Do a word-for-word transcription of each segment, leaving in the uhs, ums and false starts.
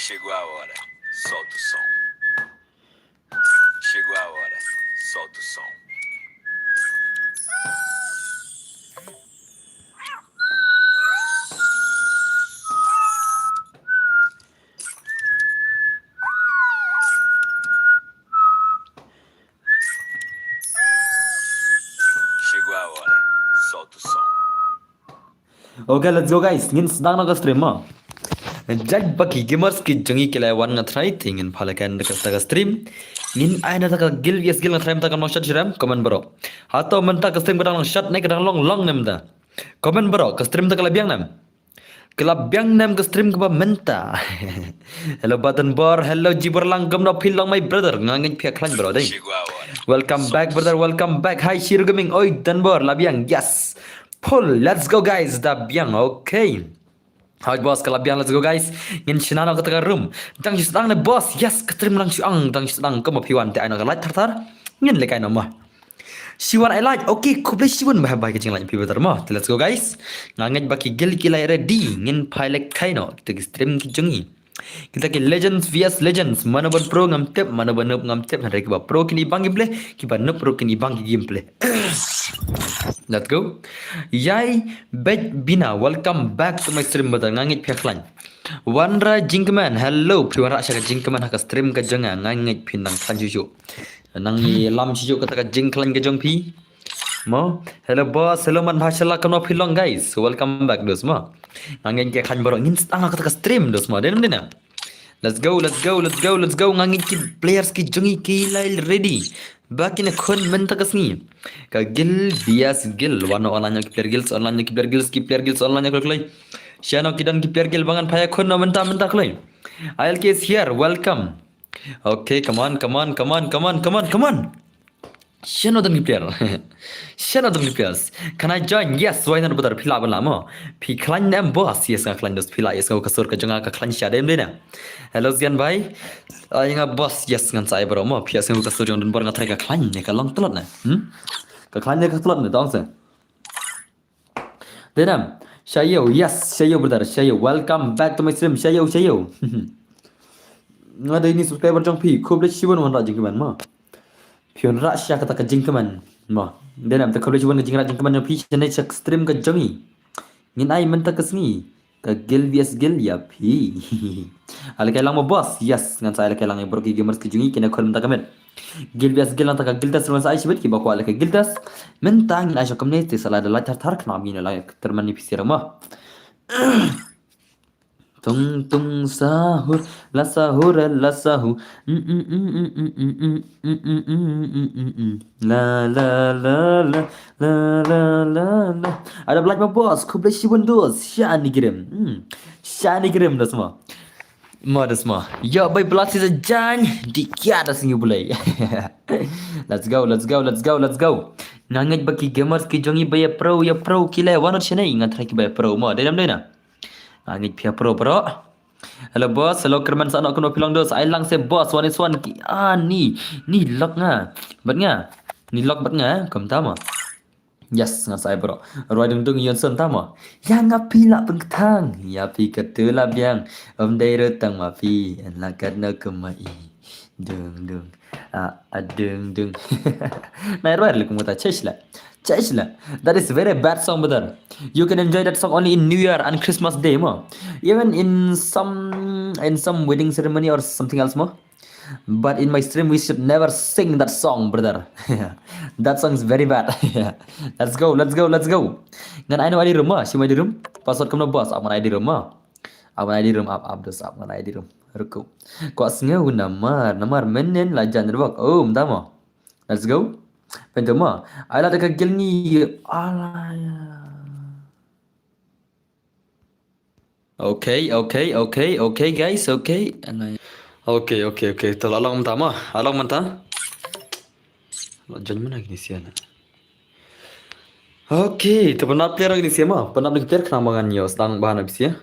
Chegou a hora, solta o som. Chegou a hora, solta o som. Chegou a hora, solta o som. Okay, let's go guys. Ngin sdang noh ka stream mo. Jait ba ki gamers ki jong ngi ki la wan nga trai te ngin pha lehkai na kata ka stream. Ngin ai na kata ka guild, yes guild nga trai mynta ka long shad shiram, comment bro. Hato mynta ka stream ka dang long shad ne ka dang long long ne mynta? Comment bro, ka stream ta ka la biang ne em? Ka la biang ne em ka stream kaba mynta? Hello Baden Bor, hello Jiborlang, kumno phi long my brother? Nga ngeit phi khlaiñ bro dei. Welcome back brother, welcome back. Hi Shiru Gaming, oi Dan Bor, la biang, yes. Pull, let's go guys, da biang, okay. Hoi boss, ka la biang, let's go guys. Ngin shna noh kata ka room. Dang shu sdang ne boss, yes, ka stream dang shu ang, dang shu sdang, kumba phi wan te ai noh ka like thar thar. Ngin lehkai noh mo. Shiwan ai like, okay, khublei shibun, bye bye ka jinglain phi brother mo. Te let's go guys. Nga ngeit ba ki guild ki la ready, ngin pha lehkai noh kata ka stream ki jong ngi. Kita ki legends V S legends, mano ban pro ngam tip, mano ban noob ngam tip, hynrei kiba pro kin i bang gameplay, kiba noob ruh kin i bang ki gameplay. Let's go. Yai, Bej Bina, welcome back to my stream brother, nga ngeit phi khlaiñ. Wanra Jingkmen, hello, phi wanrah sha ka jingkmen ha ka stream ka jong nga, nga ngeit phi nang khlaiñ shuh shuh. Nang ïalam shuh shuh kata ka jingkhlaiñ ka jong phi. Mo, hello boss, hello man bha shala, kumno phi long guys. Welcome back dos mo. Nga ngeit ki khlaiñ baroh, ngin sdang kata ka stream dos mo. Dei ne em dei ne em? Let's go, let's go, let's go, let's go. Nga ngeit ki players ki jong ngi ki la ready. Ba kin ïakhun mynta ka sngi. Ka guild, bias guild. Wan noh online ki player guilds, online ki player guilds, ki player guilds online kloi kloi. Shano ki don ki player guild ba ngan pha ïakhun noh mynta mynta kloi. I L K is here, welcome. Okay, come on, come on, come on, come on, come on, come on. Shano don ki player? Shano don ki players? Can I join? Yes, why not brother? Phi lah ban lah mo. Phi khlaiñ ne em boss? Yes, nga khlaiñ dos, phi lah, yes, nga ka sur ka jong nga ka khlaiñ sha, dei ne em dei ne? Hello Zian bhai. Ai nga boss, yes, ngan sa ai bro mo. Phi ïohsngew ka sur jong Don Bor nga tharai ka khlaiñ ne ka long tlot ne? Hmm? Ka khlaiñ ne ka tlot ne, tong se. Dei ne em? Shayo, yes, Shayo brother, Shayo. Welcome back to my stream, Shayo, Shayo. Nga dei ni subscriber jong phi, khublei shibun wanrah jingkmen mo. Phi wanrah sha kata ka jingkmen mo. Dei ne em, te khublei shibun ka jingwanrah jingkmen jong phi shane sha stream ka jong ngi. Ngin ai mynta ka sngi ka guild V S guild ïa phi. Ai lehkai lang mo boss. Yes, ngan sa ai lehkai lang ïa baroh ki gamers ki jong ngi, kin ïakhun mynta ka miet. Guild V S guild, nangta ka guild test ruh ngan sa ai shibit, kiba kwah lehkai guild test. Mynta ngin ai sha kumne te sa la da like thar thar, khnang ba ngin ïoh la tyrmen ïa phi sha ruh mo. Tung tung sahur, la sahur, la sahur. Mm, mm, mm. La la la la la la la la. Ada Black ma boss, khublei shibun dos. Shani grim. Hmm. Shani grim dos mo. Mo dos mo. Yo bai Black si sa jan. Di kia dos ngi bulai. Let's go, let's go, let's go, let's go. Nga ngeit ba ki gamers ki jong ngi ba ïa pro, ïa pro ki la wan ot shane, nga tharai ki ba ïa pro mo. Dei ne em dei ne? Nga ngeit phi ïa pro bro. Hello boss, hello Kerman, sa noh kumno phi long dos. Ai lang se boss, one is one ki. Ah, ni, ni lock nga. Bad nga. Ni lock bad nga, eh? Kumta mo. Yes, ngan sa ai bro. Roi dung dung yon son ta mo. Ïa nga phi la pynktang. Ïa phi ka tu la biang. Ym dei ru tang ma phi. En la kat na kumai. Dung dung. Ah, ah, dung dung. Nai roi le kumta chesh la. Chesh la. That is very bad song, brother. You can enjoy that song only in New Year and Christmas Day mo. Even in some, in some wedding ceremony or something else mo. But in my stream we should never sing that song, brother. That song is very bad. Let's go, let's go, let's go. Ngan ai no I D room mo, shi mo I D room. Password kumno boss, ap ngan ai I D room mo. Ap ngan ai I D room, ap, ap dos, ap ngan ai I D room. Ruku. Kwah sngew namar, namar mynnin la jan rwak. Oh, mynta mo. Let's go. Pynta mo. Ai la da ka guild ngi. Ala. Okay, okay, okay, okay guys, okay. Ala. Okay, okay, okay. To la long mynta mo. La long mynta. La jan mana kini sia na. Okay, to pynap player kini sia mo. Pynap ni player kena mangan yo. Sedang bahan habis ya.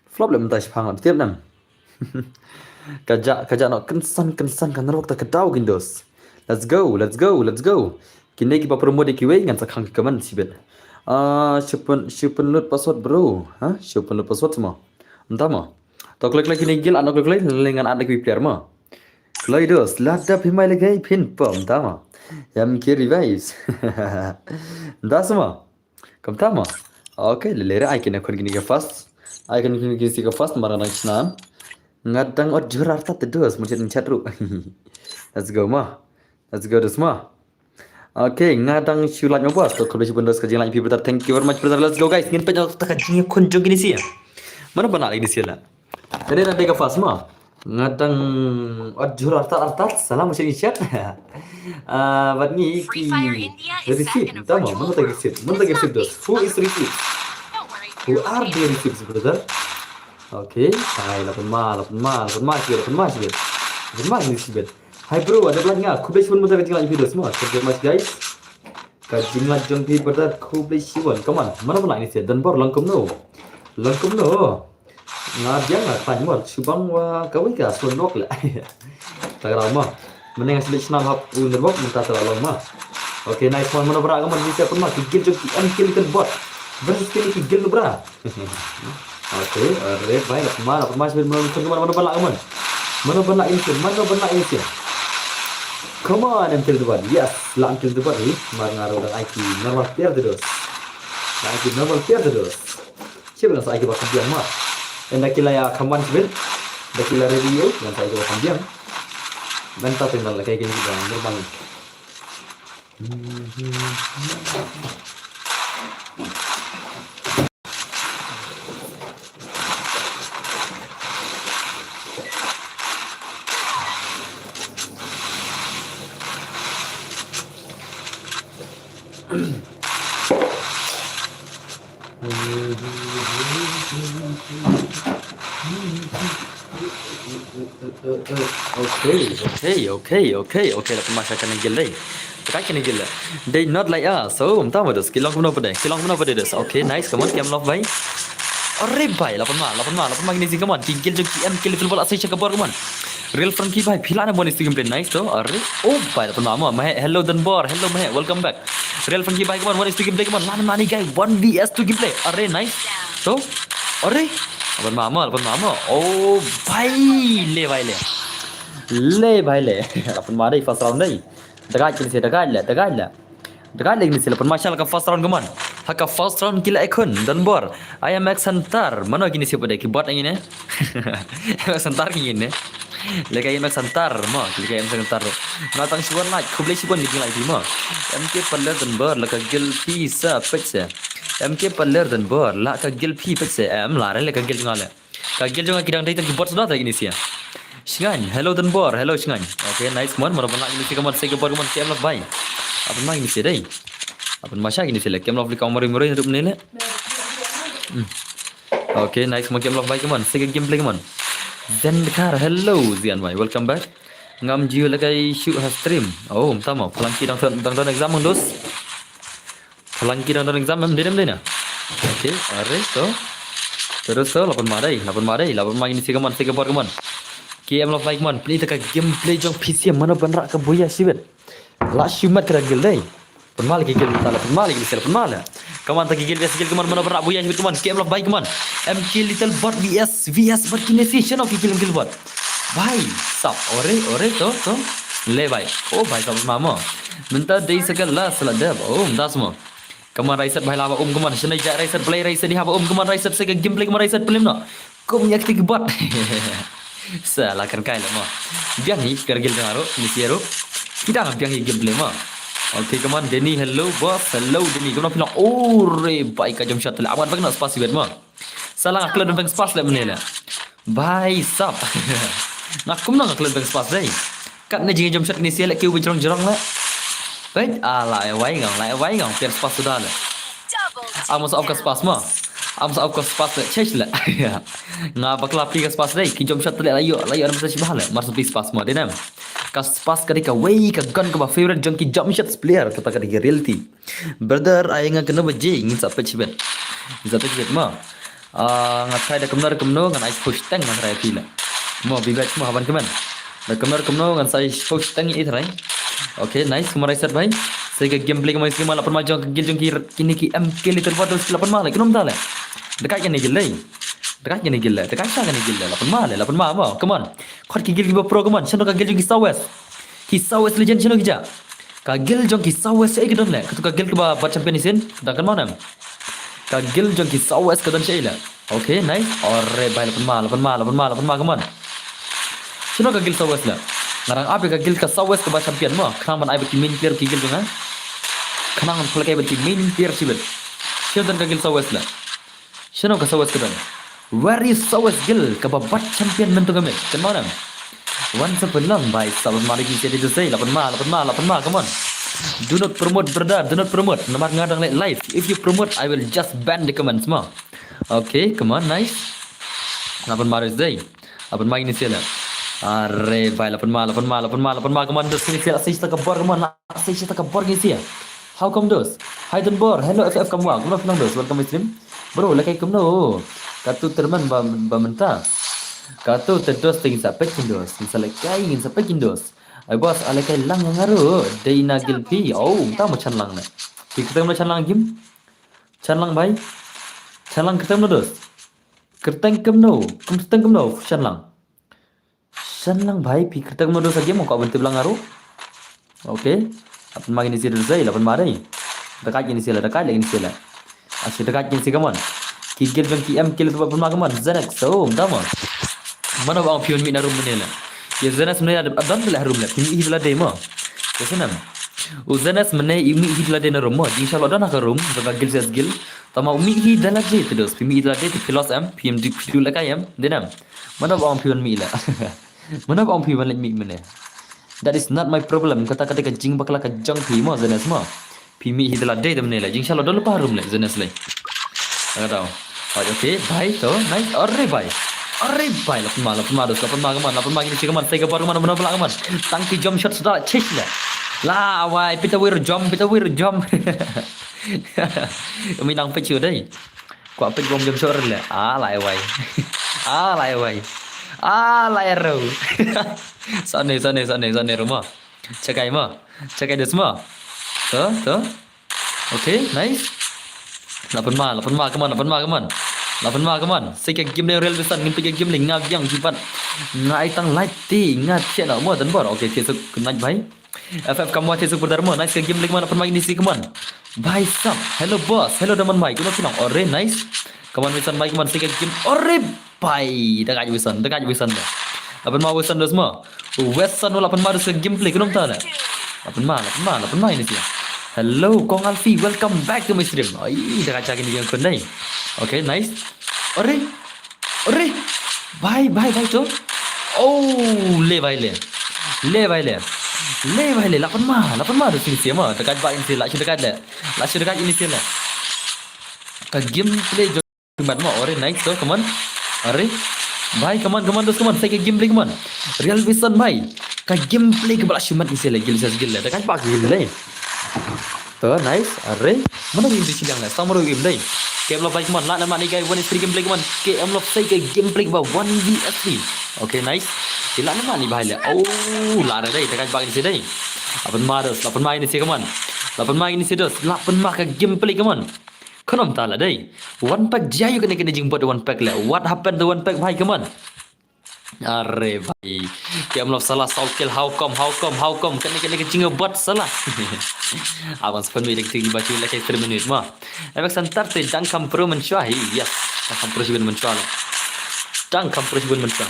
Flop le mynta shipang la tip nam. Ka ja, ka ja noh kynsan kynsan ka nrok ta ka daw kin dos. Let's go, let's go, let's go. Kine kiba promote kiwei ngan sa khang ki comment shibit. Ah, shu pyn, shu pynlut password bro. Ha? Shu pynlut password mo. Mynta mo. To kloi kloi kine ki guild, add noh kloi kloi, lei ngan add ïa ki player mo. Kloi dos, la dep hi mai lei phin pom tama. Ïa em ki revive. Das mo. Kam tama. Okay, lei lei ai kine khun kine ki first. Ai khun kine ki si ka first, mar nga dang shna. Nga dang ot jur artat te dos, mun chat chat ruh. Let's go mo. Let's go dos mo. Okay, nga dang shu like mo boss. To khublei shibun dos ka jinglain phi brother. Thank you very much brother. Let's go guys. Ngin peit noh ta ka jingïakhun jong kine si. Mano ban lah kine si la. Kane na dei ka first mo. Nga dang ot jur artat artat. Salam sha ni chat. Ah, bad ngi ki receive. Tama, mano ta receive. Mano ta receive dos. Who is receive? Who are the receive brother? Okay, hai la pynma, la pynma, la pynma shibit, la pynma shibit. La pynma shibit. Hi bro, ada belah nga. Khublei shibun mynta ka jinglait jong phi dos mo. Thank you very much guys. Ka jinglait jong phi brother, khublei shibun. Come on. Mano pynlait ni sha Don Bor, long kumno. Long kumno. Nga biang nga tang mo, shibang wa kawei ka shu nok la. Ta ka mo. Mynne nga shu leit shna hap u Don Bor mynta ta long mo. Okay, nice one. Mano pynlait ka mon ni sha pynma ki guild jong ki M K Little Bot versus ki guild bra. Okay, alright, bhai, la pynma, la pynma shibit, mano, mano, mano ban lah ka mon. Mano ban lah ini sien, mano ban lah ini sien. Come on, M K Little Bot. Yes, lah M K Little Bot hi. Mar nga ruh dang ai ki normal player te dos. Dang ai ki normal player te dos. Shibit ngan sa ai ki ba kham biang ma. Ynda ki la ïa kham wan shibit. Ynda ki la ready ïa u, ngan sa ai ki ba kham biang. Mynta te ngan lehkai ki ba normal. Okay, okay, okay, okay. La pynma sha kane guild dei. Ka kane guild dei. They not like us. So, mynta ma dos. Ki long kumno pat dei. Ki long kumno pat dei dos. Okay, nice. Come on, kem love bhai. Are bhai, la pynma, la pynma, la pynma kine si, come on. Ki guild jong ki M K Little Bot la sei sha ka bor, come on. Real Frankie bhai, phi lah ne ban ïa ki gameplay, nice to. Are. Oh bhai, la pynma mo. Mahe, hello Don Bor, hello Mahe, welcome back. Real Frankie bhai, come on, one v two gameplay, come on. Lana nani guy, one v two gameplay. Are, nice. To. Are. Lapan mama, lapan mama. Oh, bhai le, bhai le. Le, bhai le. Lapan mama dei, first round dei. Dagat kini si, dagat le, dagat le. Dagat le kini si, lapan mama sha la ka first round, come on. Ha ka first round ki la ïakhun, Don Bor. I am X Hunter. Mano kini si pat dei, ki bot ngi ne. X Hunter ngi ne. Lehkai M X Hunter mo, lehkai M X Hunter. Nga tang shuwa like, khublei shibun ki jinglike mo. M K Paler Don Bor, la ka guild phi sa peit se. M K Paler Don Bor, la ka guild phi peit se. Em, la re la ka guild jong nga le. Ka guild jong nga ki dang dei tang ki bot suda tang kini si. Shngain, hello Don Bor, hello Shngain. Okay, nice mon, mano ban lah kini si, ka mon sei ka bot, ka mon kem love bhai. Lapan mama kini si dei. Lapan mama sha kini si le, kem love lika mari mari rup ne le. Hmm. Okay, nice, mo kem love bhai, come on. Sei ka gameplay, come on. Zen Kar, hello Zian bhai, welcome back. Ngam jiw lehkai shuh ha stream. Oh, mynta mo. Phalang ki dang don, dang don exam mang dos. Phalang ki dang don exam em, dei em dei na. Okay, are to. Terus to, lapan mama dei, lapan mama dei, lapan mama kini si, come on, sei ka bot, come on. Kem love bhai, come on. Play ta ka gameplay jong phi si, mano ban rah ka buya shibit. La shu mat ka guild dei. Pynma la ki guild mynta le, pynma la ki guild, pynma la. Come on, ta ki guild, V S guild, come on, mano ban rah buya shibit, come on, kem love bhai, come on. M K Little Bot V S, V S bad kini si, shano ki guild, guild bot. Bhai sab, ore, ore, to, to. Le bhai. Oh, bhai sab mama. Mynta dei sa ka last la dep. Oh, mynta sa mo. Come on, Raiset bhai, la ba um, come on. Shano ja Raiset, Blai Raiset, di haba um, come on, Raiset, sei ka gameplay, come on, Raiset, plim no. Kum ïa kti ki bot. Sa la kan kai la mo. Biang hi ka guild jong nga ruh, ni si ruh. Ki dang biang hi gameplay mo. Okay, come on, Denny, hello boss, hello Denny. Kumno phi long? Oh, re bhai, ka jump shot le. Amat bak na spas ibet mo. Sa la nga klet beng spas le mynne le. Bhai sab. Nga kumno nga klet beng spas dei. Katne jingïajump shot kini si le, ki u ba jrong jrong le. Peit, ah, la ïa wai ngong, la ïa wai ngong, pyrshah spas suda le. Amos of ka spas mo. Amos of ka spas le, chesh le. Nga bakla phi ka spas dei, ki jump shot le la ïoh, la ïoh na message bah le. Mar sa phi spas mo, dei nem. Ka spas ka dei kawei ka gun kaba favorite jong ki jump shot player, kata ka dei ka reality. Brother, ai nga kano ba ji, ngin sa peit shibit. Ngin sa peit shibit mo. Ah, nga try da kumno da kumno ngan ai post tang ngan try phi la. Mo, bibet mo, haban kmen. Da kumno da kumno ngan sa ai post tang i try. Okay, nice, kumno Raiset bhai. Sei ka gameplay kumno, sei ka ma lapan ma jong ka guild jong ki, kini ki M K Little Bot, sei lapan ma le, kumno mynta le. Dekat kini guild le. Dakaid kane guild le, dakaid sha kane guild le, la pynma le, la pynma mo, come on. Khot ki guild kiba pro, come on, shano ka guild jong ki South West. Ki South West Legend shano ki jia. Ka guild jong ki South West ei ka don le, kato ka guild kaba bat champion isin, dang kan mo nem. Ka guild jong ki South West ka don shaei le. Okay, nice. Ore bhai, la pynma, la pynma, la pynma, la pynma, come on. Shano ka guild South West le. Nga dang ap ïa ka guild ka South West kaba champion mo. Khnang ban ai bad ki main player ki guild jong nga. Khnang ban pynlehkai bad ki main player shibit. Shano don ka guild South West le. Shano ka South West ka don. Where is South West guild kaba bat champion mynta ka miet. Kan mo nem. Wan sa pynlong bhai, sa pynma da ki sha da josei, la pynma, la pynma, la pynma, come on. Do not promote brother, do not promote. Namar nga dang leh live. If you promote, I will just ban the comments mo. Okay, come on, nice. La pynma da josei. La pynma kine sha le. Are bhai, la pynma, la pynma, la pynma, la pynma, come on, dos kine sha, la sei shata ka bor, come on, la sei shata ka bor kine sha. How come dos? Hi Don Bor, hello F F Kamwa, kumno phi long dos, welcome to stream. Bro, lehkai kumno? Kato tyrmen ba, ba mynta. Kato te dos te ngin sa peit kin dos, ngin sa lehkai, ngin sa peit kin dos. Ai boss, a lehkai lang ïa nga ruh, dei na guild phi. Oh, mynta mo shan lang ne. Phi kyrteng kumno shan lang game? Shan lang bhai? Shan lang kyrteng kumno dos? Kyrteng kumno? Kyrteng kumno shan lang? Shan lang bhai, phi kyrteng kumno dos sa game, kwah ban tip lang nga ruh. Okay. La pynma kine sha dos ei, la pynma dei. Dakaid kine sha le, dakaid la kine sha le. Ashi dakaid kine sha, come on. Ki guild jong ki em ki le, la pynma, come on. Zenex, so, mynta mo. Mano ba ong phi wan mih na room mynne le. Ïa Zenex mynne a don te leh ha room le. Phi mih hi da lade mo. Ïa snem. U Zenex mynne i mih hi da lade na room mo. Jingshisha la don ha ka room, da ka guild ses guild. Tangba u mih hi da lade te dos. Phi mih hi da lade te phi lost em. Phi em di phi lehkai em. Dei nem. Mano ba ong phi wan mih le. Mano ba ong phi wan leit mih mynne. That is not my problem. Kata ka dei ka jingbakla ka jong phi mo, Zenex mo. Phi mih hi da lade te mynne le. Jingshisha la don lypa ha room le, Zenex le. Ka dei. Right, okay, bhai to, nice. Are bhai. Are bhai, la pynma, la pynma dos, la pynma, come on, la pynma kine sha, come on, sei ka bor, come on, mano ba lah, come on. Tang ki jump shot suda, chis le. La wai, pita wir jump, pita wir jump. Umi nang peit shu dei. Kwah peit bom jump shot le. Ah, lai wai. Ah, lai wai. Ah, lai ro. Sane, sane, sane, sane ro mo. Check ai mo. Check ai dos mo. To, to. Okay, nice. La pynma, la pynma, come on, la pynma, come on. La pynma, come on. Sei ka game le Real Vision, ngin peit ka game le nga biang ki pat. Nga ai tang like ti, nga thiah na mo Don Bor. Okay, thiah suk, good night bhai. F F Kamwa thiah suk brother mo. Nice ka game le, come on, la pynma kine sha, come on. Bhai sab. Hello boss. Hello Diamond bhai. Kumno phi long? Ore, nice. Come on Vision bhai, come on, sei ka game. Ore bhai. Dakaid Vision, dakaid Vision. La pynma Vision dos mo. Western la pynma dos ka gameplay, kumno mynta le. La pynma, la pynma, la pynma kine sha. Hello Kong Alfie, welcome back to my stream. Ai, dakaid sha kine ki khun dei. Okay, nice. Ore. Ore. Bhai, bhai, bhai to. Oh, le bhai le. Le bhai le. Le bhai le, la pynma, la pynma dos kine sha mo. Dakaid bha kine sha, la shu dakaid le. La shu dakaid kine sha le. Ka gameplay Mat mo, ore, nice to, come on. Are. Bhai, come on, come on, dos, come on. Sei ka gameplay, come on. Real Vision bhai. Ka gameplay kaba la shu mat kine sha le, guild ses guild le. Da ka ba gameplay. To, nice. Are. Mano game tu silang le. Stang mano game dei. K M Love bhai, come on. Lah na mani guy, one is three gameplay, come on. K M Love sei ka gameplay kaba one V S three. Okay, nice. Ki lah na mani bhai le. Oh, lah dei. Da ka ba kine sha dei. La pynma dos, la pynma kine sha, come on. La pynma kine sha dos. La pynma ka gameplay, come on. Kumno mynta la dei. One pack jia ïa kane kane jingbot one pack le. What happened to one pack bhai, come on. Are bhai. K M Love salah saw kill, how come, how come, how come. Kane kane ka jingbot salah. Abang seven minute ki ba ki lehkai three minute mo. Emek santar te dang kham pro mynshuwa hi. Yes. Dang kham pro shibun mynshuwa le. Dang kham pro shibun mynshuwa.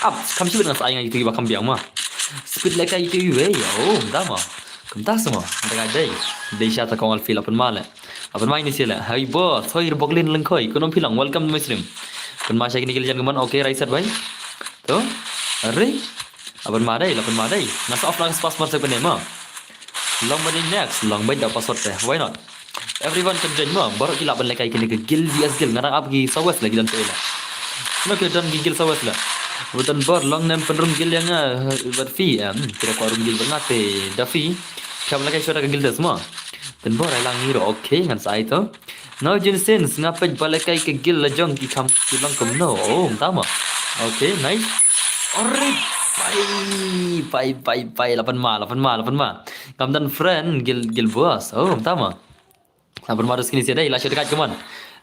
Ap, kham shibun ngan sa ai ngan ïa ki ba kham biang mo. Speed lehkai ïa ki wei. Oh, da mo. Kumta sa mo. Da ka dei. Dei sha ta Kong Alfie la pynma le. La pynma kine sha le. Hai boss, hoi Rboklin Lyngkhoi. Kumno phi long, welcome to my stream. Pynma sha kine ki legend kumno. Okay, right side bhai. To. Are. La pynma dei, la pynma dei. Nga sa off lang password sa kane mo. Long bad next, long bad da password te. Why not? Everyone can join mo. Baroh ki lah ban lehkai kine ki guild V S guild. Nga dang ap ki South West lagi dan te la. Kumno ki don ki guild South West la. Butan bor long nem pynrung guild ïa nga, eh, bad phi, em, kira kwah rung guild bad nga te da phi. Phi hap lehkai shuwa da ka guild des mo. Pynbor ai lang ngi ruh, okay, ngan sa ai to. Now Jensen, nga peit ba lehkai ka guild la jong ki kham ki long kumno. Oh, mynta mo. Okay, nice. Ore, bhai, bhai, bhai, bhai, la pynma, la pynma, la pynma. Kam don friend, guild, guild boss. Oh, mynta mo. La pynma dos kine sha dei, la shu dakaid, come on.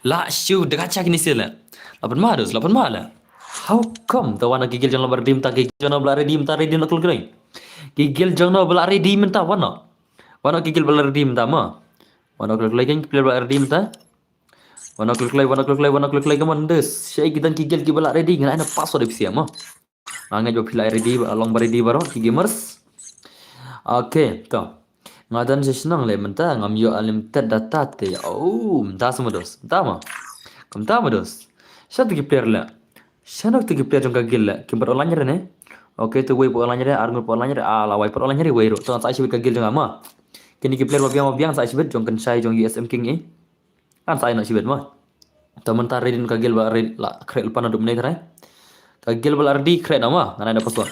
La shu dakaid sha kine sha le. Lapan ma dos, lapan ma la. How come? Ta wan ki guild jong no ba la ready mynta, ki guild jong no ba la ready mynta, ready na kloi kloi. Ki guild jong no ba la ready mynta, wan no. Wan no ki guild ba la ready mynta ma. Wan no kloi kloi, ki player ba la ready mynta. Wan no kloi kloi, wan no kloi kloi, wan no kloi kloi, come on dos. Shaei ki don ki guild ki ba la ready, ngan ai na password phi sha ma. Nga ngeit ba phi la ready, ba long ba ready baroh ki gamers. Okay, to. Nga don sha shnong le mynta, ngam ïoh unlimited data te. Oh, mynta sa ma dos. Mynta ma. Kumta ma dos. Sha tu ki player le. Sha no tu ki player jong ka guild le. Kim pat online re ne. Okay, tu wei pat online re, ar ngut pat online re, ah, la wei pat online re, wei ruh. To sa ai shibit ka guild jong nga ma. Kini ki player ba biang ba biang sa ai shibit jong Kynshai jong U S M King eh. Kan sa ai na shibit ma. To mynta ready ka guild ba ready la create pan dum ne trai. Ka guild ba la ready create na ma. Ngan ai da password.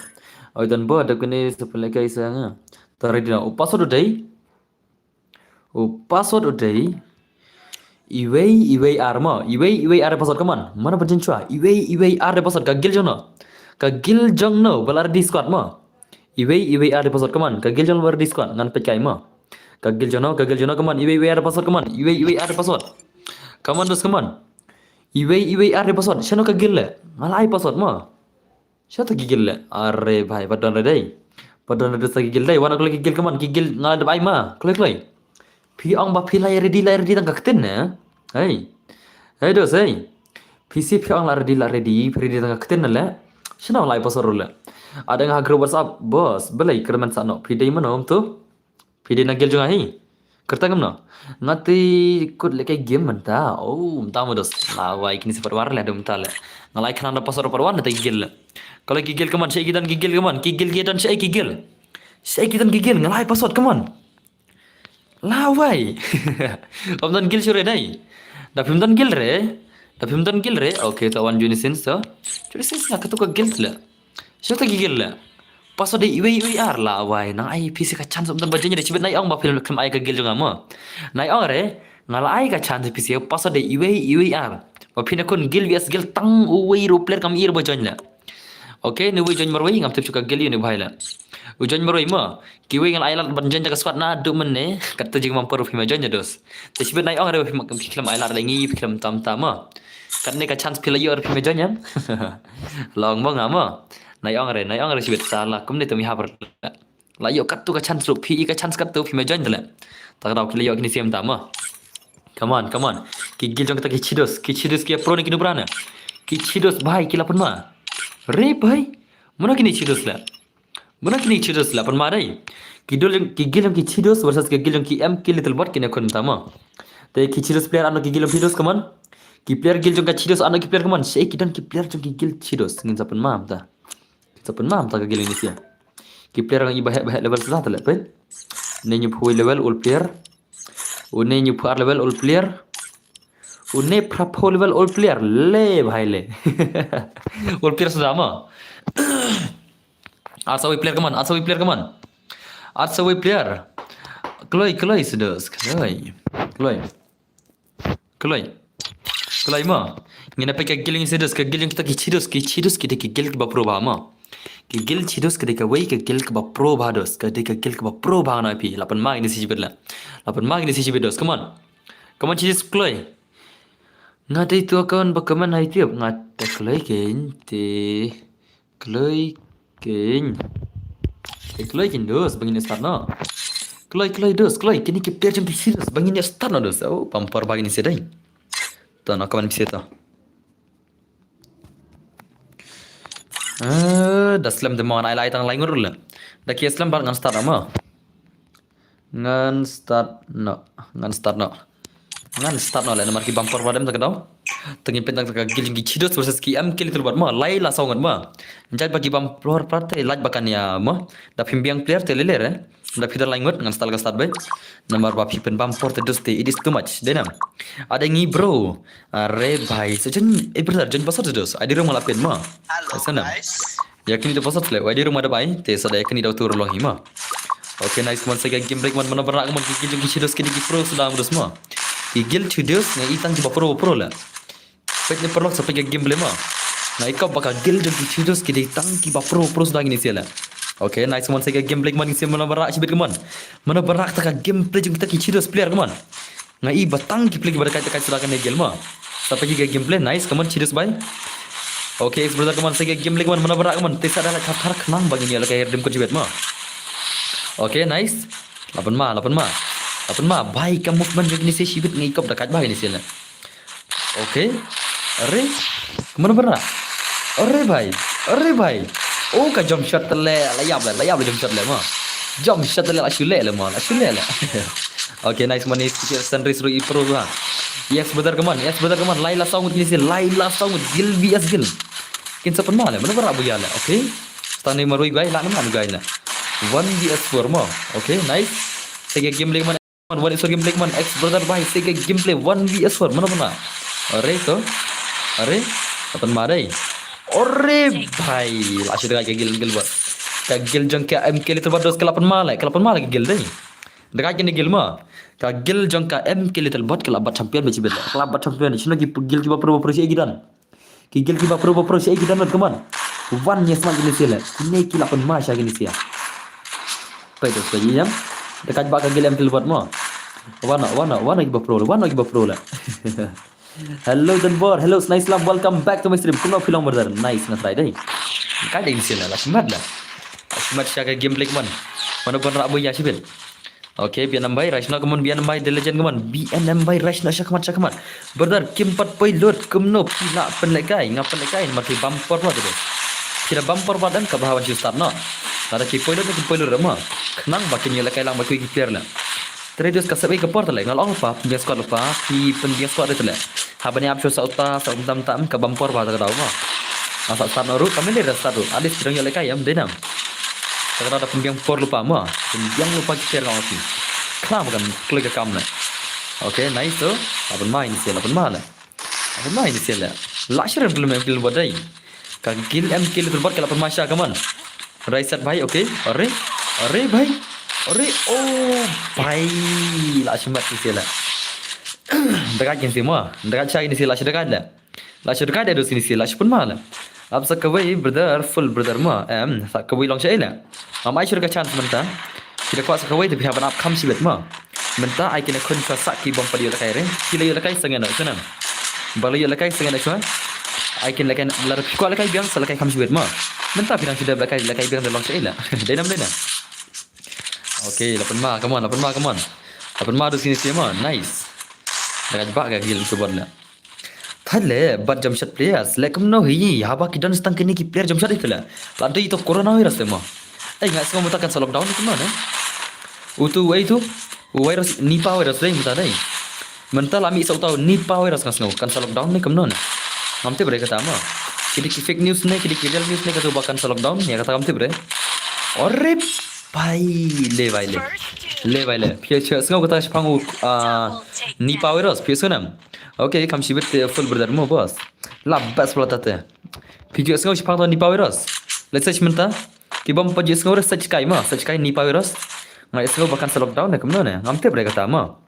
Oi don ba da kini sepele kai sa nga. To ready na. U password u dei. U password u dei. Iwei iwei ar ma. Iwei iwei ar password, come on. Mana ba jin chwa. Iwei iwei ar password ka guild jong no. Ka guild jong no ba la ready squad ma. Iwei iwei ar password, come on. Ka guild jong no ba la ready squad ngan peit kai ma. Ka guild jong no, ka guild jong no, come on. Iwei iwei ar password, come on. Iwei iwei ar password. Come on dos, come on. Iwei iwei ar password. Sha no ka guild le. Nga la ai password ma. Sha ta ki guild le. Are bhai, pat don re dei. Pat don re dos ta ki guild dei. Wan kloi ki guild, come on, ki guild nga la dep ai ma. Kloi kloi. Phi ong ba phi la ready, la ready tang ka ktien ne. Hei. Hei dos hei. Phi si phi ong la ready, la ready, phi ready tang ka ktien ne le. Sha no la ai password le. Ada nga ha group WhatsApp, bos, balei kyrmen sa no. Phi dei mano tu. Phi dei na guild jong nga hi. Kyrta ngam no. Nga te kut lehkai game mynta. Oh, mynta ma dos. La wai kini sa pat war le dum ta le. Nga la ai khnang da password pat war na te guild le. Kloi ki guild, come on, shaei ki don ki guild, come on. Ki guild ki don, shaei ki guild. Shaei ki don ki guild, nga la ai password, come on. La wai. Phim don guild shuh re dei. Da phim don guild re. Da phim don guild re. Okay, ta wan Johnny Sins to. Johnny Sins nga katu ka guild le. Sha ta ki guild le. Password dei iwei iwei ar, la wai. Nang ai phi sha ka chance, um don ba jin re, shibit nai ong ba phi khlem ai ka guild jong nga ma. Nai ong re, nga la ai ka chance phi sha, password dei iwei iwei ar. Ba phi na khun guild V S guild tang uwei ruh player kam i re ba join le. Okay, ne uwei join marwei, ngam tip shuh ka guild ïa ne bhai le. U join marwei ma. Kiwei nga la ai lad ban join da ka squad naduh mynne, katta jingmam por phi ma join ïa dos. Te shibit nai ong re phi ma, phi khlem ai lad lei ngi, phi khlem tam tam ma. Katne ka chance phi la ïoh re phi ma join ïa. Long mo nga ma. Nai ong re, nai ong re shibit sa la kumne te mi hap re. La ïoh katto ka chance ruh phi, i ka chance katto phi ma join te le. Ta ka daw ki la ïoh kini siem ta ma. Come on, come on. Ki guild jong kita ki chidos, ki chidos ki pro ne ki nubra ne. Ki chidos bhai ki la pun ma. Re bhai. Mano kini chidos le. Mano kini chidos la pun ma dei. Ki dol jong, ki guild jong ki chidos versus ki guild jong ki M K Little Bot kine khun ta ma. Te ki chidos player ano ki guild jong chidos, come on. Ki player guild jong ka chidos ano ki player, come on. Shaei ki don ki player jong ki guild chidos. Ngin sa pun ma ta. Sa pun ma ta ka guild ini sia. Ki player ngi ba heh ba heh level sa ta le pun. Ne nyu phui level all player. Une nyu phar level all player. Une phra pho level all player. Le bhai le. All player suda ma. Arsawi player, come on. Arsawi player, come on. Arsawi player. Kloi, kloi suda. Kloi. Kloi. Kloi. Kloi ma. Ngin ïa peit ka guild ngi suda. Ka guild ngi kita ki chidos. Ki chidos ki dei ki guild kiba pro bha ma. Ki guild chidos ki dei kawei ka guild kaba pro bha dos. Ka dei ka guild kaba pro bha na phi. La pun ma ini si jibit la. La pun ma ini si jibit dos. Come on. Come on, chidos kloi. Nga dei tu account ba comment hai tiap. Nga te kloi kein te. Kloi kein. Te kloi kein dos, ba ngin start noh. Kloi, kloi dos, kloi. Kini ki player jong ki chidos, ba ngin start noh dos. Oh, pampar ba ngin sedai. To, na comment pisa to. Eh, da slem de mo, nai lai tang lai ngur le. Da ki slem ba ngan start noh mo. Ngan start noh. Ngan start noh. Ngan start noh le namar ki bam por ba dem ta ka daw. Te ngin peit tang ka guild jong ki chidos versus ki M K Little Bot mo. Lai la saw ngan mo. Jait ba ki bam por pra te lait ba kan ïa mo. Da phim biang player te le le re. Da phi da lai ngut ngan start ka start be. Namar ba phi pynbam por te dos te it is too much. Dei nam. Ada ngi bro. Are bhai. So jen, eh brother, jen pasal te dos. Ada room la pyn mo. Hello, guys. Ïa kini da pasal le, wai di room ada bai, te sa da ïa kini da tur long hi ma. Okay, nice, man, sa ka game break man, mano ba rak man ki guild jong ki chidos ki dei ki pro suda ma dos ma. Ki guild chidos ngi i tang kiba pro pro la. Peit ne paralok sa peit ka game play ma. Ngi i kop ba ka guild jong ki chidos ki dei tang kiba pro pro suda kini sia la. Okay, nice, man, sa ka game break man, ngi sia mano ba rak shibit ka man. Mano ba rak ta ka game play jong kita ki chidos player ka man. Ngi i ba tang ki player kiba da kai ta kai suda kane guild ma. Sa peit ka gameplay, nice, come on, cheers bhai. Okay, X Brother, come on, sa ka gameplay, come on, mano ba rah, come on, te sa da la khap thar khnang ba ngin ïoh lehkai redeem code shibit mo. Okay, nice. La pynma, la pynma. La pynma, bhai, ka movement jong kine sha shibit ngi kop da kait bha kine sha la. Okay. Are, mano ba rah. Are bhai, are bhai. Oh, ka jump shot te le, la ïap le, la ïap le jump shot le mo. Jump shot te le, la shu leh le mo, la shu leh le. Okay, nice man, ni sikit sentry suruh i pro tu ha. Yes, Brother, come on, yes, Brother, come on, lai la saw ngut kine sha, lai la saw ngut, Gil V S Gil. Kin sa pynma le, mano ba rah buya le, okay. Stani marwei guy, la nama guy le. One V S four mo, okay, nice. Sa ka gameplay, come on, one V S four gameplay, come on, X Brother bhai, sa ka gameplay, one V S four, mano ba rah. Are to, are, la pynma dei. Are bhai, la shu dei ka Gil, Gil bot. Ka Gil jong ka M K Little Bot dos ka la pynma le, ka la pynma le ka Gil dei. Dei ka kine Gil mo. Ka Gil jong ka M K Little Bot ka la bat champion ba shibit le. Ka la bat champion, shano ki Gil kiba pro ba pro shi ki don. Ki Gil kiba pro ba pro shi ki don, come on. Wan ïa smat kine sha le. Kine ki la pynma sha kine sha. Peit to, peit ïa. Dei ka ba ka Gil M K Little Bot mo. Wan, wan, wan kiba pro le, wan kiba pro le. Hello Denbor, hello Snaislam, welcome back to my stream. Kumno phi long Brother? Nice, nga try dei. Ka dei sha la, la smat la. La smat sha ka gameplay, come on. Mano ba rah buya shibit. Okay, B N M bhai, Raishna, come on, B N M bhai, The Legend, come on, B N M bhai, Raishna, sha khmat, sha khmat. Brother, kim pat poi lut, kumno phi la pynlehkai, nga pynlehkai, ma ki bam por pat de. Phi la bam por pat em, kaba wan shu start noh. Lada ki poi lut, ki poi lut mo. Khnang ba kin ïoh lehkai lang ba ki player la. Te dei dos ka sep ei ka por te le, nga la ong lypa, pynbiang squad lypa, phi pynbiang squad te le. Haba ne ap shu sa uta, sa um tam tam, ka bam por ba ta ka daw mo. Nga sa start noh ruh, ka mele da start ruh. At least ki dang ïoh lehkai em, dei nam. Ta ka daw da pynbiang por lypa mo. Pynbiang lypa ki player nga ong phi. Khlem kan kloi ka kam le. Okay, nice to. La pynma ine sha, la pynma le. La pynma ine sha le. La shu rem kloi em kloi bot dei. Ka Gil M K Little Bot ka la pynma sha, come on. Rai sat bhai, okay. Are, are bhai. Are, oh bhai. La shu mat ine sha le. Dei ka kine sha mo. Dei ka sha ine sha, la shu dei ka le. La shu dei ka dei dos ine sha, la shu pynma le. Ap sa kawei Brother, full Brother mo. Em, sa kawei long sha ei le. Ngam ai shuh ka chance mynta. Ki da kwah sa kawei te phi hap ban ap kham shibit mo. Mynta ai kine khun sa sa ki bym pat ïoh lehkai re. Phi la ïoh lehkai sangeh noh shuh nam. Ba la ïoh lehkai sangeh noh shuh. Ai kine lehkai, lada phi kwah lehkai biang sa lehkai kham shibit mo. Mynta phi dang shu dep lehkai, lehkai biang da long sha ei la. Dei nam, dei nam. Okay, la pynma, come on, la pynma, come on. La pynma dos ine sha mo. Nice. Dei ka ba ka Gil Little Bot la. Thad le, bad jump shot players. Le kumno hi, haba ki don tang kine ki player jump shot ite le. La dei to coronavirus te mo. Ei, nga sngew mynta kan sa lockdown kumno ne. Utu, ei tu. U virus, Nipah virus dei mynta dei. Mynta la mih sa uta u Nipah virus nga sngew. Kan sa lockdown ne kumno ne. Ngam tip re kata mo. Ki dei ki fake news ne, ki dei ki real news ne kata ba kan sa lockdown. Ïa kata ngam tip re. Orip. Bhai, le bhai le. Le bhai le. Phi ïoh sngew kata shaphang u, ah, Nipah virus. Phi ïoh sngew nam. Okay, kham shibit te full Brother mo boss. La best pala ta te. Phi ïoh sngew shaphang ta Nipah virus. Let's search mynta. Ki bym pat ïoh sngew re search kai mo. Search kai Nipah virus. Nga ïoh sngew ba kan sa lockdown ne kumno ne. Ngam tip re kata mo.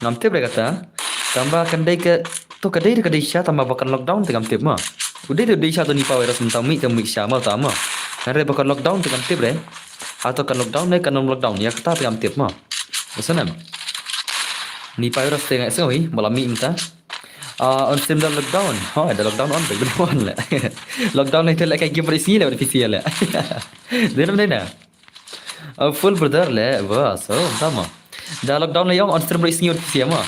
Ngam tip re kata. Tangba kan dei ka, to ka dei re ka dei sha tangba ba kan lockdown te ngam tip mo. U dei re u dei sha to Nipah virus mynta mih te mih sha mo ta mo. Hynrei ba kan lockdown te ngam tip re. Hato kan lockdown ne kan ym lockdown ïa kata te ngam tip mo. Ïoh sngew nam. Nipah virus te nga sngew hi ba la mih mynta. Ah, on stream da lockdown. Hooid, da lockdown on, da lockdown on le. Lockdown le te lehkai game bad i sngi le bad i P C le. Dei nam, dei nam. Oh, full Brother le, bas, oh, tama. Da lockdown le ïong on stream baroh i sngi bad i P C mo.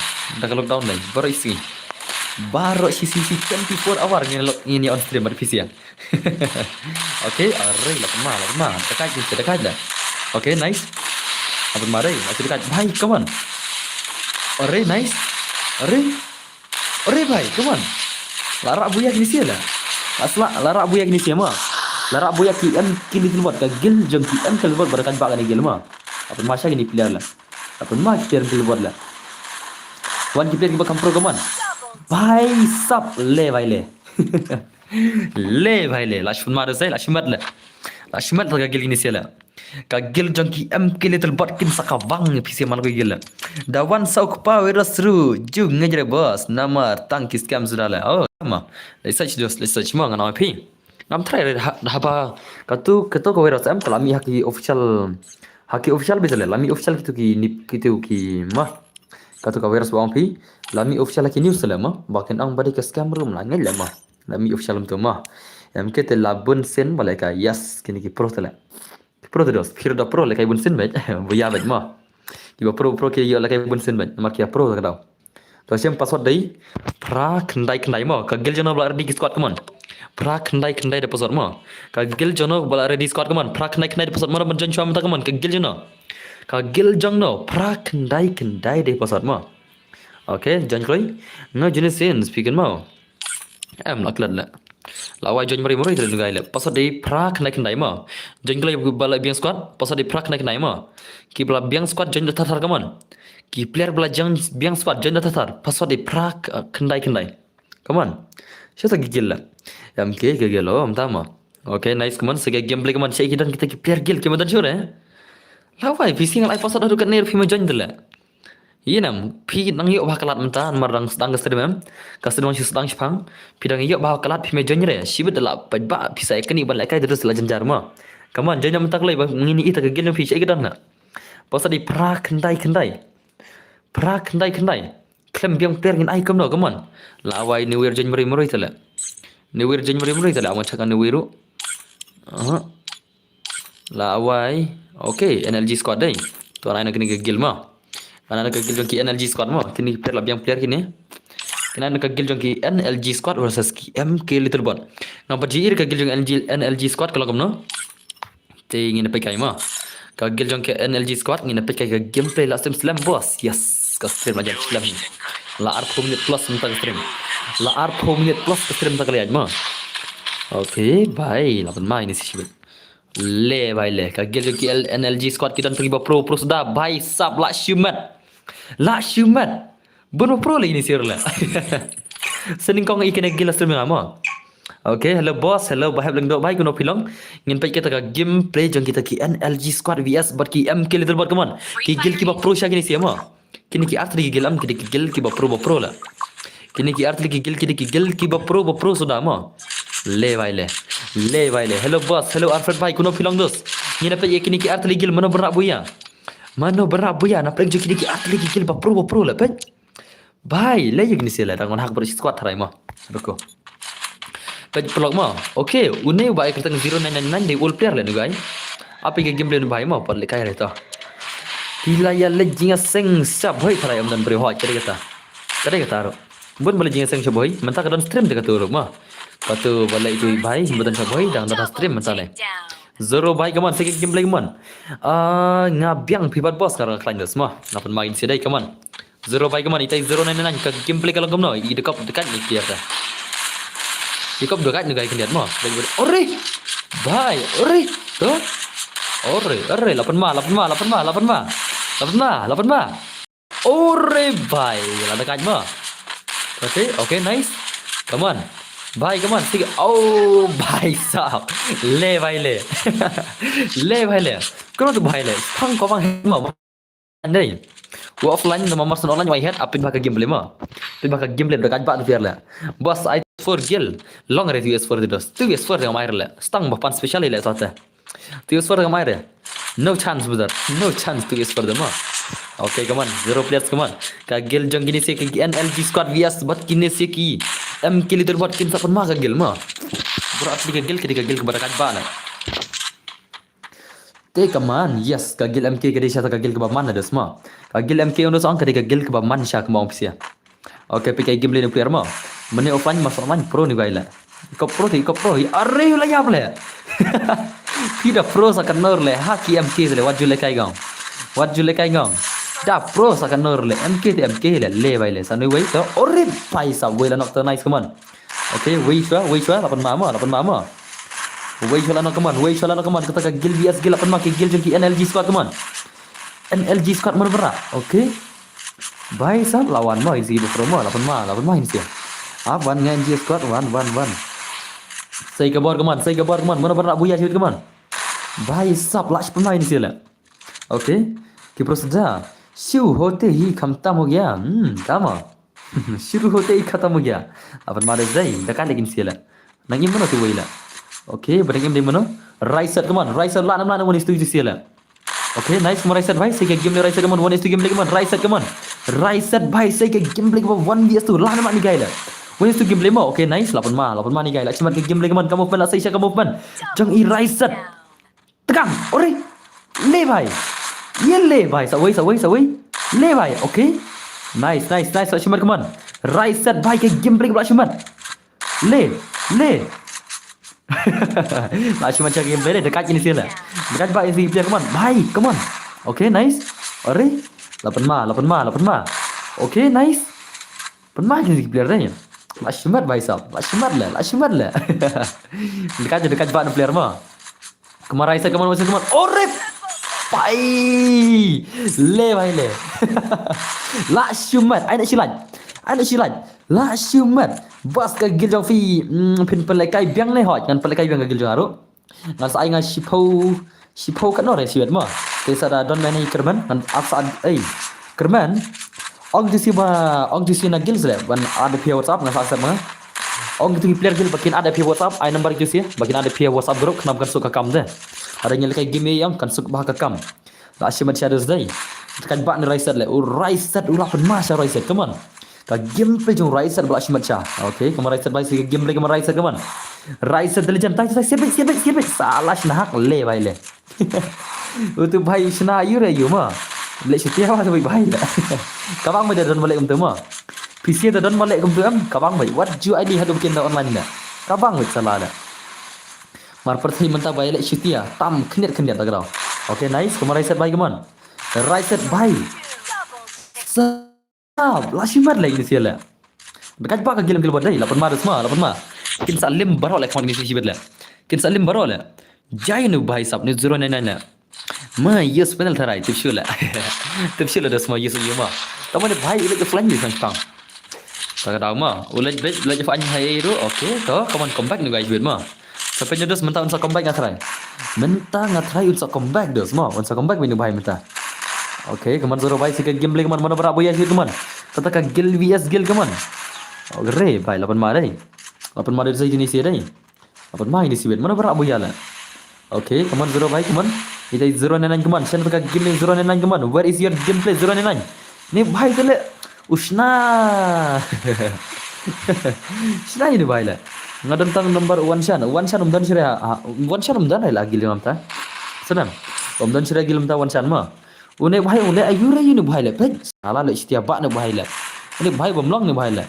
Da ka lockdown le, baroh i sngi. Baroh shi sngi shi twenty-four hour ngin lok ngin ïa on stream bad i P C. Okay, are, la pynma, la pynma. Dei ka kine sha, dei ka kine. Okay, nice. La pynma dei, la shu dei ka kine. Bhai, come on. Are, nice. Are. Are bhai, come on. La rah buya kine sha la. La sla, la rah buya kine sha mo. La rah buya ki M K Little Bot, ka Gil jong ki M K Little Bot, ba da ka ba kane Gil mo. La pynma sha kine player la. La pynma ki player Little Bot la. Wan ki player kiba kham pro, come on. Bhai sab, le bhai le. Le bhai le, la shu pynma da sei, la shu mat le. La shu mat da ka Gil kine sha la. Ka Gil jong ki M K Little Bot kin sa ka bang phi sha man ko Gil. Da wan sa u kpa virus ruh ju ngeit re boss. Namar tang ki scam suda le. Oh, ma. Let's search dos, let's search mo ngan ong phi. Ngam try re ha, ha ba katu, katu ka virus em ka la mih ha ki official. Ha ki official bit le, la mih official kitu ki nip, kitu ki ma. Katu ka virus ba ong phi. La mih official la ki news le mo. Ba kin ong ba dei ka scam room la ngeit le mo. La mih official um tu mo. Em ke te la bun sien ba le ka yes kini ki pro te le. Ki pro te dos. Phi da pro le kai bun sien bet. Buya bet mo. Ki ba pro pro ki yo le kai bun sien bet. Namar ki pro ka dau. To siem password dei. Phra khyndai khyndai mo. Ka guild jong no ba la ready ki squad, come on. Phra khyndai khyndai dei password mo. Ka guild jong no ba la ready squad, come on. Phra khyndai khyndai dei password mo. Ban join shwa mynta, come on. Ka guild jong no. Ka guild jong no. Phra khyndai khyndai dei password mo. Okay, join kloi. Nga join sien speaker mo. Em la klet le. La wai join mari mari te le ngai le. Password dei phra khyndai khyndai mo. Join kloi ba la biang squad. Password dei phra khyndai khyndai mo. Ki ba la biang squad join da thar thar, come on. Ki player ba la jang biang squad join da thar thar. Password dei phra k-, khyndai khyndai. Come on. Sha sa ki guild la. Em ke ke guild lo am ta mo. Okay, nice, come on. Sa ki gameplay, come on. Sha ki don kita ki player guild ki ma don sure. La wai phi single ai password haduh katne phi ma join te le. Ïa nam, phi nang ïoh bha ka lad mynta, namar dang sdang ka stream em. Ka stream dang shu sdang shipang. Phi dang ïoh bha ka lad phi me join re. Shibit da la paidbah phi sa ïa kani ban lehkai da dus la jynjar mo. Come on, join mynta kloi ba ngin ïa ita ka guild phi sha ïa ka dang na. Password dei phra khyndai khyndai. Phra khyndai khyndai. Khlem biang player ngin ai kumno, come on. La wai New Year join mari mari te le. New Year join mari mari te le. Awan chaka New Year. Aha. La wai. Okay, N L G squad dei. To nai na kini ka guild mo. Nai na ka guild jong ki N L G squad mo. Kini player la biang player kini. Kini na ka guild jong ki N L G squad versus ki M K Little Bot. Ngam pat ju ïohi ka guild jong N L G, N L G squad ka long kumno. Te ngin peit kai mo. Ka guild jong ki N L G squad ngin peit kai ka gameplay la stream slem boss. Yes, ka stream la jam slem. La arphew minit plus mynta ka stream. La arphew minit plus ka stream ta ka liaj mo. Okay, bhai, la pynmai ni si shibit. Le bhai le, ka guild jong ki L-, N L G squad ki don tang kiba pro, pro suda, bhai sab la shimet. La shimet. Bun ba pro le ini sir le. Sening kong i kene guild la stream mo. Okay, hello boss, hello Bahep Lengdo, bhai kuno phi long. Ngin peit kita ka gameplay jong kita ki N L G squad V S bad ki M K Little Bot, come on. Ki guild kiba pro sha kini si mo. Kini ki artylli ki guild am, kini ki guild kiba pro ba pro la. Kini ki artylli ki guild, kini ki guild kiba pro ba pro suda mo. Le bhai le. Le bhai le. Hello boss, hello Alfred bhai, kuno phi long dos. Ngin peit ïa kini ki artylli guild mano ba rah buya. Mano ba rah buya, na peit jong kini ki artylli ki guild ba pro ba pro la peit. Bhai, le ïa kini si le, dang wan hak ba squad tharai mo. Ruko. Peit paralok mo. Okay, une ba ai kyrteng zero nine nine nine dei old player le nu gai. Apa ka gameplay nu bhai mo, pat le kai re to. Ki la ïa le jingïaseng sha bhoi tharai ym don briew hoi, ka dei kata. Ka dei kata ruh. Bun ba le jingïaseng sha bhoi, mynta ka don stream te katu ruh mo. Katu ba le itu bhai, ba don sha bhoi, dang don stream mynta le. Zero bhai, come on, sa ki gameplay, come on. Ah, nga biang phi bad boss, nga rang khlaiñ dos mo. Nga pynmai in sia dei, come on. Zero bhai, come on, itai zero nine nine, ka gameplay ka long kumno, i dekop dekat ni clear ta. I kop dekat ni gai khyndiat mo. Ore! Bhai, ore! To? Ore, ore, la pynma, la pynma, la pynma, la pynma. La pynma, la pynma. Ore bhai, la dekat mo. Okay, okay, nice. Come on. Bhai, come on. Sige. Oh, bhai sab. Le bhai le. Le bhai le. Kano tu bhai le. Pang ko bang mo. Andai. Wa offline na mamar san online wa head apit bha ka gameplay mo. Apit bha ka gameplay da ka ba tu le. Boss, I four guild. Long re tu S four dos. Tu S four de mai le. Stang ba pan special le sate. Tu S four de mai re. No chance, brother. No chance tu S four de mo. Okay, come on. Zero players, come on. Ka guild jong kini si ki N L G squad V S bad kini si ki M K Little Bot kin sa pynma ka guild mo. Bro, atli ka guild, ka dei ka guild kaba da ka ba na. Te ka man, yes, ka guild M K ka dei sha ka guild kaba man na dos mo. Ka guild M K un dos ong ka dei ka guild kaba man sha kaba ong pisa. Okay, pika gameplay ni player mo. Mane offline mas online pro ni bai la. Ko pro ti, ko pro hi. Are la yap le. Pida pro sa kanor le. Ha ki M K le. Wat ju le kai gong. Wat ju le kai gong. Da pro sa kanor le. M K ti M K le. Le bai le. Sa ni wei to. Ore pai sa wei la nok to nice, come on. Okay, wei shwa, wei shwa, la pynma mo, la pynma mo. Wei shwa la no, come on, wei shwa la no, come on. Kata ka guild V S guild la pynma ki guild jong ki N L G squad, come on. N L G squad mano bra. Okay. Bhai sab la wan mo, isi ba pro mo, la pynma, la pynma insi. Ap wan nga N G squad, wan, wan, wan. Sai ka bor, come on, sai ka bor, come on. Mano bra buya shit, come on. Bhai sab la pynma insi la. Okay. Ki pro sada. Shu hote hi khamtam ho gaya. Hmm, tama. Shuru hote hi khatam ho gaya. Aban mare zai, da kan lekin sila. Nang im mano tu wai la. Okay, ba dang im dei mano. Right side, come on. Right side la nam la nam one is two sila. Okay, nice mo right side bhai. Sika game le right side, come on. One is two game le, come on. Right side, come on. Raiset bhai, sei ka gameplay kaba one V S two, la namar ni guy la. One V S two gameplay mo. Okay, nice, la pynma, la pynma ni guy la. Shimet ka gameplay ka mon, ka movement la sei sha ka movement jong i Raiset. Tekam, ore. Le bhai. Ye le bhai, sa wei, sa wei, sa wei. Le bhai, okay. Nice, nice, nice, la shimet ka mon. Raiset bhai, ka gameplay kaba la shimet. Le, le. La shimet sha ka gameplay le, dekat ini sila. Dekat ba isi player, come on. Bhai, come on. Okay, nice. Ore. La pynma, la pynma, la pynma. Okay, nice. Pynma kini player dei. La shimet bhai sab. La shimet le, la shimet le. Dekat je, dekat ba player mo. Kemar Raiset, kemar Raiset, kemar. Ore. Bhai. Le bhai le. La shimet. Ai na shilat. Ai na shilat. La shimet. Bas ka guild jong phi. Hmm, phin pynlehkai biang ne hoi. Ngan pynlehkai biang ka guild jong nga ruh. Ngan sa ai nga shiphew, shiphew katno re shiwet mo. Te sa da don mane Kerman, ngan ap sa ai. Kerman. Ong tu si ba, ong tu si na guild sele. Ban add phi WhatsApp, ngan sa accept ma nga. Ong tu ki player guild ba kin add phi WhatsApp, ai number tu si, ba kin add phi WhatsApp group, khnang kan suk ka kam te. Ada ngi lehkai game ïa ong kan suk ba ka kam. La shimet sha dos dei. Kan ba ni Raiset le. U Raiset, u la pynma sha Raiset, come on. Ka gameplay jong Raiset ba la shimet sha. Okay, kemar Raiset bhai, si ka gameplay kemar Raiset, come on. Raiset the legend, tai tai, siap bek, siap bek, siap bek. Salah shna hak le bhai le. Utu bhai shna ayu re ayu ma. Le shuti hawa tu bhai le. Ka bang bhai da don balik um tu ma. P C da don balik um tu em. Ka bang bhai. What you I D hadu bikin da online da. Ka bang bhai salah da. Mar pyrthei mynta bhai le shuti ya. Tam khyndiat khyndiat da grau. Okay, nice. Kemar Raiset bhai, come on. Raiset bhai. Sa Ah, la shimet le ini sila. Dekat ba ka guild guild ba dei, la pynma dos ma, la pynma. Kin sa lim baroh le khmat ini si shibet le. Kin sa lim baroh le. Jai nu bhai sab nu zero nine nine le. Ma yes panel tharai, tip shu le. Tip shu le dos ma yes yu ma. Tama ni bhai u le flank ni sang tang. Ta ka daw ma, u le bet, u le fan hai ru, okay, to, come on, come back nu guys, wait ma. Sa pynjados mynta un sa comeback nga try. Mynta nga try un sa comeback dos mo. Un sa comeback bini bhai mynta. Okay, come on zero bhai, si ka gameplay come on, mano bara boya si come on. Tata ka guild V S guild come on. Okay bhai, la pynma dei. La pynma dei, sa ini si dei. La pynma ini si wet, mano bara boya la. Okay, come on zero bhai, come on. Ita zero nine nine, come on. Shen ka gameplay zero nine nine, come on. Where is your gameplay zero nine nine? Ni bhai tele. Ushna. Shna ini bhai le. Nga don tang number one shan. One shan um don shire ha. One shan um don hai la guild jong ta. Senam. Um don shire guild ta one shan ma. Une bhai une ayu re ini bhai le. Pek. Ala le shitia ba ne bhai le. Ini bhai bamlong ni bhai le.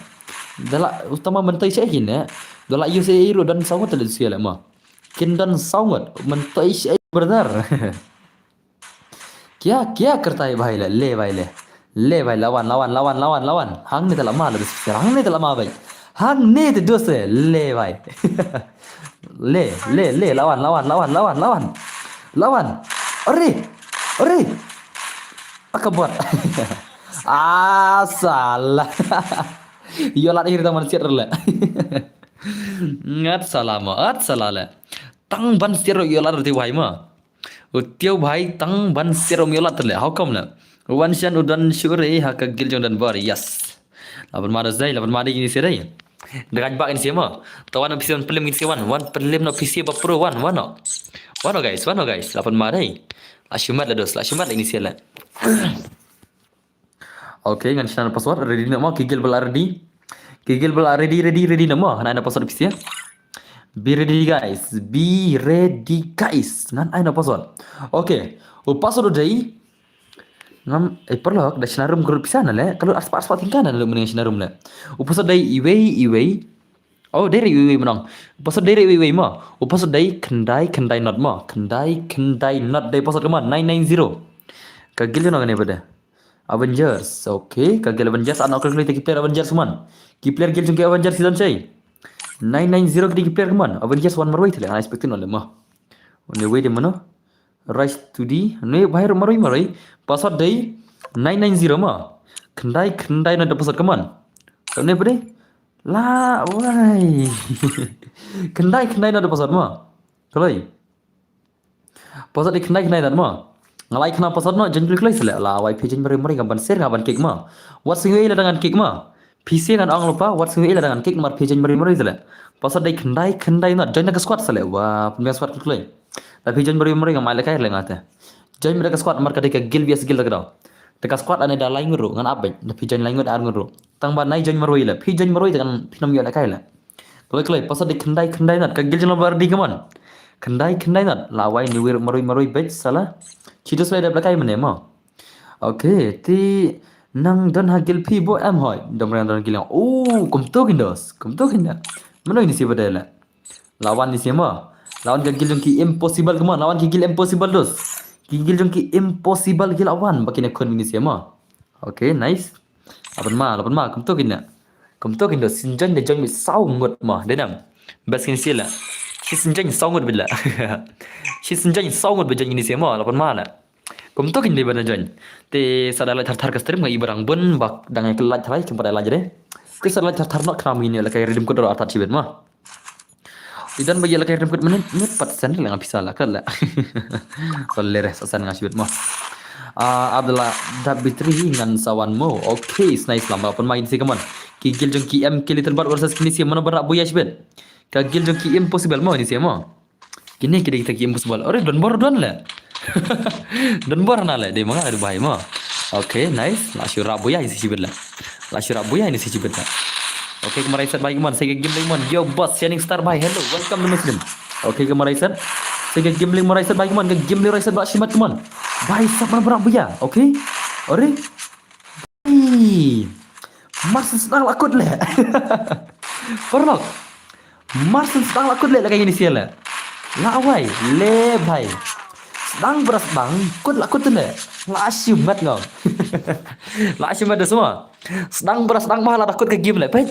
Dala utama mentai sha kine. Dala yu se iru don saw ngut le sia le ma. Kin don saw ngut. Mentai sha brother. Kya, kya karta hai bhai le, le bhai le. Le bhai, lawan, lawan, lawan, lawan, lawan. Hangne te lama le, hangne te lama bhai. Hangne te dos le, le bhai. Le, le, le, lawan, lawan, lawan, lawan, lawan. Lawan. Are, are. Akabot. Ah, salah. Yolat akhir taman siat le. Ngat salah ma, at salah le. Tang ban siat yolat te bhai ma. U tiu bhai tang ban siat um yolat le. How come le? Wan shan u don shu re ha ka guild jong don bor. Yes. Lapan ma dos dai, lapan ma dai ini si dai. Dekat bak ini si ma. Tawan P C wan pelim ini si wan. Wan pelim no P C ba pro wan, wan no. Wan no guys, wan no guys. Lapan ma dai. La shimat le dos, la shimat le ini si le. Okay, ngan shna password ready na mo, ki guild ba la ready. Ki guild ba la ready, ready, ready na mo. Ngan ai password pisa. Be ready guys, be ready guys. Ngan ai password. Okay, u password dei. Ngam, eh, paralok, da shna room group pisa na le. Kalau aspa aspa tingka na le mending shna room le. U password dei iwei iwei. Oh, dei re iwei iwei menong. U password dei re iwei iwei mo. U password dei khyndai khyndai not mo. Khyndai khyndai not dei password kemon nine nine zero. Ka guild no kane pada. Avengers. Okay, ka guild Avengers, ano klik klik ki player Avengers man. Ki player guild jong ki Avengers season chai. Nine nine zero ki player man. Avengers wan marwei tele, unexpected no le ma. One way de mano. Rise to the. Ne bhai marwei marwei. Password dei nine nine zero ma. Khyndai khyndai not dei password kemon. Kane pada. La wai. Khyndai khyndai not dei password ma. Kalai. Password dei khyndai khyndai not ma. Ngalai khyndai password no, jen klik klik sele. La wai phi jen mari mari ngan ban share ngan ban kick ma. Wat sing wei la ngan kick ma. Phi se ngan ong lupa, wat sing wei la ngan kick mar phi jen mari mari sele. Password dei khyndai khyndai not. Join ka squad sele. Wa, pynmia squad klik klik. La phi jen mari mari ngan mai le kai le ngate. Join mari ka squad mar ka dei ka guild V S guild ka dau. Te ka squad lane da lai ngut ruh ngan ap beit, da phi join lai ngut ar ngut ruh. Tang ba nai join marwei la, phi join marwei te kan phin ym ïoh lehkai la. Kloi kloi, pasa dei khyndai khyndai not, ka guild jong la ba ready ka mon. Khyndai khyndai not, la wai ni wir marwei marwei beit sala. Chi dos lai dep lehkai mane mo. Okay, te nang don ha guild phi bo em hoi. Dom rang don guild. Oh, kumto kin dos. Kumto kin da. Mano ini si ba dei la. La wan ini si mo. La wan ka guild jong ki impossible, come on. La wan ki guild impossible dos. Ki guild jong ki impossible ki la wan. Ba kine khun ini si mo. Okay, nice. La pynma, la pynma, kumto kin da. Kumto kin dos, shu join da join beit saw ngut mo. Dei nam. Best kin si la. Shu join saw ngut beit la. Shu join saw ngut beit join ini si mo. La pynma la. Kumto kin dei ban join. Te sa da lait thar thar ka stream nga i barang bun ba dang ïa ka lait thar ai kim pat da lait re. Te sa da lait thar thar not khnang ba ngin ïoh lehkai redeem code ruh artat shibit mo. I don ba ïoh lehkai redeem code minit minit pat sen la nga pisa la ka la. Sol le re sa sen nga shibit mo. Ah, Abdullah Dabitri ngan sa wan mo. Okay, nice lamba pynma ini si, come on. Ki guild jong ki M K Little Bird versus kine si mano ba rah buya shibit. Ka guild jong ki impossible mo ini si mo. Kine ki dei kita ki impossible. Ore, don bor don le. Don bor na le, dei ma nga dei bai mo. Okay, nice. La shu rah buya ini si shibit la. La shu rah buya ini si shibit la. Okay, ka Marai Set bai, come on. Sa ka Gimli, come on. Yo boss, Shining Star bai. Hello, welcome to my stream. Okay, ka Marai Set. Sa ka Gimli, Marai Set bai, come on. Ka Gimli Marai Set ba shimat, come on. Bai sap mana ba rah buya. Okay. Ore. Ih, mar shu sdang la kut le. Paralok. Mar shu sdang la kut le, la ka ini si le. La wai le bai. Sdang bra sdang kut la kut le. La shimet ngam. La shimet da semua. Sdang bra sdang ba la da kut ka game le. Peit.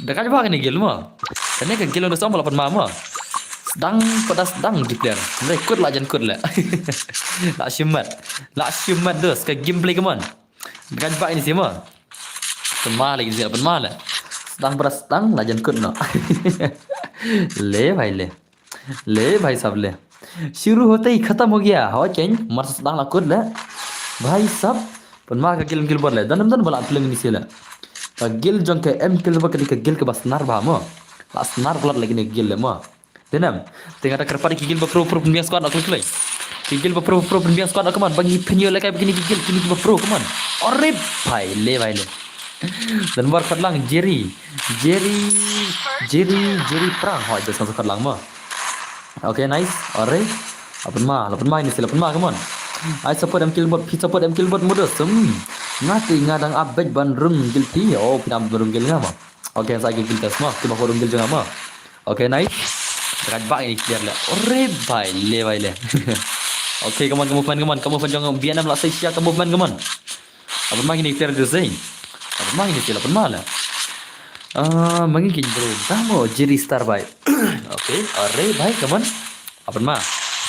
Da ka jubak ini guild mo. Kane ka guild da song la pynma mo. Sdang pada sdang di player. Ndai kut la jan kut le. La shimet. La shimet dos ka gameplay, come on. Kan ba ini si mo. Pynma lagi si, pynma la. Sdang bra sdang la jan kut no. Le bai le. Le bai sab le. Shuru hote hi khatam ho gaya. Ho chen mar sdang la kut le. Bai sab. Pynma ka guild, guild bor le. Dan dan ba la film ini si le. Ka guild jong ka M K Little Bird ka dei ka guild kaba snar ba mo. La snar palat lagi ne guild le mo. Dei nam. Te nga da kyrpad ki guild ba pro pro pynbiang squad, okay, kloi. Ki guild ba pro pro pynbiang squad, come on. Ba ngi pynïoh lehkai ba kine ki guild, kine ki ba pro, come on. Ore bai le bai le. Don bor khot lang Jerry. Jerry. Jerry, Jerry Prang. Hoi, just khot lang mo. Okay, nice. Ore. La pynma, la pynma ini si, la pynma, come on. Ai support M K Little Bird, phi support M K Little Bird modus. Hmm. Nga te nga dang ap beit ban rung guild phi. Oh, phi dang ap ban rung guild nga mo. Okay, sa ki guild test mo. Ki ba rung guild jong nga mo. Okay, nice. Rat ba ini clear le. Ore bai le bai le. Okay, come on, ka movement, come on. Ka movement jong B N M la sa sia ka movement, come on. Apa ma ini clear tu sih? Apa ma ini sih, apa ma la? Ah, mangi kin bro. Tamo Jerry Star bai. Okay, ore bai, come on. Apa ma?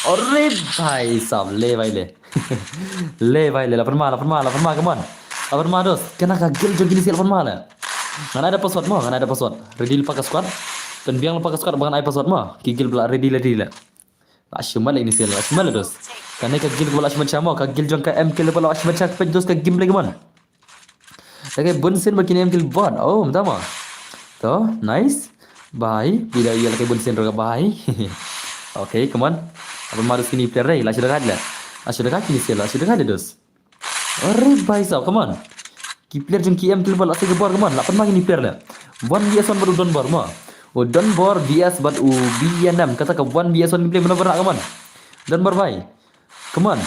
Ore bai sab le bai le. Le bai le, la pynma, la pynma, la pynma, come on. La pynma dos, kane ka guild jong kine si la pynma le. Ngan ai da password mo, ngan ai da password. Ready lypa ka squad. Pynbiang lypa ka squad ba ngan ai password mo. Ki guild ba la ready la ready la. La shimet la ini si la, la shimet la dos. Kane ka guild ba la shimet sha mo, ka guild jong ka M K Little Bird la shimet sha, ka peit dos ka gameplay, come on. Okay, bun sien ba kine M K Little Bird. Oh, mynta mo. To, nice. Bai, bila ïa la ka bun sien ruh ka bai. Okay, come on. Apa ma dos kine player re, la shu da kat le. La shu da kat kine si la, la shu da kat le dos. Ore bai sab, come on. Ki player jong ki M K Little Bird la sa ka bor, come on. La pynma kine player le. One V S one bad u Don Bor mo. U Don Bor V S bad u B N M. Kata ka one V S one gameplay mano ba rah, come on. Don Bor bai. Come on.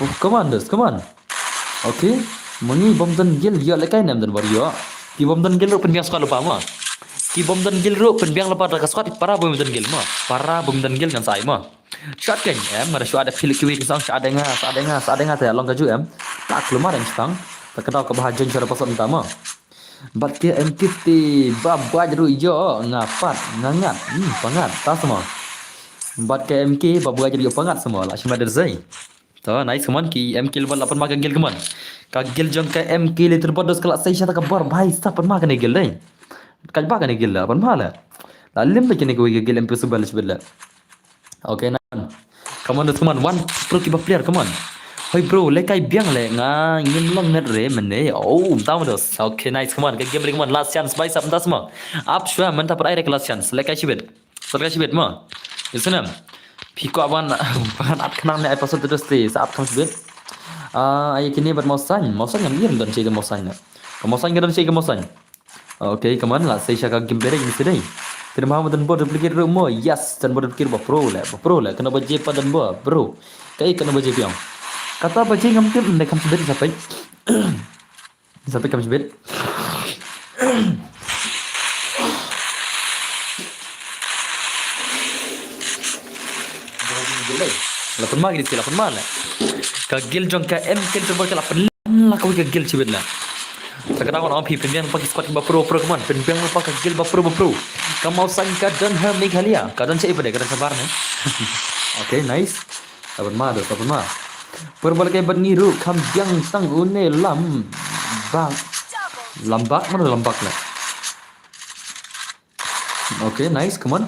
Oh, come on, dos, come on. Okay. Mangi bym don guild ïoh lehkai ne em don bor ïoh. Ki bym don guild ruh pynbiang squad lypa mo. Ki bym don guild ruh pynbiang lypa da ka squad, para bym don guild mo. Para bym don guild ngan sa ai mo. Shot kan em, nga da shot da pil kiwi ki song, shot da nga, shot da nga, shot da nga te long ka ju em. Tak lumar em stang. Ta ka daw ka ba ha join shot da password mynta mo. Bad ka M K te ba buaid ruh ïoh nga pat, nga ngat, hmm, pangat, ta samo. Bad ka M K ba buaid ruh ïoh pangat samo, la shimet da zai. To, nice, come on, ki M K Little Bird la pynma ka guild, come on. Ka guild jong ka M K Little Bird dos ka la sei shata ka bor, bai sab pynma kane guild dei. Ka ba kane guild la pynma la. La lim da kane ka guild impossible shibit la. Okay, nice. Come on, come on. One pro kiba player, come on. Hoi bro, lehkai biang le nga ngim long net re mene. Oh, tama dos. Okay, nice, come on. Ka game re, come on. Last chance, bai sab, mynta samo. Ap shwa, mynta pat ai re ka last chance. Lehkai shibit. Lehkai shibit mo. Isnam. Phi kwah ban, ban at khnang ne ai password dos te, sa ap khnang shibit. Ah, ai kine bad Mawsain. Mawsain ngam ïohi don shei ka Mawsain na. Ka Mawsain ka don shei ka Mawsain. Okay, come on, la sei sha ka game bereng ni sedai. Tira ma don bor duplicate ruh mo. Yes, don bor duplicate ba pro le, ba pro le. Kano ba je pa don bor, bro. Kai kano ba je piang. Kata ba je ngam tip, ndai kam sibit sa pai. Sa pai kam sibit. La pynma kine shi, la pynma la. Ka guild jong ka M K Leaderboard ka la pynlong la kawei ka guild shibit la. Sa ka dang ong phi pynbiang pa ki squad ba pro pro, come on. Pynbiang pa ka guild ba pro ba pro. Ka Mawsain ka don ha Meghalaya. Ka don sha i pade, ka don sha bar ne. Okay, nice. La pynma, la pynma. Pur bal kai bad ngi ruh kham biang tang une Lambak. Lambak, mano Lambak la. Okay, nice, come on.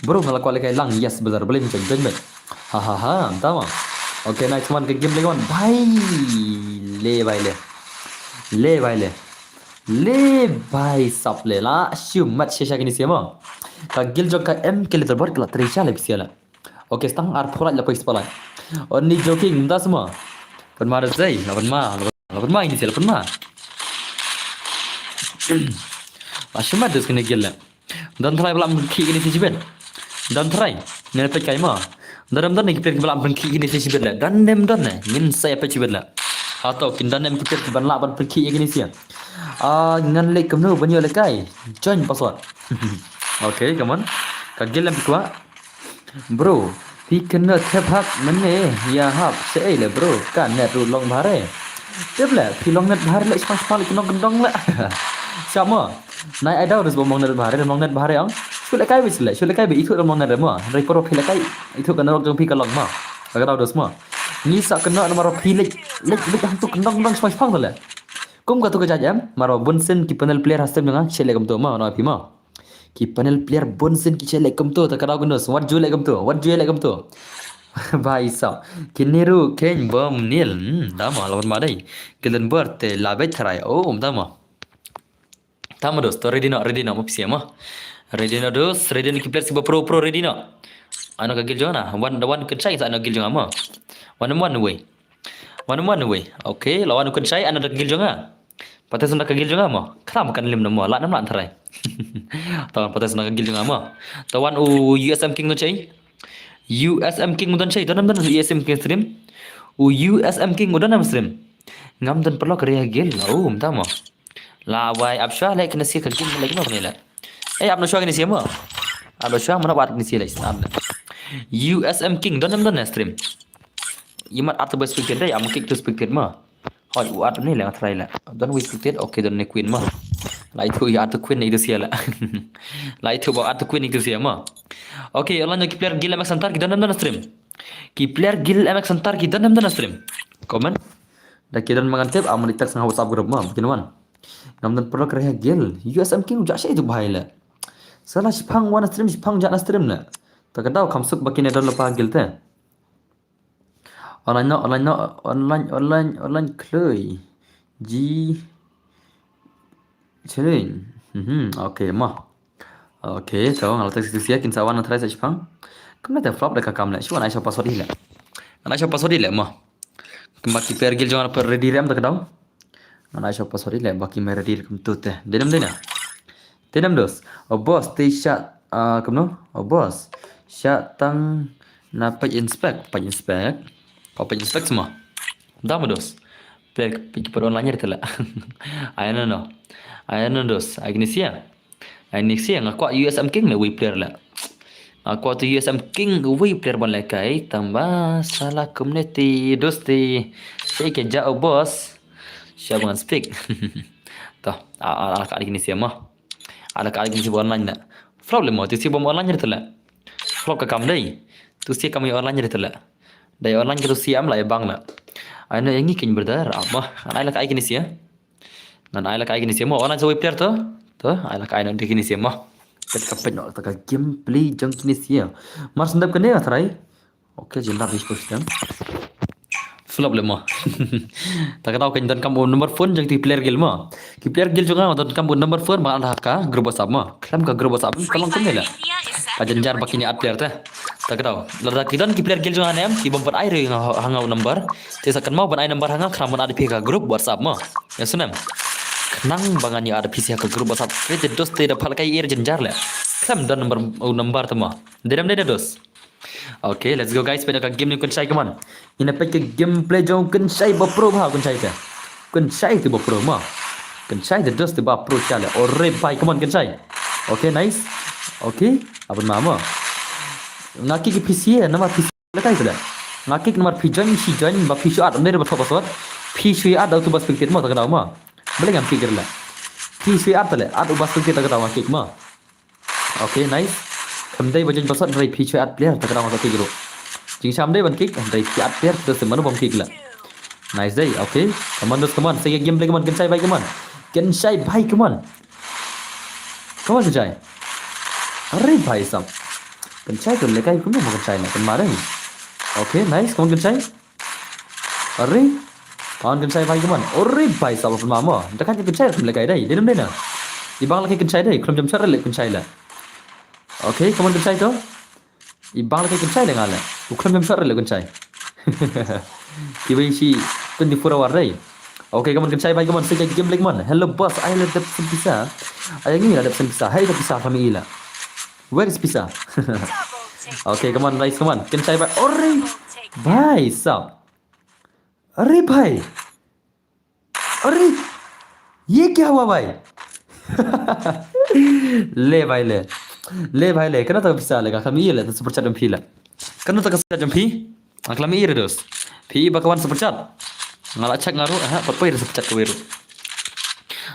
Bro, nga la kwah lehkai lang. Yes, brother, boleh macam join back. Ha ha ha, entah mah. Okay, nice, come on, ka game lagi, come on. Bhai, le bhai le. Le bhai le. Le bhai sab le la. Shu mat shisha kini siama. Ka guild jong ka M K Leaderboard ka la trei sha le bisiala. Okay, stang ar pholat la poi spalai. Only joking, mynta semua. Pynma da zai, la pynma, la pynma ini sih, la pynma. Masih mad dus kini gila. Don trai bala mengki kini si jibet. Don trai, ngin pet kai ma. Dalam don ni kipir bala mengki kini si jibet la. Dan dem don ne, ngin saya pet jibet la. Atau kin dan dem kipir ban la ban perki kini si. Ah, ngan lek kemnu ban yo lekai. Join password. Okay, come on. Ka gila pikwa. Bro, phi kena thep hak mene, ïa hap, sha ei le bro, ka net ruh long bhare. Tip le, phi long net bhare le, shpang shpang le, kynong kyndong le. Shap mo. Nai ai dau dus bom long net bhare, long net bhare ong. Shu le kai bit le, shu le kai bit, ithuh long net mo. Rai poro phi le kai, ithuh ka narok jong phi ka long mo. Ka dau dus mo. Ngi sa kena namar phi le, le, le hangtu kyndong kyndong shpang shpang le. Kum ka tu ka jaj em, maro bun sien ki panel player ha stem jong nga, sha le kumto mo, na phi mo. Ki panel player bun sien ki sha leh kumto, ta ka dau kyndos, wat ju leh kumto, wat ju leh kumto. Bhai sab, kini ruh khein bom nil, hmm, dama lawan ma dei. Gilden ber te labet tharai, oh, dama. Tama dos, to ready no, ready no, mapsi ma. Ready no dos, ready no ki player si ba pro, pro, ready no. Ano ka gil jong na, wan, wan ka chai sa ano gil jong ma. Wan, wan, wei. Wan, wan, wei. Okay, lawan u kan shai, ana da ka gil jong nga. Pates na ka gil jong nga mo. Kram kan lim na mo, la nam la tharai. Tawan pates na ka gil jong nga mo. Tawan u U S M King no chai. U S M King u don chai, don nam don U S M King stream. U U S M King u don nam stream. Ngam don perlu ka ria gil, oh, mta mo. La wai ap shwa le kena sia ka gil le kena le. Eh, ap no shwa kena sia mo. Ap no shwa mana wat kena sia le. U S M King don nam don stream. Imat atu ba speaker dai, am kick to speaker ma. Hoi, u atu ni le ngatrai le. Don wi speaker, okay, don ni queen ma. Lai thu ya atu queen ni tu sia le. Lai thu ba atu queen ni tu sia ma. Okay, online ki player gil M X Center ki don nam don stream. Ki player gil M X Center ki don nam don stream. Comment. Da ki don mangan tip, am ni text nga WhatsApp group ma, bikin wan. Ngam don perlu kerja gil. U S M King u jak sha itu bahai le. Salah shipang wan stream, shipang jak na stream le. Ta ka dau kam suk ba kine don lepa gil te. Online no, online no, online, online, online kloi. Ji. Chilin. Mhm, okay, ma. Okay, so, nga la text tu sia, kin sa wan na try sa shipang. Kam na te flop da ka kam le. Shu wan ai sha password hi le. Ngan ai sha password hi le, ma. Kam ba ki player gil jong nga per ready rem da ka dau. Ngan ai sha password hi le, ba ki me ready rem tu te. Denem dena. Te nam dos. O boss, te sha, ah, kumno? O boss. Sha tang na page inspect, page inspect. Ko page inspect semua. Dah mo dos. Player page per online ri tela. Ai no no. Ai no dos. Ai kini sia. Ai ni sia nga kwah U S M King le wi player la. Nga kwah tu U S M King wi player ban lekai. Tang ba salah community dos te. Sai ke ja o boss. Sha ban speak. Toh, a, a, ala ka kini sia mo. Ala ka kini sia online la. Flop le mo, tu sia bom online ri tela. Flop ka kam dei. Tu sia kam online ri tela. Dai online ka tu sia am la bang la. Ai no yang ngi kin brother, am mo. Ai la ka kini sia. Ngan ai la ka kini sia mo. Online sa wi player to. To, ai la ka ai no kini sia mo. Pet ka pet no, ta ka gameplay jong kini sia. Mar sendap kene nga try. Okay, jin dap ni system. Flop le mo. Ta ka dau kan don kam u number phone jong ti player gil mo. Ki player gil jong nga don kam u number phone ba la ka group WhatsApp mo. Klam ka group WhatsApp ka long kumne la. Ka janjar ba kini at player te. Ta ka daw. Lada ki don ki player guild jong nga ne em, ki bym pat ai ruh ha nga u number. Te sa kynmaw ban ai number ha nga khnang ban add ïa phi ha ka group WhatsApp mo. Ïa sngewbha. Khnang ba ngan ïa add ïa phi ha ka group WhatsApp. Te te dos te da phah lehkai ïa jynjar leh. Khlem don number, u number te mo. Dei ne em dei ne dos. Okay, let's go guys. Peit ka game jong u Kynshai, come on. Ngin ïa peit ka gameplay jong u Kynshai ba pro bha u Kynshai te. Kynshai te ba pro mo. Kynshai te dos te ba pro sha leh. Ore bhai, come on Kynshai. Okay, nice. Okay, aban ma mo. Nga kick ïa phi sha, namar phi sha lehkai te leh. Nga kick namar phi join, shi join, ba phi shu add, ym dei ba thok ba sot. Phi shu add da utu ba spectate mo, ta ka daw mo. Balei ngam kick leh. Phi shu add te leh, add u ba spectate, ta ka daw nga kick mo. Okay, nice. Kam dei ba join ba sot, hynrei phi shu add player, ta ka daw nga kick ruh. Jingsham dei ban kick, hynrei phi add player, te mano bym kick leh. Nice dei, okay. Come on, dos, come on. Sa ïa gameplay, come on. Kynshai bhai, come on. Kynshai bhai, come on. Come on, Kynshai. Are bhai sahab. Kynshai to lehkai kumno mo Kynshai na, kan ma dei. Okay, nice. Come on, Kynshai. Are. Come on, Kynshai bhai, come on. Are bhai sahab, kan ma mo. Ynda ka Kynshai kum lehkai dei. Dei ne em dei ne. I bang lehkai Kynshai dei. Khlem jump shot leh Kynshai leh. Okay, come on, Kynshai to. I bang lehkai Kynshai leh nga leh. U khlem jump shot leh Kynshai. Kiwei shi twenty-four hour dei. Okay, come on, Kynshai bhai, come on. Sa ïa gameplay, come on. Hello boss, ai la dep send pisa. Ai ngi la dep send pisa. Hai da pisa kami ila. Where is pisa? Okay, come on guys, come on. Kynshai bhai. Ore bhai sahab. Are bhai. Are, ye kya hua bhai? Le bhai le. Le bhai le. Kano ta ka pisa le, ka khlem ïa le, ta super chat jong phi le. Kano ta ka super chat jong phi? Nga khlem ïa re dos. Phi ba ka wan super chat. Nga la check nga ruh, ha, pat poi re super chat kawei ruh.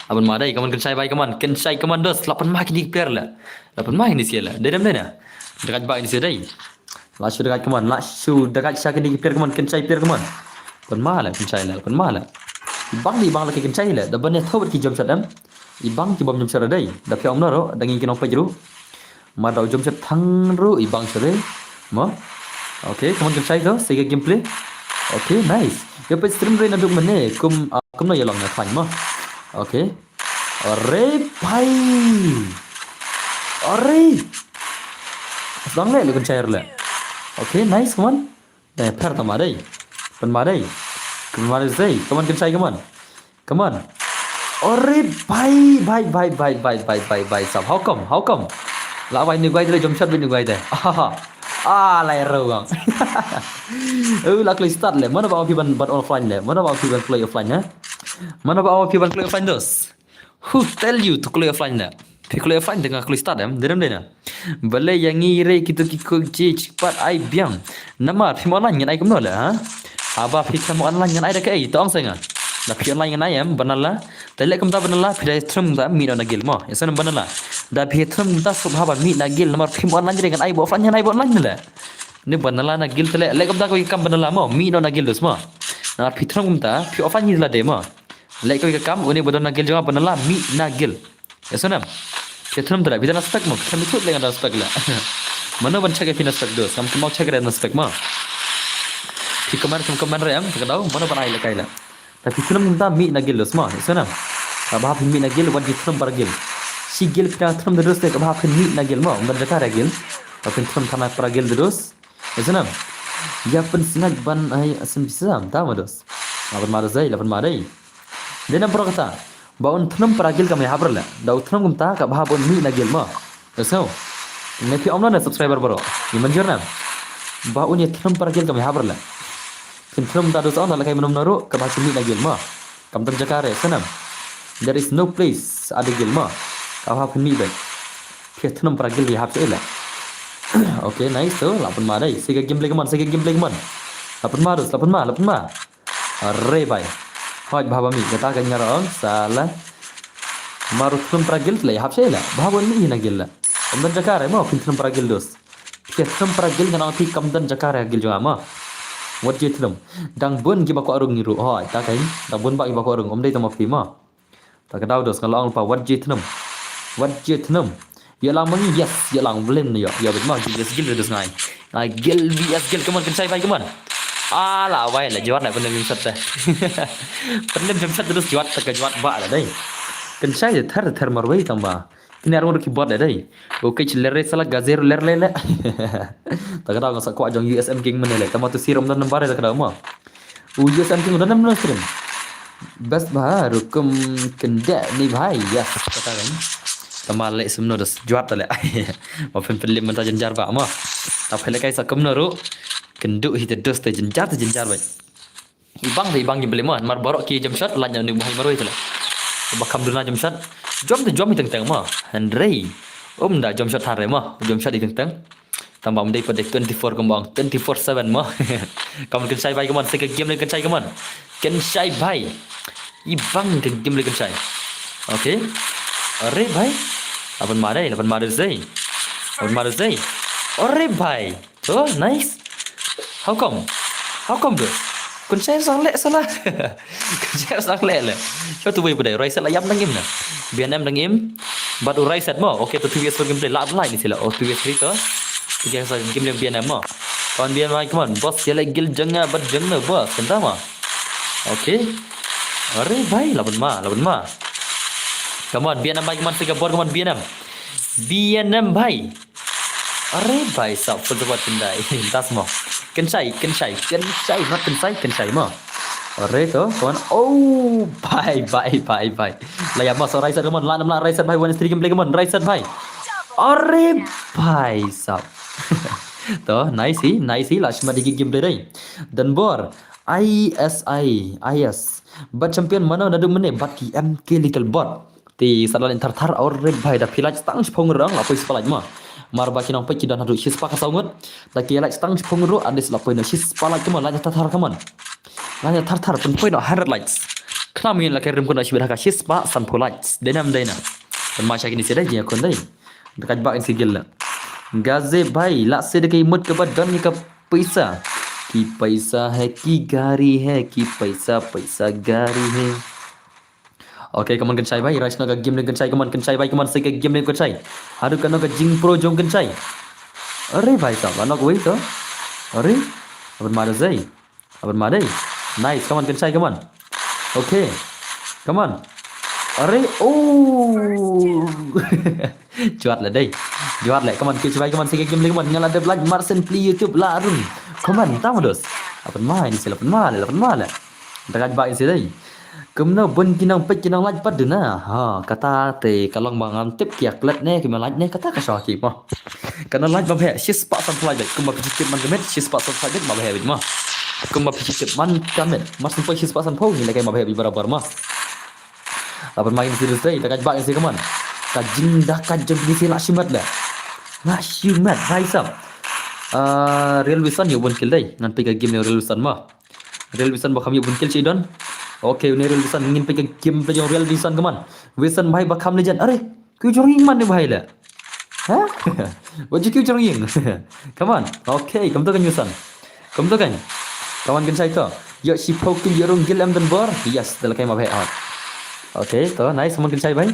Aban ma dei, come on Kynshai bhai, come on. Kynshai, come on dos. La pan ma kine ki player le. La pan ma kine sha le. Dei ne em dei ne. Dei ka ba kine sha dei. La shu dagaj, come on. La shu dagaj sha kine ki player, come on. Kynshai player, come on. Pan ma le, Kynshai le, pan ma le. I bang, i bang lehkai Kynshai le. Da ban ïa thoh bad ki jump shot em. I bang ki bym jump shot dei. Da phi ong na ruh, da ngi ki nongpeit ruh. Mar da u jump shot thang ruh, i bang sha dei. Mo. Okay, come on Kynshai to, sa ïa gameplay. Okay, nice. Ïa peit stream re na duk mane, kum, ah, kumno ïa long na khlaiñ mo. Okay. Are bhai. Are. Sdang le, le Kynshai le. Okay, nice, come on. Eh, pher ta ma dei. Pan ma dei. Pan ma dei, say. Come on, Kynshai, come on. Come on. Are bhai, bhai, bhai, sahab. How come? How come? La wai ni guai de, jump shot ni guai de. Ah, lai ro gang. Oh, la kloi start le. Mano ba phi ban, ban offline le. Mano ba phi ban kloi offline, ha? Mano ba phi ban kloi offline dos. Who tell you to kloi offline na? Phi kloi offline te nga kloi start em, dei ne em dei ne. Balei ïa ngi re kito ki khun jong phi pat ai biang. Namar phim online ngan ai kumno le, ha? Haba phi thrang online ngan ai da kaei, to ong sa nga. Da phi online ngan ai em, ban la. Te leh kumta ban la, phi da thrang kumta mih noh na guild mo. Ïa sngewbha ban la. Da phi thrang kumta sngewbha ban mih na guild, namar phim online re ngan ai ba offline ngan ai ba online le. Ne ban la na guild te leh, leh kumta kawei ka kam ban la mo, mih noh na guild dos mo. Namar phi thrang kumta, phi offline ngi la dei mo. Leh kawei ka kam, une ba don na guild jong nga ban la mih na guild. Ïa sngewbha. Phi thrang te leh, phi da na spec mo, phi thrang te leh nga da spec le. Mano ban check ïa phi na spec dos, ngam kynmaw check re na spec mo. Phi comment, comment re em, ka daw, mano ban ai lehkai le. Da phi thrang kumta mih na guild dos mo, ïa sngewbha. Kaba hap phin mih na guild, wat ji thrang para guild. Shi guild phi da thrang te dos te kaba hap phin mih na guild mo, ban jaka re guild. Ba phin thrang thana para guild dos. Ïa sngewbha. Ïa pynsngaid ban ai asen pisa, ta ma dos. Nga ban ma dos dei, la ban ma dei. Dei na pro kata. Ba un thnum para guild kam ïahap re le. Da u thnum kumta kaba hap un mih na guild mo. Ïa sngew. Ne phi ong na subscriber baroh. Ngi mynjur na. Ba un ïa thnum para guild kam ïahap re le. Phin thnum ta dos ong ta lehkai mynno mynno ruh kaba hap mih na guild mo. Kam don jaka re, ïa sngewbha. There is no place, ada guild mo. Kaba hap mih bad. Phi thnum para guild ïahap sha le. Okay, nice to. La pan ma dei. Sa ïa gameplay, come on, sa ïa gameplay, come on. La pan ma dos, la pan ma, la pan ma. Are bhai. Hoi, ba hap mih, kata ka ngar ong, sala. Mar u thnum para guild le, hap sha le. Ba hap mih na guild le. Ym don jaka re mo, phin thnum para guild dos. Phi thnum para guild ngan ong phi kam don jaka re guild jong nga mo. Wat ji thnum. Dang bun kiba kwah rung ngi ruh. Hoi, ta ka in. Dang bun ba kiba kwah rung. Ym dei tang ma phi mo. Ta ka daw dos nga la ong pa wat ji thnum. Wat ji thnum. Ïa lang ma ngi, yes, ïa lang blem ne ïa. Ïa bit ma, yes, guild dos ngai. Ngai guild V S guild, come on, Kynshai bhai, come on. Ala wai le, jwat na pynlem jump shot te. Pynlem jump shot dos jwat, ta ka jwat ba la dei. Kynshai de ther, ther marwei tang ba. Kine ruh ki bot le dei. Okay, ci lere sala gazer ler le le. Ta ka dau nga sa kwah jong U S M King mane le. Tama tu sirom dan nambar le ta ka dau mo. U S M King dan nam stream. Best ba rukum kende ni bhai. Yes, kata kan. Tama le semno das juat le. Ma pen pen lim menta jenjar ba mo. Ta pele kai sa kumno ruh. Kendu hi te dos te jenjar te jenjar ba. Ibang te ibang jemple mo, mar barok ki jump shot, lanya ni buhai maroi tele. Ba kam duna jump shot. Jom te jom hi teng teng mo. Henry. Um da jump shot hare mo. Jump shot hi teng teng. Tamba um dei pa dek twenty-four kembang, twenty-four seven mo. Kaman kenshai bai kaman, seke game le kenshai kaman. Kenshai bai. Ibang ke game le kenshai. Okay. Are bai. Lapan ma dei, lapan ma dei sei. Lapan ma dei sei. Are bai. Oh, nice. How come? How come tu? Kenshai sang le sala. Kenshai sang le le. Sho tu bai budai. Rai set la yam dang im na. B N M dang im. But u rai set mo. Okay, tu two V S four gameplay. La lai ni sila. Oh, two V S three tu. Tiga sa game yang B N M mo. Kawan B N M, come on. Boss, ya le gil janga, but janga, boss. Kenta mo. Okay. Are bai, laban ma, laban ma. Come on, B N M bai, come on, tiga bor, come on, B N M. B N M bai. Are bai sap, full support kendai. Das mo. Kenshai, kenshai, kenshai, not kenshai, kenshai mo. Are to, come on. Oh, bai, bai, bai, bai. La ya mo, so rai set, come on. La nam la rai set bai, one is three gameplay, come on. Rai set bai. Are bai sap. To, nice hi, nice hi. La shima digi gameplay dai. Dan bor. I S I, I S. But champion mano nadu mene, but ki M K little bot. Ti salan thar thar, are bai da pilaj tang shipong rang, la poi spalaj ma. Mar ba ki nang poi ki don hadu shispa ka saungut. Da ki laj tang shipong ru, adis la poi no shispa laj kaman, laj thar thar kaman. Laj thar thar, pun poi no hundred likes. Khnam yin la kai rim kuna shibir haka shispa, san po likes. Denam dena. Pun ma shaki ni sedai, jia kun dai. Dekat bak in sigil la. Gaze bai, la se dekai mut ke ba don ni ka paisa. Ki paisa hai, ki gari hai, ki paisa, paisa gari hai. Okay, kaman kenshai bai, rai sna ka game le kenshai, kaman kenshai bai, kaman se ka game le kenshai. Hadu kano ka jing pro jong kenshai. Are bai sa, ano ka wei to? Are? Aban ma da zai. Aban ma dai. Nice, kaman kenshai, kaman. Okay. Kaman. Are, oh. Juat le dai. Juat le, kaman, kich bai, kaman, se ka game le, kaman. Ngala dep like, marsen pli YouTube la run. Kaman, tama dos. Aban ma, ini sila, aban ma le, aban ma le. Dekat bak isi dai. Kumno bun ki nang peit ki nang laj pat duna. Ha, kata te ka long ba ngam tip ki aklet ne, ki ma laj ne, kata ka shwa ki mo. Kano laj ba bhek, shispah san pho laj bek. Kumba phi tip man ka met, shispah san pho laj bek, ma bhek bek mo. Kumba phi tip man ka met, mas san pho shispah san pho, ngi lehkai ma bhek bek barabar mo. Laban ma ngi serious dai, dekat bak isi kaman. Ka jingdakat jong ki si la shimet le. La shimet, hai sap. Ah, Real Wilson ïa u bun kill dai. Ngan peit ka game ne Real Wilson mo. Real Wilson ba kham ïa u bun kill shi don. Okay, une Real Wilson ngin peit ka game peit jong Real Wilson kaman. Wilson bhai ba kham legend. Are, kiew jong ïing man ne bhai le. Ha? Ba ju kiew jong ïing. Kaman. Okay, kam to kan Wilson. Kam to kan. Kaman kan shai to. Ïa shi pho kill ïa rung gil em don bor. Yes, da lehkai ma bhek hot. Okay, to nice kaman kan shai bhai.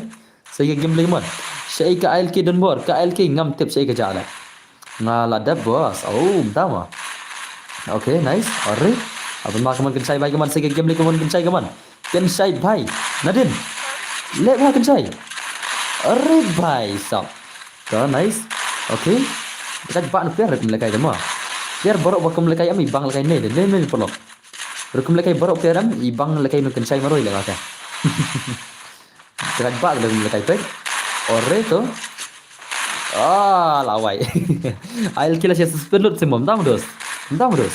Sa ïa game lagi mon. Shaei ka I L K don bor, ka I L K ngam tip shaei ka jala. Nga la dep boss. Oh, mta ma. Okay, nice. Are. Aban ma kaman kan shai bai kaman sa ïa game lagi kaman kan shai kaman. Kan shai bai. Nadin. Leh ma kan shai. Are bai sap. Ka nice. Okay. Dekat bak na player kum lehkai dama. Player baroh ba kum lehkai am ibang lehkai ne de. Ne ne pelok. Rukum lehkai baroh player am ibang lehkai nu kan shai maroi leh ka. Dekat bak leh kum lehkai pek. Ore to. Ah, lawai. Ail kila sia suspend lut semua. Mtam dos. Mtam dos.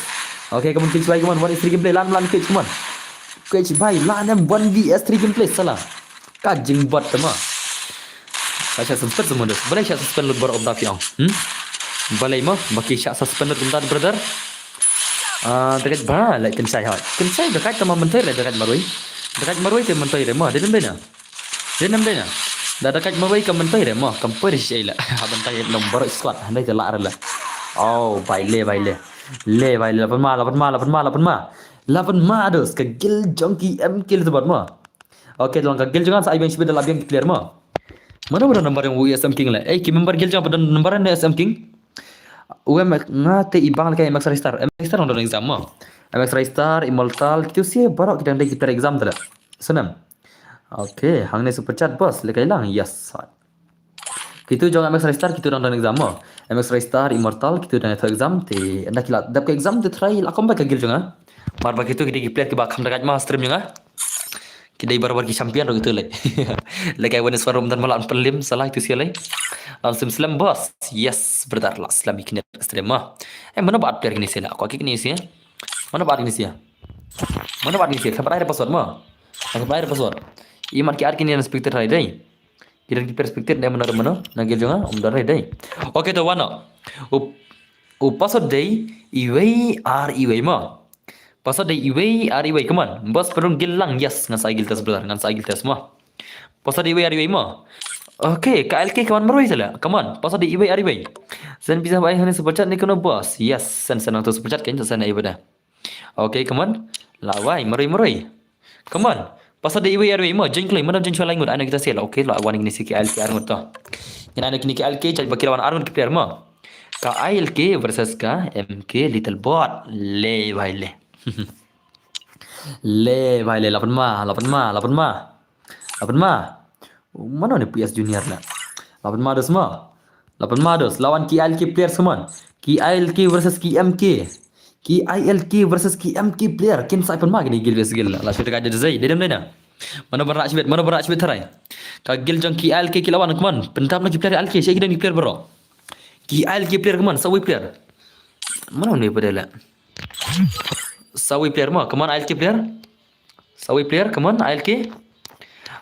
Okay, kaman kich bai kaman. One is three gameplay. Lan lan kich kaman. Kich bai lan em one V S three gameplay salah. Ka jingbot te ma. Ka shah suspend semua dos. Balei shah suspend lut baroh um da phi ong. Hmm? Balei ma. Baki shah suspend lut um da brother. Ah, dekat ba leh kan shai hot. Kan shai dekat te ma mentoi leh dekat maroi. Dekat maroi te mentoi re ma. Dia nem dena. Dia nem dena. Da dekat maroi ka mentoi re ma. Kam poi re shai leh. Ha mentoi nom baroh squad. Handai te la re leh. Oh, bai le, bai le. Le, bai le. Lapan ma, lapan ma, lapan ma, lapan ma. Lapan ma dos. Ka gil jong ki M K le te bot ma. Okay, dalam ka gil jong ngan sa ai biang shibit da la biang ki clear ma. Mano ba don number jong u S M King le. Eh, ki member gil jong ba don number ne S M King. U em nga te ibang lehkai M X Ristar. M X Ristar nang don exam ma. M X Ristar, Immortal, kitu si baroh kita dei kita exam te le. Senam. Okay, hangne super chat boss lehkai lang. Yes. Kitu jong M X Ristar kitu dang don exam mo. M X Ristar, Immortal kitu dang ïathoh exam te ynda ki la dep ka exam te try la come back ka guild jong nga. Namar ba kitu ki dei ki player kiba kham da kait ma stream jong nga. Ki dei barabor ki champion ruh kitu lei. Lei kai wan swarum dan ma la pynlim salah itu sia lei. Langsung slem boss. Yes brother, la slem ïa kine stream ma. Eh, mano ba add player kine sia la? Ko ki kine sia. Mano ba add kine sia? Mano ba add kine sia? Khabar ai password ma. Khabar ai password. Imat ki add kine na spectator ai dei. Ki don ki perspective ne mano mano na guild jong nga um don re dei. Okay to wan noh. U, u password dei iwei ar iwei ma. Password dei iwei ar iwei, come on. Boss pynrung guild lang, yes, ngan sa ai guild test brother, ngan sa ai guild test ma. Password dei iwei ar iwei ma. Okay, ka L K ka wan marwei sala. Come on, password dei iwei ar iwei. Send pisa ba ai hane super chat ne kumno boss. Yes, send send nangto super chat kan, send ai bada. Okay, come on. Lawai, marwei marwei. Come on. Password dei iwei ar iwei ma, join kloi, mano join shuwa lai ngut, ai na kita sel. Okay, la wan kine sia ki A L K ar ngut to. Ngin ai na kine ki A L K, judge ba ki la wan ar ngut ki player ma. Ka A L K versus ka M K Little Bot. Le bhai le. Le bhai le, la pynma, la pynma, la pynma. La pynma. Mano ne P S Junior la. La pynma dos ma. La pynma dos, la wan ki A L K player semon. Ki A L K versus ki M K. Ki A L K versus ki M K player. Kin sa pynma kine guild versus guild. La shibit ka dei zai, dei dem dei na. Mano ba rah shibit, mano ba rah shibit tharai. Ka guild jong ki A L K ki la wan, come on. Pyntap na ki player A L K, sha ki don ki player baroh. Ki A L K player, come on, sawi player. Mano ne pada la. Sawi player ma, come on A L K player. Sawi player, come on, A L K.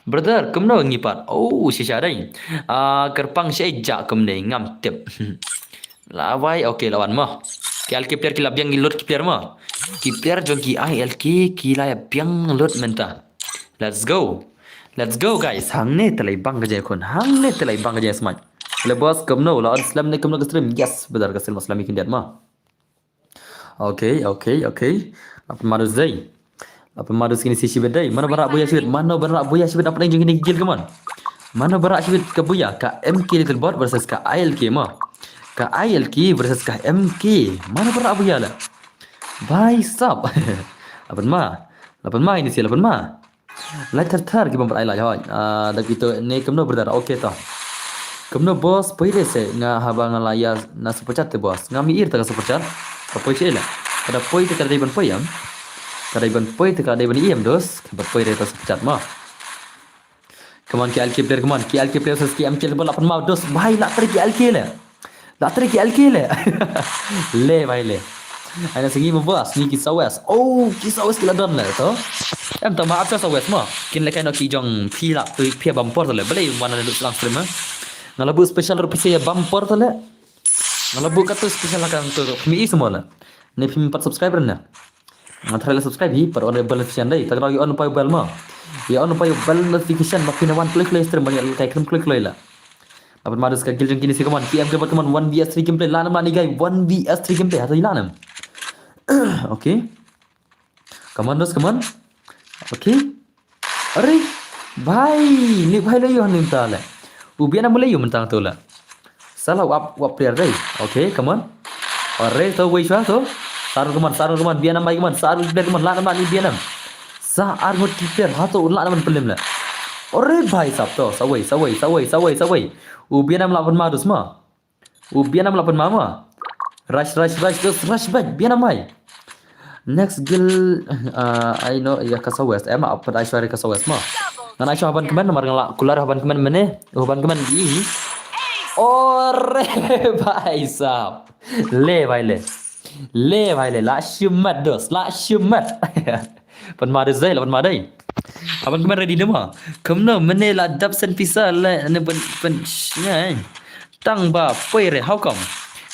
Brother, kumno ngi pat? Oh, shisha dei. Ah, kyrpang shisha ja kumne ngam tip. Lawai, okay, la wan mo. Ki A L K player ki la biang ki load ki player mo. Ki player jong ki A L K ki la biang load mynta. Let's go. Let's go, guys. Hangne te lai bang ka jingkhun. Hangne te lai bang ka jingsmai. Le boss, kumno, la on slem ne kumno ka stream? Yes, brother, ka stream slem ikin diat mo. Okay, okay, okay. La pynma dos dei. La pynma dos kine sia shibit dei. Mano ba rah buya shibit? Mano ba rah buya shibit? Apa jong kine ki guild, come on. Mano ba rah shibit ka buya? Ka M K Little Bot versus ka A L K mo. Ka A L K versus ka M K. Mano ba rah buya la? Bhai sab. La pynma. La pynma kine sia, la pynma. Like thar thar ki bym pat ai like hoi. Ah, da kito ne kumno brother. Okay to. Kumno boss, poi re se nga haba nga la ïa na super chat te boss. Ngam ïohi ta ka super chat. Ka poi sha ila. Ka da poi te ka dei ban poi em. Ka dei ban poi te ka dei ban ïa em dos. Ka ba poi re ta super chat ma. Come on ki A L K player, come on. Ki A L K player versus ki M K player, la pynma dos. Bhai, la trei ki A L K le. La trei ki A L K le. Le bhai le. Ai na sngi mo boss, sngi ki South West. Oh, ki South West ki la don le to. Em to ma ap South West mo. Kin le kai no ki jong phi la tu phi bam por le. Balei wan na lut lang stream ma. Nga la buh special ruh phi bam por le. Nga la buh katu special la kan tu. Phi i semua le. Ne phi pat subscriber na. Nga try la subscribe hi, pat on bell notification dei. Ta ka dei on pai bell ma. Ïa on pai bell notification ma phi na wan kloi kloi stream ma ïa kai khlem kloi kloi la. Apat ma dus ka guild jong kine sia, come on, P M ke bad, come on, one V S three gameplay, la nam la ni guy, one V S three gameplay, hato i la nam. Okay. Come on, dos, come on. Okay. Are, bhai, ni bhai la ïoh mynta le. U bian am la ïoh mynta to le. Sala wap, wap player dei. Okay, come on. Are, to wei shwa to. Sarun, come on, sarun, come on, bian am bhai, come on, sarun player, come on, la nam la ni bian am. Sa ar ngut ki player, hato la nam pynlem le. Are bhai sab to, sa wei, sa wei, sa wei, sa wei, sa wei. U bian am la pynma dus ma. U bian am la pynma ma. Rush, rush, rush, rush, rush back, bian am bhai. Next guild, uh, ai no, ïa ka South West, em, apa ai shwa ka South West ma. Ngan ai shwa haban kmen, namar nga la kular haban kmen mene, haban kmen di. Ore bhai sab. Le bhai le. Le bhai le, la shimet dos, la shimet. Pynma dei zai, la pynma dei. Haban kmen ready ne ma. Kumno mene la dap send pisa le ne ban ban ngai. Tang ba poi re, how come?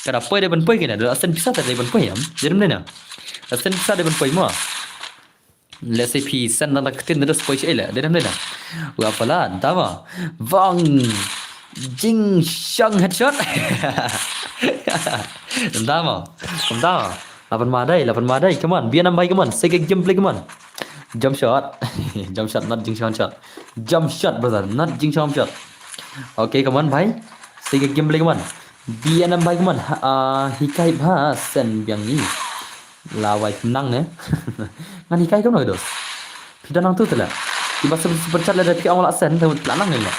Kada poi dei ban poi kine, da send pisa ta dei ban poi am. Dei ne na. Da send pisa dei ban poi ma. Let's say phi send na ktin da poi che le, dei ne na. Wa pala dama. Bang Jing Shang headshot. Dama. Dama. La pynma dei, la pynma dei. Come on, bian am bhai, come on. Sega gameplay, come on. Jump shot. Jump shot, not Jing Shang shot. Jump shot, brother, not Jing Shang shot. Okay, come on bhai. Sega gameplay, come on. Bian am bhai, come on. Ha, ah, hikai bha sen biang ni. La wai nang ne. Ngan hikai kumno dos. Phi da nang tu tela. Ki ba super chat le da phi ong la sen, la nang ne.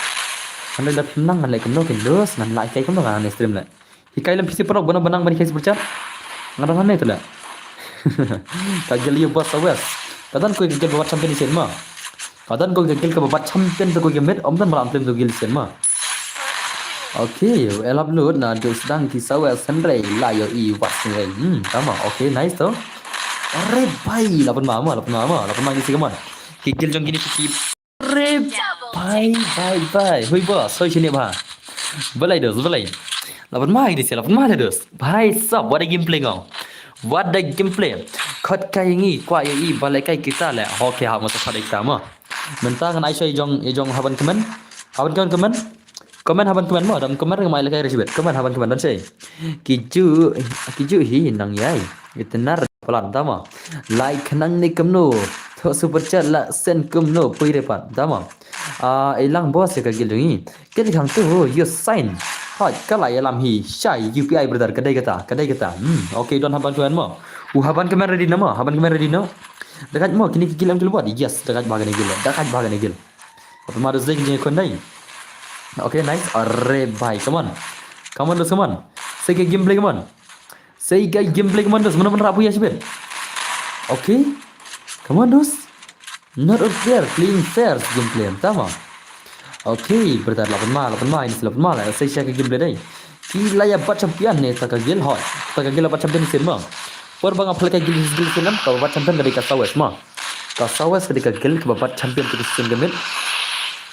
Ngan leh da phim nang, ngan leh kumno kin dos, ngan leh kai kumno ngan leh stream leh. Hikai lem phi shu paralok ban nang ban hikai super chat. Ngan don hangne te leh. Ka guild ïa u Boss West. Ka don kawei ka guild ba bat champion shisien ma. Ka don kawei ka guild kaba bat champion te kawei ka mid, ym don ba la claim te guild shisien ma. Okay, elap lut na dusdang ki Southwest hynrei la ïohi wat hynrei. Hmm, tama. Okay, nice to. Are bhai, la pynma ma, la pynma ma, la pynma kine shi, come on. Ki guild jong kine ki. Are bhai, bhai, bhai. Hui Boss, hoi shini bha. Balei dos, balei. La pynma kine shi, la pynma dos. Bhai sab, what a gameplay ngong. What a gameplay. Khot kai ngi, kwah ïohi, balei kai kita leh. Okay, ha, masa khot kita ma. Mynta ngan ai shuwa ïa jong, ïa jong haban comment. Haban comment, comment. Comment haban comment mo, dam comment ngan ai lehkai rishbet. Comment haban comment don shuwa. Ki ju, ki ju hi nang ïai. Itenar palat tama. Like nang ne kumno. Thoh super chat la send kumno poi re pat tama. Ah, ilang Boss ïa ka guild jong ngi. Guild khang tu, you sign. Hoi, ka la ïalam hi. Shai, U P I brother, ka dei kata, ka dei kata. Hmm, okay, don haban comment mo. U haban comment ready na mo, haban comment ready na. Dekat mo, kine ki guild em guild bot. Yes, dekat ba kine guild, dekat ba kine guild. Apa ma dos dei ki jingkon dei. Okay, nice. Are bhai, come on. Come on dos, come on. Sei ka gameplay, come on. Sei ka gameplay, come on dos. Mana mana rapu ya sibin. Okay. Come on dos. Not a fair, playing fair gameplay. Tama. Okay, brother, la pynma, la pynma, ini la pynma la. Sei sha ka gameplay dei. Ki la ïa bat champion ne ta ka guild hoi. Ta ka guild la bat champion shisien ma. Por ba nga phlei ka guild, guild shisien em, ka bat champion ka dei ka Southwest ma. Ka Southwest ka dei ka guild kaba bat champion tu ka shisien ka mid.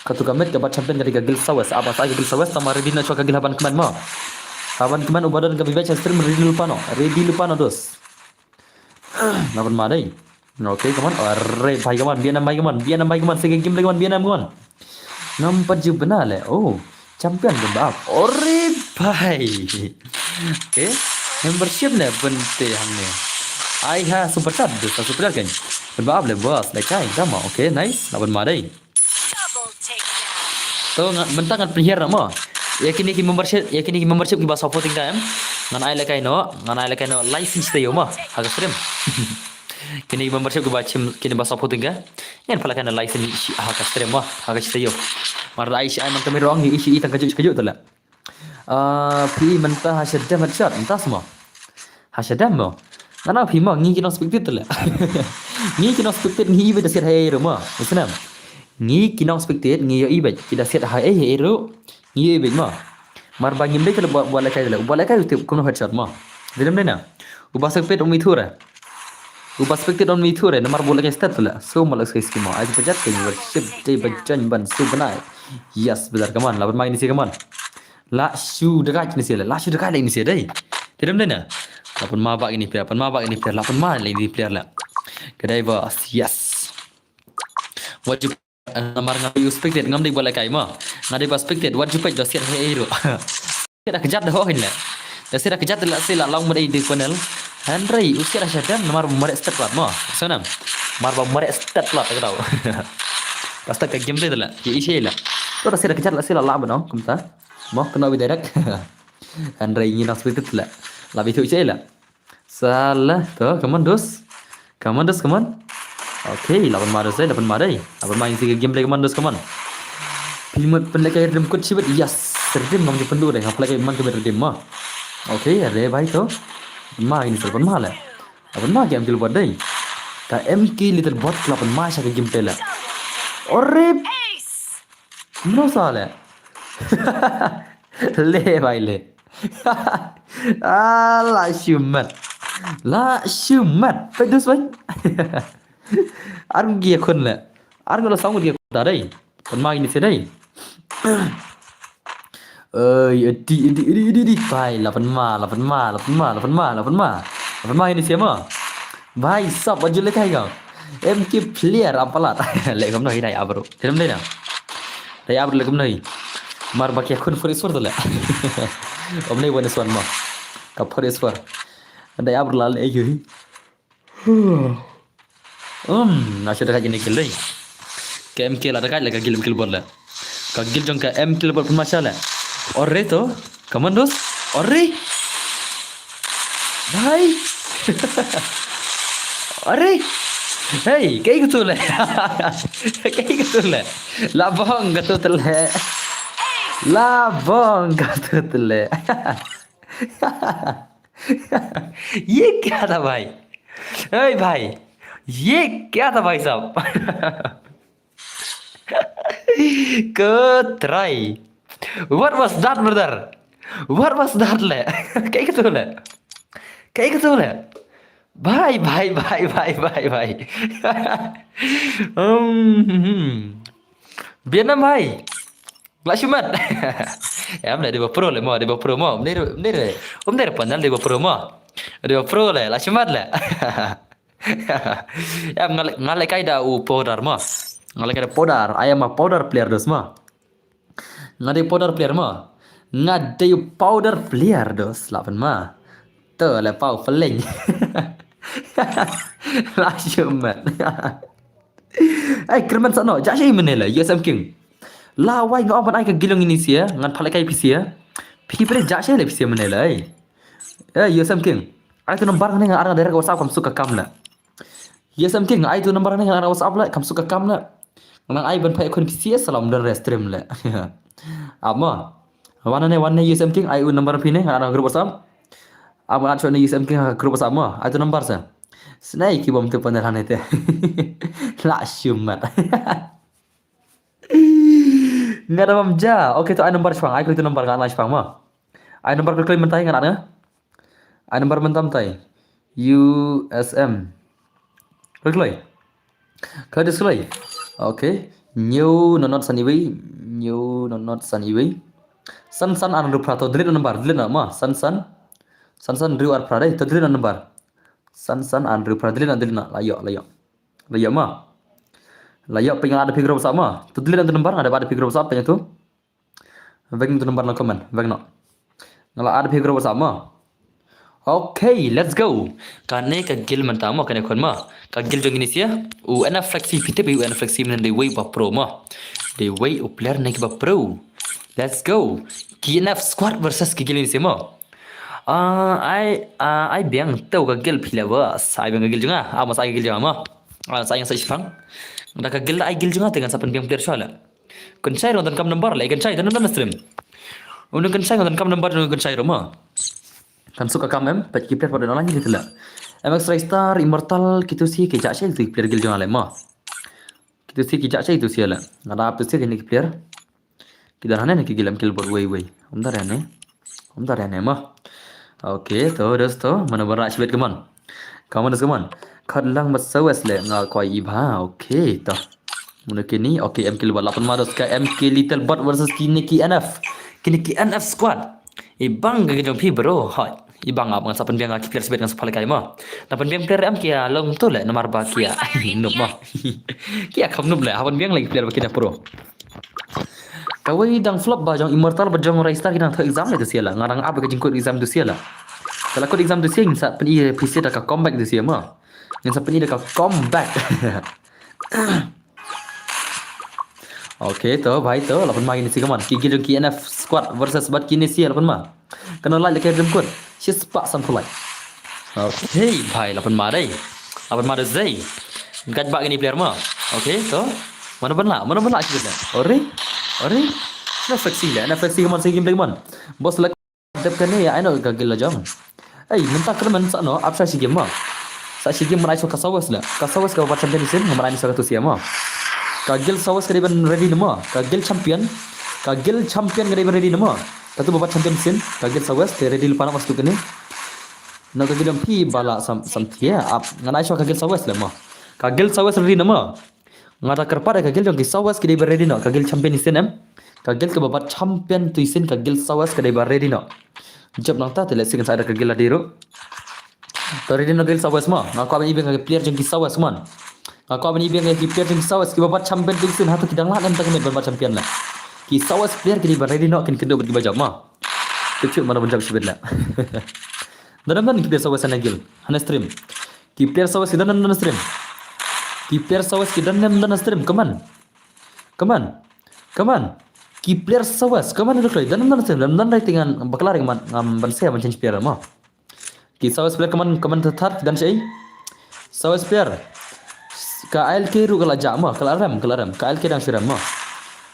Katu ka mid ka bat champion ka dei ka guild Southwest. Aba sa ka guild Southwest tama ready na shuwa ka guild haban comment ma. Haban comment uba don ka bibet sha stream ready lypa noh. Ready lypa noh dos. La pynma dei. Okay, come on. Are bhai, come on. Bianam bhai, come on. Bianam bhai, come on. Sei ka gameplay, come on. Bianam, come on. Ngam pat ju bna leh. Oh, champion pynba ap. Are bhai. Okay. Membership ne pynte hangne. Ai ha super chat, ha super chat kan. Pynba ap leh Boss, lehkai tama. Okay, nice. La pynma dei. To nga, mynta ngan pynhiar na mo. Ïa kine ki membership, ïa kine ki membership kiba supporting ka em. Ngan ai lehkai noh, ngan ai lehkai noh license te ïoh mo. Ha ka stream. Kine ki membership kiba chim, kine ba supporting ka. Ngan pynlehkai noh license shi ha ka stream mo. Ha ka stream ïoh. Mar da ai shi ai man kami rong ïoh shi i tang kajuh kajuh tu leh. Ah, phi mynta ha shadem headshot, mynta semua. Ha shadem mo. Ngana phi mo, ngi ki nong spectate tu leh. Ngi ki nong spectate ngi i bad da siat ha ei ruh mo. Isnam. Ngi ki nong spectate ngi ïoh i bad ki da siat ha ei ei ruh. Ngi ïoh i bad mo. Mar ba ngim dei tu leh buat, buat lehkai tu leh. Buat lehkai tu kumno headshot mo. Dei lem dei na. Uba spectate um ithuh re. Uba spectate um ithuh re. Namar buat lehkai stat tu leh. So ma lehkai skimo. Ai pajat ke ni worship dei ba jan ban so bnai. Yes, brother, come on. Laban mai ni si, come on. La shu dekat ni si la. La shu dekat lagi ni si dei. Dei lem dei na. Laban ma bak ini player. Laban ma bak ini player. Laban ma lagi ni player la. Kedai bas. Yes. What you, namar nga dei u spectate, ngam dei ba lehkai ma. Nga dei ba spectate, wat ju peit da siat ha ei ruh. Siat da kjat da ho hin le. Da siat da kjat la si la long mad ei di panel. Hynrei u siat da shadem namar ba mareh stat plat ma. Sonam. Mar ba mareh stat plat ka dau. Pasta ka game te la. Ye isi la. To da siat da kjat la si la la ba no kumta. Mo kena bi direct. Hynrei ngi nang spectate la. La bi tu isi la. Salah, to, come on, dos. Come on, dos, come on. Okay, laban ma dos, eh, laban ma dei. Laban ma isi ka gameplay, come on, dos, come on. Phi mut pynlehkai redeem code shibit, yes. Redeem ngam ju pynduh dei, nga pynlehkai man ka bit redeem ma. Okay, are bhai to. Ma ini laban ma le. Laban ma ka M K Little Bot dei. Ka M K Little Bot laban ma sha ka gameplay le. Ore. Mano sa le. Le bhai le. Ah, la shumat. La shumat. Peit dus bhai. Ar ngi khun le. Ar ngi la song ngi khun ta dei. Pynma ini si dei. Oi, edi, edi, edi, edi, edi. Bhai, laban ma, laban ma, laban ma, laban ma, laban ma. Laban ma ini si ma. Bhai, sab, baju le kai kau. M K player, am palat. Le kam no hi dai abro. Terem dei na. Dai abro le kam no hi. Mar ba kia khun for is for le. Om nei one is one ma. Ka for is for. Dai abro la le ayu hi. Um, na sha dekat ini kill dei. Ka M K la dekat le ka kill, kill bot le. Ka kill jong ka M K bot pun masha le. Ore to, commandos. Ore. Bhai. Ore. Hey, kai kutu le. Kai kutu le. Labong kutu le. Labong ka tu tele. Ye kya tha bhai? Hey bhai, ye kya tha bhai sahab? Ka try. What was that, brother? What was that le? Kaei katu le? Kaei katu le? Bhai, bhai, bhai, bhai, bhai, bhai. Hmm, hmm. Biang nam bhai. La shimet. Em le, dei ba pro le mo, dei ba pro mo. Mner, mner. Um, dei ba panel, dei ba pro mo. Dei ba pro le, la shimet le. Em, nga leh, nga leh kai da u powder mo. Nga leh kai da powder. I am a powder player, dos mo. Nga dei powder player mo. Nga dei powder player, dos, lah pynma. Te le paw peleng. La shimet. Ai, kyrmen sano, ja shi mene le, U S M King. La wai nga ong ban ai ka gilong ini sia, ngan pale kai pisia. Phi pale ja shi le pisia mene le, ai. Eh, U S M King. Ai tu number ne nga ar nga direct WhatsApp kam suk ka kam le. U S M King, ai tu number ne nga ar WhatsApp le, kam suk ka kam le. Ngan ai ban phai khun pisia salam dan restream le. Ap mo. Wan ne, wan ne U S M King, ai u number phi ne, nga ar group WhatsApp. Ap nga ar U S M King group WhatsApp mo. Ai tu number sa. Snai ki bom tu panel hane te. La shimet. Nga da bam ja. Okay, to ai number shwang. Ai klik tu number nga na shwang mo. Ai number klik mynta nga na. Ai number mynta mynta. U S M. Klik klik. Klik dis klik. Okay. New not not san iwi. New not not san iwi. San san ar hynriew phra, to delete number, delete na mo. San san. San san hynriew ar phra dei, to delete number. San san ar hynriew phra, delete na, delete na. La ïoh, la ïoh. La ïoh mo. La ïoh, pynïaid da phi group WhatsApp mo. To delete na number, nga da ba da phi group WhatsApp, pynïaid tu. Veng tu number na comment, veng no. Nga la add phi group WhatsApp mo. Okay, let's go. Kane ka guild mynta mo, kane khun mo. Ka guild jong ini sia. U N F Flexi, phi tip u N F Flexi mynne dei wei ba pro mo. Dei wei u player ne ki ba pro. Let's go. Ki N F squad versus ki guild ini sia mo. Ah, ai, ah, ai biang tu ka guild phi le bas. Ai biang ka guild jong nga. Ah, mas ai ka guild jong nga mo. Ah, sa yang sa shipang. Da ka guild ai guild jong nga te ngan sa pynbiang player shuwa le. Kan shai ruh donkam number le, kan shai, don don stream. Unu kan shai, donkam number, unu kan shai ruh mo. Kan suk ka kam em, peit ki player pat don lang ki la. M X Raystar, Immortal, kitu si ki ja shai tu player guild jong nga le mo. Kitu si ki ja shai tu si le. Nga da ap tu si kine ki player. Ki don hane ne ki guild em ki bot wei wei. Ym da re ne. Ym da re ne mo. Okay, to dos to, mano ba rah shibit, come on. Come on, dos, come on. Khat lang ba sawes le nga kwai i bha. Okay, to. Mano kini, okay, M K Little Bot, la pynma dos ka M K Little Bot versus kine ki N F. Kine ki N F squad. I bang ka jong phi bro, hoi. I bang ap ngan sa pynbiang ki player shibit ngan sa pale kai mo. Na pynbiang player em ki ïa long tu le, namar ba ki ïa noob mo. Ki ïa kham noob le, ha pynbiang le ki player ba ki da pro. Kawei dang flop ba jong Immortal ba jong Raystar ki dang thoh exam le tu sia la. Nga dang ap ka jingkut exam tu sia la. Ka la kut exam tu sia ngin sa pyni phi sia da ka comeback tu sia mo. Ngin sa pyni da ka comeback. Okay, to bhai to, la pynma kine sia, come on. Ki guild jong ki N F squad versus bad kine sia, la pynma. Kano like lane ka jingkut. Shispah sanphew like. Okay bhai, la pynma dei. La pynma dei. Gaj ba kine player mo. Okay, to. Mano ban lah, mano ban lah kita. Ore. Ore. N F Flexi le, N F Flexi, come on, sa game play, come on. Boss la dep kane ïa, ai no ka guild la jong. Ei, mynta kyrmen sano, ap sha shi game mo. Sa shi game, man ai sha ka sawes le. Ka sawes kaba bat champion isin, man ai sha katu sia mo. Ka guild sawes ka dei ban ready na mo. Ka guild champion. Ka guild champion ka dei ban ready na mo. Katu ba bat champion isin, ka guild sawes te ready lypa na mo stuk kane. No ka guild jong phi ba la sam, samthia ap. Ngan ai sha ka guild sawes le mo. Ka guild sawes ready na mo. Nga da kyrpad ïa ka guild jong ki sawes ki dei ba ready noh, ka guild champion isin em. Ka guild kaba bat champion tu isin, ka guild sawes ka dei ba ready noh. Jop nangta te lehse kan sa da ka guild lade ruh. To ready noh guild sawes mo. Nga kwah ban i biang ïa ki player jong ki sawes mon. Nga kwah ban i biang ïa ki player jong ki sawes kiba bat champion tu isin, hato ki dang lah ne em ta ka miet ban bat champion le. Ki sawes player ki dei ba ready noh, kin kynduh bad kiba jop mo. Tip shuh mano ban jop shibit le. Don em don ki player sawes hane guild, hane stream. Ki player sawes ki don em don stream. Ki player sawes ki don em don stream. Come on. Come on. Come on. Ki player sawes, come on, look like don em don stream. Don em don rating, ngan bakla ring man, ngam ban sia ban change player mo. Ki sawes player, come on, come on, thar, thar, don shai. Sawes player. Ka I L K ruh ka la jah mo, ka la rem, ka la rem. Ka I L K dang shu rem mo.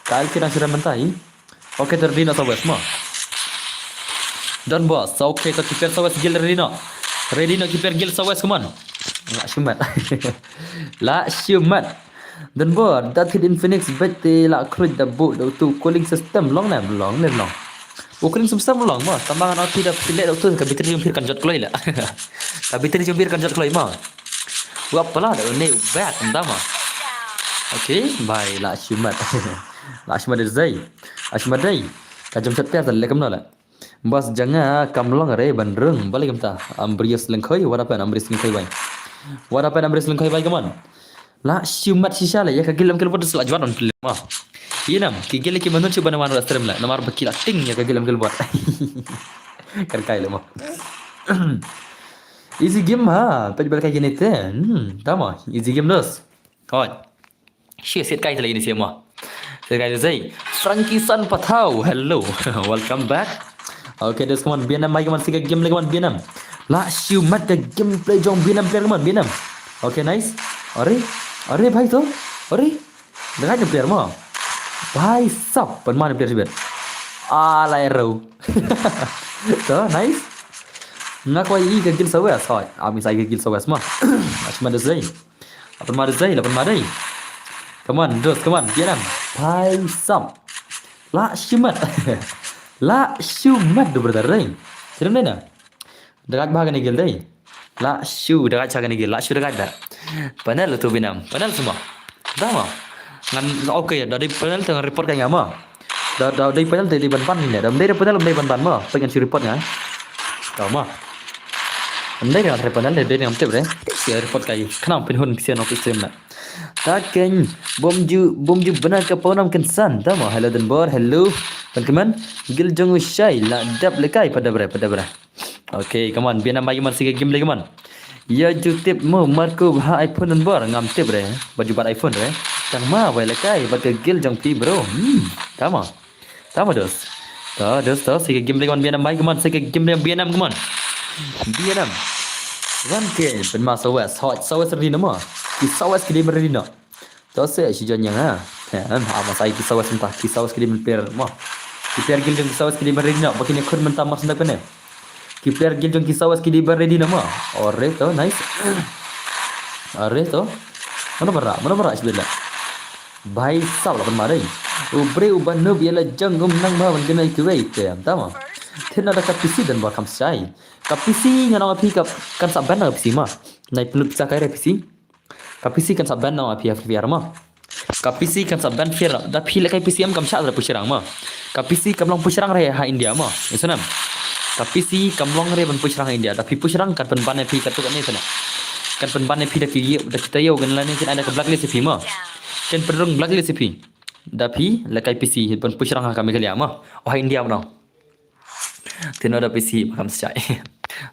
Ka I L K dang shu rem mynta hi. Okay, to ready noh South West mo. Don Boss, okay, to ki player South West guild ready noh. Ready noh ki player guild South West, come on. Lah shu mat. Lah shu mat. Don Boss, dat hit in Phoenix, bet te lah kruid da bu da tu cooling system long ne long ne long. U cooling system long mo, tang ba ngan ati da phi leh da tu ka battery jong phi kan jot kloi la. Ka battery jong phi kan jot kloi mo. Wa pala da ne u bat da mo. Okay, bye, lah shu mat. Lah shu mat dei. Lah shu mat dei. Ka jom chat per da le kam no la. Boss janga kam long re ban rung, balei kumta? Ambrius Lengkhoi, what happened Ambrius Lengkhoi bai? What happened Ambrius Lengkhoi bai, come on. Lah shu mat shisha le, ïa ka guild em guild bot sa la jwat on pile ma. Ïa nam, ki guild ki manun shu ban wan ra stream la, namar ba ki la ting ïa ka guild em guild bot. Kan kai le ma. Easy game ha, pet bal kai kine te. Hmm, tama, easy game dos. Hoi. Shi sit kai te lagi ni siapa? Sit kai te zai. Frankie San Patau, hello. Welcome back. Okay, dos, come on, B N M, mai, come on, sika game lagi, come on, B N M. Lah shu mat ka gameplay jong B N M player, come on, B N M. Okay, nice. Are, are, bhai to. Are. Dekat ni player mo. Bhai sap, pan mana player sibet. Alai ro. To, nice. Nga kwai i ka guild South West, hoi. Ami sai ka guild South West mo. Lah shu mat dos zai. Lapan ma dei, lapan ma dei. Come on, dos, come on, B N M. Bhai sap. Lah shu mat. Lah shu mat do brother dei. Sirem dei na. Dekat ba kane guild dei. Lah shu dekat cha kane guild, lah shu dekat da. Panel tu B N M, panel semua. Dah ma. Ngan okay, da dei panel tang report kai nga ma. Da, da dei panel dei ban ban ni ne. Da dei panel dei ban ban ma. Pengen si report nga. Tau ma. Dei nga report panel dei, dei ngam tip re. Si report kai. Khnang pynhun kisian office stream na. Ta keng bom ju, bom ju bana ka ponam kensan. Tau ma. Hello Denbor, hello. Pan keman. Guild jong u shai la dap lekai pada bre, pada bre. Okay, come on. B N M mai, come on, sika game lagi, come on. Ya ju tip mo Marco ha iPhone number ngam tip re. Bad ju bat iPhone re. Tang ma wai lekai bad ka guild jong phi bro. Hmm, tama. Tama dos. Ta dos ta sika game lagi, come on, B N M mai, come on, sika game lagi, B N M, come on. B N M. One K, pen ma South West, hot South West ready na mo. Ki South West ki dei ready na. To se shi jon yang ha. Em, ha ma sai ki South West mynta, ki South West ki dei men player mo. Ki player guild jong ki South West ki dei men ready na, ba kine khun mynta mar senda kane. Ki player guild jong ki South West ki dei men ready na mo. Ore to, nice. Ore to. Mana bara, mana bara shi bela. Bhai sap la ban ma dei. U bre u ban noob ïa la jong um nang ma ban kena kiwei te, em, tama. Thina da ka P C dan ba kam shai. Ka P C ngan ong phi ka kan sa ban na ka P C ma. Nai pynlut pisa kai re P C. Ka P C kan sa ban na phi ha Free Fire ma. Ka P C kan sa ban Free Fire. Da phi lekai P C em kam shah da pushrang ma. Ka P C kam long pushrang re ha India ma. Isnam. Ka P C kam long re ban pushrang ha India. Da phi pushrang kan pynban phi ka tu kan isnam. Kan pynban phi da ki da kita yo kan lane kin ada ka blacklist phi ma. Kan pynrung blacklist phi. Da phi lekai P C ban pushrang ha ka Meghalaya ma. Oh ha India ma. Tino da P C ma kam shai.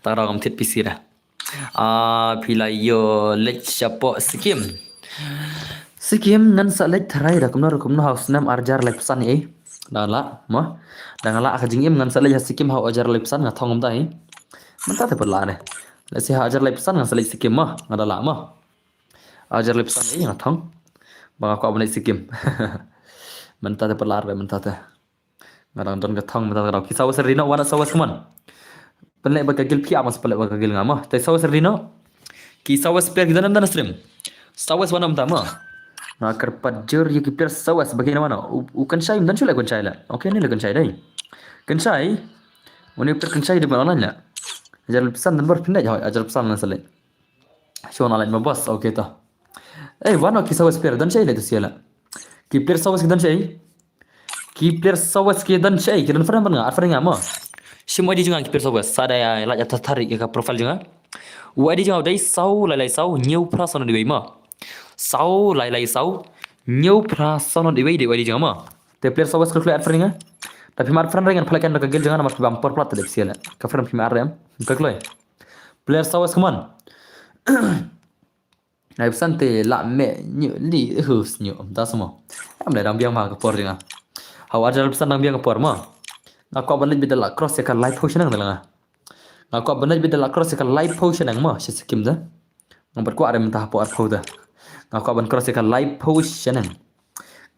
Tang rong am thit P C da. Ah, phi la ïoh leit shapoh Sikkim. Sikkim ngan sa leit tharai da kumno kumno ha u snem arjar lai phew san eh. Da la mo. Da nga la ka jingim ngan sa leit ha Sikkim ha u arjar lai phew san nga thong kumta eh. Mynta te pat la ne. Lehse ha arjar lai phew san ngan sa leit Sikkim mo. Nga da la mo. Arjar lai phew san eh nga thong. Ba nga kwah ban leit Sikkim. Mynta te pat la re mynta te. Nga dang don ka thong mynta ka dau. Ki South West ready na, wan South West, come on. Pynleh bad ka guild phi, mas pynleh bad ka guild nga ma. Te South West ready na. Ki South West player ki don em da na stream. South West wan em da ma. Nga kyrpad jur ïa ki player South West ba ki na wan. U, u Kan Shai, don shu leh Kan Shai la. Okay, ni leh Kan Shai dei. Kan Shai. Uni player Kan Shai di ban online la. Ajar phew san dan bar pynleh jahoi, ajar phew san na selek. Shu online ma boss, okay to. Eh, wan ki South West player don shai le tu sia la. Ki player South West ki don shai. Ki player South West ki don shai, ki don friend ban nga, ar friend nga mo. Shim I D jong nga ki player South West, sa da ïa la ïa thar thar ïa ka profile jong nga. U I D jong nga u dei saw lai lai saw, hynñiew phra saw nod wei mo. Saw lai lai saw, hynñiew phra saw nod wei dei u I D jong nga mo. Te player South West kloi kloi ar friend nga. Tapi mar friend ring ngan phlak kan ka guild jong nga namar ki bam por plat te dei sia la. Ka friend phi mar rem. Kloi kloi. Player South West, come on. Ai phew san te la me nyu li hus nyu da samo. Am le dang biang ma ka por jong nga. Hawa ajar phew san dang biang ka por ma. Nga kwah ban leit bit da la cross ïa ka live potion nang da la nga. Nga kwah ban leit bit da la cross ïa ka live potion nang ma, shi Sikkim da. Nga bat kwah re mynta hapoh arphew da. Nga kwah ban cross ïa ka live potion nang.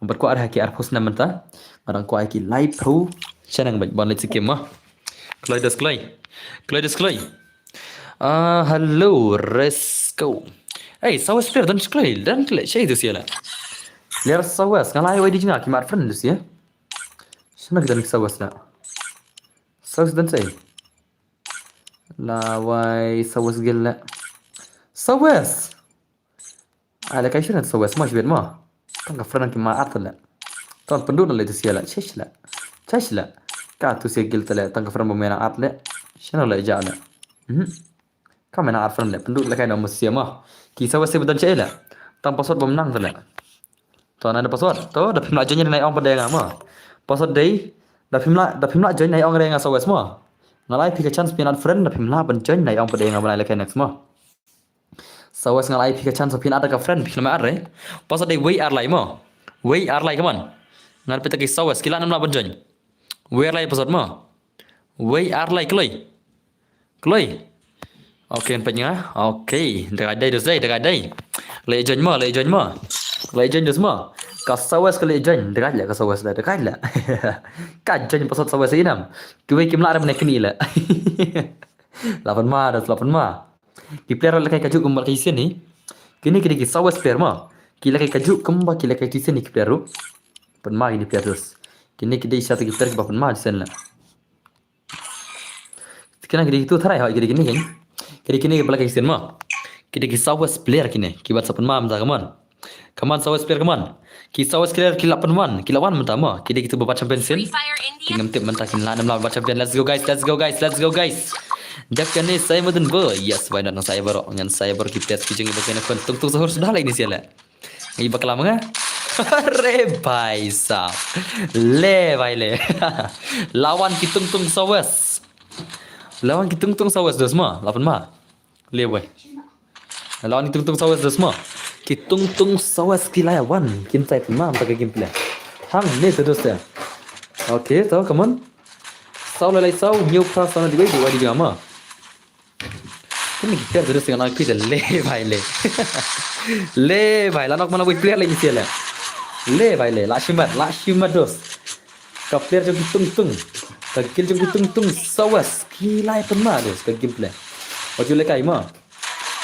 Nga bat kwah re ha ki arphew snem mynta. Nga dang kwah ki laiphew shaneng bad ban leit sha game mo. Kloi dos kloi. Kloi dos kloi. Ah, hello, Resko. Hey, Southwest player don kloi, don kloi. Shei dos ïa la. Player Southwest, nga la ai wei di jnga ki mat friend dos ïa. Shana ki don Southwest la. Southwest don shei. La wai Southwest gel la. Southwest. Ai la kai shana Southwest mo shibit mo. Tang ka friend ki ma art la. Tang pynduh na le tu sia la. Chesh la. Chesh la. Ka tu sia gel la. Tang ka friend ba mena art la. Shana la ja la. Mhm. Ka mena art friend la. Pynduh la kai na mo sia mo. Ki Southwest ba don shei la. Tang password ba menang la. To na da password. To da phim lah join na ong pat de nga mo. Password dei. Da phim lah, da phim lah join na ong re nga Southwest mo. Nga la ai phi ka chance phi add friend da phim lah ban join na ong pat de nga ban ai la kai next mo. Southwest nga la ai phi ka chance phi add ka friend phi la ma add re. Password dei wei ar lai mo. Wei ar lai, come on. Nga phi ta ki Southwest ki la nam la ban join. Wei ar lai password mo. Wei ar lai kloi. Kloi. Okay, peit nga. Okay, da kai dei dos dei, da kai dei. Le join mo, le join mo. Le join dos mo. Ka Southwest ka le join, da kai la ka Southwest la, da kai la. Ka join password Southwest i nam. Kiwei kim lah re mane kini la. La pynma dos, la pynma. Ki player la kai kajuh kumba la kai sien ni. Kini kini ki Southwest player mo. Ki la kai kajuh kumba ki la kai sien ni ki player ruh. Pynma kini player dos. Kini kini sha ki player ba pynma sien la. Kini kini tu tharai hoi kini kini kini. Kini kini ki ba la kai sien mo. Kini ki Southwest player kini. Ki bat sa pynma mynta, come on. Come on, Southwest player, come on. Ki Southwest player ki la pynwan, ki la wan mynta mo. Ki dei kitu ba bat champion sien. Ki ngam tip mynta kin la nam la bat champion. Let's go guys, let's go guys, let's go guys. Dak kane sai madan bo. Yes, why not, ngan sai baro. Ngan sai baro ki player ki jing ba kena kon. Tung tung sahur sudah la ini sia la. Ngi bakla ma nga. Re bhai sab. Le bhai le. Lawan ki tung tung Southwest. Lawan ki tung tung Southwest dos mo. La pynma. Le wei. Lawan ki tung tung Southwest dos mo. Ki tung tung Southwest ki la wan. Kin tai pynma mynta ka game pla. Hangne te dos te. Okay, to, come on. Saw la lai saw, hynñiew phra saw na di wei, di wei di jama. Kini ki player te dos te nga nang phi te le bhai le. Le bhai, la nok mana wei player le ni sia le. Le bhai le, la shimat, la shimat dos. Ka player jong ki tung tung. Ka kill jong ki tung tung Southwest. Ki lai pynma dos ka game pla. Wa ju le kai ma.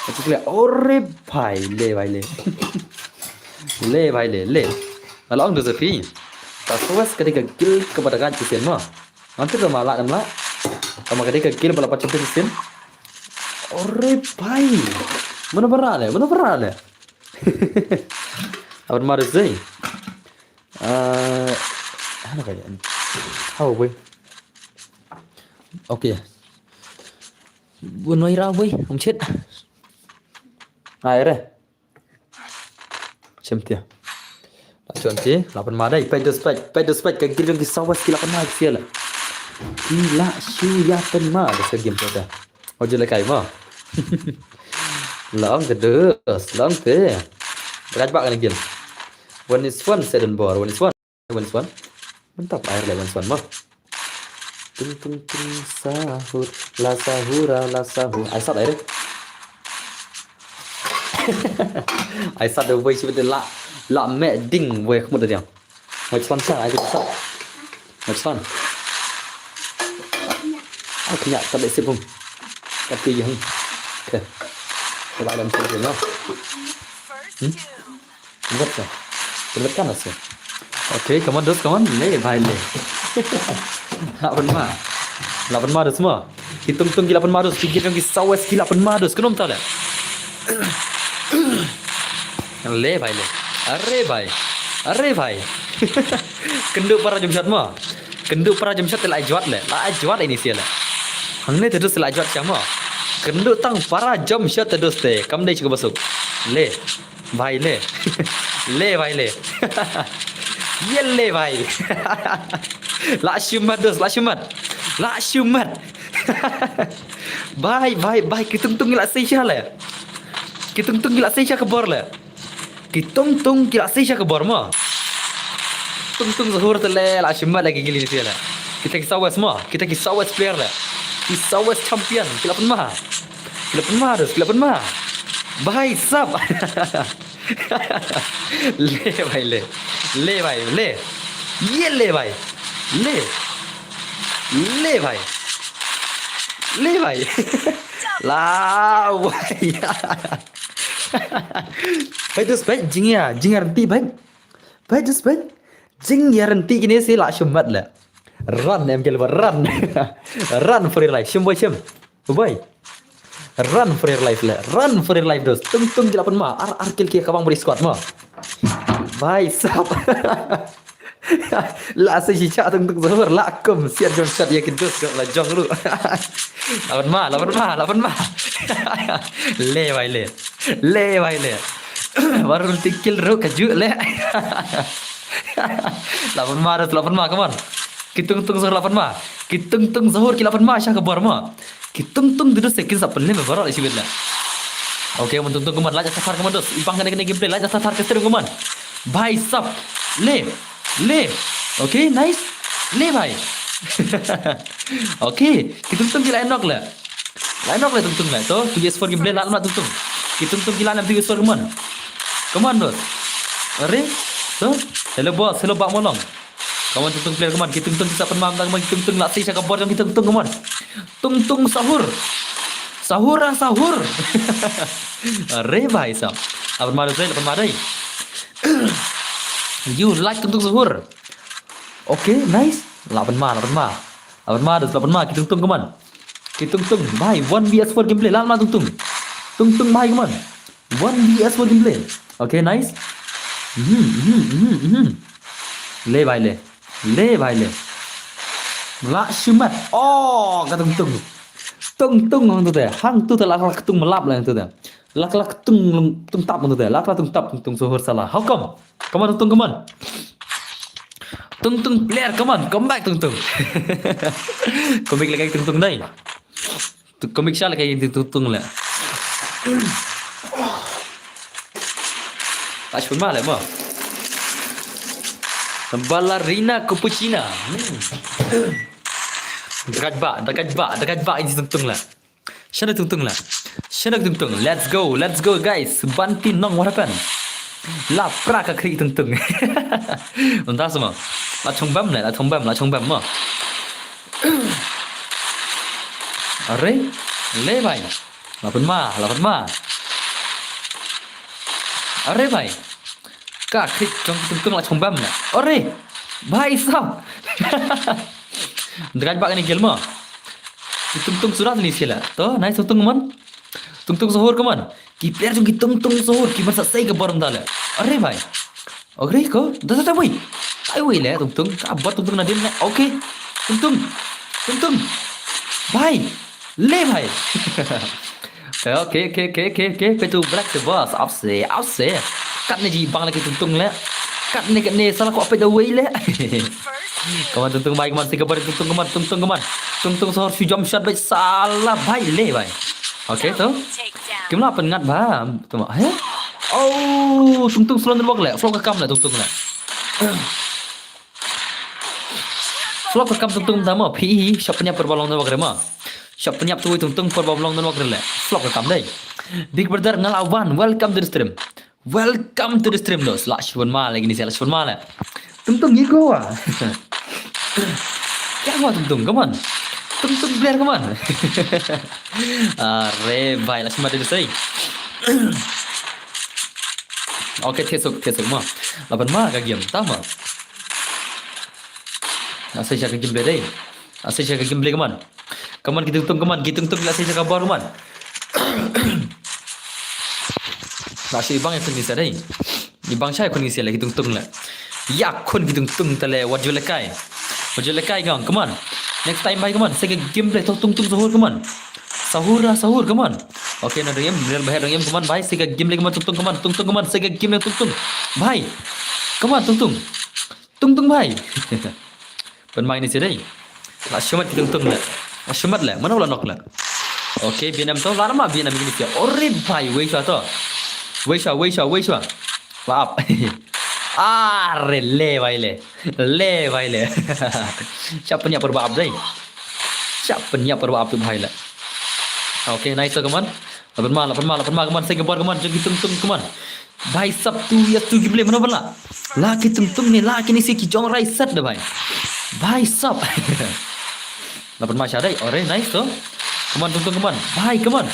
Wa ju le. Ore bhai le bhai le. Le bhai le le. Ala ong dos phi. Ka Southwest ka dei ka kill ka ba da gan ki sien ma. Nanti ka ma la nam la. Ka ma ka dei ka kill ba la pat ki sien. Ore bhai. Mana bara le, mana bara le. Aban ma dos dei. Ah, hana ka jan. Hau bui. Okay. Bunoi ra bui, um chit. Ai re. Chem tia. La chon ti, la pynma dei, peit dos peit, peit dos peit, ka gil jong ki Southwest ki la pynma ki sia la. Ki la shu ya pynma, dos ka game peta. Ojo le kai ma. Long te dos, long te. Raj ba kan game. One is one, seven bor, one is one. One is one. Mantap, air le one is one ma. Tung tung tung sahur, la sahura, la sahur. Ai sat air. Ai sat de wei sibit la, la me ding wei khmut de diang. Wei chlan sa, ai sat. Wei chlan. Ai knya ta le sibung. Tapi yang. Okay. Kita alam sibung no. Hmm? Convert sa. Convert kan sa. Okay, come on, dos, come on. Le, bhai, le. La pynma. La pynma dos ma. Ki tung tung ki la pynma dos. Ki git ki Southwest ki la pynma dos. Kynum ta le. Le, bhai, le. Are, bhai. Are, bhai. Kynduh para jumshat ma. Kynduh para jumshat te la ai jwat le. La ai jwat ini sia le. Hangne te dos la ai jwat cha ma. Kynduh tang para jumshat te dos te. Kam dei chuka basuk. Le. Bhai le. Le bhai le. Ye le bhai. La shimat dos, la shimat. La shimat. Bhai, bhai, bhai, ki tung tung ki la sei sha le. Ki tung tung ki la sei sha ka bor le. Ki tung tung ki la sei sha ka bor ma. Tung tung sahur te le, la shimat le ki gili ni le. Kita ki Southwest ma, kita ki Southwest player le. Ki Southwest champion, ki la pynma. Ki la pynma dos, ki la pynma. Bhai sab. Le bhai le. Le bhai le. Ye le bhai. Le. Le bhai. Le bhai. La bhai. Bhai, just bhai, jingïa, jingïarynti bhai. Bhai, just bhai. Jingïarynti kine shi la shim mat le. Run em ke le run. Run for your life. Shim bhai, shim. Bhai. Run for your life le. Run for your life, dos. Tungtung ki la pynma. Ar, ar kill ki ka bang bri squad mo. Bhai sab. La sa shi cha Tungtung Sahur la kum siat jong sat ya ki dos jong la jong ruh. La pynma, la pynma, la pynma. Le bhai le. Le bhai le. Baru ti kill ruh ka ju le. La pynma dos, la pynma, come on. Ki Tungtung Sahur la pynma. Ki Tungtung Sahur ki la pynma sha ka bor mo. Ki Tungtung te dos kin sa pynlem baroh ïa shibit la. Okay, mon Tungtung, come on, la ja sa thar, come on dos. Ibang kane kane gameplay, la ja sa thar ka stream, come on. Bhai sab. Le. Le. Okay, nice. Le bhai. Okay, ki Tungtung ki la knock le. La knock le Tungtung le. To, two versus four gameplay la ma Tungtung. Ki Tungtung ki la nam two versus four, come on. Come on dos. Are? To, hello boss, hello Bah Molong. Come on, Tungtung player, come on. Ki Tungtung ki sa pynma, come on, ki Tungtung la sei sha ka bor jong ki Tungtung, come on. Tungtung Sahur. Sahur ah, Sahur. Are bhai sab. La pynma dei, la pynma dei. You like Tungtung Sahur. Okay, nice. La pynma, la pynma. La pynma dos, la pynma, ki Tungtung, come on. Ki Tungtung bhai, one versus four gameplay, la ma Tungtung. Tungtung bhai, come on. One versus four gameplay. Okay, nice. Mhm, mhm, mhm, mhm. Le bhai le. Le bhai le. La shim mat. Oh, ka Tungtung. Tungtung hangtu te. Hangtu te la ka la ktung melap la hangtu te. La ka la ktung lung, tung tap hangtu te. La ka la tung tap Tungtung Sahur sala. How come? Come on Tungtung, come on. Tungtung player, come on. Come back Tungtung. Comic lagi Tungtung dai. Tu comic sha lagi Tungtung le. Ash pun male mo. Ballerina cappuccina. Hmm. Dekat ba, dekat ba, dekat ba ini Tungtung la. Shana Tungtung la. Shana Tungtung. Let's go, let's go guys. Banti nong, what happened? La pra ka kri Tungtung. Untas mo. La chong bam le, la chong bam, la chong bam mo. Are, le bhai. La pun ma, la pun ma. Are bhai. Ka kri jong Tungtung la chong bam le. Are. Bhai sab. Dekat ba kani gel mo. Tungtung surat ni sila. To, nice Tungtung man. Tungtung Sahur ka man. Ki player jong ki Tungtung Sahur ki man sa sei ka bor mynta le. Are bhai. Agre ko. Da da da wei. Ai wei le Tungtung. Ka bor Tungtung na din le. Okay. Tungtung. Tungtung. Bhai. Le bhai. Okay, okay, okay, okay, okay. Petu black the boss. Apse, apse. Kat ne ji bang lagi Tungtung le. Kat ne, kat ne sala ko apet da wei le. Kaman Tungtung bhai, kaman si kabar Tungtung, kaman Tungtung, kaman Tungtung Sahur shu jump shot bhai, sala bhai le bhai. Okay to. Kim la pyngat bha. Tuma he. Oh, Tungtung slow network le. Flop ka kam le Tungtung le. Flop ka kam Tungtung da mo. Phi shop pynïap por ba long network re mo. Shop pynïap tu Tungtung por ba long network re le. Flop ka kam dei. Big brother nga la wan. Welcome to the stream. Welcome to the stream, dos. La shun ma lagi ni, la shun ma la. Tungtung ye ko wa. Kya hua Tungtung, come on. Tungtung player, come on. Are bhai, la shun ma de sei. Okay, thesuk, thesuk ma. La ban ma ka game ta ma. Asa sha ka game play dei. Asa sha ka game play, come on. Kaman ki Tungtung, kaman ki Tungtung la sei sha ka bor, kaman. Na shi bang ya kun ni sa dei. Ni bang shai kun ni sa le ki Tungtung le. Ya kun ki Tungtung ta le, wat ju le kai. Wat ju le kai gang, kaman. Next time bhai, kaman. Sei ka game play to Tungtung Sahur, kaman. Sahur ah, Sahur, kaman. Okay, na dengem, real bahar dengem, kaman bhai. Sei ka game play, kaman Tungtung, kaman. Tungtung, kaman. Sei ka game play Tungtung. Bhai. Kaman Tungtung. Tungtung bhai. Pynmai ni si dei. La shumat ki Tungtung le. La shumat le. Mano la nok le. Okay, Vietnam to. La nama Vietnam ni si. Ore bhai, wei shwa to. Wei shwa, wei shwa, wei shwa. La ap. Are le bhai le. Le bhai le. Siapa ni apa ba ap dei. Siapa ni apa ba ap tu bhai le. Okay, nice to, kaman. Lapan ma, lapan ma, lapan ma, come on, sa ka bor, come on, jong ki Tungtung, come on. Bhai sab tu, yes tu, ki blei, mano ban lah. Lah ki Tungtung ne, lah kine sa ki jong rai set da bhai. Bhai sab. Lapan ma sha dei, alright, nice tu. Come on, Tungtung, come on. Bhai, come on.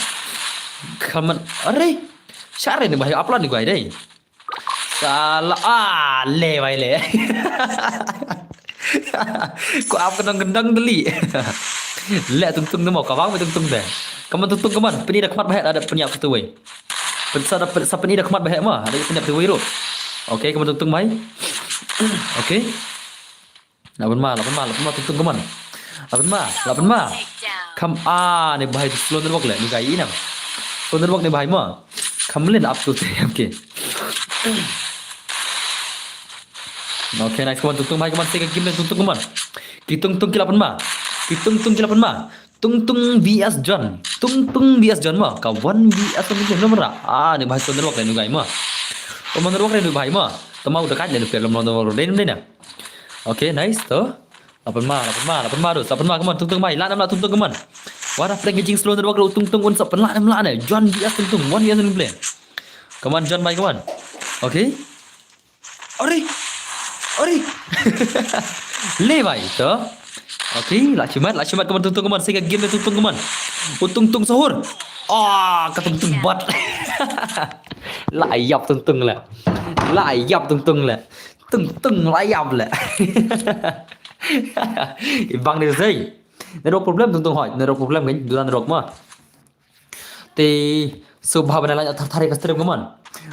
Come on, alright. Sha re ne bhai, upload ne bhai dei. Sala, ah, le bhai le. Ko ap kendang-kendang deli. Le Tungtung namo, ka bang Tungtung de. Come on Tungtung, come on. Pyni da khmat bhai, da pyni ap tu wei. Pynsa da, sa pyni da khmat bhai ma, da pyni ap tu wei ro. Okay, come on Tungtung bhai. Okay. Lapan ma, lapan ma, lapan ma, Tungtung, come on. Lapan ma, lapan ma. Come, ah, ne bhai slow network le, ne guy inam. Slow network ne bhai ma. Come len up to three M K. Okay, nice, come on, Tungtung bhai, come on, sa ka game le, Tungtung, come on. Ki Tungtung ki lapan ma. Ki Tungtung ki lapan ma. Tungtung V S John. Tungtung V S John ma. Ka one V S John ma. Ah, ne bhai slow network le, ne guy ma. Slow network le, ne bhai ma. Tama udah kat le, ne per lom lom lom le, ne. Okay, nice to. Lapan ma, lapan ma, lapan ma, dos. Lapan ma, come on, Tungtung bhai. Lah nam lah Tungtung, come on. Wada prank jing slow network ruh Tungtung un sa pynlah nam lah ne. John V S Tungtung, one V S Tungtung play. Come on, John bhai, come on. Okay. Ori. Ori. Le bhai, to. Okay, lah chimat, lah chimat, come on, Tungtung, come on. Sa ka game le Tungtung, come on. U Tungtung sahur. Ah, ka Tungtung bat. Lah ïap Tungtung le. Lah ïap Tungtung le. Tungtung lah ïap le. Ibang ni sei. Network problem Tungtung hoi. Network problem kan. Duna network ma. Te subha bana la thar thar ka stream, come on.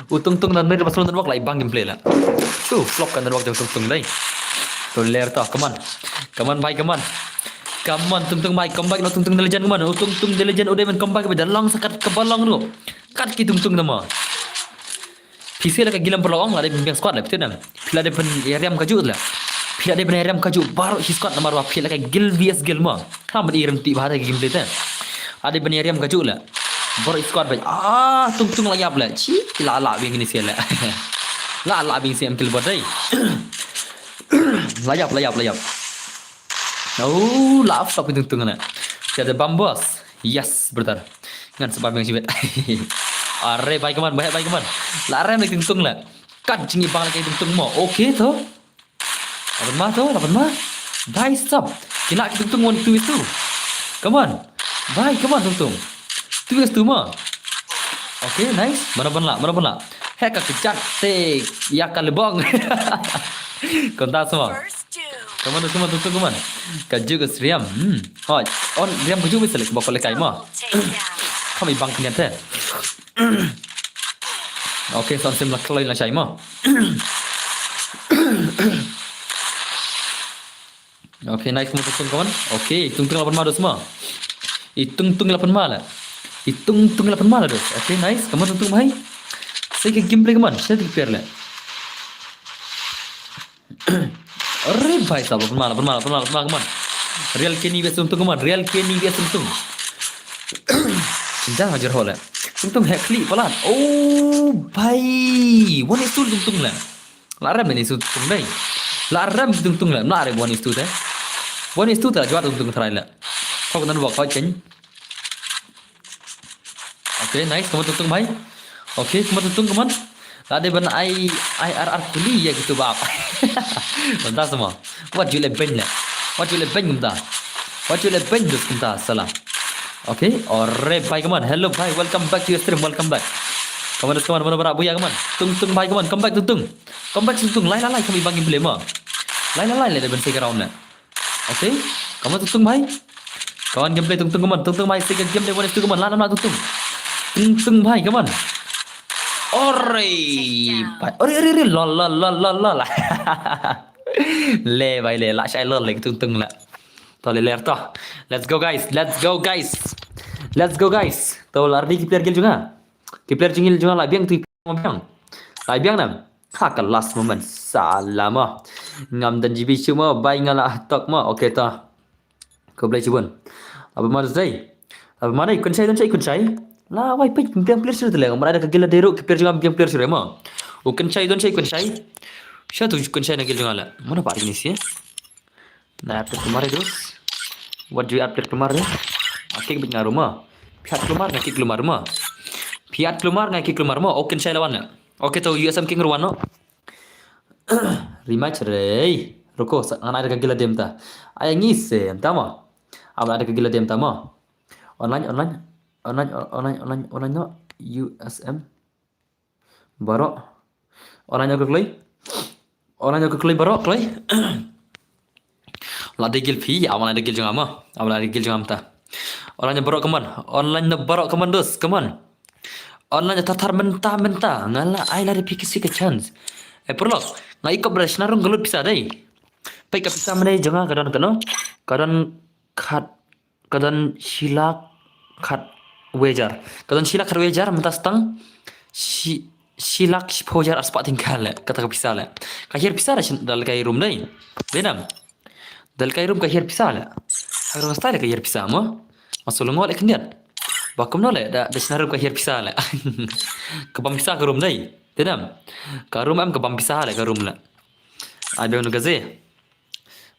U Tungtung na network, slow network la ibang gameplay la. Tu flop ka network jong Tungtung dei. To ler to, come on. Come on bhai, come on. Come on Tungtung bhai, come back no Tungtung the legend, come on. U Tungtung the legend, u dei ban come back bad da long sa kat kaba long ruh. Kat ki Tungtung nama. Phi sngewthuh la ka gil em paralok ong, la dei ban biang squad la, phi tip ne? Phi la dei ban ïariam kajuh la. Phi la dei ban ïariam kajuh baroh shi squad namar ba phi la ka gil V S gil mo. Kham ban ïariam ti bha da ka gameplay te. La dei ban ïariam kajuh la. Baroh shi squad ba. Ah, Tungtung la ïap la. Chi, la la biang ni sia la. La la biang sia em kill bot dei. La ïap, la ïap, la ïap. Oh, la flop Tungtung na. Tiada bam bos. Yes, brother. Ngan sebab yang sibet. Are bhai, come on, bhai, bhai, come on. La rem lagi Tungtung la. Kat jingibang lagi Tungtung mo. Okay to. Lapan ma to, lapan ma. Bhai stop. Kena ki Tungtung one two is two. Come on. Bhai, come on Tungtung. Two is two mo. Okay, nice. Mana ban la, mana ban la. Heka kejat te ya ka lebong. Konta semua. Come on, come on, Tungtung, come on. Kajuh ka seriam. Hmm. Hoi. On riam kajuh bisa lek bokol lekai mo. Kami bang kenyat te. Okay, son sim la kloi la chai mo. Okay, nice mo Tungtung, come on. Okay, Tungtung lapan ma dos mo. I Tungtung lapan ma la. I Tungtung lapan ma la dos. Okay, nice. Come on Tungtung bhai. Sa ka gameplay, come on. Sa ka player la. Are bhai sab, lapan ma, lapan ma, lapan ma, lapan ma, come on. Real Kenny V S Tungtung, come on. Real Kenny V S Tungtung. Jangan ajar hole. Tungtung hack klik palat. Oh bhai. One is two Tungtung la. La rem ni Tungtung dei. La rem Tungtung la. La rem one is two te. One is two te la jwat Tungtung try la. Kau kena dua kau ceng. Okay, nice. Come on Tungtung bhai. Okay, come on Tungtung, come on. La dei ban ai, ai R R kuli ya gitu bap. Mantap semua. What you le ben le. What you le ben kumta. What you le ben dus kumta salah. Okay, alright bhai, come on. Hello bhai, welcome back to your stream. Welcome back. Come on, come on, come on, come on, come on. Tungtung bhai, come on. Come back Tungtung. Come back Tungtung. Lai lai lai kami bang gameplay mo. Lai lai lai le ben se ground le. Okay. Come on Tungtung bhai. Come on gameplay Tungtung, come on. Tungtung bhai, sa ka game dei one is two, come on. La nam la Tungtung. Tungtung bhai, come on. Ore. Bhai. Ore, ore, ore. Lol, lol, lol, lol, lol. Le bhai le, la shai lol le Tungtung la. To le ler to. Let's go guys. Let's go guys. Let's go guys. To la ready ki player gil jong nga. Ki player gil jong nga la biang tu biang. La biang nam. Ha ka last moment. Salah mo. Ngam don G B shuh mo, bhai nga la tok mo. Okay to. Khublei shibun. Aba mar zai. Aba mar dei Kynshai, don shai Kynshai. La wai peit biang player shuh te le. Mar da ka gila dei ruh ki player jong nga biang player shuh mo. U Kynshai, don shai Kynshai. Sha tu Kynshai na gil jong nga la. Mana ba ni sia. Na update kumar dos. Wat ju update kumar ne. Aki bit nga ruma. Pihak lumar, aki lumar ruma. Ki at klumar, nga ki klumar mo. Okay, shai la wan na. Okay, to U S M King ruh wan noh. Rematch re. Ruko, sa, ngan ai da ka guild lade mynta. Ai ngi se, mynta mo. Aba ai da ka guild lade mynta mo. Online, online. Online, online, online, online noh. U S M. Baroh. Online ka kloi. Online ka kloi baroh kloi. La da guild phi, aba ai da guild jong nga mo. Aba ai da guild jong nga mynta. Online baroh, come on. Online na baroh, come on, dos, come on. Online thar thar mynta mynta. Nga la ai lade phi kisi ka chance. Eh, paralok. Nga i kop bad shna rung ka lut pisa dei. Peit ka pisa mynne jong nga ka don kano. Ka don khat, ka don shi lak khat wei hajar. Ka don shi lak khat wei hajar mynta stang. Shi, shi lak shiphew hajar arspah tyngka le, kata ka pisa le. Ka hiar pisa da shin, da lehkai room dei. Dei nam. Da lehkai room ka hiar pisa le. Hak rong style ka hiar pisa mo. Nga shu lyngngoh le khyndiat. Ba kumno le, da, da shna room ka hiar pisa le. Ka bam pisa ka room dei. Dei nam. Ka room em ka bam pisa le ka room le. Ai biang nu ka ze.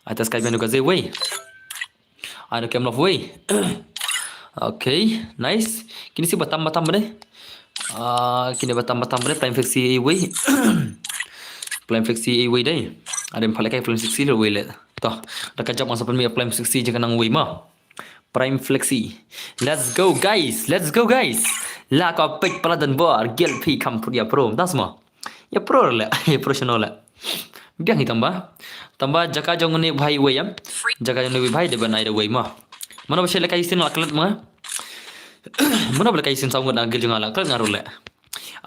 Ai tas kai biang nu ka ze wei. Ai nu kem love wei. Okay, nice. Kine shi batam batam bane. Ah, kine batam batam bane. Prime Flexi wei. Prime Flexi wei dei. Ada empat lehkai Prime Flexi le wei le. Toh, da ka jump masa pun mi Prime Flexi je ka nang wei mo. Prime Flexi. Let's go guys. Let's go guys. La ka peit paladin bor. Guild phi kam put ïa pro. Das mo. Ïa pro le, ïa pro shano le. Biang hi tangba. Tangba jaka jong une bhai wei em. Jaka jong une bhai dei ban ai da wei mo. Mano ba shai lehkai sien la klet ma. Mano ba lehkai sien saw ngut na guild jong nga la klet nga ruh le.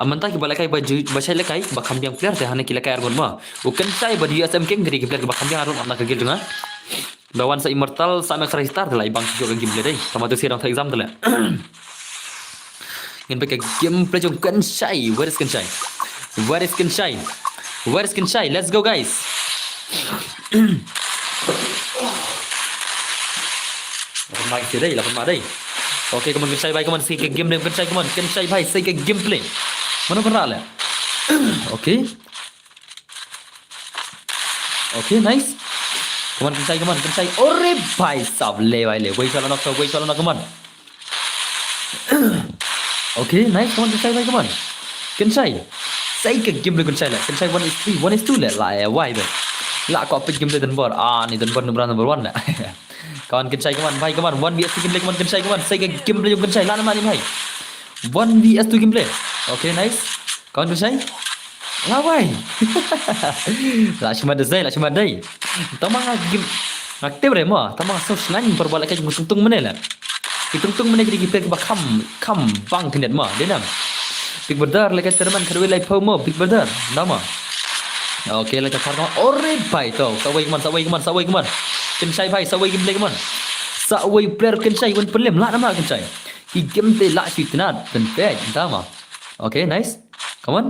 Mynta kiba lehkai ba ju, ba shai lehkai ba kham biang player te hangne ki lehkai ar ngut mo. U Kynshai bad U S M King ki dei ki player kiba kham biang ar ngut na ka guild jong nga. Ba wan sa Immortal, sa Max Star te la i bang ki jong ka gameplay dei. Tangba tu sien dang exam te le. Ngin peit ka gameplay jong Kynshai. Where is Kynshai? Where is Kynshai? Where is Kynshai? Let's go guys. Lapan ma dei, lapan ma dei. Okay, come on Kynshai bhai, come on, sa ka gameplay Kynshai, come on Kynshai bhai, sa ka gameplay. Mano ba rah le? Okay. Okay, nice. Come on, Kynshai, come on, Kynshai. Ore bhai sab le bhai le. Wei shala nok, wei shala nok, come on. Okay, nice. Come on, Kynshai bhai, come on. Kynshai. Sa ka gameplay Kynshai le. Kynshai one is three, one is two le. La eh, why be? La ko peit gameplay Donbor. Ah, ni Donbor number number one le. Come on, Kynshai, come on, bhai, come on. One V S two gameplay, come on, Kynshai, come on. Sa ka gameplay Kynshai. La na mani bhai. One V S two gameplay. Okay, nice. Come on Kynshai. La wai. La shmat dei, la shmat dei. Tama nga game. Nga tip re mo. Tama nga so sngan por bala ka jung tung tung mene la. Ki tung tung mene ki ki pek ba kham kham bang khyndiat mo. Dei nam. Big brother le ka terman kadu lai pau mo Big brother. Nama. Okay, la ka thar mo. Ore bhai to. Sa wei kman, sa wei kman, sa wei kman. Kynshai bhai, sa wei gameplay kman. Sa wei player Kynshai wan pelim la nama Kynshai. Ki gameplay la shi tnat pen pek. Nama. Okay, nice. Come on.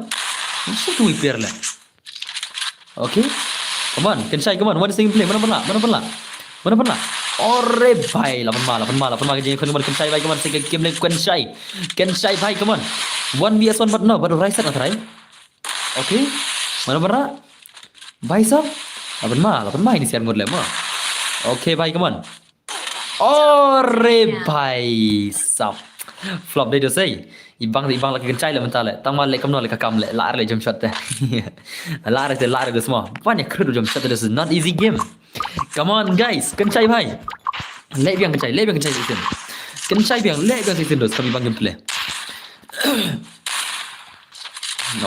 Mesti tu player le. Okay. Come on, Kynshai, come on. One is gameplay. Mana pernah? Mana pernah? Mana pernah? Ore bhai, lapan ma, lapan ma, lapan ma. Kynshai, come on, Kynshai bhai, come on. Sa ka gameplay Kynshai. Kynshai bhai, come on. One V S one but no, but right side na try. Okay. Mana pernah? Bhai sab. Lapan ma, lapan ma ini siar ngut le ma. Okay bhai, come on. Ore bhai sab. Flop dei dos ei. I bang, i bang la ka Kynshai le mynta le. Tang ma le kamno le ka kam le. La re le jump shot te. La re te, la re dos mo. Ban ïa khrud jump shot te, this is not easy game. Come on guys, Kynshai bhai. Le biang Kynshai, le biang Kynshai station. Kynshai biang, le biang station dos, kami bang gameplay.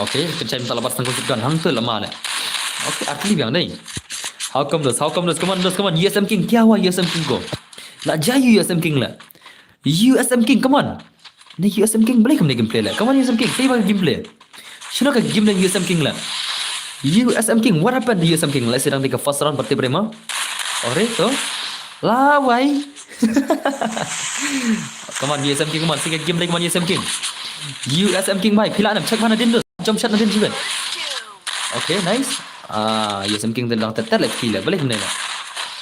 Okay, Kynshai mynta la bat sang konsep gun hangto la ma le. Okay, artylli biang dei. How come dos, how come dos, come on dos, come on. U S M King, kya hua U S M King ko? La jai U S M King la. U S M King, come on. Ne U S M King, balei kam ne gameplay la. Come on U S M King, play ba gameplay. Shino ka game ne U S M King la. U S M King, what happened to U S M King? La sidang di ka first round party prema. Ore to. La wai. Come on U S M King, come on. Sa ka gameplay, come on U S M King. U S M King bhai, phi la nam check mana din dos. Jump shot na din jiben. Okay, nice. Ah, U S M King dang tet tet lagi la. Balik mana?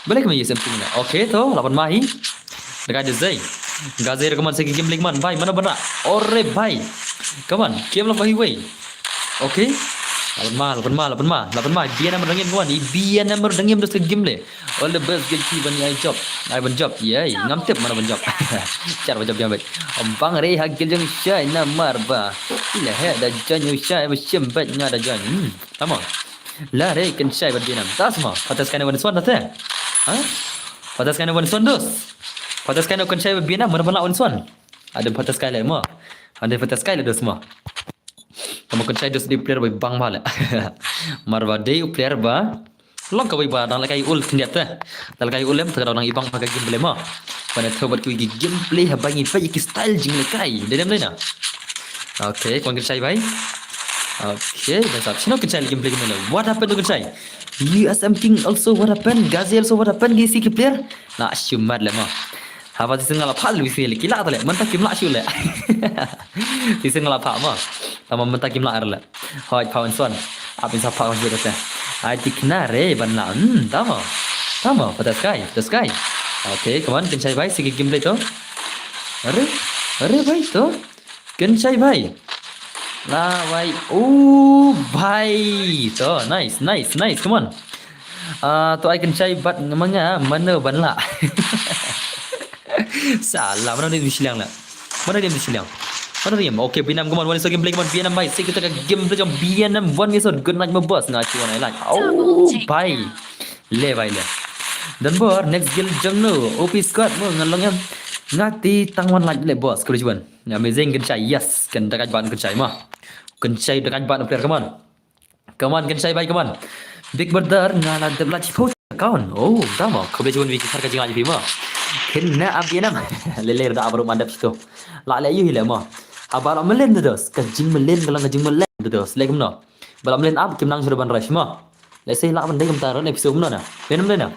Balik mana U S M King na? Okay, to, lapan mahi. Dekat je Zai. Gazir, come on, sa ka gameplay, come on. Bhai, mana bana? Ore bhai. Come on, game la bhai wei. Okay. Lapan ma, lapan ma, lapan ma, lapan ma. Bianam Rangim kawan, i Bianam Rangim dos ka game le. All the best guilty ban ai job. Ai ban job. Yay, ngam tip mana ban job. Char ban job jam bait. Bang re ha gil jong shai namar ba. Ila he da jan yu shai ba shim bait nga da jan. Hmm, tama. La re kan shai ban Bianam. Das ma. Patas kana wan swan da te. Ha? Patas kana wan swan dos. Patas kana kan shai ban Bianam mana ban la wan swan. Ada patas kai le ma. Ada patas kai le dos ma. Tama kan shai dos di player bai bang ba le. Mar ba dei u player ba. Long ka bai ba dang la kai ul khyndiat te. Dang la kai ul em te ka dang i bang ba ka gameplay ma. Ba na thobat ku ki gameplay ha ba ngi pa ki style jing le kai. Dei dem dei na. Okay, kwan kan shai bai. Okay, bai sap. Sino kan shai gameplay kan le. What happened to kan shai? U S M King also what happened? Gazi also what happened? Ki si ki player. Na shumat le ma. Haba ti sing la phal wi sing le kila tale mynta kim la shu le. Ti sing la pha ma. Tama mynta kim la ar le. Hoi pha wan swan. Apin sa pha wan swan te. Ai ti kna re ban la. Hmm, tama. Tama, patas kai, patas kai. Okay, come on, kan shai bai, sigi gameplay to. Are, are bai to. Kan shai bai. La bai. Oh, bai. To, nice, nice, nice. Come on. Ah, to ai kan shai bat manga mana ban la. Salah, mana dia mesti lang lah. Mana dia mesti lang. Mana dia? Okay, Bianam, come on, one is a gameplay, come on, Bianam bai. Sigi kita ka gameplay jong Bianam, one is a good night, my boss. Nga chuan ai like. Oh, bai. Le bai le. Dan bor, next guild jong no. O P squad mo ngan long em. Nga ti tang wan like le boss. Kuli chuan. Amazing kan shai. Yes, kan dakai ban kan shai ma. Kan shai dakai ban player, come on. Come on, kan shai bai, come on. Big brother, nga la dep la chipo account. Oh, tama. Khublei shibun wi ki thar ka jingla jipi ma. Khin na a Bianam. Lele da abru mandap sito. La le yu hile ma. Abala melen de dos. Ka jing melen ka lang ka jing melen de dos. Lekum no. Bala melen ap kim nang shuru ban rush ma. Le sei la ban dei kum tar ne piso kum no na. Bianam de na.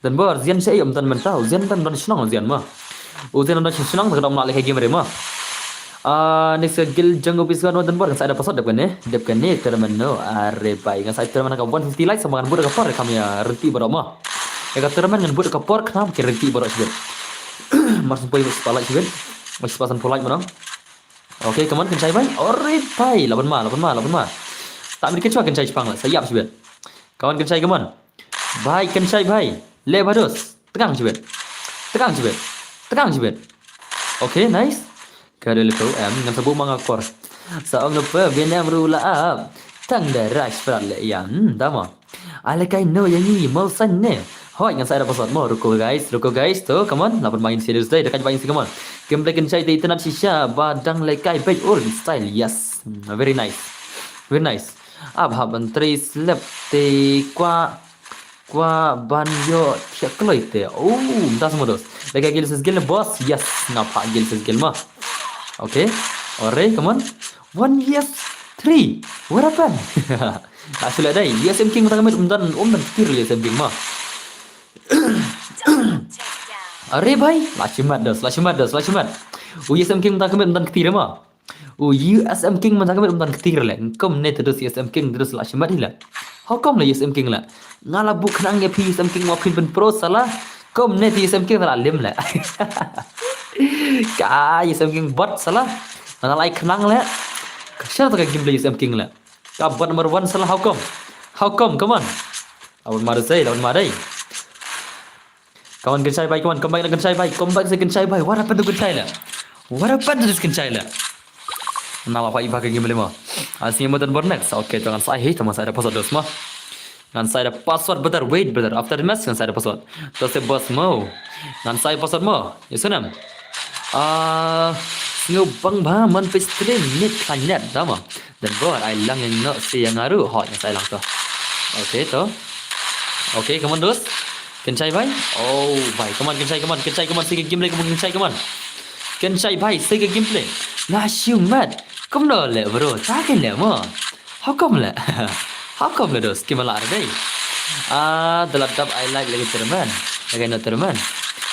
Dan bor zian shai um tan mental. Zian tan ban shnong zian ma. U zian ban shnong ta ka dom la le ka game re ma. Ah, next ka guild jong U P squad no dan bor ngan sa da password dep kane, dep kane tournament no. Are bai ngan sa tournament ka one fifty likes sama ngan bud ka por kam ya renti baroh ma. Ya ka tournament ngan bud ka por khnam ki renti baroh sibit. Mar sempoi spotlight sibit. Mar sepasan polite mana. Okay, come on kan shai bai. Are bai, laban ma, laban ma, laban ma. Tak mid kan shai kan shai spang la. Sayap sibit. Kawan kan shai, come on. Bai kan shai bai. Le bados. Tegang sibit. Tegang sibit. Tegang sibit. Okay, nice. Ka dei le ko em ngan sabu manga kor. Sa ong no pe Bianam ru la ap. Tang da rush prat le ya. Hmm, dama. Ale kai no yang ni mau san ne. Hoi ngan sa da password mo. Ruko guys, ruko guys. To, come on. Lapan main serious dai. Dekat main si, come on. Gameplay kan shai dei tenat shisha ba dang le kai bej ul style. Yes. Hmm, very nice. Very nice. Ab hap ban trei slep te kwa Kwa ban yo thiak kloi te. Oh, das modos. Lega gil ses gil boss. Yes, nga pha gil ses gil ma. Okay. Ore, come on. One yes. Three. What happened? Asule dai. U S M King mata kamit um dan um dan ktir U S M King ma. Are bai. La chimat dos, la chimat dos, la chimat. U S M King mata kamit um dan ktir ma. U S M King mynta ka met mynta ka tir le. Kum ne te dus U S M King te dus la shimat hi le. How come le U S M King le? Nga la buk khnang ya phi U S M King ma phin pen pro sala. Kum ne te U S M King la lim le. Ka U S M King bot sala. Nga la ai khnang le. Ka shar ta ka game le U S M King le. Ka bot number one sala how come? How come? Come on. Lawan ma dei, lawan ma dei. Kawan Kenshai bai, kawan, come back na Kenshai bai, come back sa Kenshai bai. What happened to Kenshai la? What happened to this Kenshai la? Na wa bai ba ka game le mo. Asi mo dan bor next. Okay, to ngan sai hi, to ngan sai da password dos mo. Ngan sai da password brother, wait brother. After the match ngan sai da password. To se boss mo. Ngan sai password mo. Yes nam. Ah, sngew bang ba man pe stream net khan net da mo. Dan bor ai lang yang no si yang aru hot ngan sai lang to. Okay to. Okay, come on dos. Kenshai bai. Oh bai, come on Kenshai, come on Kenshai, come on, si ka game le, come on Kenshai, come on. Kenshai bai, si ka game le. Na shiu mat. Kumno le bro, ta ken le mo. How come le? How come le dos? Ki mala dei. Ah, dalam tap ai like lagi terman. Lagi no terman.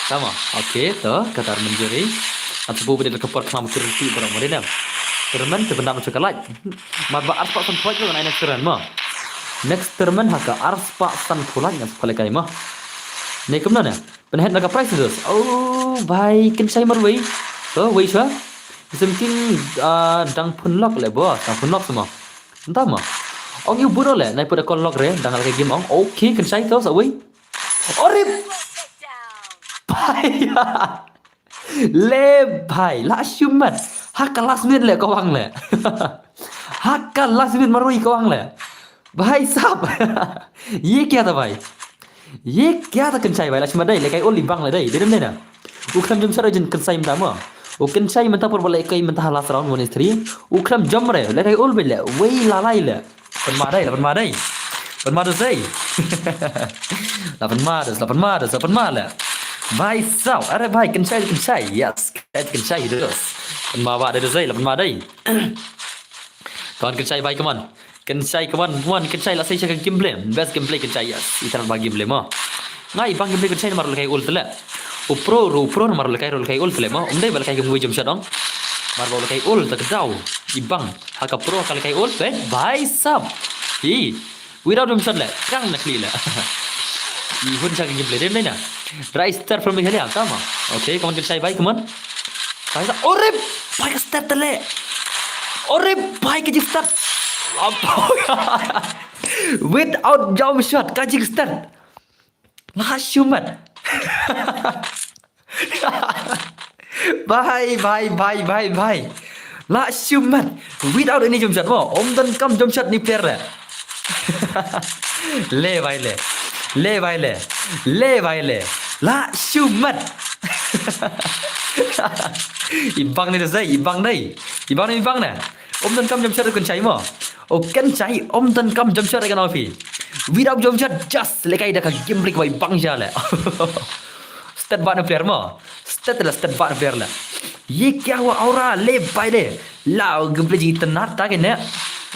Sama. Okay to, katar menjuri. At bu bede ka por khnam kirti barang mo dei nam. Terman te benda mo ka like. Mar ba arspah san point lo ngan ai next turn mo. Next turn ha ka arspah san point ngan sa pale kai mo. Ne kumno ne? Pynhet na ka prize dos. Oh bai, Kenshai marwei. To wei shwa. U S M King, ah, dang pynlok le bo, dang pynlok sa mo. Nta mo. Ong ïu bun o le, nai put a call lock re, dang lehkai game ong. Okay, kynshai to sa wei. Orip. Bhai. Le bhai, la shimet. Ha ka last minute le ka wang le. Ha ka last minute marwei ka wang le. Bhai sab. Ye kya tha bhai? Ye kya tha kynshai bhai, la shimet dei, lehkai ul ibang le dei. Dei dem dei na. U khlem jump shot jin kynshai mynta mo. U kynshai mynta por ba lehkai mynta ha last round one is three. U khlem jump re, lehkai ul beit le. Wei la lai le. Pynma dei, la pynma dei. Pynma dus dei. La pynma dus, la pynma dus, la pynma le. Bhai sab, are bhai, kynshai, kynshai, yes. Kynshai, kynshai dus. Pynma ba dei dus dei, la pynma dei. Come on, kynshai bhai, come on. Kynshai, come on, come on, kynshai la sei sha ka gameplay. Best gameplay kynshai, yes. Itynnad ba gameplay mo. Nga ibang gameplay kynshai namar lehkai ul tele. U pro, u pro namar lehkai, lehkai ul tele mo. Um dei ba lehkai ka wei jump shot ong. Mar ba lehkai ul ta ka daw. Ibang. Ha ka pro ha ka lehkai ul, bhai sab. Hi. Without jump shot le. Kang na khlieh le. I hun sha ka gameplay dem dei na. Rai star from Meghalaya, tama. Okay, come on, kynshai bhai, come on. Bhai sab. Ore, bhai ka start tele. Ore, bhai ka jingstart. Without jump shot, ka jingstart. La shimet. Bhai, bhai, bhai, bhai, bhai. La shimet. Without any jump shot mo. Ym donkam jump shot ni player le. Le bhai le. Le bhai le. Le bhai le. La shimet. Ibang ni dei, ibang dei. Ibang ni, ibang na. Ym donkam jump shot kynshai mo. O kynshai, ym donkam jump shot ka na phi. Without jump shot, just lehkai da ka gameplay ka ibang sha le. Stat ba na player mo. Stat la, stat ba na player la. Ye kya hua aura le bhai le. La gameplay jingitynnad ta kine.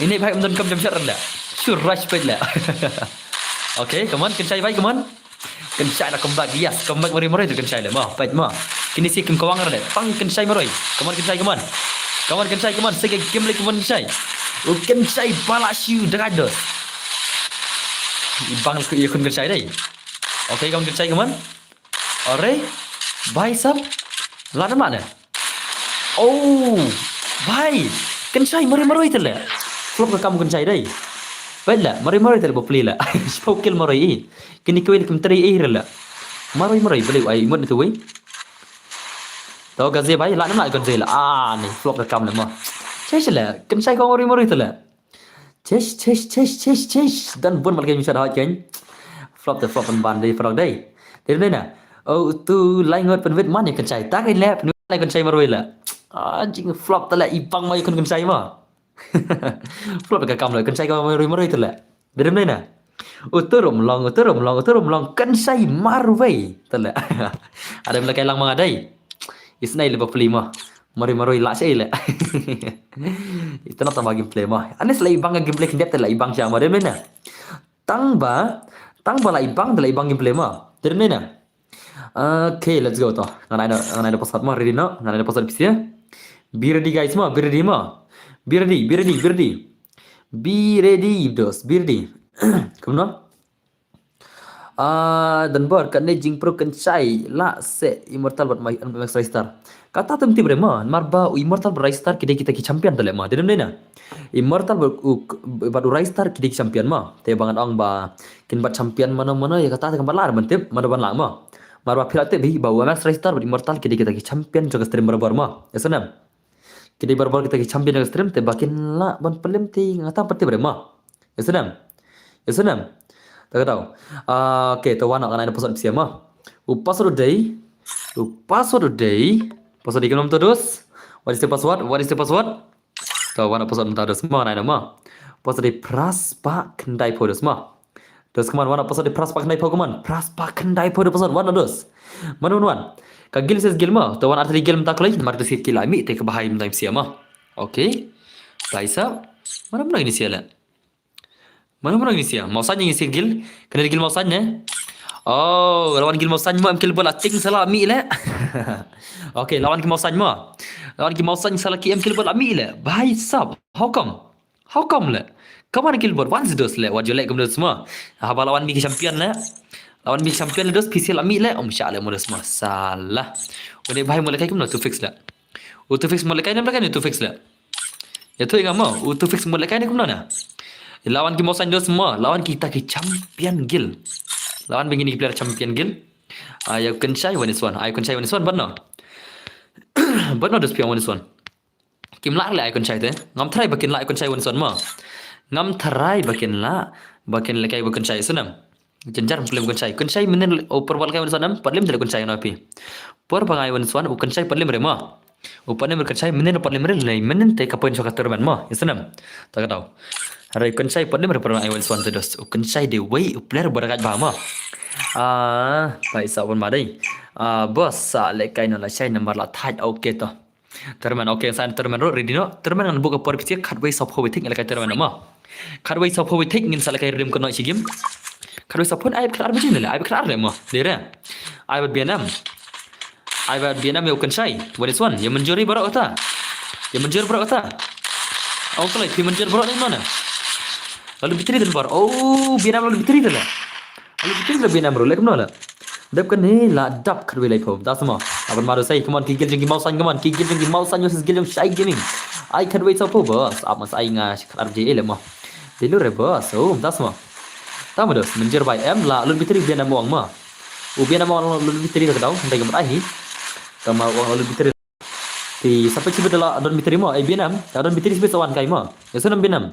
Ine bhai ym donkam jump shot le. Shu rush peit le. Okay, come on, kynshai bhai, come on. Kynshai la comeback, yes, comeback marwei marwei to kynshai le. Mo, peit mo. Kine shi kim kawang le. Pang kynshai marwei. Come on, kynshai, come on. Come on, kynshai, come on. Sege gameplay, come on, kynshai. U kynshai ba la shu dagad dos. Ibang ku ikun kynshai dei. Okay, come on, kynshai, come on. Ore, bhai sab, la namar ne. Oh, bhai, kynshai marwei marwei tele. Flop ka kam kynshai dei. Bhai la, marwei marwei tele bapli la. Shiphew kill marwei i. Kini kiwei le kim teri i rela. Marwei marwei beli ai mut tu wei. To gaze bhai, la namar gaze la. Ah, ni flop ka kam le mo. Chesh le, kynshai ko marwei marwei tele. Chesh, chesh, chesh, chesh, chesh. Dan bun mal game shot hot keng. Flop te flop ban ban dei frog dei. Dei dei na. Oh, tu lai ngot pen wit man ya kynshai. Ta kai le pen wit lai kynshai marwei la. Ah, jing flop ta la ibang mai kun kynshai ma. Flop ka kam la kynshai ka marwei marwei ta la. Dei dei na. Uturum long, uturum long, uturum long kynshai marwei ta la. Ada melakai lang ma dei. Isnai le bapli ma. Marwei marwei la sei le. Ita na tama gameplay ma. Anis la ibang gameplay khyndiat la ibang sha ma dei na. Tang ba, tang ba la ibang la ibang gameplay ma. Dei na. Okay, let's go to. Ngan ai na, ngan ai na password ma, ready no? Ngan ai na password pisa. Be ready guys ma, be ready ma. Be ready, be ready, be ready. Be ready, dos, be ready. Kumno? Ah, dan bor, kane jingpro kynshai la se Immortal bad mai Max Ristar. Kata tem tip re ma, mar ba u Immortal bad Ristar ki dei kita ki champion tale ma. Dei na. Immortal bad u, bad u Ristar ki dei ki champion ma. Te ba ngan ong ba kin bat champion mano mano ya kata te kan bat lar ban tip mano ban lang ma. Mar ba phi la tip hi ba u Max Ristar bad Immortal ki dei kita ki champion jong ka stream barabor ma. Ya snem. Ki dei barabor kita ki champion jong ka stream te ba kin la ban pynlem te ngata pat tip re ma. Ya snem. Ya snem. Ta ka dau. Ah, okay, to wan ngan ai na password pisa ma. U password u dei. U password u dei. Password dei kumno to dos. What is the password? What is the password? To wan password mynta dos ma ngan ai na ma. Password dei phra spah khyndai phew dos ma. Dos, come on, wan password dei phra spah khyndai phew, come on. Phra spah khyndai phew dos password wan dos. Mano wan. Ka gil ses gil ma. To wan arteri gil mynta kloi. Mar dos ki la mi te ka bahai mynta pisa ma. Okay. Bhai sab. Mano mano ini sia la. Mano mano ini sia. Mawsanya ini sia gil. Kane gil mawsanya ne. Oh, lawan gil mawsanya ma em kill bot la ting sala mi le. Okay, lawan ki mawsanya ma. Lawan ki mawsanya sala ki em kill bot la mi le. Bhai sab. How come? How come le? Kawan kill bot wan dos le. Wat jolek kum dos ma. Haba lawan mi ki champion le. Lawan mi champion le dos pisa la mi le. Om sha le mo dos ma. Salah. Udah bhai mo le kai kumno two fix le. U two fix mo le kai ne mo le kai ne two fix le. Ya tu ingat mo, u two fix mo le kai ne kumno na. La wan ki mawsain dos mo, la wan kita ki champion guild. La wan bad kine ki player champion guild. Ai u Kynshai one is one, ai u Kynshai one is one, bad no. Bad no dos phi ong one is one. Kim lah leh ai u Kynshai te. Ngam tharai ba kin lah ai u Kynshai one is one mo. Ngam tharai ba kin lah, ba kin leh kai ba u Kynshai snem. Jynjar pyrlim u Kynshai. Kynshai mynnin u por ba leh kai one is one em, pyrlim te u Kynshai na phi. Por ba ngai one is one, u Kynshai pyrlim re mo. U pyrlim re u Kynshai, mynnin u pyrlim re lei, mynnin te ka point sha ka tournament mo. Ïa snem. Ta ka daw. Hynrei u Kynshai pyrlim re por ba ngai one is one te dos. U Kynshai dei wei u player ba da gaj ba mo. Ah, pai sa wan ma dei. Ah, boss sa leh kai no la shai number la thait, okay to. Tournament, okay, sa tournament ruh ready no. Tournament ngan book ha por phi khatwei sawphew wei thik, leh kai tournament mo. Khatwei sawphew wei thik ngin sa leh kai redeem code no shi game. Khatwei sawphew, ai khatar baje ne leh, ai khatar leh mo. Dei re. Ai bad B N M. Ai bad B N M ïa u Kynshai. One is one. Ïa mynjur baroh kata. Ïa mynjur baroh kata. Ong kloi phi mynjur baroh ne mo na. La lut B three te leh por. Oh, B N M la lut B three te leh. La lut B three te leh B N M ruh, leh kumno leh. Dep kane la dap khatwei laiphew. Bynta sa mo. Aban madu sei, come on, ki guild jong ki mawsain, come on, ki guild jong ki mawsain versus guild jong Shai Gaming. Ai khatwei sawphew boss. Ap mas ai nga khatar baje leh mo. Dei lut re boss. Oh, bynta sa mo. Ta mo dos, mynjur bai em la lut B three B N M ong mo. U B N M ong la lut B three ka daw, dei ka mat ai hi. Tama ong la lut B three. Te sa peit shibit la don B three mo, eh, B N M, la don B three shibit sa wan kai mo. Ïa snem B N M.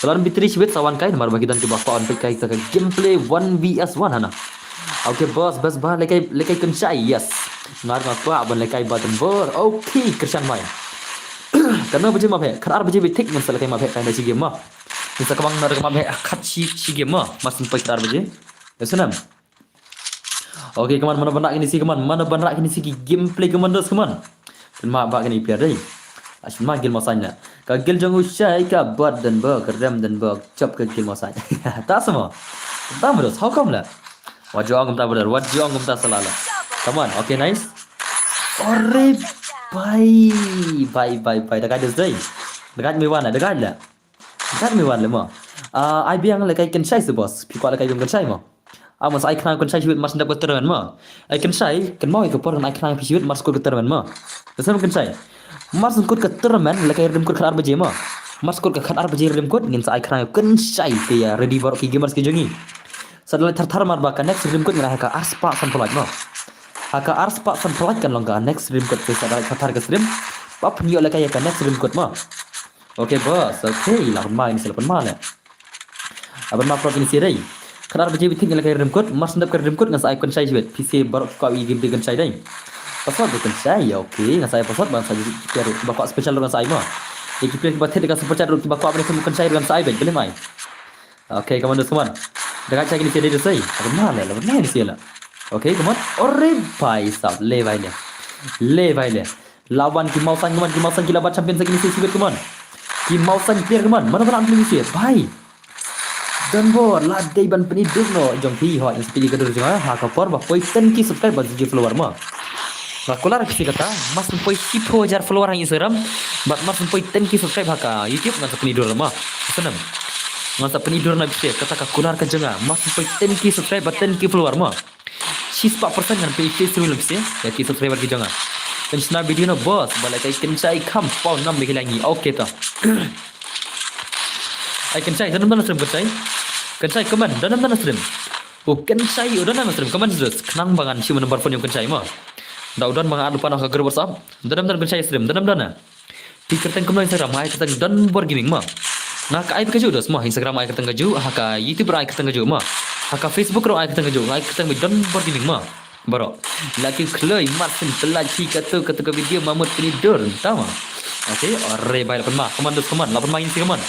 Sa la don B three shibit sa wan kai, namar ba ki don kiba kwah ban peit kai ka gameplay one versus one hana. Okay boss, best ba leh kai, leh kai Kynshai, yes. Nga ruh nga kwah ban leh kai bad Donbor. Okay, kyrshan mai. Katno baje ma phi? Khatar baje beit thik ngin sa leh kai ma phi kai na shi game mo. Ngin sa kawang na ka ma phi khat shi, shi game mo. Mar shen poi khatar baje. Ïa snem. Okay, come on, mano ban rah kine shi, come on, mano ban rah kine shi ki gameplay, come on dos, come on. Pynmih ba kine player dei. Ash ma guild mawsain na. Ka guild jong u Shai ka bad Donbor, ka rem Donbor, chop ka guild mawsain. Ta sa mo. Ta mo dos, how come leh? Wat ju ong kumta brother, wat ju ong kumta sa leh. Come on, okay, nice. Ore, bye, bye, bye, bye. Da gaj dos dei. Da gaj mi wan, da gaj leh. Kan mi wan leh mo. Ah, ai biang leh kai Kynshai shi boss. Phi kwah leh kai biang Kynshai mo. Amo sa ai khnang Kynshai shibit mar shen dep ka tournament mo. Ai Kynshai, kan mo ai ka por kan ai khnang phi shibit mar shen kut ka tournament mo. Ka snem Kynshai. Mar shen kut ka tournament leh kai redeem code khatar baje mo. Mar shen kut ka khatar baje redeem code ngin sa ai khnang Kynshai te ïa ready baroh ki gamers ki jong ngi. Sa da leh thar thar mar ba ka next redeem code ngin ai ha ka arspah sanphew lait mo. Ha ka arspah sanphew lait kan long ka next redeem code te sa da leh thar thar ka stream. Ba pynïoh leh kai ïa ka next redeem code mo. Okay boss, okay, la pynmih ini sila pynmih leh. Aban map pro ini sila dei. Khatar baje beit thik leh kai redeem code, mar shen dep ka redeem code ngan sa ai Kynshai shibit. Phi sa baroh ki kwah ïa game Kynshai dei. Password Kynshai, okay, ngan sa ai password ban sa ai ki player kiba kwah special ruh ngan sa ai mo. Ïa ki player kiba thied ka super chat ruh kiba kwah ban Kynshai ruh ngan sa ai beit, beli mai. Okay, come on, come on. Da gaj sa kine sila dei dei. Aban map leh, aban map ini sila. Okay, come on. Ore bhai sahab, leh bhai leh. Leh bhai leh. La wan ki mawsain, ki mawsain ki la bat champion sa kine shi shibit, come on. Ki mawsain player, come on. Mano ba la pynlong shi bhai. Donbor la dei ban pyni dur noh jong phi, hooid, ngan sa pyni ka dur jong nga ha ka por ba poi ten K subscribe bad zero follower mo. Nga kular phi kata, mar shen poi shiphew hajar follower ha Instagram bad mar shen poi ten K subscribe ha ka YouTube ngan sa pyni dur mo. Snem. Ngan sa pyni dur na phi kata ka kular ka jong nga, mar shen poi ten K subscribe bad ten K follower mo. Shispah percent ngan pynshai stream lem phi ïa ki subscriber ki jong nga. Pynshna video na boss, ba leh kai Kynshai kham pau nam bikhi langi. Okay to. Ai Kynshai, don nam don stream Kynshai. Kynshai comment, don nam don stream. U Kynshai, u don nam stream, comment terus. Khnang ba ngan shim number phone jong Kynshai mo. Da u don ba nga add lypa na ka group WhatsApp. Don nam don Kynshai stream, don nam don na. Phi kyrteng kumno Instagram, nga ai kyrteng Donbor Gaming mo. Nga ka ai beit kajuh dos mo, Instagram ai kyrteng kajuh, ha ka YouTube ruh ai kyrteng kajuh mo. Ha ka Facebook ruh ai kyrteng kajuh, nga ai kyrteng beit Donbor Gaming mo. Baroh. La ki khlei mar shen pynlait phi katu katu ka video ma mut pyni dur ta mo. Okay, ore bhai la pynmih, come on dos, come on, la pynmih ini sila, come on.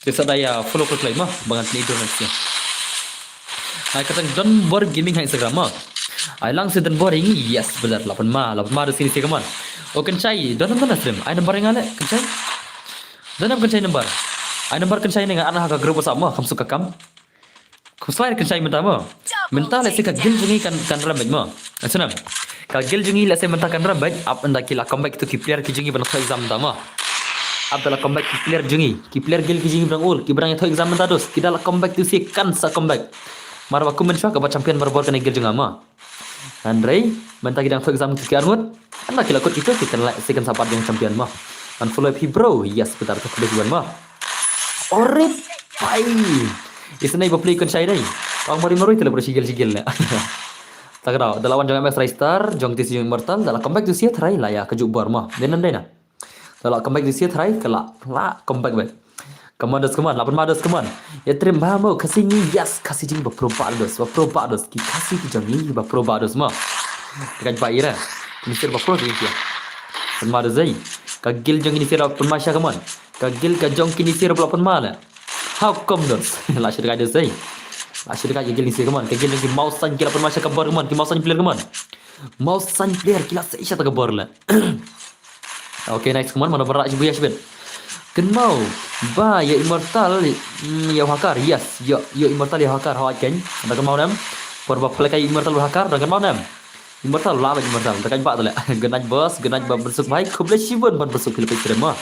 Te sa da ïa follow ko kloi mo, ba ngan pyni dur na phi. Ai kyrteng Donbor Gaming ha Instagram mo. Ai lang shi Donbor ïa ngi, yes, brother, la pynmih, la pynmih dos ini sila, come on. O Kynshai, don nam don stream, ai number ïa nga leh, Kynshai. Don nam Kynshai number. Ai number Kynshai ne nga add ha ka group WhatsApp mo, kham suk ka kam. Kham suk Kynshai mynta mo. Mynta lehse ka guild jong ngi kan, kan rem beit mo. Snem. Ka guild jong ngi lehse mynta kan rem beit, ap ynda ki la comeback to ki player ki jong ngi ba dang thoh exam mynta mo. Ap da la comeback ki player jong ngi, ki player guild ki jong ngi ba dang ul, kiba dang ïathoh exam mynta dos, ki da la comeback to shi kan sa comeback. Mar ba kum mynshuwa kaba champion barabor kane guild jong nga mo. Hynrei mynta ki dang thoh exam ki arngut. Ynda ki la kut kito ki kan lehse kan sa pat jong champion mo. Ngan follow phi bro. Yes, bynta to khublei shibun mo. Ore pai. Isnei ba plie kan shai dei. Ong mari mari tele bro shigel shigel ne. Ta ka daw, da la wan jong M S Ristar, jong T C jong Immortal, da la comeback to sia trai la ïa ka juk bor mo. Dei nan dei na. Da la comeback to sia trai ka la, la comeback back. Come on dos, come on, la pynma dos, come on. Ïa trim ba mo, Khasi ngi, yes, Khasi jing ba pro ba dos, ba pro ba dos, ki Khasi ki jong ngi ba pro ba dos mo. Ka ba ira. Ni sir ba pro jong ngi. Pynma dos ei. Ka guild jong ngi ni sir ba pynma sha, come on. Ka guild ka jong kine sir ba la pynma la. How come dos? La shirkai dos ei. La shirkai ka guild ni sir, come on. Ka guild jong ki Mawsain ki la pynma sha ka bor, come on. Ki Mawsain player, come on. Mawsain player ki la sa sha ta ka bor la. Okay, nice, come on. Mano bara shi buya shibit. Kynmaw ba ïa Immortal, mm, ïa Hakar, yes. Ïa, ïa Immortal ïa Hakar, hawa ken. Ada kynmaw nem. Por ba pelekai Immortal Hakar, ada kynmaw nem. Immortal la ba Immortal. Takai ba tale. Good night boss, good night ba bersuk bhai. Khublei shibun ban bersuk ki lepas terima.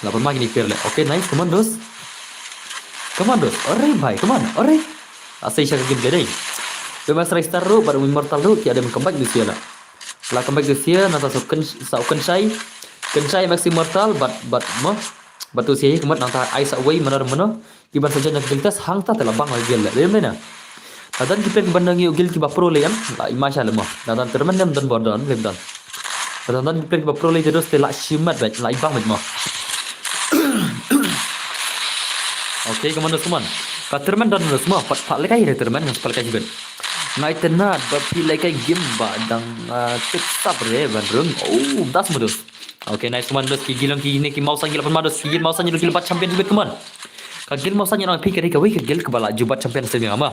La pynma kine player le. Okay, nice. Come on dos. Come on dos. Ore bhai, come on. Ore. Asai sha ka game dei. Ba Master Star ru, ba Immortal ru, ki ada comeback this year la. La comeback this year, nata sa ken sa ken shai. Ken shai Max Immortal, but but mo. But tu sia hi kemat nata ai sa wei mana mana. Ki ban sa join ka guild test hangta te la bang la guild le. Lem na. Ladan ki player ki ban nang ïoh guild ki ba pro le em. La i ma sha le mo. Ladan termen nem don bor don lem don. Ladan ki player ki ba pro le te dos te la shimat bek la i bang bek mo. Okay, come on dos, come on. Ka termen don dos mo. Pat pat le kai re termen ngas pat kai ben. Ngai tenat ba pi le kai game ba dang ah, tip sap re ban rung. Oh, das mo dos. Okay, nice, come on dos, ki guild ki ne ki Mawsain ki la pynma dos, ki guild Mawsain ki la bat champion bit, come on. Ka guild Mawsain ïa nang phi ka dei kawei ka guild kaba la ju bat champion stream jong nga ma.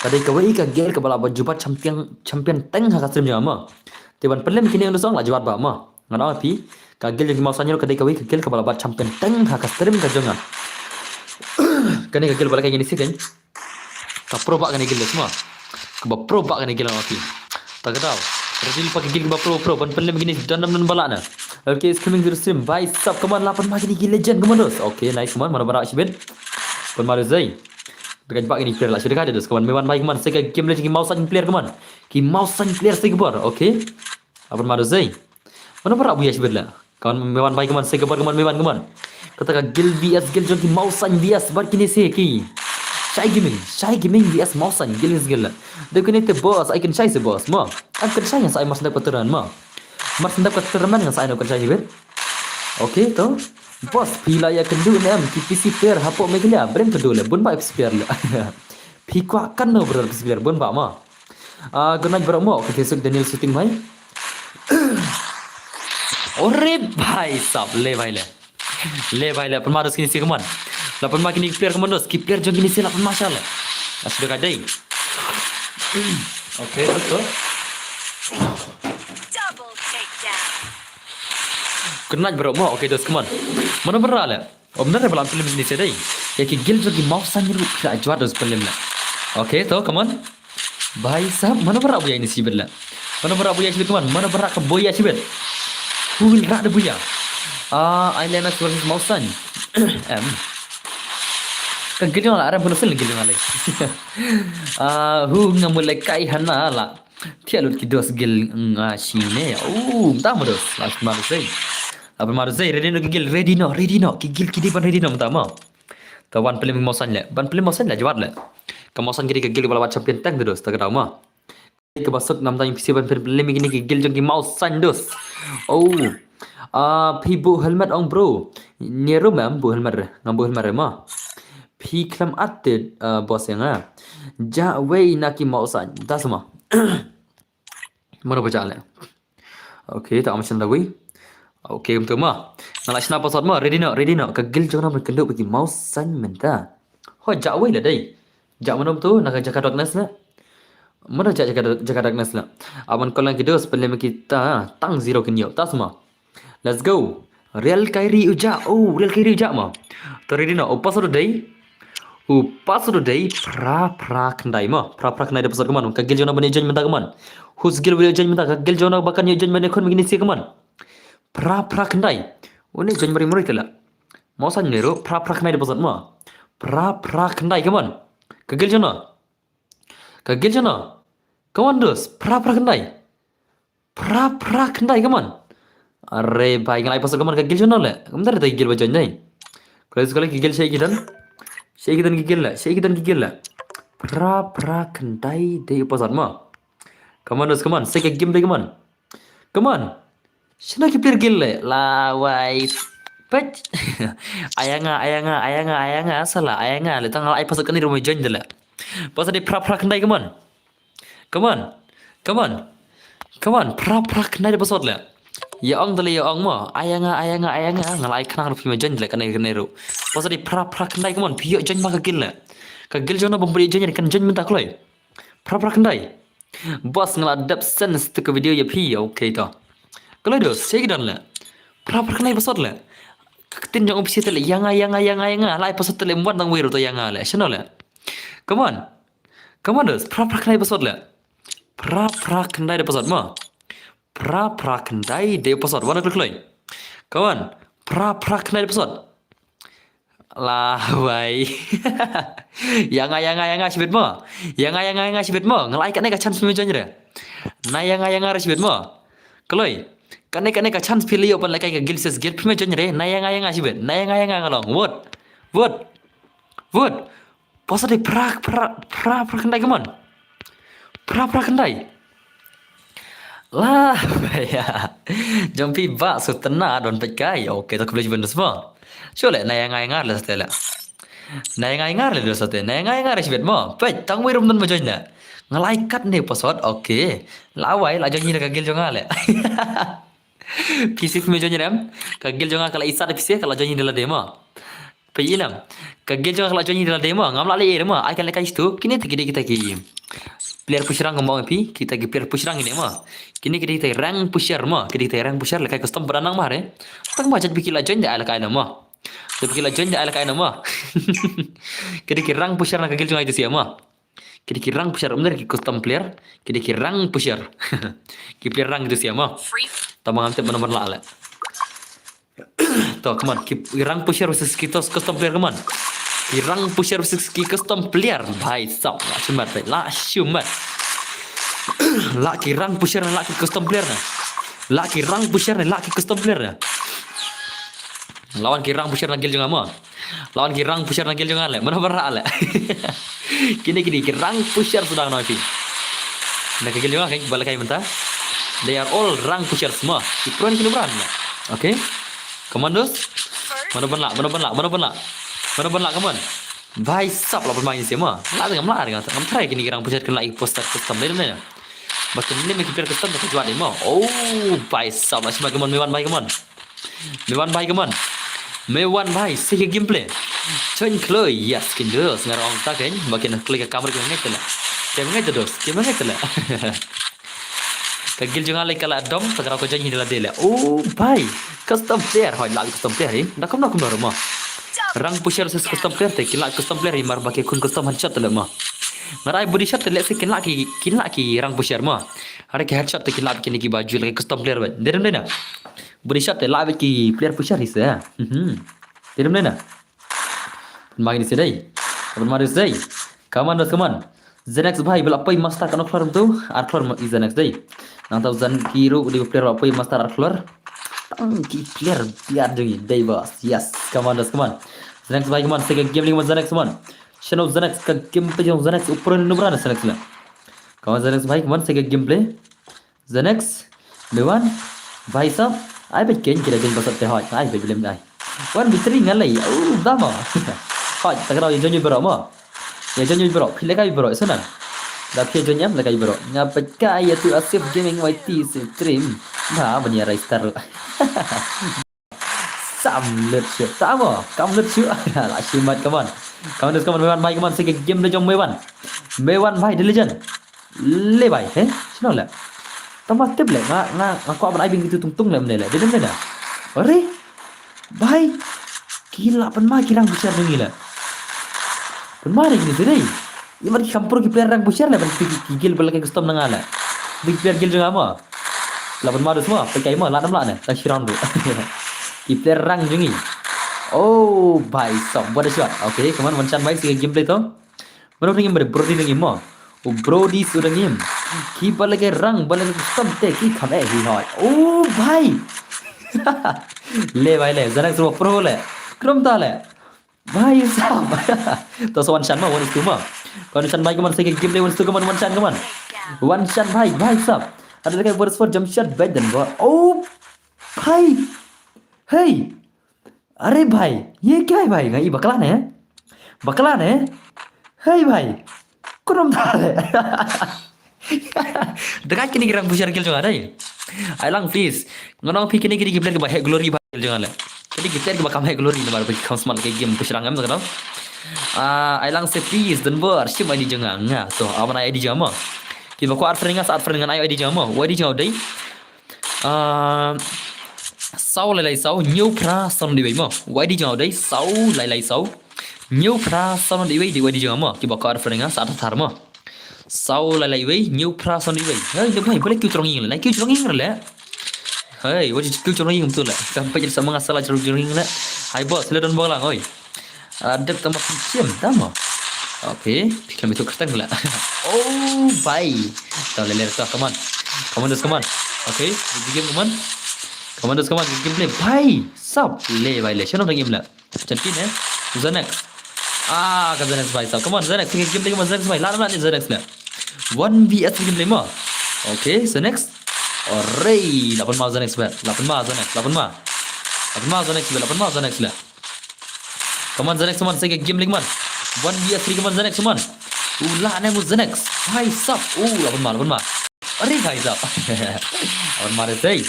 Ka dei kawei ka guild kaba la bat ju bat champion champion teng ha ka stream jong nga ma. Te ban pynlem kine ïa nang dos la ju bat ba ma. Nga ong phi ka guild jong ki Mawsain ïa ka dei kawei ka guild kaba la bat champion teng ha ka stream ka jong nga. Kane ka guild ba la ka ïa ni si teng. Ka pro ba kane guild ma. Kaba pro ba kane guild ma phi. Ta ka daw. Ready pa ka guild ba pro pro ban pynlem kine dan nam nan bala na. Okay, is coming to the stream. Bhai sab, come on, la pynma kine ki legend, come on dos. Okay, nice, come on, mana bara shibit. Pynma dos ei. Dekat ba kine player la shibit ka dos, come on, me wan bhai, come on, sega game legend ki Mawsain player, come on. Ki Mawsain player sega bor. Okay. La pynma dos ei. Mana bara buya shibit la. Kawan me wan bhai, kawan se kabar, kawan me wan, kawan. Kata ka guild V S guild jong ki Mawsain V S bad kine se ki. Shai Gaming, Shai Gaming V S Mawsain guild is guild. Dei kine te boss, ai kan shai se boss mo. Ai kan shai ngan sa ai mar sendap ka tournament mo. Mar sendap ka tournament ngan sa ai no kan shai ni ber. Okay to. Boss, phi la ïa kynduh ne em ki P C player hapoh Meghalaya, brem kynduh le, bun ba P C player le. Phi kwah kan no brother P C player, bun ba mo. Ah, good night bro mo. Okay, Facebook Daniel shooting bhai. Ore bhai sab, le bhai le. Le bhai le, pynma dos kine si kaman. La pynma kine player kaman dos, ki player jong kine si la pynma sha le. As de ka dei. Okay, betul. Double takedown. Good night bro mo. Okay, dos kaman. Mana berra le? Om nare balam film ni sedai. Ya ki guild jong ki Mawsain ruh phi la jwat dos film la. Okay, to, come on. Bhai sab, mana bara buya ini sibet la. Mana bara buya sibet, come on. Mana bara ka buya sibet. Who will rat the buya? Ah, Islanders versus Mawsain. Em. Ka guild la aram kono sel guild la. Ah, who nga mulai kai hana la. Tiak lut ki dos guild nga shine. Oh, mta mo dos. Last ma dos ei. Apa ma dos ei, ready no ki guild, ready no, ready no. Ki guild ki di ban ready no mta mo. Ta wan plim Mawsain le. Ban plim Mawsain la jwat le. Ka Mawsain ki di ka guild bala wat champion tank dos ta ka daw mo. Ka basuk nam ta ïa pisi ban plim kini ki guild jong ki Mawsain dos. Oh. Ah, phi bu helmet ong bro. Nyerum em bu helmet re. Ngam bu helmet re mo. Phi khlem at te, ah, boss ïa nga. Ja wei na ki Mawsain. Das mo. Mano ba ja le. Okay, ta am shen da wei. Okay, um tu mo. Nga la shna password mo. Ready no, ready no. Ka guild jong na ban kynduh ba ki Mawsain mynta. Ho ja wei la dei. Ja mano tu na ka jaka darkness na. Mano ja jaka, jaka darkness na. Aban kolang ki dos pynlem kita tang zero kin yo. Tas mo. Let's go. Real Kairi uja. Oh, Real Kairi uja mo. To ready no. Upas udah dei. Upas udah dei. Pra pra khyndai mo. Pra pra khyndai da password kaman. Ka guild jong na ban join mynta kaman. Who's guild ban join mynta. Ka guild jong na ba kan join ban khun begini si kaman. Pra pra khyndai. Une join mari mari tela. Mawsain ne ru pra pra khyndai da password mo. Pra pra khyndai kaman. Ka guild jong na. Ka guild jong na. Kaman dos. Pra pra khyndai. Pra pra khyndai kaman. Are bhai, nga la ai password, come on, ka guild shano le? Kumta re ta ki guild ba join dei. Kole kole ki guild, shaei ki don. Shaei ki don ki guild le, shaei ki don ki guild le. Phra phra khyndai dei u password mo. Come on dos, come on, shaei ka game dei, come on. Come on. Shano ki player guild le? Lawei. Peit. Aya nga, aya nga, aya nga, aya nga, sala, aya nga. Le tang la ai password kane ruh me join de le. Password dei phra phra khyndai, come on. Come on. Come on. Come on. Phra phra khyndai dei password le. Ïa ong de le, ïa ong mo. Aya nga, aya nga, aya nga. Nga la ai khnang ruh phi me join de le kane kane ruh. Password dei phra phra khyndai, come on. Phi ïoh join ma ka guild le. Ka guild jong no bym poi join, kan join mynta kloi. Phra phra khyndai. Boss, nga la dep send stuk ka video ïa phi. Okay to. Kloi dos, shaei ki don le. Phra phra khyndai password le. Ka ktien jong u phi te le, ïa nga, ïa nga, ïa nga, ïa nga. La ai password te le, ym wan tang wei ruh to ïa nga le. Shano le? Come on. Come on dos, phra phra khyndai password le. Phra phra khyndai dei password mo. Phra phra khyndai dei password. Wan kloi kloi. Come on. Phra phra khyndai dei password. Lawei. Ïa nga, ïa nga, ïa nga shibit mo. Ïa nga, ïa nga, ïa nga shibit mo. Nga la ai kane ka chance phi me join re. Na ïa nga, ïa nga re shibit mo. Kloi. Kane kane ka chance phi la ïoh ban lehkai ka guild versus guild, phi me join re. Na ïa nga, ïa nga shibit. Na ïa nga, ïa nga, nga long. Vote. Vote. Vote. Password dei phra phra phra phra khyndai, come on. Phra phra khyndai. La ïa. Jong phi Bah Sutana don peit kai. Okay, to khublei shibun dos mo. Shu le, na ïa nga ïa nga le sate le. Na ïa nga ïa nga le dos sate. Na ïa nga ïa nga re shibit mo. Peit, tang wei ruh ym don ba join le. Nga la ai katne password. Okay. Lawei, la join ïa ka guild jong nga le. Phi shu me join re em? Ka guild jong nga ka la i sat, phi shu ka la join ïa lade mo. Peit ïa lem. Ka guild jong nga ka la join ïa lade mo. Ngam lah leh ei re mo. Ai kan lehkai stu. Kine te ki dei kita ki player pushrang mo phi. Kita ki player pushrang kine mo. Kine ki dei kita rank pusher mo. Ki dei kita rank pusher, lehkai custom ba dang nang ma re. Tang ba jait ba ki la join da ai lehkai na mo. Jait ba ki la join da ai lehkai na mo. Ki dei ki rank pusher na ka guild jong nga ito sha mo. Ki dei ki rank pusher, ym dei ki custom player. Ki dei ki rank pusher. Ki player rank ito sha mo. Tang ba ngam tip mano ban lah le. To, come on. Ki rank pusher versus ki tos custom player, come on. Ki rank pusher versus ki custom player. Bhai sab, la shimet, bhai. La shimet. La ki rank pusher ne la ki custom player ne. La ki rank pusher ne la ki custom player ne. La wan ki rank pusher na guild jong nga mo. La wan ki rank pusher na guild jong nga le. Mano ba rah le. Kine kine ki rank pusher suda nga ong ïa phi. Na ka guild jong nga, okay, ba lehkai mynta. They are all rank pushers mo. Ki pro ne ki nobran le. Okay. Come on dos. Mano ban lah, mano ban lah, mano ban lah. Mano ban lah, come on. Bhai sab, la pynmai sha mo. La ngam lah, ngam try kine ki rank pusher kin lah i poster custom. Dei ne. Ba kin lim ki player custom ka jwat dei mo. Oh, bhai sab, la shimet, come on, me wan bhai, come on. Me wan bhai, come on. Me wan bhai, shaei ka gameplay. Join kloi, yes, kin dos, nga ong ta kein, ba kin kloi ka kamera, kin ngeit te le. Kin ngeit te dos, kin ngeit te le. Ka guild jong nga lei ka la dom, ta ka rau ka join hi da lade le. Oh, bhai. Custom player, hoi, la custom player, eh. Da kumno kumno mo. Rank pusher versus custom player te, ki la custom player, eh, mar ba ki khun custom headshot te le mo. Nga rai body shot te le se kin la ki, kin la ki rank pusher mo. Hare ki headshot te kin la ki ne ki ba jul ki custom player ba. Dei dem dei na. Body shot te la ba ki player pusher hi se. Mhm. Dei dem dei na. Pynmai ni se dei. Pynmai ni se dei. Come on, come on. Zenex bhai, ba la poi master katno khlur mynta? Ar khlur ma i Zenex dei. Nangta u Zen ki ruh dei player ba la poi master ar khlur. Tang ki player biar jong ngi dei boss. Yes, come on, come on. Zenex bhai, come on, shaei ka game link, come on, Zenex, come on. Shano Zenex, ka game page jong Zenex, u pro ne u nobran Zenex la. Come on Zenex bhai, come on, shaei ka gameplay. Zenex, me wan, bhai sab, ai bad kein ki da join ba sab te hoi, ai bad bilem ai. Wan bitri ngan lei, u dama. Hoi, ta ka dau ïa join ïa baroh mo. Ïa join ïa baroh, phi lehkai ïa baroh, shuh na. Da phi join ïa lehkai ïa baroh. Nga bad ka ïa tu Asif Gaming Y T stream. Ba ban ïa rai star. Sam lut shuh. Ta mo, kam lut shuh. La shimet, come on. Come on, come on, me wan bhai, come on, shaei ka game da jong me wan. Me wan bhai, The Legend. Le bhai, he? Shano le? Tang ba tip le, nga, nga, nga kwah ban ai bynta tu tung tung le, mne le. Dei dem dei na. Are? Bhai. Ki la pynmai ki rank pusher jong ngi le. Pynmai de kine dei. Ïa mar ki kham pro ki player rank pusher le, ban ki, ki, ki guild ba lehkai custom na nga le. Ki player guild jong nga mo. La pynmai dos mo, pynkai mo, la nam la ne. Ta shi round du. Ki player rank jong ngi. Oh, bhai sab, what a shot. Okay, come on, wan shan bhai, shaei ka gameplay to. Mano u dang im, Brody dang im mo. U Brody shu dang im. Ki ba lehkai rank, ba lehkai custom te, ki kham eh hi hoi. Oh, bhai. Le bhai le, Zanex ruh pro le. Krum ta le. Bhai sab. To sa wan shan ma, one is two ma. Wan shan bhai, kaman sa ka game le, one is two kaman, wan shan kaman. Wan shan bhai, bhai sab. Ada lagi versus four jump shot bad dan ba. Oh. Bhai. Hey. अरे भाई, ये क्या है भाई? Nga i bakla ne? Bakla ne? Hey bhai. Krum ta le. Daka kine ki rang pushar gil jong nga dei. Ai lang please. Nga ong phi kine ki dei ki player kiba heh glory ba gil jong nga le. Kine ki player kiba kam heh glory namar ba ki kham smat ki game push rang em, ka dei. Ah, ai lang se please, don bor shim I D jong nga. Nga to, awan ai I D jong nga mo. Kiba kwah add friend nga sa add friend ngan ai I D jong nga mo. I D jong nga dei. Ah, saw lai lai saw, hynñiew phra san wei mo. I D jong nga dei, saw lai lai saw, hynñiew phra san wei dei I D jong nga mo. Kiba kwah add friend nga sa add thar mo. Saw lai lai wei, hynñiew phra san wei. Hey, ne bhai, balei kiew jrong ïing le? Kiew jrong ïing le. Hey, wat kiew jrong ïing betul le. Kam pajir sama nga salah jrong ïing le. Hai boss, le don bor lang oi. Ah, dep tama phi chim tama. Okay, phi khlem ïathuh kyrteng le. Oh, bhai. To le le to, come on. Come on, just come on. Okay, game, come on. Come on, just come on, game play. Bhai, sab le bhai le. Shano dang im le. Janki ne? Zanex. Ah, ka Zanex bhai sab. Come on, Zanex. Game play, come on, Zanex bhai. La la la, Zanex le. One V S game play mo. Okay, Zanex. Ore, la pynma Zanex bhai. La pynma Zanex, la pynma. La pynma Zanex bhai, la pynma Zanex le. Come on, Zanex, come on, sa ka game link, man. One V S three, come on, Zanex, come on. U la ne mu Zanex. Bhai sab. U la pynma, la pynma. Are bhai sab. La pynma de sei.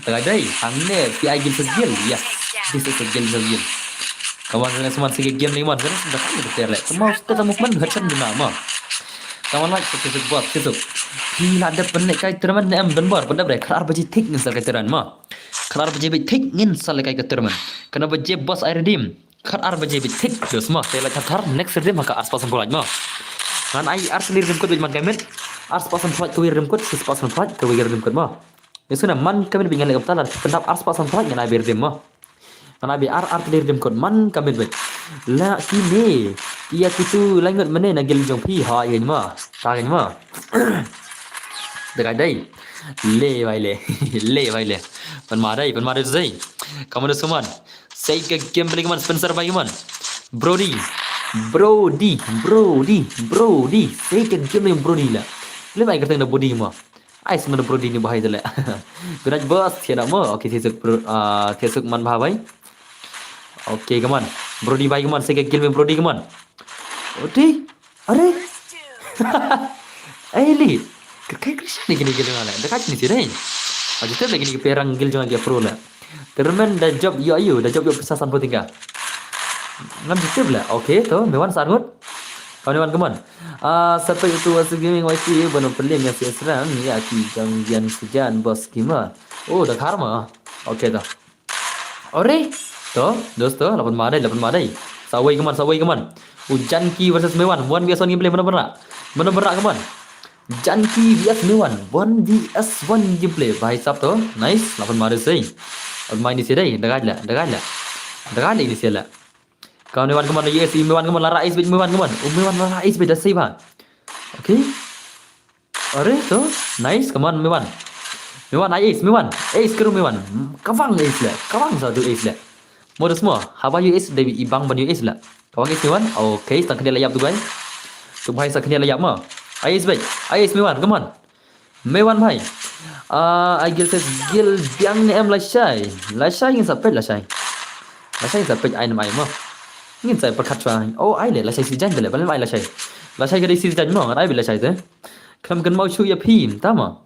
Lagi dei. Hangne, P I game sa game. Yes. This is a game sa game. Come on, Zanex, come on, sa ka game link, man. Zanex, dah kan kita terlek. Come on, kita movement, headshot guna, ma. Come on, like, Facebook, boss, Facebook. Phi la dep pynleh kai tournament ne em, don bor, pynleh bre. Khatar baje thik ngin sa kai tournament, ma. Khatar baje bit thik ngin sa leh kai ka tournament. Kane baje boss ai redeem. Khatar baje bit thik, dos ma. Te la khatar next redeem ha ka arspah san phew lait ma. Ngan ai artylli redeem code bit man ka met. Arspah san phew lait kawei redeem code, shispah san phew lait kawei redeem code ma. Ïa sngewna man ka met bit ngan leh kumta, la pyndap arspah san phew lait ngan ai beit redeem ma. Ngan ai beit ar, artylli redeem code man ka met bit. La kine. Ïa kitu laingut mynne na guild jong phi ha ïa ma. Ta ïa ma. Dei kai dei. Le bhai le. Le bhai le. Pynma dei, pynma dei tu dei. Come on, come on. Sei ka game balik man, Spencer bhai man. Brody. Brody, Brody, Brody. Sei ka game balik Brody la. Le mai kyrteng da Brody ma. Ai sma da Brody ni bhai dele. Good night boss, thiana mo. Okay, thiasuk bro, ah, thiasuk man bha bhai. Okay, come on. Brody bhai, come on. Sei ka game balik Brody, come on. Oti. Are? Ai li. Ka kai Christian ni kini gil jong le. Dekat ni sini. Aja tu lagi ni perang gil jong le pro le. Termen da job yo ayu, da job yo pisa san phew tyngka. Ngam jitib le. Okay, to Mewan sarngut. Kau Mewan, come on. Ah, sampai itu wasi gaming Y T, bano pelim ya si serang ya ki jang gian sejan bos kima. Oh, da karma. Okay, to. Ore, to, dosto, la pynma dei, la pynma dei. Sawei kaman, sawei kaman. U Janki versus Mewan, one V S one gameplay, mana berak? Mana berak kaman? Janki V S Mewan, one V S one gameplay. Bhai sab to, nice, la pynma dei sei. Pynma ini sei dei, dagaj la, dagaj la. Dagaj la ini sei la. Kau Mewan kaman, yes, Mewan kaman, la ra ace bait, Mewan kaman. U Mewan la ra ace bait, da sei ba. Okay. Are to, nice, come on, Mewan. Mewan, ai ace, Mewan. Ace kru Mewan. Kawang ace le, kawang satu ace le. Modus mo, haba yu ace, Dewi ibang ban yu ace le. Kawang ace Mewan, okay, sa khyndiat la ïap tu bhai. Tu bhai sa khyndiat la ïap mo. Ai ace bhai, ai ace Mewan, come on. Mewan bhai. Ah, ai gil ses gil biang ne em lashai. Lashai ngin sa peit lashai. Lashai ngin sa peit ai nam ai mo. Ngin sa pyrkhat shwa. Oh, ai le, lashai si jan le, ban ai lashai. Lashai ka dei si jan mo, ngan ai bi lashai te. Khlem kynmaw shuh ïa phi mynta mo.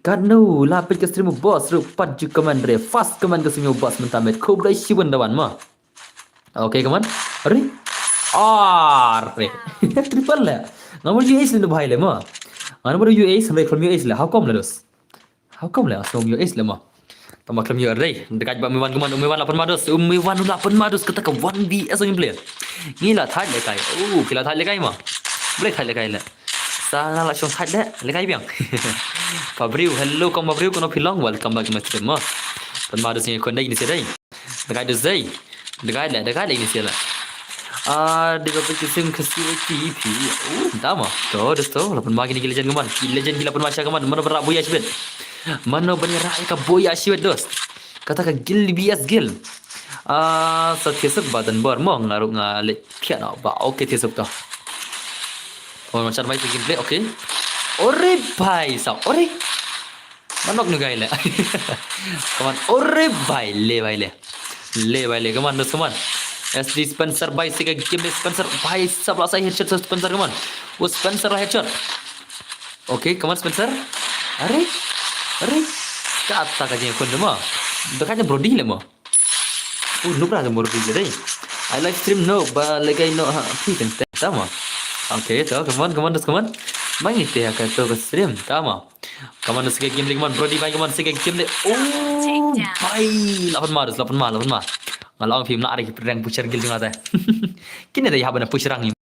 Katno la peit ka stream u boss ruh pat ju comment re. First comment ka stream u boss mynta met. Khublei shibun da wan mo. Okay, come on. Are? Are. Triple le. Ngan mut U S le bhai le mo. Ngan mut U S, ngan khlem U S le. How come le dos? How come le? Asong U S le mo. Tama khlem U S re. Dekat ba Mewan, come on. Mewan la pynma dos. Mewan la pynma dos kata ka one V S gameplay. Ngi la thait le kai. Oh, ki la thait le kai mo. Boleh thait le kai le. Sa nga la shong thait le, le kai biang. Pabriu, hello, kong Pabriu, kono phi long, welcome back to my stream mo. Pynma dos ngi kon dei ni se dei. Dekat dos dei. Dekat le, dekat le ni se la. Ah, dei ba phi sim Khasi T V. Oh, tama. To, dos to, la pynma kini ki legend kaman. Ki legend ki la pynma sha kaman. Mano berak boya shibit. Mano berak ka boya shibit dos. Kata ka guild B S guild. Ah, sa thiah suk ba don bor mo, nga ruh nga leh thiah noh ba. Okay, thiah suk to. Come on, shot bai, gameplay, okay. Ore bhai sab, ore. Manok nu gai le. Come on, ore bhai, le bhai le. Le bhai le, come on, dos, come on. S D Spencer bhai, sa ka gameplay Spencer bhai sab la sa headshot Spencer, come on. Oh, Spencer la headshot. Okay, come on, Spencer. Are? Are? Kata ka jingkhun de mo. Ba ka jing Brody le mo. Oh, nubra de Brody le dei. I live stream no, ba legai no ha. Phi kan te ta mo. Okay, to, come on, come on, dos, come on. Mangi te ha ka to ka stream, ta mo. Come on, sa ka game le, come on, Brody bhai, come on, sa ka game le. Oh, bhai, lapan ma, dos, lapan ma, lapan ma. Nga la ong phim la ari ki pyrang pusher guild jong nga te. Kine dei haba na pusher rank.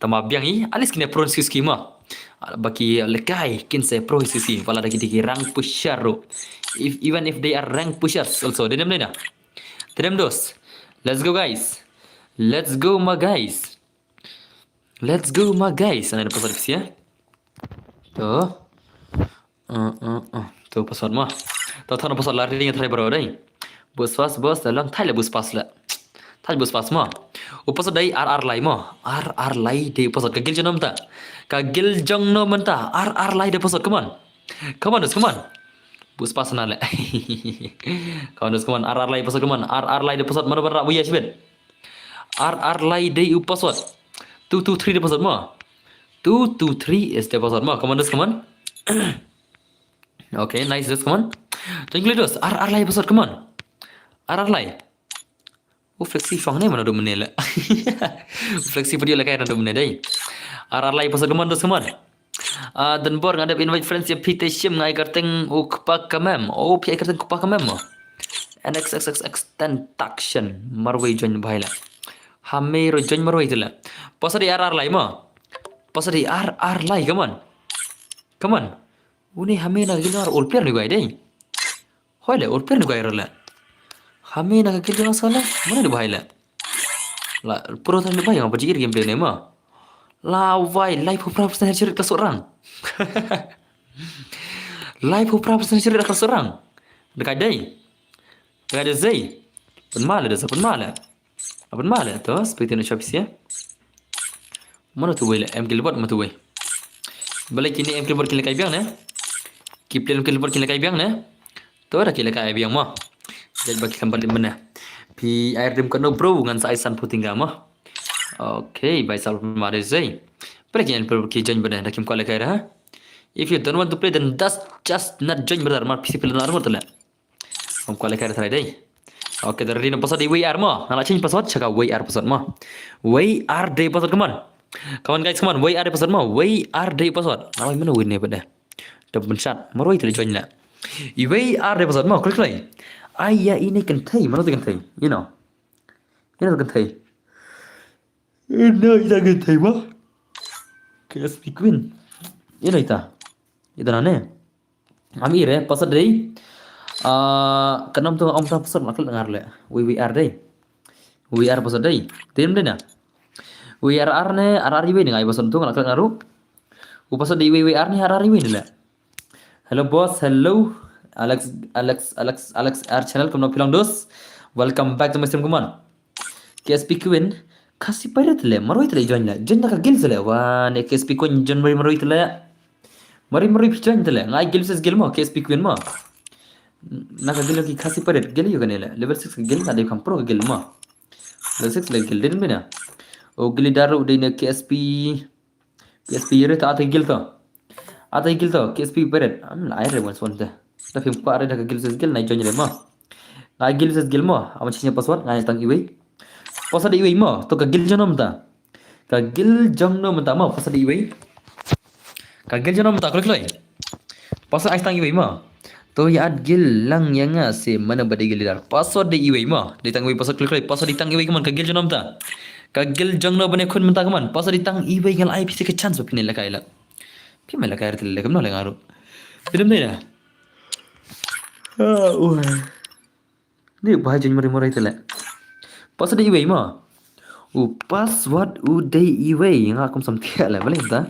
Tama biang i, at least kine pro hi suki mo. Ba ki lehkai kin sa pro hi suki, wala da ki dei ki rank pusher ruh. If, even if they are rank pushers also, dei dem dei na. Dei dem dos. Let's go, guys. Let's go, my guys. Let's go, my guys. Ana da password phi sha. To. Uh, uh, uh. To password mo. To, to na password la ring thai bro dei. Bus pass, bus, ta long thai le bus pass le. Thai bus pass mo. U password dei R R Lai mo. R R Lai dei u password. Ka guild jong no mynta. Ka guild jong no mynta. R R Lai dei password, come on. Come on, dos, come on. Bus pass na le. Come on, dos, come on. R R Lai password, come on. R R Lai dei password. Mano ban rah buya shibit. R R Lai dei u password. Two two three dei password mo. Two two three is the password mo. Come on, dos, come on. Okay, nice, dos, come on. Thank you, dos. R R Lai password, come on. R R Lai. Oh, Flexi Fong ne mano do mene le. Flexi video le kai do mene dei. R R Lai password, come on, dos, come on. Ah, don bor nga dep invite friends ïa phi te shim, nga ai kyrteng u kpa kamem. Oh, phi ai kyrteng kpa kamem mo. N X X X X Tentaction. Marwei join bhai le. Hame ruh join marwei te le. Password dei R R Lai mo. Password dei R R Lai, come on. Come on. Uni hame na guild jong nga, ol player ni guy dei. Hoi le, ol player ni guy le. Hame na guild jong nga sala. Mano ni bhai le. La, pro tan ni bhai nga ba jingir gameplay ne mo. La wai, live pro professional headshot ka sorang. Live pro professional headshot ka sorang. Dekat dei. Dekat dei. Pynmale dei, pynmale. Aban ma le to, spectate na shop sia. Mano tu wei le, M Gilbert ma tu wei. Balei kine M Gilbert ki lehkai biang ne? Ki player M Gilbert ki lehkai biang ne? To da ki lehkai biang mo. Jait ba ki kam balik mena. Phi ai rim kano bro, ngan sa ai san puting ga mo. Okay, bai sal ma de sei. Balei kine M Gilbert ki join bana, da kim ko lehkai da. If you don't want to play, then just, just not join, brother. Mar phi si pila na armor tele. Ong kwah lehkai da trai dei. Okay, da ready na password dei W R mo. Nga la change password, check out W R password mo. W R dei password, come on. Come on guys, come on. W R dei password mo. W R dei password. Nga la mano win ne bad dei. Dei ban shot. Marwei te join la. I W R dei password mo. Klik lai. Ai ya ini kynthei. Mano te kynthei? You know. You know kynthei. You know ita kynthei mo. K S P Queen. You know ita. Ita nane. Ami re, password dei. Ah, ka nam tu ong ta password nga klet ngar le. W W R dei. W R password dei. Dei dei na. W R R ne, R R U ne ngai password tu nga klet ngaru. U password dei W W R ne, R R U ne le. Hello boss, hello. Alex, Alex, Alex, Alex R channel, kumno phi long dos. Welcome back to my stream, come on. K S P Queen, Khasi Pirate le, marwei te le join le. Join na ka guild le, wa ne K S P Queen join marwei marwei te le. Marwei marwei phi join te le, nga ai guild versus guild mo, K S P Queen mo. Na ka guild ki Khasi Pirate, guild ïa kane le. Level six ka guild, nga dei kam pro ka guild mo. Level six le guild, dei na. O guild daru dei na K S P K S P Yere ta ata guild to. Ata guild to, K S P Pirate. Am la ai re wan swan te. Ta phim kwah re da ka guild ses guild na join re mo. Nga guild ses guild mo. Am change password nga tang iwei. Password iwei mo. To ka guild jong no mynta. Ka guild jong no mynta mo. Password iwei. Ka guild jong no mynta klik loi. Password ai tang iwei mo. To ïa add guild lang ïa nga se mano ba dei guild leader. Password dei iwei mo. Dei tang iwei password klik loi. Password dei tang iwei kaman ka guild jong no mynta. Ka guild jong no bane khun mynta kaman. Password dei tang iwei nga la ai phi ka chance ba phi ne lehkai la. Phi me lehkai te le kam no le ngaru. Phi dem dei da. Ah, uh. Ni ba jing mari mari te le. Password dei iwei mo. U password u dei iwei nga kum sam thiah le balik ta.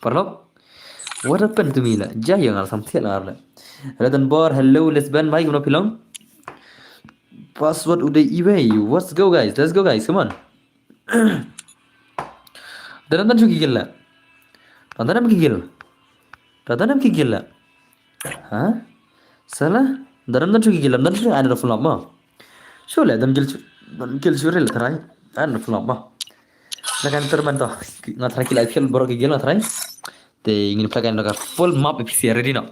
Parlok. What happened to me le? Jaya nga sam thiah le ngar le. Hello Don Bor, hello Lesbian, mai kumno phi long? Password u dei iwei. Let's go guys. Let's go guys. Come on. Dang don shuh ki kill la. Dang don ki kill. Dang don ki kill la. Ha? Sala? Dang don shuh ki kill la. Dang don shuh, ai na flop ma. Shuh la, dang kill shuh. Dang kill shuh re la tharai. Ai na flop ma. La kan terman to. Nga tharai ki la kill baroh ki kill nga tharai. Te ngin play kan ka full map P C, ready no?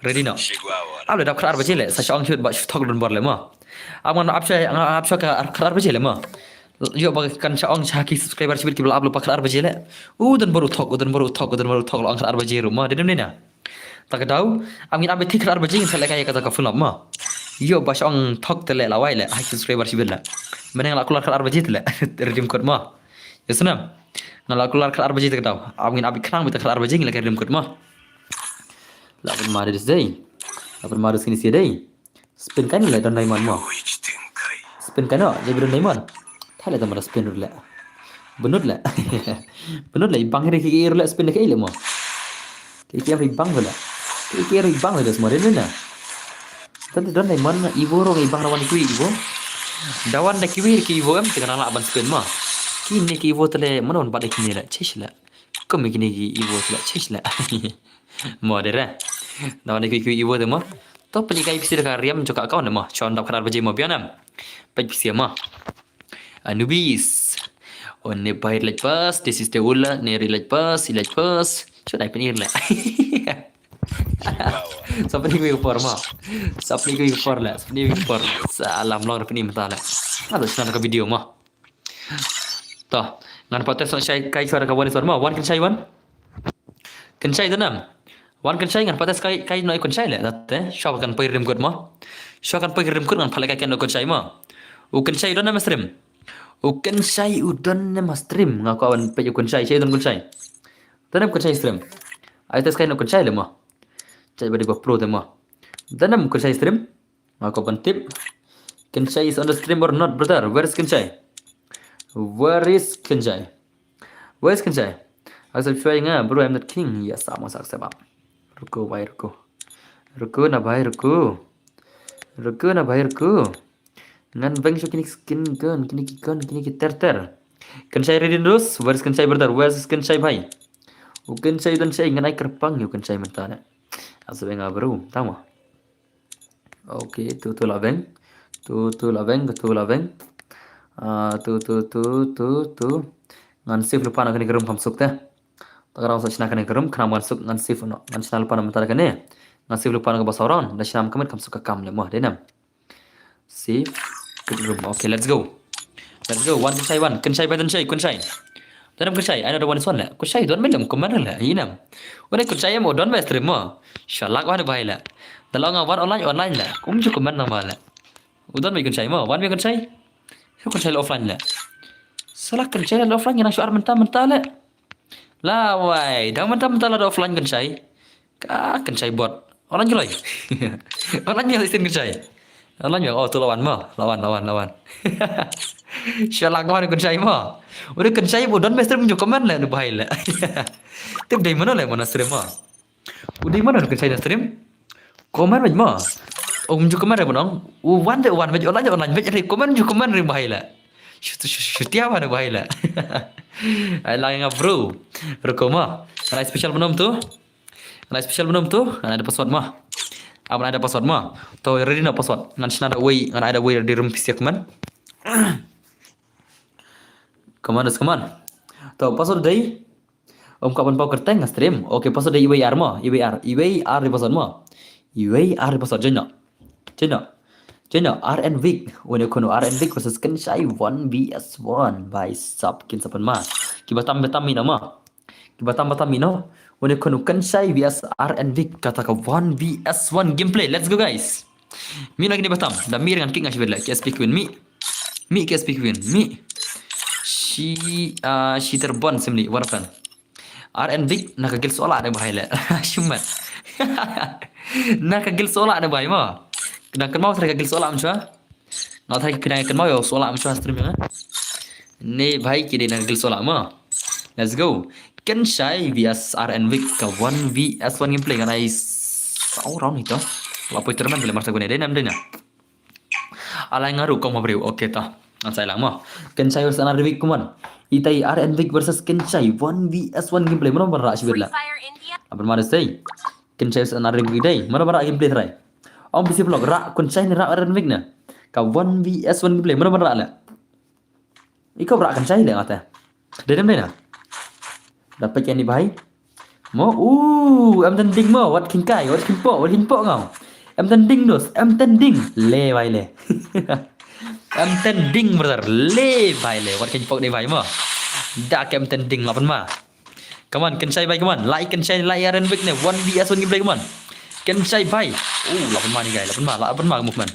Ready no? Ap le dap khatar baje le, sa sha ong shu ba shu thok don bor le ma. Ap ngan ap sha, ap sha ka khatar baje le ma. Ïoh ba kan sha ong sha ki subscriber shibit ki ba la ap le ba khatar baje le. U don bor u thok, u don bor u thok, u don bor u thok la ong khatar baje ruh ma. Dei ne em na? Ta ka daw, ap ngin ap beit khatar baje ngin sa leh kai kata ka full map ma. Ïoh ba sha ong thok te le la wai le, ha ki subscriber shibit le. Mynne la kular khatar baje te le. Redeem code ma. Ïa snem. Nga la kular khatar baje te ka daw. Ap ngin ap khnang beit khatar baje ngin leh kai redeem code ma. La ban ma dei dei. La ban ma dei sini sia dei. Spin kai ne le don diamond ma. Spin kai no, je don diamond. Tha le don ma spin le. Benut le. Benut le, i bang re ki le spin le kai le ma. Ki ki i bang le. Ki ki i bang le ma re na. Tan don diamond, Evo ro ngi bang rawan ki Evo. Dawan da ki wir ki Evo em te ka nang la ban spin ma. Kine ki Evo te le ma non ba de kine le. Chesh le. Kum kine ki Evo te le chesh le. Mo dei re. Dawan da ki ki Evo te mo. To pynlong kai pisa da ka riam jong ka account mo. Chon dap khatar baje mo biang em. Peit pisa mo. Anubis. Oh, ne bai relate pass. This is the ula. Ne relate pass. Relate pass. Chon ai pynir le. Sa pynir wi por mo. Sa pynir wi por le. Sa pynir wi por. Sa lam long pynir mynta le. Ada snan ka video mo. To, ngan pat test shai kai shuwa ka wan shuwa mo. Wan kan shai wan. Kan shai danam. Wan kan shai ngan pat test kai kai no kan shai le. Tate, shuwa kan poi redeem code mo. Shuwa kan poi redeem code ngan pat le kai kan no kan shai mo. U kan shai u don nam stream. U kan shai u don nam stream. Nga ko wan poi u kan shai, shai don kan shai. Danam kan shai stream. Ai test kai no kan shai le mo. Chai badi ba pro te mo. Danam kan shai stream. Nga ko ban tip. Kan shai is on the stream or not, brother? Where is kan shai? Where is kan shai? Where is kan shai? Accept shai nga, bro, I'm not king. Yes, I'm also accept. Ruko, bhai, ruko. Ruko na, bhai, ruko. Ruko na, bhai, ruko. Ngan beng shuh kine ki skin gun, kine ki gun, kine ki ter ter. Kan shai ready dos, where is kan shai, brother? Where is kan shai, bhai? U kan shai don shai, ngan ai kyrpang ïa u kan shai mynta ne. Asa beng nga bro, tama. Okay, tu tu la beng. Tu tu la beng, tu la beng. Ah, tu tu tu tu tu. Ngan save lypa na kane ka room kham suk te. Ta ka round sa shna kane ka room, khnang ban suk ngan save no. Ngan shna lypa na mynta kane. Ngan save lypa na ka ba saw round, da shna kham suk ka kam le mo, dei nam. Save. Good room. Okay, let's go. Let's go. Wan kan shai wan. Kan shai bai don shai, kan shai. Don kan shai. Ai no don wan swan le. Kan shai don me jong comment le. Inam. Wan kan shai mo don me stream mo. Shalak wan bai le. Da long wan online online le. Kum ju comment na ma le. U don me kan shai mo. Wan me kan shai. Kan shai le offline le. Shalak kan shai le offline nang shuar mynta mynta le. Lawai, dang mynta mynta la da offline kan shai. Ka kan shai bot. Online ki loi. Online ki loi stin kan shai. Online ki, oh, tu lawan mo. Lawan, lawan, lawan. Shalak mo kan shai mo. Udah kan shai mo, don me stream ju comment le, udah bahai le. Tip dei mano le, mano stream mo. Udah mano kan shai na stream. Comment bad mo. Oh, ju comment re bonong. U wan de wan bad online online bad re comment ju comment re bahai le. Shutia wan bahai le. Ai lang nga bro. Ruko mo. Ngan ai special bonong tu. Ngan ai special bonong tu. Ngan ai da password mo. Ap ngan ai da password mo. To ready na password. Ngan shna da wei, ngan ai da wei ready room pisiak man. Come on, come on. To password dei. Om ka ban pau kerteng nga stream. Okay, password dei iwei ar mo. Iwei ar. Iwei ar di password mo. Iwei ar di password join no. Join no. Join no. R N Vic. Wene kono R N Vic versus Kenshai one V S one. Bai sap kin sapan ma. Ki batam batam mi nama. Ki batam batam mi no. Wene kono Kenshai V S R N Vic kata ka one V S one gameplay. Let's go guys. Mi na kini batam. Da mi ngan kick nga shibit le. K S P Queen mi. Mi K S P Queen mi. Shi ah shi terbon semli warpan. R N Vic na ka gil sola ne bahai le. Shumat. Na ka gil sola ne bahai ma. Na kan mau ka gil sola am chua. Nga thai ki pynang kan mau yo sola am chua stream ya. Ni bhai ki dei na gil sola ma. Let's go. Kenshai V S R N Vic ka one V S one gameplay ngan ai saw round hito. La poi tournament le marsa gune dei nam dei na. Alai nga rukom ha briew. Okay, ta. Ngan sa ai lang mo. Kynshai versus Arnvik, come on. Itai Arnvik versus Kynshai. One V S one gameplay. Mano ban rah shibit la. Lapan ma da sei. Kynshai versus Arnvik dei. Mano ban rah gameplay trai. Ong bisi vlog rah Kynshai ne rah Arnvik ne. Ka one V S one gameplay. Mano ban rah la. Iko rah Kynshai le ngata. Dei dem dei na. Dapat yani bhai. Mo, uh, em tending mo, wat khingkai, wat khingpo, wat khingpo ngau. Em tending dos, em tending. Le bhai le. Em tending brother, le bhai le, wat khingpo dei bhai mo. Da ke em tending lapan ma. Come on, Kynshai bhai, come on. Like Kynshai, like Arnvik ne. One V S one gameplay, come on. Kynshai bhai. Uh, lapan ma ni guy, lapan ma, lapan ma movement.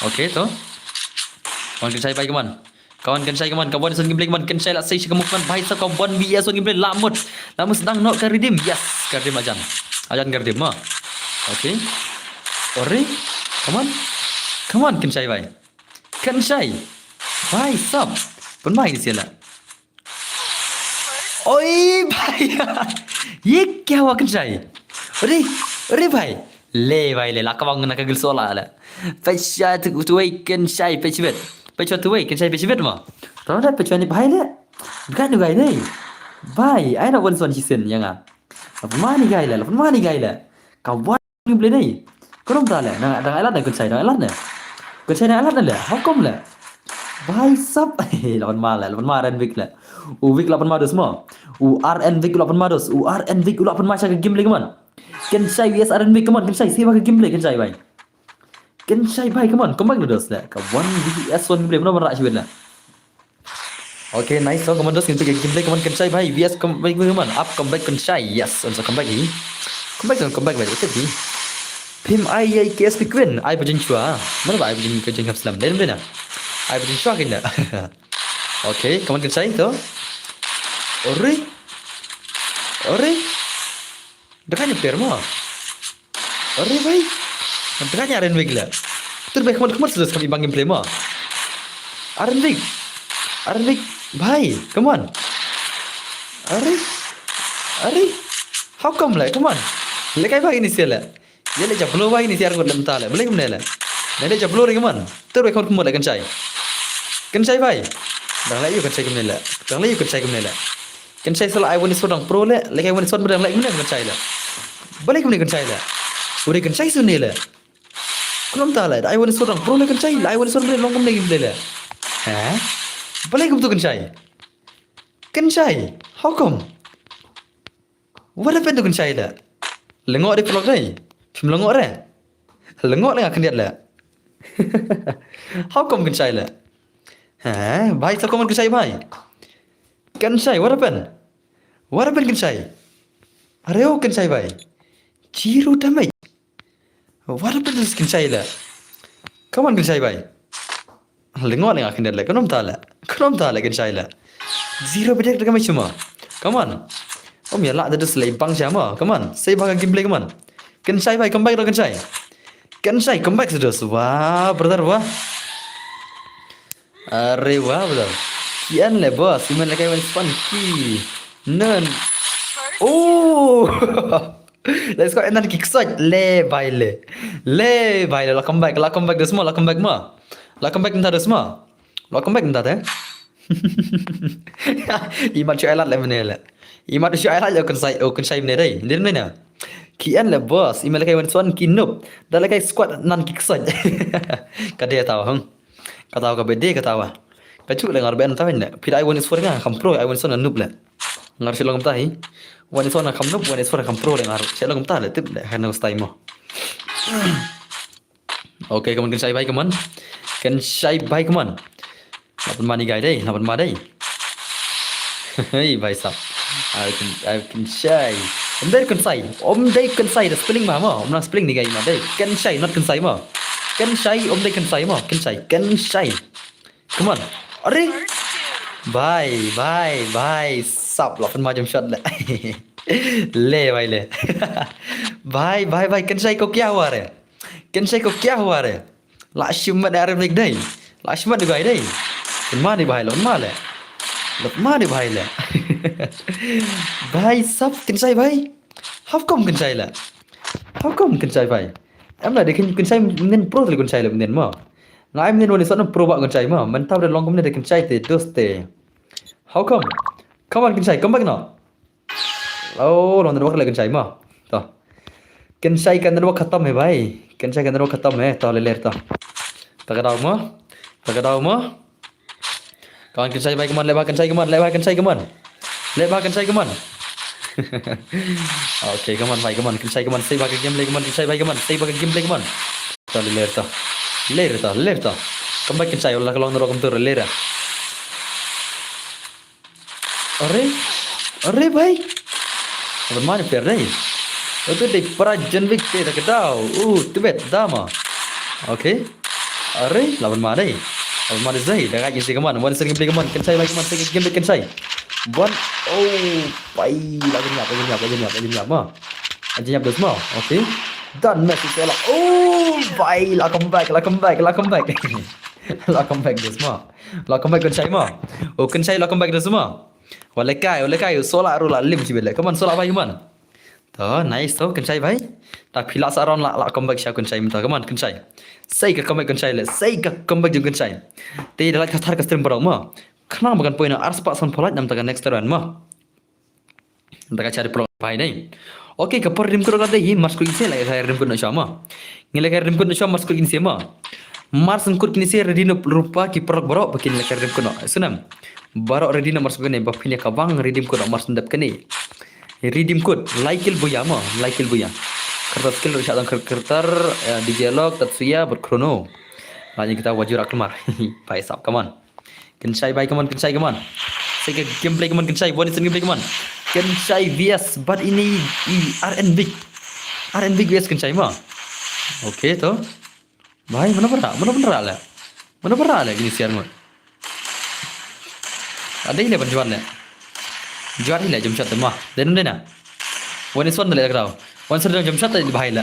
Okay, to. Come on, Kynshai bhai, come on. Come on, Kynshai, come on. Ka one V S one gameplay, come on. Kynshai la sei shi ka movement. Bhai sa ka one V S one gameplay. La mut. La mut sdang noh ka redeem. Yes, ka redeem ajan. Ajan ka redeem ma. Okay. Ore. Come on. Come on, Kynshai bhai. Kynshai. Bhai sab. Pynmai ni sila. Oi bhai. Ye kya hua Kynshai? Ore. Ore bhai. Le bhai le, la ka bang na ka gil sola le. Pechwa tu, tuwei Kynshai pechwet. Pechwa tuwei Kynshai pechwet mo. Tama da pechwa ni bhai le. Bukan tu guy ni. Bhai, ai na one son sisen yang ah. Lapan ma ni guy le, lapan ma ni guy le. Ka one ni boleh ni. Kau dah le, na dang elat na Kynshai, dang elat na. Kynshai dang elat na le. How come le? Bhai sab. Lapan ma le, lapan ma Arnvik le. U Vik lapan ma dos mo. U Arnvik lapan ma dos. U Arnvik lapan ma sha ka game le, come on. Kynshai V S Arnvik, come on, Kynshai, save ka gameplay, Kynshai bhai. Kynshai bhai, come on, come back to those le. Ka one V S one gameplay, mano ban rah shibit le. Okay, nice, so, come on, those, gameplay, come on, Kynshai bhai, V S, come back, come on, up, come back, Kynshai, yes, also come back, hi. Come back, come back, bhai, okay, hi. Phim ai, ai, K S P Queen, ai, bajin chua, mano ba, ai, bajin, bajin hap slam, dei, dei, na. Ai, bajin chua, kina. Okay, come on, Kynshai, to. Ore. Ore. Daka nyepir mo. Ore bhai. Daka nya Arnvik le. Tur bhai, come on, come on, sudah kami bang gameplay mo. Arnvik. Arnvik bhai, come on. Ore. Ore. How come le? Come on. Le kai bhai ni sele. Ye le jablo bhai ni siar ngot lem ta le. Boleh kumne le. Ne le jablo re, come on. Tur bhai, come on, come on le Kynshai. Kynshai bhai. Dang le yu Kynshai kumne le. Dang le yu Kynshai kumne le. Kynshai sala ai wani sodang pro le, lek ai wani sod medang lek mene Kynshai le. Balai kumne Kynshai le. Ure Kynshai suni le. Kulom ta le, ai wani sodang pro le Kynshai, ai wani sod mene long kumne game le. Ha? Balai kumtu Kynshai. Kynshai, how come? What happened to Kynshai le? Lengo de pelok dai. Phim lengo re. Lengo le nga khyndiat le. How come Kynshai le? Ha, bhai, sa comment Kynshai bhai. Kynshai, what happened? What happened Kynshai? Areo Kynshai bhai. Zero damage. What happened to Kynshai le? Come on Kynshai bhai. Lengo lenga khyndiat le. Kynshai ta le. Kynshai ta le Kynshai le. Zero bedek de kami chuma. Come on. Om ya la de dus lei bang chama. Come on. Sei bang gameplay, come on. Kynshai bhai, come back do Kynshai. Kynshai, come back to dus. Wah, brother, wah. Are wah, brother. Kian le boss, iman le kai wan span ki. Nun. Oh. Let's go, and then kick side. Le bhai le. Le bhai le, la come back, la come back dus mo, la come back mo. La come back mynta dus mo. La come back mynta te. Imat shu ai lad le mene le. Imat shu ai lad le Kynshai, oh Kynshai mene dei. Din mene. Kian le boss, iman le kai wan span ki noob. Da le kai squad nan kick side. Ka dei tau hung. Kata ka bede kata wa. Ka chu le ngar ben ta ne. Phi da ai wan squad nga kham pro, ai wan squad nga noob le. Ngar shu long ta hi. Wan squad nga kham noob, wan squad kham pro le ngar. Shu long ta le tip le hano style mo. Okay, come on, Kynshai bhai, come on. Kynshai bhai, come on. Lapan ma ni guy dei, lapan ma dei. Hey, bhai sab. Ai Kyn-, ai Kynshai. Om dei Kynshai. Om dei Kynshai, the spelling ma mo. Om nang spelling ni guy ma dei. Kynshai, not Kynshai mo. Kynshai, om dei Kynshai mo. Kynshai, Kynshai. Come on. Are. Bhai, bhai, bhai. Sab, lapan ma jump shot le. Le, bhai le. Bhai, bhai, bhai. Kynshai ko kya hua re? Kynshai ko kya hua re? La shim mat da re blik dei. La shim mat da guy dei. Kynma ni bhai, lapan ma le. Lapan ma ni bhai le. Bhai sab Kynshai bhai. How come Kynshai le? How come Kynshai bhai? Em la de Kyn-, Kynshai nen pro le Kynshai le nen mo. Nga ai mynnin wan i sot na pro ba kynshai ma. Mynta da long kumne da kynshai te, dos te. How come? Come on kynshai, come back no. Oh, long da wak le kynshai ma. To. Kynshai ka network khatam hai bhai. Kynshai ka network khatam hai. To le ler to. Ta ka daw ma. Ta ka daw ma. Come on kynshai bhai, come on, leh bha kynshai, come on, leh bha kynshai, come on. Leh bha kynshai, come on. Okay, come on bhai, come on, kynshai, come on, save bha ka gameplay, come on, kynshai bhai, come on, save bha ka gameplay, come on. To le ler to. Ler to, ler to. Come bhai kynshai, wala ka long na ro kumtu ler. Are? Are bhai? Ban ma ne per dei. Utu dei para John Wick te da ka daw. Uh, tibet dama. Okay. Are, la ban ma dei. La ban ma dei zai. Da ka jin si kaman. Wan sen gameplay kaman. Kynshai bhai kaman. Sen gameplay kynshai. Wan. Oh, bhai. La jin yap, la jin yap, la jin yap, la jin yap ma. La jin yap dos ma. Okay. Dan Messi sela. Oh, bhai. La come back, la come back, la come back. La come back dos ma. La come back kynshai ma. Oh, kynshai la come back dos ma. Wa lekai, wa lekai, sola ru la lim shi bele. Kaman sola bhai kaman. To, nice to, kynshai bhai. Ta phi la sa round la, la come back sha kynshai mynta. Kaman kynshai. Sei ka come back kynshai le, sei ka come back jong kynshai. Te da lait ka thar ka stream parau ma. Khnang ba kan poi na ar spah san phaw lait namta ka next round ma. Da ka chari pro bhai nei. Okay, ka por rim kro ka dei hi, mar skul kin se la ka rim kro na sha ma. Ngi la ka rim kro na sha mar skul kin se ma. Mar skul kin se ready no rupa ki prok bro ba kin la ka rim kro. Sunam. Bro ready no mar skul kane ba phin ïa ka bang ready kro mar sendap kane. Ready kro, like il buya ma, like il buya. Kertas skill ru sha dang ker-, kertar, eh, D J Lok, Tatsuya, bad Chrono. Lagi kita wajur akmar. Bhai sab, come on. Kynshai bhai, come on, kynshai, come on. Sei ka gameplay, come on, kynshai, one instant gameplay, come on. Kynshai V S, bad ini i R N Big. R N Big V S kynshai ma. Okay, to. Bhai, mano bara, mano bara le. Mano bara le, gini siar ngut. Ada ile ban jual le. Jual ile jump shot ma. Dei nam dei na. One is one le ka daw. One is one jump shot bhai le.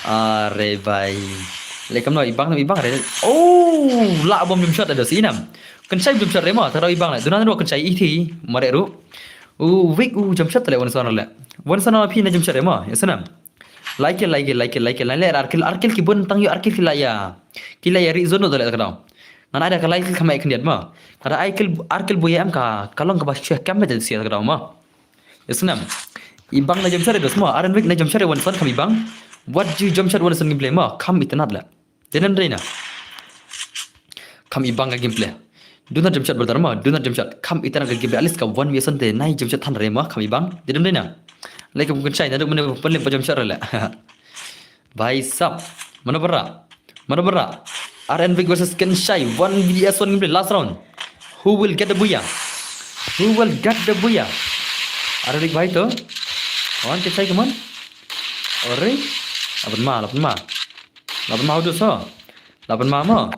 Are bhai. Le kam no ibang nam ibang re. Oh, la bom jump shot ada sinam. Kynshai jump shot re ma, ta daw ibang le. Duna dua kynshai i thi, mare ru. U weak u jump shot le one is one le. One is one phi na jump shot re ma, ya sinam. Like, like, like, like, like, like, ar kill, ar kill ki bun tang yu ar kill ki la ya. Ki la ya ri zone dole ka daw. Ngan ai da ka like kill khamai khyndiat ma. Kada ai kill, ar kill buya em ka, ka long kaba sheh kam me sia ka daw ma. Isnam. Ibang na jump shot dos ma, R N Big na jump shot one son kam ibang. What do you jump shot one son gameplay ma, kam itanat la. Dei nam dei na. Kam ibang ka gameplay. Do not jump shot brother ma, do not jump shot. Kam itanat ka gameplay, at least ka one v one te nai jump shot than re ma, kam ibang. Dei nam dei na. Like kum kynshai na duk mane pynlip ba jump shot re le. Bhai sab. Mano bara. Mano bara. R N Big versus Kynshai. One v one gameplay, last round. Who will get the booyah? Who will get the booyah? R N Big bhai to. One Kynshai, come on. Ore. Lapan ma, lapan ma. Lapan ma udah so. Lapan ma mo.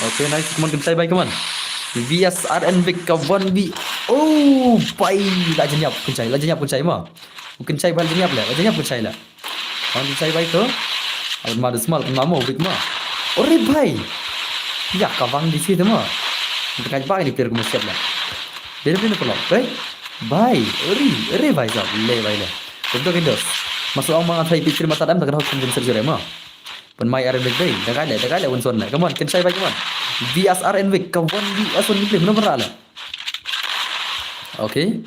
Okay, nice. Come on, Kynshai bhai, come on. V S R N Big ka one v. Oh, bhai. La janyap Kynshai, la janyap Kynshai mo. Kynshai bhai la janyap le, la janyap Kynshai le. One Kynshai bhai to. Lapan ma udah small, lapan ma mo, big ma. Ore bhai. Ya, ka bang di sini mo. Dekat bhai ni player kuma siap le. Dia ni pelok, bhai. Bhai, ore, ore bhai sab, le bhai le. Betul kan dos. Masuk ang mangan saya pikir mata dam tak ada hukum jensel jure mo. Pynmai R N Big dei, da kai le, da kai le one son le. Come on, Kynshai bhai, come on. V S R N Big, ka one v one gameplay, mano bara le. Okay.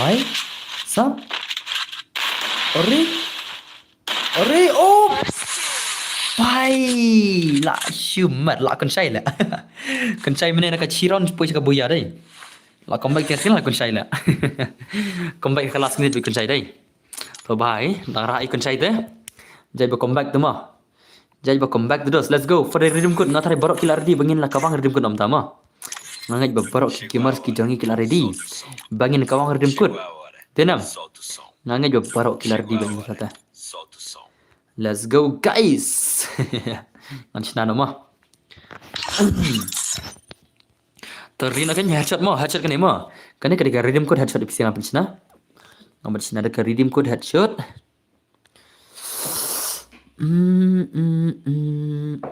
Bhai. Sab. Ore. Ore, oh. Bhai. La shumat, la Kynshai le. Kynshai mane na ka chiron poi ka buya dei. La comeback ka la Kynshai le. Comeback ka last minute Kynshai dei. To bhai, dang rah i Kynshai te. Jai ba comeback te ma. Jai ba comeback te dos. Let's go. For the redeem code, nga tharai baroh ki la ready, ba ngin la ka bang redeem code namta ma. Nga ngeit ba baroh ki gamers ki jong ngi ki la ready. Ba ngin ka bang redeem code. Te nam. Nga ngeit ba baroh ki la ready ba ngin kata. Let's go guys. Ngan shna no ma. Te ri na kan headshot mo, headshot kane mo. Kane ka dei ka redeem code headshot ipsi nga pynshna. Nga pynshna da ka redeem code headshot. Mm, mm, mm.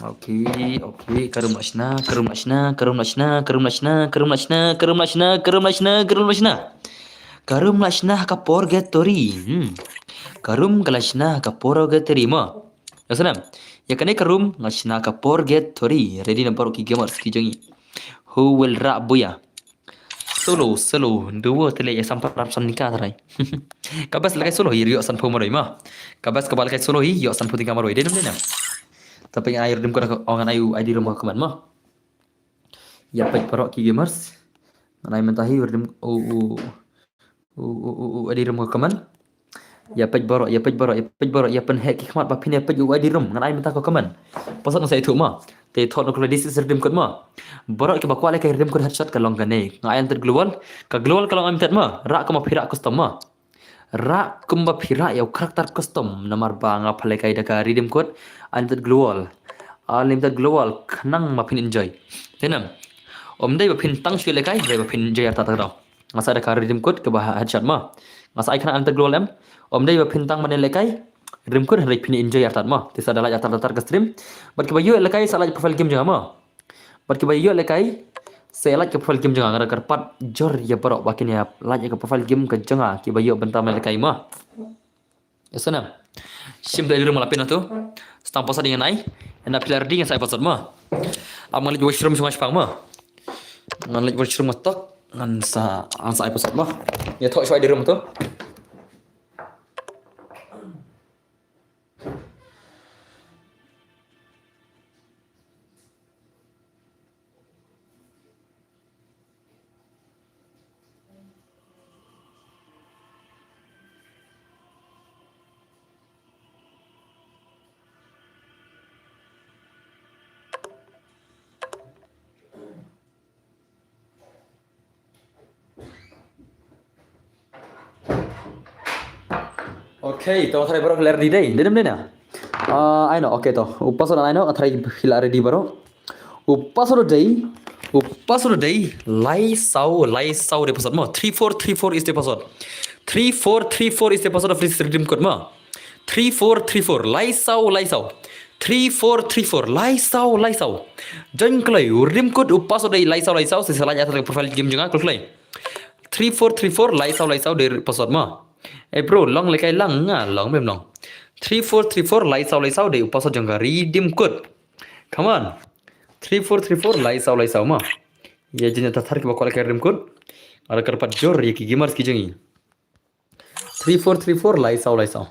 Okay, okay. Karum lashna, karum lashna, karum lashna, karum lashna, karum lashna, karum lashna, karum lashna, karum lashna, karum lashna. Karum lashna ka purgatory. Hmm. Ka room ka la shna ka purgatory mo. Ïa snem. Ïa kane ka room nga shna ka purgatory. Ready na baroh ki gamers ki jong ngi. Who will rah buya? Solo, solo, duo te leh ïa sam prap san tyngka trai. Ka best lehkai solo hi ïoh sanphew marwei mo. Ka best kaba lehkai solo hi ïoh sanphew tyngka marwei. Dei ne em dei ne em? Te peit ngan ai redeem code, oh, ngan ai u I D room ha comment mo. Ïa peit baroh ki gamers. Ngan ai mynta hi u redeem, u, u, u, u, u, u I D room ha comment. Ïa peit baroh, ïa peit baroh, ïa peit baroh, ïa pynheh ki khmat ba phin ïa peit u I D room. Ngan ai mynta ha comment. Pynshai, ngan sa ïathuh mo. Te thoh noh kloi, this is redeem code mo. Baroh kiba kwah lehkai redeem code headshot ka long kane. Nga ai limited global. Ka global ka long unlimited mo. Rah kumba phi rah custom mo. Rah kumba phi rah ïa u character custom. Namar ba nga pynlehkai da ka redeem code unlimited global. Unlimited global khnang ba phin enjoy. Te ne em. Ym dei ba phin tang shu lehkai, dei ba phin enjoy artat artat. Nga sa ai da ka redeem code kaba headshot mo. Nga sa ai khnang unlimited global em. Ym dei ba phin tang ban lehkai redeem code, hynrei phin enjoy artat mo. Te sa da like artat artat ka stream. Bad kiba ïoh lehkai sa like profile game jong nga mo. Bad kiba ïoh lehkai sa like ka profile game jong nga, nga da kyrpad jur ïa baroh ba kin ïa like ïa ka profile game ka jong nga kiba ïoh bynta ban lehkai mo. Ïa snem. Shim da I D room la pyn na tu. Stang password ngan ai. Ynda phi la ready ngan sa ai password mo. Ap ngan leit washroom shuwa shipang mo. Ngan leit washroom nga tok. Ngan sa, ngan sa ai password mo. Ïa thoh shuwa I D room tu. Okay, to ngan tharai baroh ki la ready dei. Dei ne em dei ne? Ah, ai noh, okay to. U password ai noh, ngan tharai ki la ready baroh. U password dei, u password dei, lai saw, lai saw dei password mo. Three four three four is the password. Three four three four is the password of this redeem code mo. Three four three four, lai saw, lai saw. Three four three four, lai saw, lai saw. Join kloi, u redeem code, u password dei, lai saw, lai saw, sa sa like artat ka profile game jong nga, kloi kloi. Three four three four, lai saw, lai saw, dei password mo. Eh bro, long lehkai lang nga, long mem long. Three four three four, lai saw, lai saw, dei u password jong ka redeem code. Come on. Three four three four, lai saw, lai saw mo. Ïa jingïathathar kiba kwah lehkai redeem code. Nga da kyrpad jur ïa ki gamers ki jong ngi. Three four three four, lai saw, lai saw.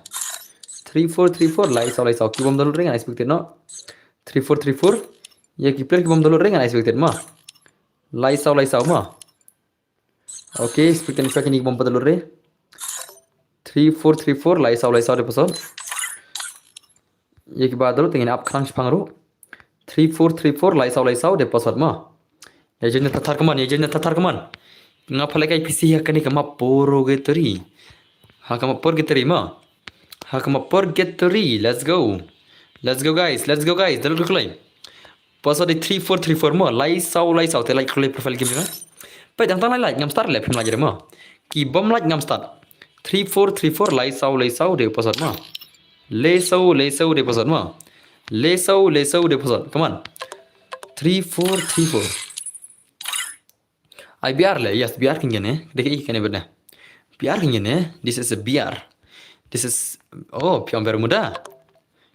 Three four three four, lai saw, lai saw. Kibym download re ngan expected noh. Three four three four. Ïa ki player kibym download re ngan expected mo. Lai saw, lai saw mo. Okay, expected na kine kibym pat download re. Three four three four, lai saw, lai saw dei password. Ïa kiba download te ngin ap khnang shipang ruh. Three four three four, lai saw, lai saw dei password mo. Ïa jingïathathar, come on, ïa jingïathathar, come on. Nga pynlehkai P C ha kane ka map purgatory. Ha ka map purgatory mo. Ha ka map purgatory, let's go. Let's go guys, let's go guys. Download kloi. Password dei three four three four mo, lai saw lai saw, te like kloi profile game jong nga. Peit tang tang lai like, ngam start leh phim like re mo. Kibym like ngam start. Three four three four, lai saw lai saw dei password mo. Lai saw lai saw dei password mo. Lai saw lai saw dei password. Come on. Three four three four. Ai B R le, yes, B R kine ne. Dei kane bad ne. B R kine ne. This is a B R. This is, oh, phi ong Bermuda.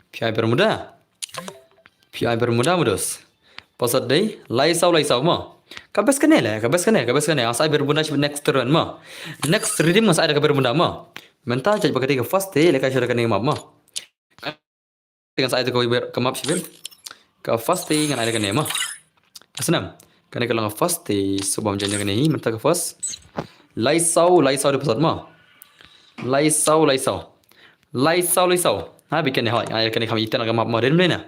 Phi ong Bermuda. Phi ong Bermuda mo dos. Password dei lai saw lai saw mo. Ka best kane le, ka best kane, ka best kane. Nga sa ai Bermuda shi next turn mo. Next redeem nga sa ai da ka Bermuda mo. Mynta judge ba ka dei ka first te, lehkai shuwa da kane ka map mo. Te ngan sa ai da kawei ka map shibit. Ka first te ngan ai da kane mo. Ka snem. Kane ka long ka first te, shu bam jan da kane hi, mynta ka first. Lai saw lai saw dei password mo. Lai saw lai saw. Lai saw lai saw. Ha, bad kane hoi, ai kane kham itynnad ka map mo, dei ne em dei ne?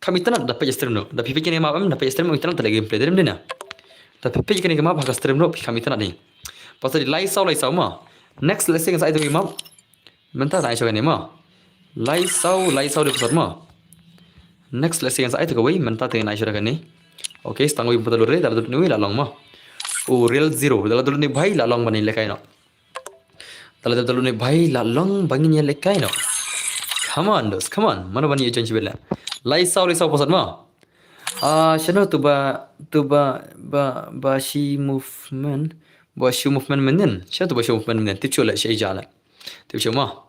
Kham itynnad, da peit stream ruh. Da phi peit kane ka map em, da peit stream itynnad, te leh gameplay, dei ne em dei ne? Da phi peit kane ka map ha ka stream ruh, phi kham itynnad hi. Password dei lai saw lai saw mo. Next, let's say ngan sa ai da kawei ka map. Mynta te ai shuwa kane mo. Lai saw lai saw dei password mo. Next, let's say ngan sa ai da kawei, mynta te ai shuwa kane. Okay, sa tang wei pat download re, da la download ne wei la long mo. U Real Zero, da la download ne bhai la long ban ïalehkai noh. Da la download ne bhai la long ban ïalehkai noh. Come on dos, come on. Mano ban ïa join shibit le. Lai saw lai saw password mo. Ah, shano tu ba, tu ba, ba, ba shi movement, ba shi movement mynnin. Shano tu ba shi movement mynnin. Tip shuh le, shi ïa le. Tip shuh mo.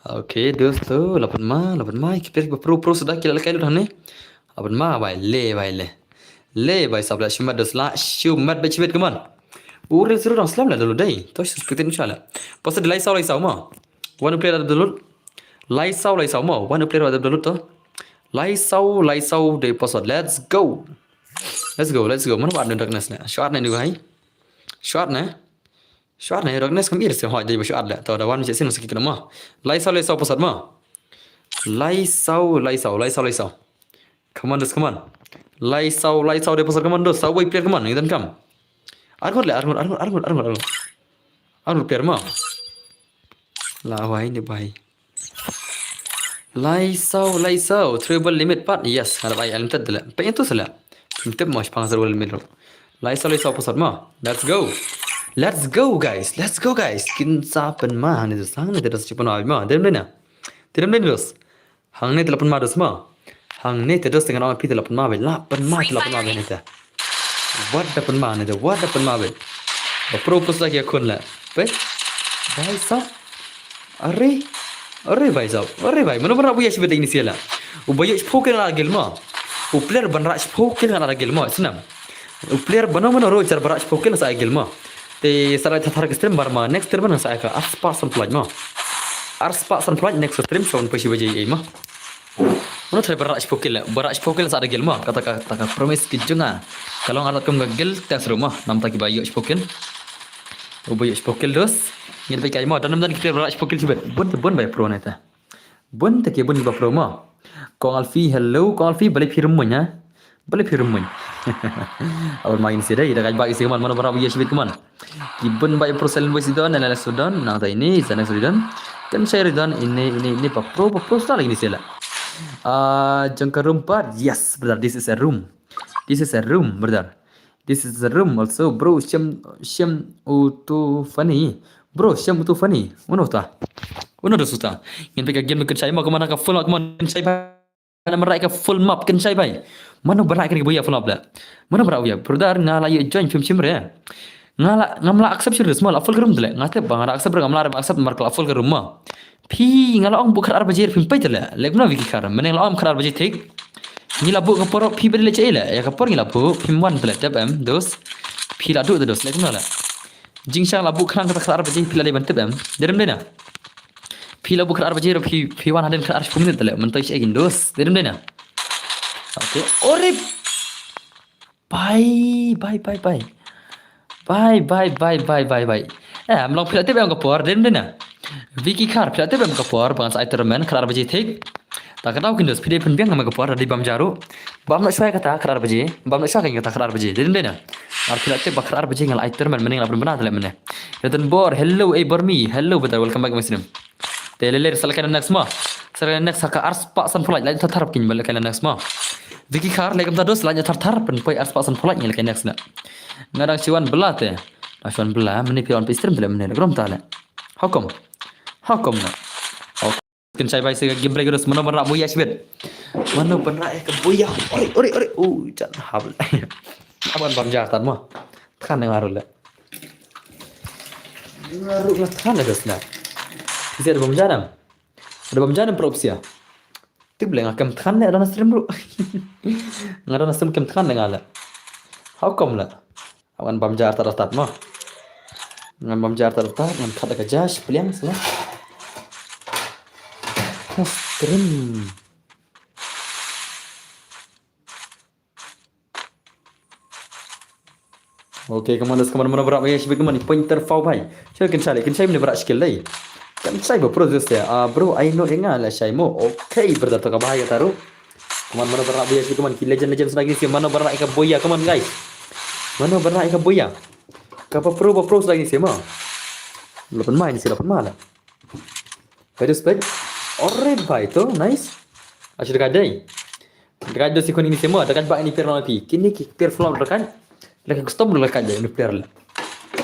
Okay, dos to, la pynma, la pynma, ki player ba pro pro suda ki la kai lut hangne. La pynma, bhai, le, bhai, le. Le, bhai, sab la shumat dos la, shumat ba chibit, come on. U ril zero dang slam la download dei. To, suspected inshallah. Pasa de lai saw, lai saw mo. One player download. Lai saw, lai saw mo. One player download to. Lai saw, lai saw de pasa. Let's go. Let's go, let's go. Mana ba darkness ne? Short ne ni hai. Short ne? Short ne, darkness kam ir se hoi dei ba short le. To da wan je sin sa ki kena mo. Lai saw, lai saw pasa mo. Lai saw, lai saw, lai saw, lai saw. Come on, dos, come on. Lai saw, lai saw de pasa, come on, dos. Saw wei player, come on. Ngi dan kam. Arngut le, arngut, arngut, arngut, arngut, arngut. Arngut player mo. La wai ni bai. Lai saw, lai saw. Treble limit pat. Yes, nga la bai unlimited le. Pe itu sele. Pynthep mo shipang treble limit ro. Lai saw, lai saw pasa mo. Let's go. Let's go, guys. Let's go, guys. Kin sa pynma ni sa ni te dos chi pynma mo. Dem dena. Dem dena dos. Hangne te la pynma dos mo. Hangne te dos te ngan ong phi te la pynma bha. La pynma te la pynma bha ne te. Wat da pynma ne te. Wat da pynma bha. Ba pro pus la ki khun la. Pe. Bhai sab. Are. Are bhai sab. Are bhai. Mano ba rap ya shi bit ni sila. U ba yu shiphew kill la gel mo. U player ban rap shiphew kill la gel mo. Snam. U player bano mano ro jar ba rap shiphew kill sa gel mo. Te sa la thar thar ka stream bar ma. Next stream ban sa ka arspah san pynlait mo. Arspah san pynlait next stream sa un pa shi baje ei mo. Mano try ba rap shiphew kill. Ba rap shiphew kill sa da gel mo. Kata ka, kata ka promise ki jong nga. Ka long artat kum ka gel test ru mo. Namta ki ba yu shiphew kill. U ba yu shiphew kill dos. Ngin peit kai mo. Dan dan ki player ba rap shiphew kill shi bit. Bun te bun ba pro ne ta. Bun te ki bun ba pro mo. Kong Alfi, hello. Kong Alfi, balei phi rem muin, ha? Balei phi rem muin. Awan main si dei, da kai ba isi kaman, mano ba rap ya shi bit kaman. Ki bun ba pro silent voice don, na next don, nang ta ini, sa next don. Kan share don, ini, ini, ini ba pro, ba pro sa lagi ni sila. Ah, jong ka room pat, yes, brother, this is a room. This is a room, brother. This is a room also, bro. Shem, shem utu funny. Bro, shem utu funny. Uno ta. Uno dos uta. Ngin pika game kan shai ma, kaman ka full, kaman kan shai ba. Namar ka full map kan shai bai. Mano ba ka buya full map la. Mano ba buya. Brother nga la yu join phim shim re. Nga la, ngam la accept shuh re, small la full room le. Nga te ba nga la accept re, ngam la accept mar ka la full room ma. Phi nga la ong bu khat ar baje phim peit le. Lek na Vicky Kar. Mene nga la ong khat ar baje thik. Ngi la bu ka por phi bad le che le. Ya ka por ngi la bu phim wan le tep em dos. Phi la du dos lek na le. Jingshang la bu khnang kata khat ar baje phi la dei ban tep em. Derem dei na. Phi la bu khat ar baje ro phi phi wan hadien khat ar minit le. Mentoi che gin dos. Derem dei na. Okay. Orip. Bye, bye, bye, bye. Bye, bye, bye, bye, bye, bye. Eh, am long phi la tip em ka por, dem dena. Vicky Kar, phi la tip em ka por, ban sa ai tournament, khat ar baje thik. Ta ka daw kin dos, phi dei pynbiang em ka por, da dei bam jaru. Bam na shwa kata, khat ar baje. Bam na shwa kata, khat ar baje. Dem dena. Ar phi la tip ba khat ar baje ngal ai tournament, mending la pynbna tale mene. Ratan Bor, hello, eh, Bormi. Hello, brother, welcome back, my stream. Te lele sa leka next ma. Sa leka next ha ka arspah san pynlait, lait thar thar kin ba leka next ma. Vicky Kar leka mta dos lait thar thar pynpoi arspah san pynlait ngi leka next na. Nga dang shiwan bela te. Dang shiwan bela mene phi on pe stream te le mene grom ta le. How come? How come na? Kin shai bai se ka game break dos mano ban rah buya shibit. Mano ban rah ka buya. Ori ori ori. U jan hab. Aban bam jar tan ma. Than nga ru le. Nga ru nga than dos na. Ise bam jar am. Ada bam janam prop sia. Tik bele nga kem than ne ada na stream bro. Nga ada na stream kem than ne nga le. How come le? Ngan bam jar tat tat ma. Ngan bam jar tat tat ngan khat ka jash pliang sala. Na stream. Okay, kaman das kaman mana berak ya shibit kaman pointer fau bai. Shal kan shale kan shai mana berak skill dai. Kan shai ba pro just ya. Ah bro, I know enga la shai mo. Okay, brother to ka bahaya taru. Kaman mana berak ya shibit kaman ki legend legend lagi si mana berak ka boya kaman guys. Mana berak ka boya. Ka ba pro ba pro lagi si ma. Lapan main si lapan mana. Bai respect. Alright bai to, nice. Ashi dekat dai. Dekat dai si kuni ni semua, dekat bak ni player lawan pi. Kini ki player floor dekat. Lagi custom dekat dai ni player la.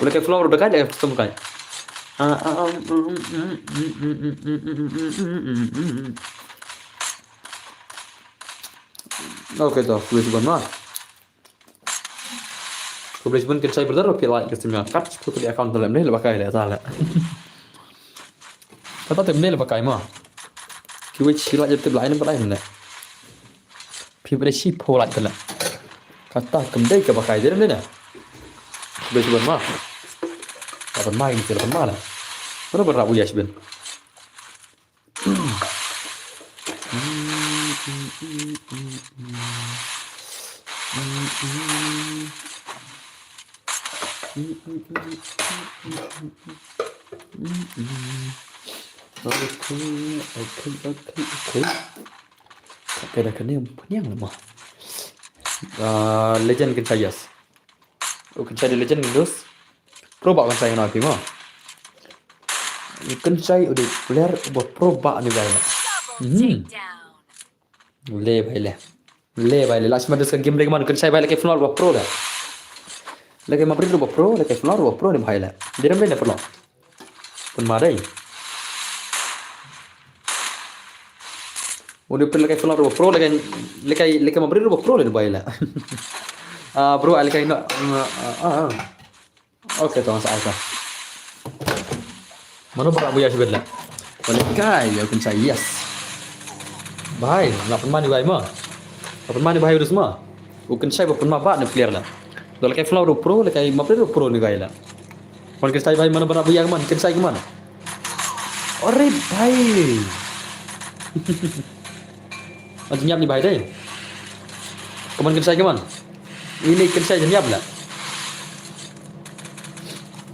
Boleh ke floor dekat, lagi custom dekat. Ah, ah, ah, mm, mm, mm. Okay to, boleh sebentar. Khublei shibun kin shai brother, phi like ka stream kat, phi phi account dalam deh, lepas kai le ta le. Kata te mne le ba kai ma. Ki wei shi lait te lai ne ba lai ne. Phi ba dei shi phew lait te le. Kata kam dei ka ba kai de ne. Be shi ban ma. Ka ban ma in te ban ma le. Mano ba rap u ya shi ben. Okay, okay, okay, okay. Okay, dah kena yang pening lah mah. Ah, legend kan saya. U Kynshai dei legend, Windows. Pro ba u Kynshai, nga ong ïa phi mo. U Kynshai u dei player uba pro ba ni bai na. Hmm. Le bai le. Le bai le. Last match ka game lagi man u Kynshai bai le, ka floor uba pro da. Le ka Maverick uba pro, le ka floor uba pro ni bai le. Dei ram dei le pro. Pynma dei. Udah pernah lekai floor pro, lekai, lekai, lekai Maverick pro le bai la. Ah, bro, ai lekai no. Ah, ah, ah. Okay, to sa ai ka. Mano ba rap u ya shi bit la. Lekai, ya u Kynshai, yes. Bai, la pynma ni bai ma. La pynma ni bai udah semua. U Kynshai ba pynma ba ni player la. Lekai floor pro, lekai Maverick pro ni bai la. Wan Kynshai bai, mano ba rap u ya man, Kynshai man. Ore bai. Wan jingïap ni bai dei. Kaman Kynshai kaman. Ini Kynshai jingïap la.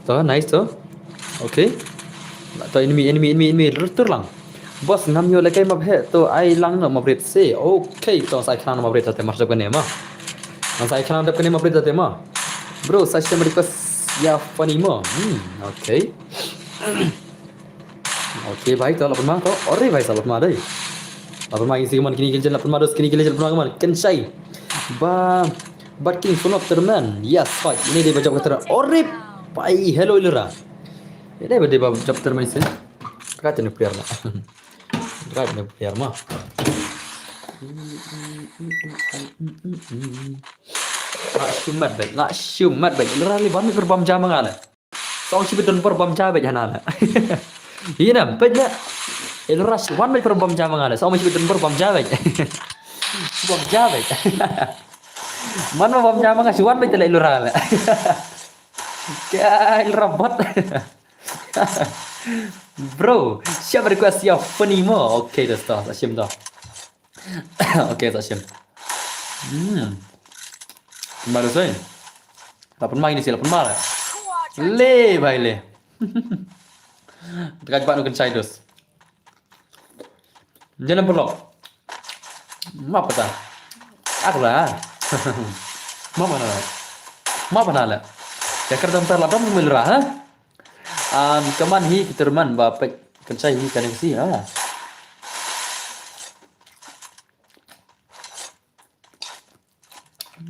To, nice to. Okay. To enemy, enemy, enemy, enemy. Tur lang. Boss, ngam ïoh lekai map he. To ai lang no map rit se. Okay, to sa ai khana map rit te mar jab kane ma. Sa ai khana jab kane map rit te ma. Bro, sa stem request ïa Funny mo. Hmm, okay. Okay, bai, to la pynma to. Ore bai, sa la pynma dei. La pynma ïa si kaman kini ki legend, la pynma dos kini ki legend, la pynma kaman Kynshai. Ba, Bad King Sunop Terman. Yes, fight. Ini dei ba jab ka Terman. Ore bai, hello Ilura. Ini dei ba dei ba jab Terman sih. Kata ni player la. Kata ni player ma. La shumat bai, la shumat bai. Ilura li bam ni per bam jam ngale. Song shi bit don bor bam ja bej hana la. Ina pej la. Ilura shi wan bej bor bam ja manga la. Song shi bit don bor bam ja bej. Bam ja bej. Man ma bam ja manga shi wan bej la Ilura la. Ka Ilura bot. Bro, siapa request ya Funny mo? Okay, dah stop. Sa shim dah. Okay, sa shim. Hmm. Kembali saya. La pynma ini sih, la pynma la. Le bai le. Tekan pat nu Kynshai dos. Jangan pelok. Ma pata. Aku la. Ma mana la. Ma mana la. Ya kar dam tar la dam mil ra ha. Am kaman hi ki Terman ba pek Kynshai hi kane si ha.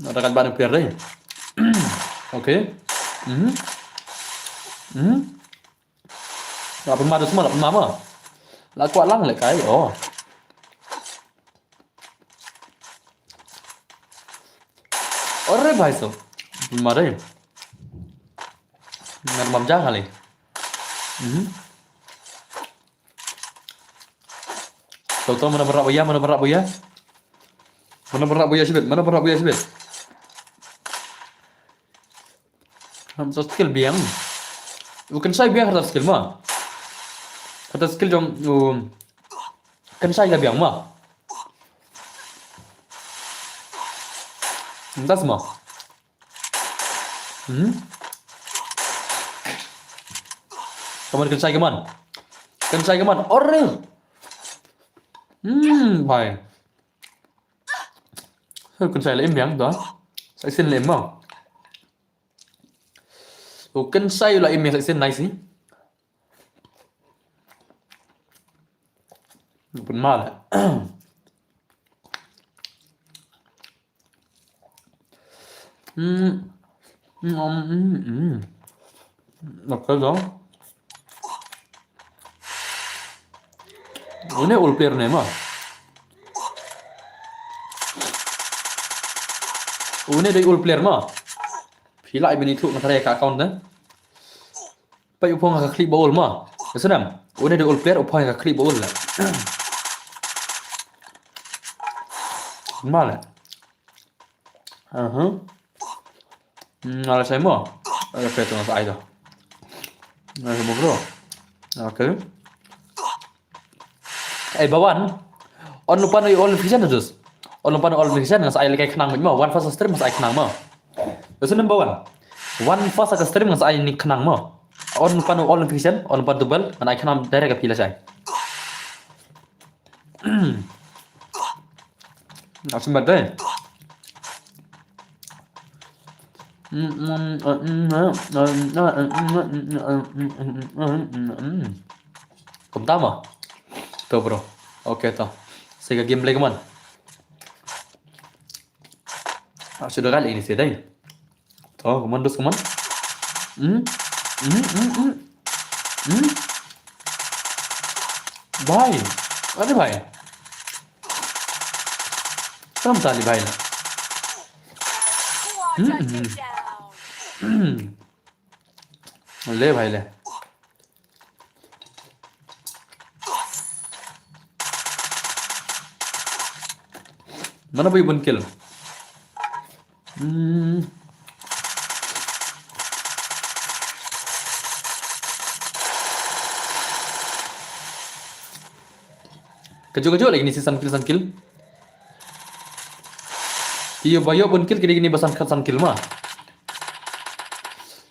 Ada kan ban player dei. Okay. Mhm. Mhm. La pynma tu semua, la pynma ma. La kwah lang le kai. Oh. Ore bai so. Pynma dei. Ngan mam ja kali. Mhm. Toto mana berak buya, mana berak buya? Mana berak buya sibit, mana berak buya sibit? Ham sa skill biang. U Kynshai biang kata skill ma. Kata skill jong u Kynshai ka biang ma. Entah semua. Hmm. Kaman Kynshai kaman. Kynshai kaman. Ore. Hmm, bai. Kynshai la im biang to. Sa sien la im ma. U Kynshai la im biang sa sien nice ni. Pynma la. Hmm. Hmm, hmm, hmm. Makan dong. Une ul player ne ma. Une dei ul player ma. Phi la i bini thuk na thare ka account ne. Pei u phong ha ka clip ba ul ma. Ka snam. Une de ul player u phai ka kli ba ul le. Male. Aha. Hmm, ala sai mo. Ala sai to ai to. Ala sai mo bro. Okay. Eh, Bawan. On lupa no all notification terus. On lupa no all notification ngas ai lekai khnang mo. Wan first stream ngas ai khnang mo. Terus number one. Wan first stream ngas ai ni khnang mo. On lupa no all notification, on lupa double, ngan ai khnang direct ka pila sai. Asim bat dai. Kumta mo. To bro. Okay to. Sega game lagi man. Ah, sudah kali ini sih dai. To, come on, dos, come on. Hmm? Hmm, hmm, hmm. Hmm? Bhai. Are bhai. Kam tali bhai. Hmm, hmm. Hmm. Le bhai le. Mana ba ïoh bun kill? Hmm. Kajuh kajuh lagi ni si san kill san kill. Ki ba ïoh bun kill ki dei kine ba san kill san kill ma.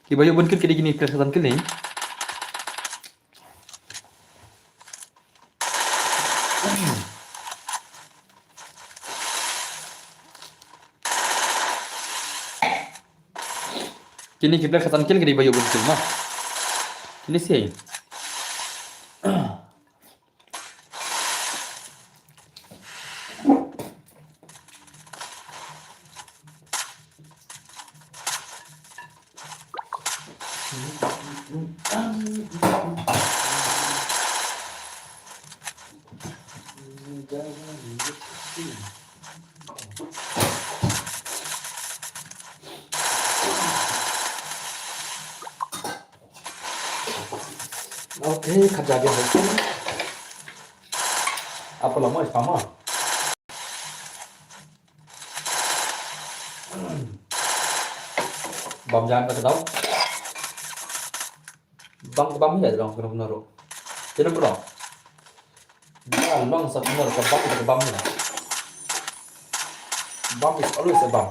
Ki ba ïoh bun kill ki dei kine player san kill ni. Kine ki player katan kill ki dei ba ïoh bun kill ma. Kine si. Okay, khat ja game. Apa lama is pama? Bam jan ka tau. Bam ka bam hi la jong kena kena ro. Kena ro. Ba long sa kena ka bam ka bam hi la. Bam is always a bam.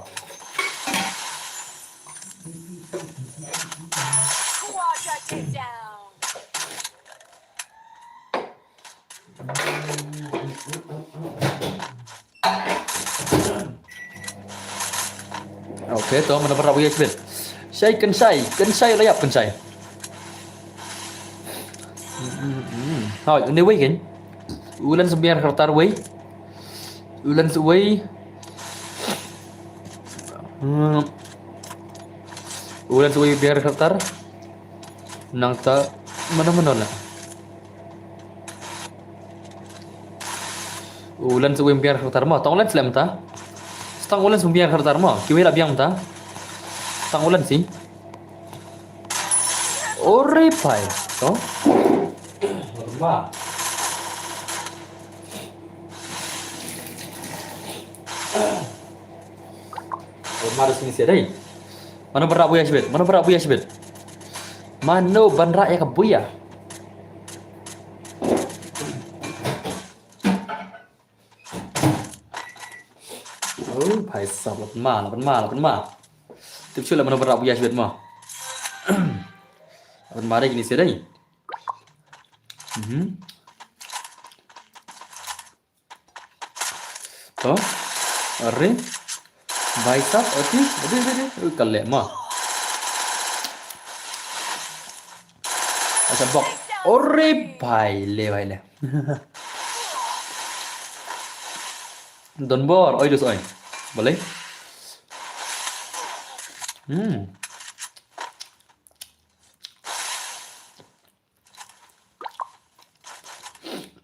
Quadra takedown. Okay, to mana para buya sibit. Shai kan shai, kan shai la yap kan shai. Hoi, ne wei kan. Ulan sembiar kertar wei. Ulan sewei. Hmm. Ulan sewei biar kertar. Nangta mana mana la. Ulan sewei biar kertar ma. Tang ulan slem ta. Tang ulan sewei biar kertar ma. Kiwei la biang ta. Tang ulan si. Ore pai. To. Ma. Mar sini sia dai. Mano berak buya sibit? Mano berak buya sibit? Mano ban rak ya ka buya? Oh, bhai sab, lapan ma, lapan ma, lapan ma. Tip shu la mano berak buya sibit ma. Lapan ma dai kini sia dai. Mhm. To. Are. Bhai sab, ati, ati, ati, ati. Ui, kale ma. Acha bok. Ore bhai le, bhai le. Don bor, oi dus oi. Boleh. Hmm.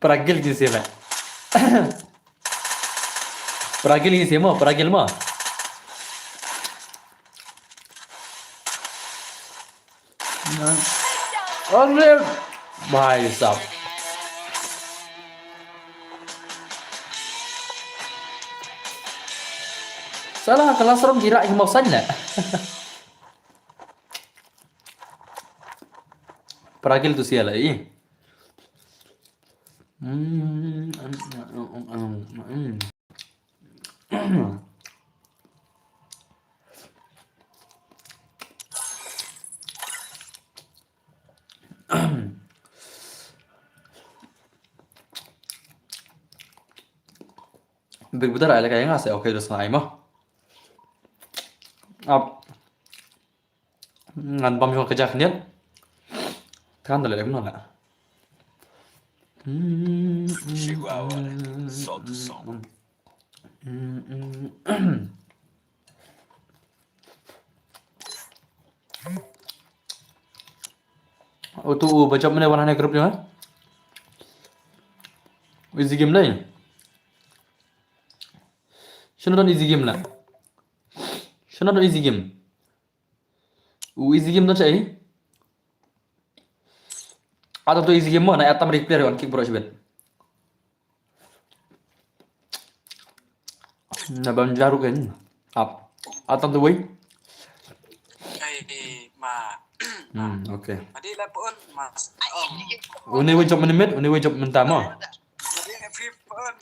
Paragil kini sia ba. Paragil kini sia mo, paragil mo. Are bhai sab. Sala classroom ki rah ki mawsain na. Paragil tu sial ai. Hmm. Big Brother ai la ka ïa nga se, okay, dos na ai ma. Ap. Ngan bam jong ka jak niat. Kan da le kumno la. Hmm. Salt song. Utu u bajop mane wan hane group ni ma. Easy game lai. Shano don easy game la. Shano don easy game. U easy game don chai. Ata tu easy game mo na atam replay on kick bro shibet. Na bam jaru kan. Ap. Atan tu wei. Ai ma. Hmm, okay. Adi la pun mas. Une wei jop menit, une wei jop mentama. Adi free pun.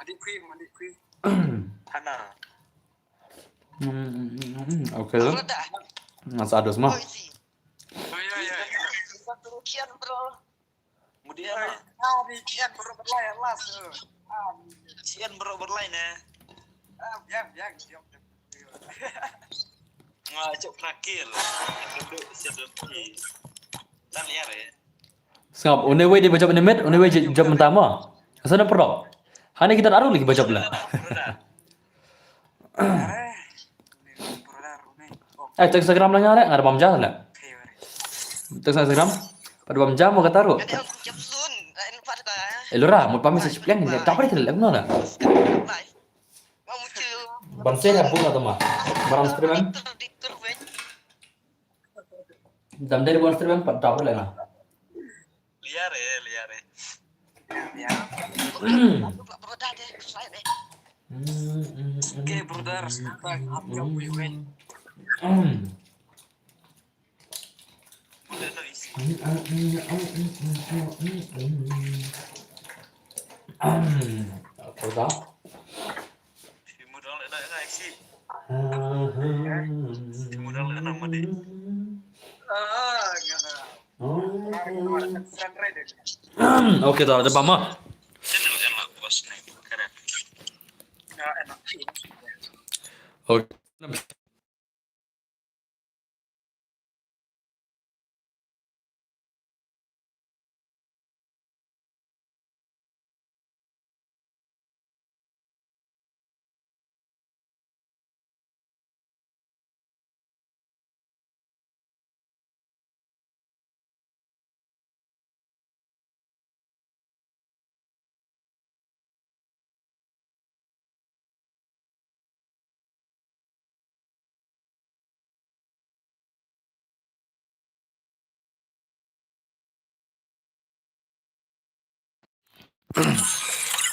Adi free, adi free. Hana. Hmm, hmm, hmm, hmm, okay. Mas ados ma. Oh, iya, iya, iya. Kian, bro. Kemudian, ah, di Kian baru berlai, alas. Ah, di Kian baru berlai, ne. Ah, biang, biang, biang. Nga cok nakil. Duduk, siap duduk. Tan liar, ya. Sngap, une wei di bajop ne met, une wei jop mentama. Asal na perdok. Hane kita aru lagi bajop la. Eh, check Instagram la nga re, nga da bam ja la. Check Instagram. Pat bam ja mo kata ru. Eh, lura, mut pamit sa chipliang ni. Dapat kita lek no la. Ban se la bu na tama. Baram stream em. Dam dari ban stream em pat dapat lek na. Liar eh, liar eh. Okay, brother, sekarang aku yang win-win. Apa dah? Okay, dah ada bama. Okay.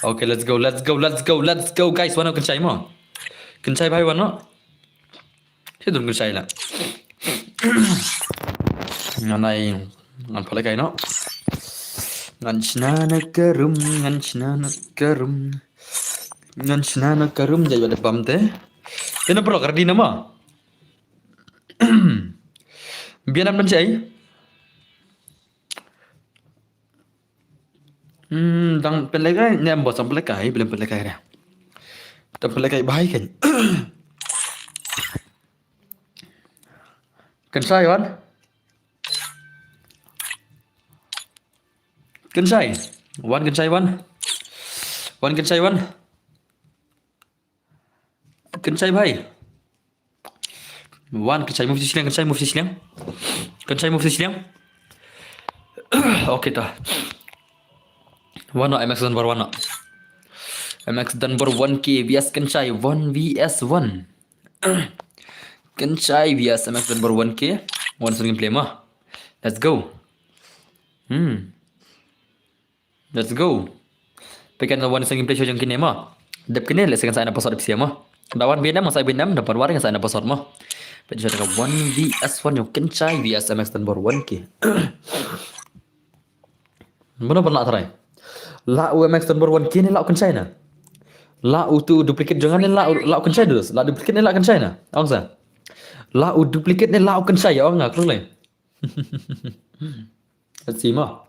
Okay, let's go, let's go, let's go, let's go, guys. Wano kynshai mo? Kynshai bhai wano? Sha don kynshai la. Ngan ai, ngan pale kai no. Ngan shna na ka rum, ngan shna na ka rum. Ngan shna na ka rum jai bad bam te. Te na pro kardi na ma. Bian am dan chai. Hmm, dang pelekai, ne am bos dang pelekai, belum pelekai re. Dang pelekai bhai kan. Kynshai wan. Kynshai. Wan kynshai wan. Wan kynshai wan. Kynshai bhai. Wan kynshai move shisliang, kynshai move shisliang. Kynshai move shisliang. Okay ta. Wano M X Dunbar wano. M X Dunbar one K V S kynshai one V S one. Kynshai V S M X Dunbar one K. One second play ma. Let's go. Hmm. Let's go. Pekan wan sang gameplay show jong kine ma. Dep kine lehse kan sa ai na password phi mo. Da wan B N M, sa B N M, da wan war kan sa ai na password mo. Peit shwa ka one V S one ïa u Kynshai V S M X ten bor one K. Mano ban lah trai? Lah u M X ten bor one K ne lah u Kynshai na? Lah utu duplicate jong nga ne lah u, lah u Kynshai dus. Lah duplicate ne lah Kynshai na? Ong sa. Lah u duplicate ne lah u Kynshai, ong nga kloi. Let's see mo.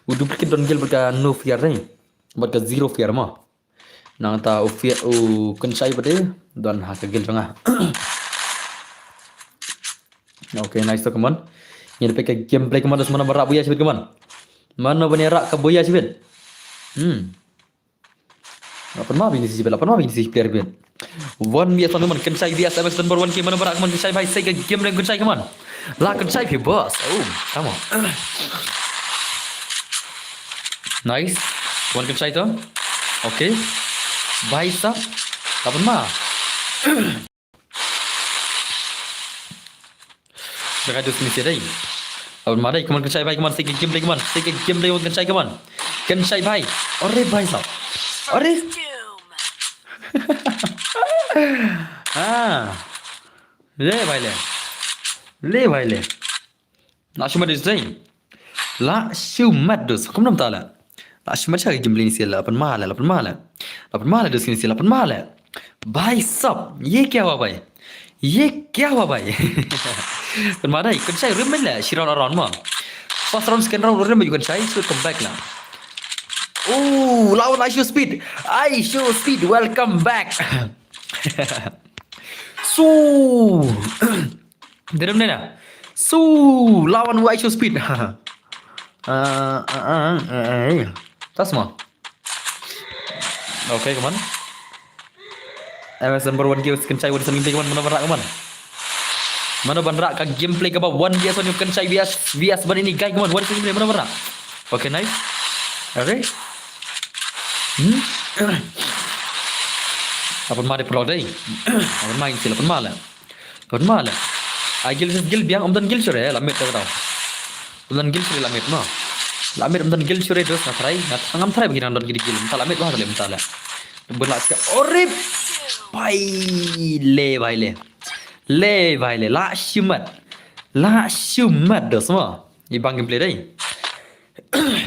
U duplicate don guild bad ka no fear ne. Bad ka zero fear mo. Nangta u fear u Kynshai pat de don ha ka guild jong nga. Okay, nice to, come on. Ngin peit ka gameplay, come on, dos, mano ba rah buya shibit, come on. Mano ba rah ka buya shibit. Hmm. Lah pynma bini si shibit, lah pynma bini si player bit. One V S one, come on, Kynshai V S M X ten bor one K, mano ba rah, come on, Kynshai bhai, sa ka gameplay Kynshai, come on. Lah Kynshai phi boss. Oh, come on. Nice. One Kynshai to. Okay. Bhai sab. Lah pynma. Dah gaduh sini sini dai. Lah pynma dai, come on Kynshai bhai, come on, sa ka gameplay, come on, sa ka gameplay, come on, Kynshai, come on. Kynshai bhai. Ore bhai sab. Ore. Ah. Le bhai le. Le bhai le. Lah shu mat dus dai. Lah shu mat dus. Kumno mynta la? Lah shu mat sha ka gameplay ni sila, lah pynma la, lah pynma la. Lah pynma la dus ni sila, lah pynma la. Bhai sab, ye kya hua bhai? Ye kya hua bhai? Pynma dai, Kynshai rim la, shi round around mo. First round, second round rim, you Kynshai should come back la. Oh, lawan IShowSpeed. IShowSpeed, welcome back. So, Drum ne na. Su lawan wa IShowSpeed. Ah, ah, ah, ah, ah. Tas mo. Okay, come on. M S number one K, Kynshai, what is something, come on, mano ba rah, come on. Mano ba rah ka gameplay kaba one V S one, Kynshai V S, V S one ini guy, come on, what is something, mano ba rah. Okay, nice. Okay. Hmm. Lah pynma dei paralok dei. Lah pynma ini, lah pynma la. Lah pynma la. Ai guild, guild biang, ym don guild shuh re, la mid te tau. Ym don guild shuh re, la mid mo. La mid ym don guild shuh re, dos nga try, nga ngam try ba ki nang don ki guild, mynta la mid ba le mynta la. Bun la ka orip. Bhai le, bhai le. Le bhai le, lah shu mat. Lah shu mat dos mo. I bang gameplay dei.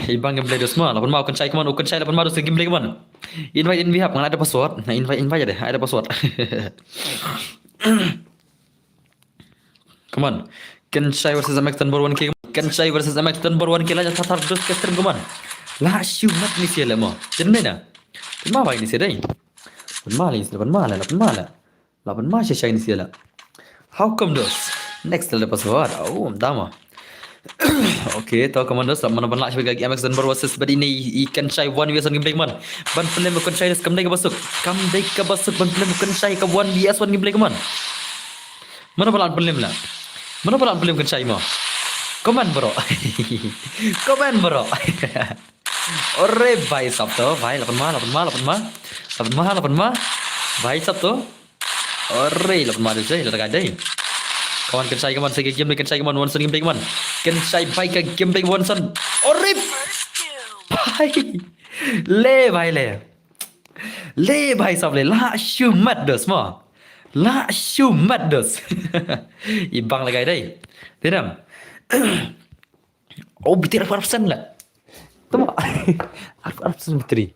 I bang gameplay dos mo. Lah pynma u Kynshai, come on, u Kynshai, lah pynma dos gameplay, come on. Invite in behalf, ngan ai da password. Na invite, invite dei, ai da password. Come on. Kynshai versus M X ten bor one K. Kynshai versus M X ten bor one K. Lah ïa thar thar dos ka stream, come on. Lah shu mat ni sia le mo. Jen me na. Pynma bai ni sia dei. Pynma le, pynma le, pynma le. Lah pynma sha shai ni sia la. How come dos? Next level password. Oh, dama. Okay, to come on dos, mano ban lah sha ka M X ten bor versus bad ini i Kynshai one V S one gameplay, come on. Ban pynlem u Kynshai dos, kam dei kaba suk. Kam dei kaba suk ban pynlem u Kynshai ka one V S one gameplay, come on. Mano ba lah pynlem la? Mano ba lah pynlem Kynshai mo? Comment bro. Comment bro. Ore bhai sab to, bhai, lah pynma, lah pynma, lah pynma. Lah pynma, lah pynma. Bhai sab to. Ore, lah pynma dei, lah ka dei. Come on, Kynshai, come on, sa ka gameplay Kynshai, come on, Wanson gameplay, come on. Kynshai bhai ka gameplay Wanson. Ore. Bhai. Le bhai le. Le bhai sab le, lah shu mat dos mo. Lah shu mat dos. I bang la ka dei. Tinam. Oh, battery arphew percent la. Tama. Arphew percent battery.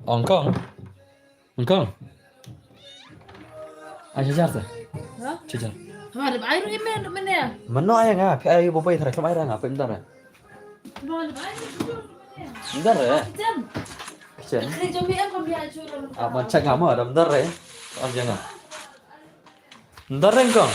Hong Kong. Hong Kong. Ai charger te. Ha? Charger. Haba dep ai ruh i men, ruh men ïa. Mano ai nga, phi ai bo bai thara, khlem ai ra nga, phi em dar re. Haba dep ai ruh i men, ruh men ïa. Em dar re. Kitchen. Kitchen. Kri jong mi em kam ïa chur. Ah, man chak nga mo, dam dar re. Am jang nga. Em dar re kong.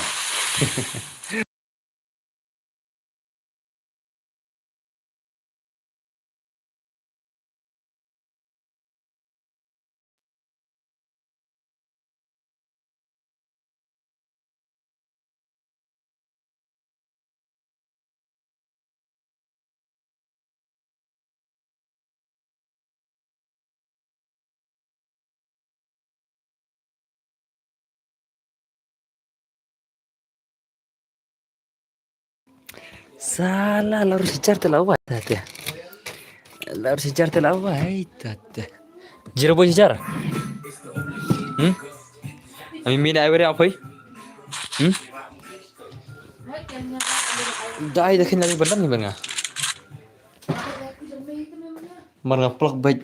Sala la ruh charger te la wat te. Lar sijar te la wai ta te. Zero boy sijar. Hmm? Ami mini ai weri apoy. Hmm? Dai da khin lagi bandam ni banga. Mar nga plak bait.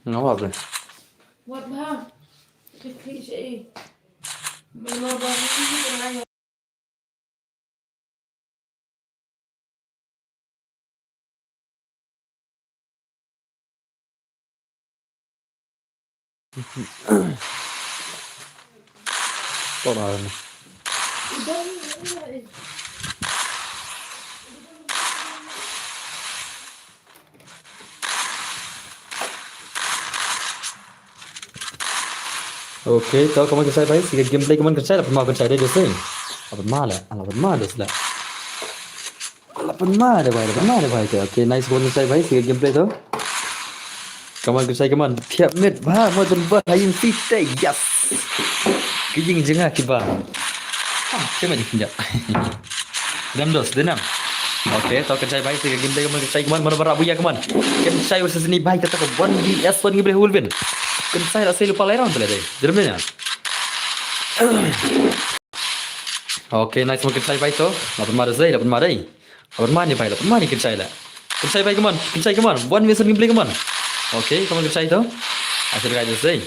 Nga wa bang. Wat bha. Kik kik shi. Mar ba. Okay, to kaman kynshai bhai, sika gameplay kaman kynshai, la pynma kynshai dei dei sing. La pynma la, la pynma dei sla. La pynma dei bhai, la pynma dei bhai te. Okay, nice kaman kynshai bhai, sika gameplay to. Kaman kynshai kaman, thiap mit bha, mo dun bha, hayin fite, yes. Ki jing jinga ki ba. Ah, thiap mit ki jing. Dem dos, dem. Okay, to kynshai bhai, sika gameplay kaman kynshai kaman, mano ba rah buya kaman. Kynshai versus ni bhai, kata ka one V S one gameplay hul bin. Kynshai la sei lupa lai round tele dei. Jerem dei na. Okay, nice mo kynshai bhai to. La pynma dei, la pynma dei. La pynma ni bhai, la pynma ni kynshai la. Kynshai bhai kaman, kynshai kaman. One V S one gameplay kaman. Okay, kaman kynshai to. Asal guys dei.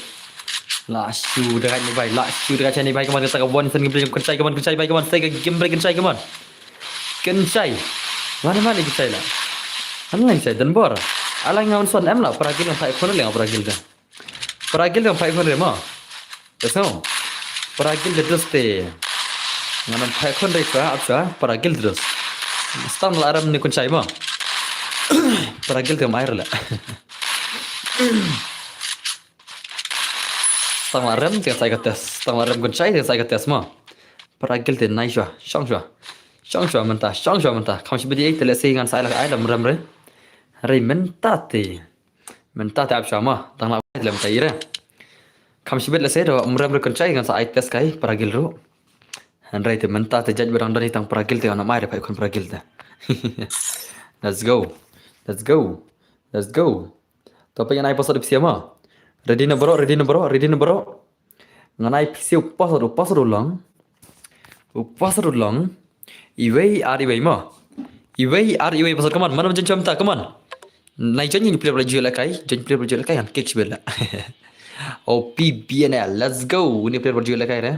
La shu dekat ni bhai, la shu dekat ni bhai kaman kata ka one V S one gameplay kynshai kaman, kynshai bhai kaman. Sei ka gameplay kynshai kaman. Kynshai. Mana mana kynshai la. Mana kynshai dan bor. Ala nga un son em la, para gil nga phai khon le nga para gil da. Para gil nga phai khon re ma. Yes no. Para gil de dus te. Nga nam phai khon re sa, ap sa, para gil de dus. Stam la aram ni kynshai ma. Para gil te mai re la. Stam aram te sai ka test. Stam aram kynshai te sai ka test ma. Para gil te nai shwa, shong shwa. Shong shwa mynta, shong shwa mynta. Kam shi bidi te le si ngan sai la ai la mrem re. Re mynta te. Mynta te ap shwa ma, tang la bai lem ta ira. Kam shibit la se do, mrem re kynshai ngan sa ai test kai, para gil ru. Hynrei te mynta te judge ba dang dani tang para gil te, ana mai re phai khon para gil te. Let's go. Let's go. Let's go. To pa ngan ai password pisa ma. Ready na bro, ready na bro, ready na bro. Ngan ai pisa u password, u password u long. U password u long. Iwei ar iwei mo. Iwei ar iwei password, come on. Mana join chom ta, come on. Nai join ni player ba la ju la kai, join player ba la ju la kai, han kick shibit la. O P B N L, let's go. Ni player ba la ju la kai re.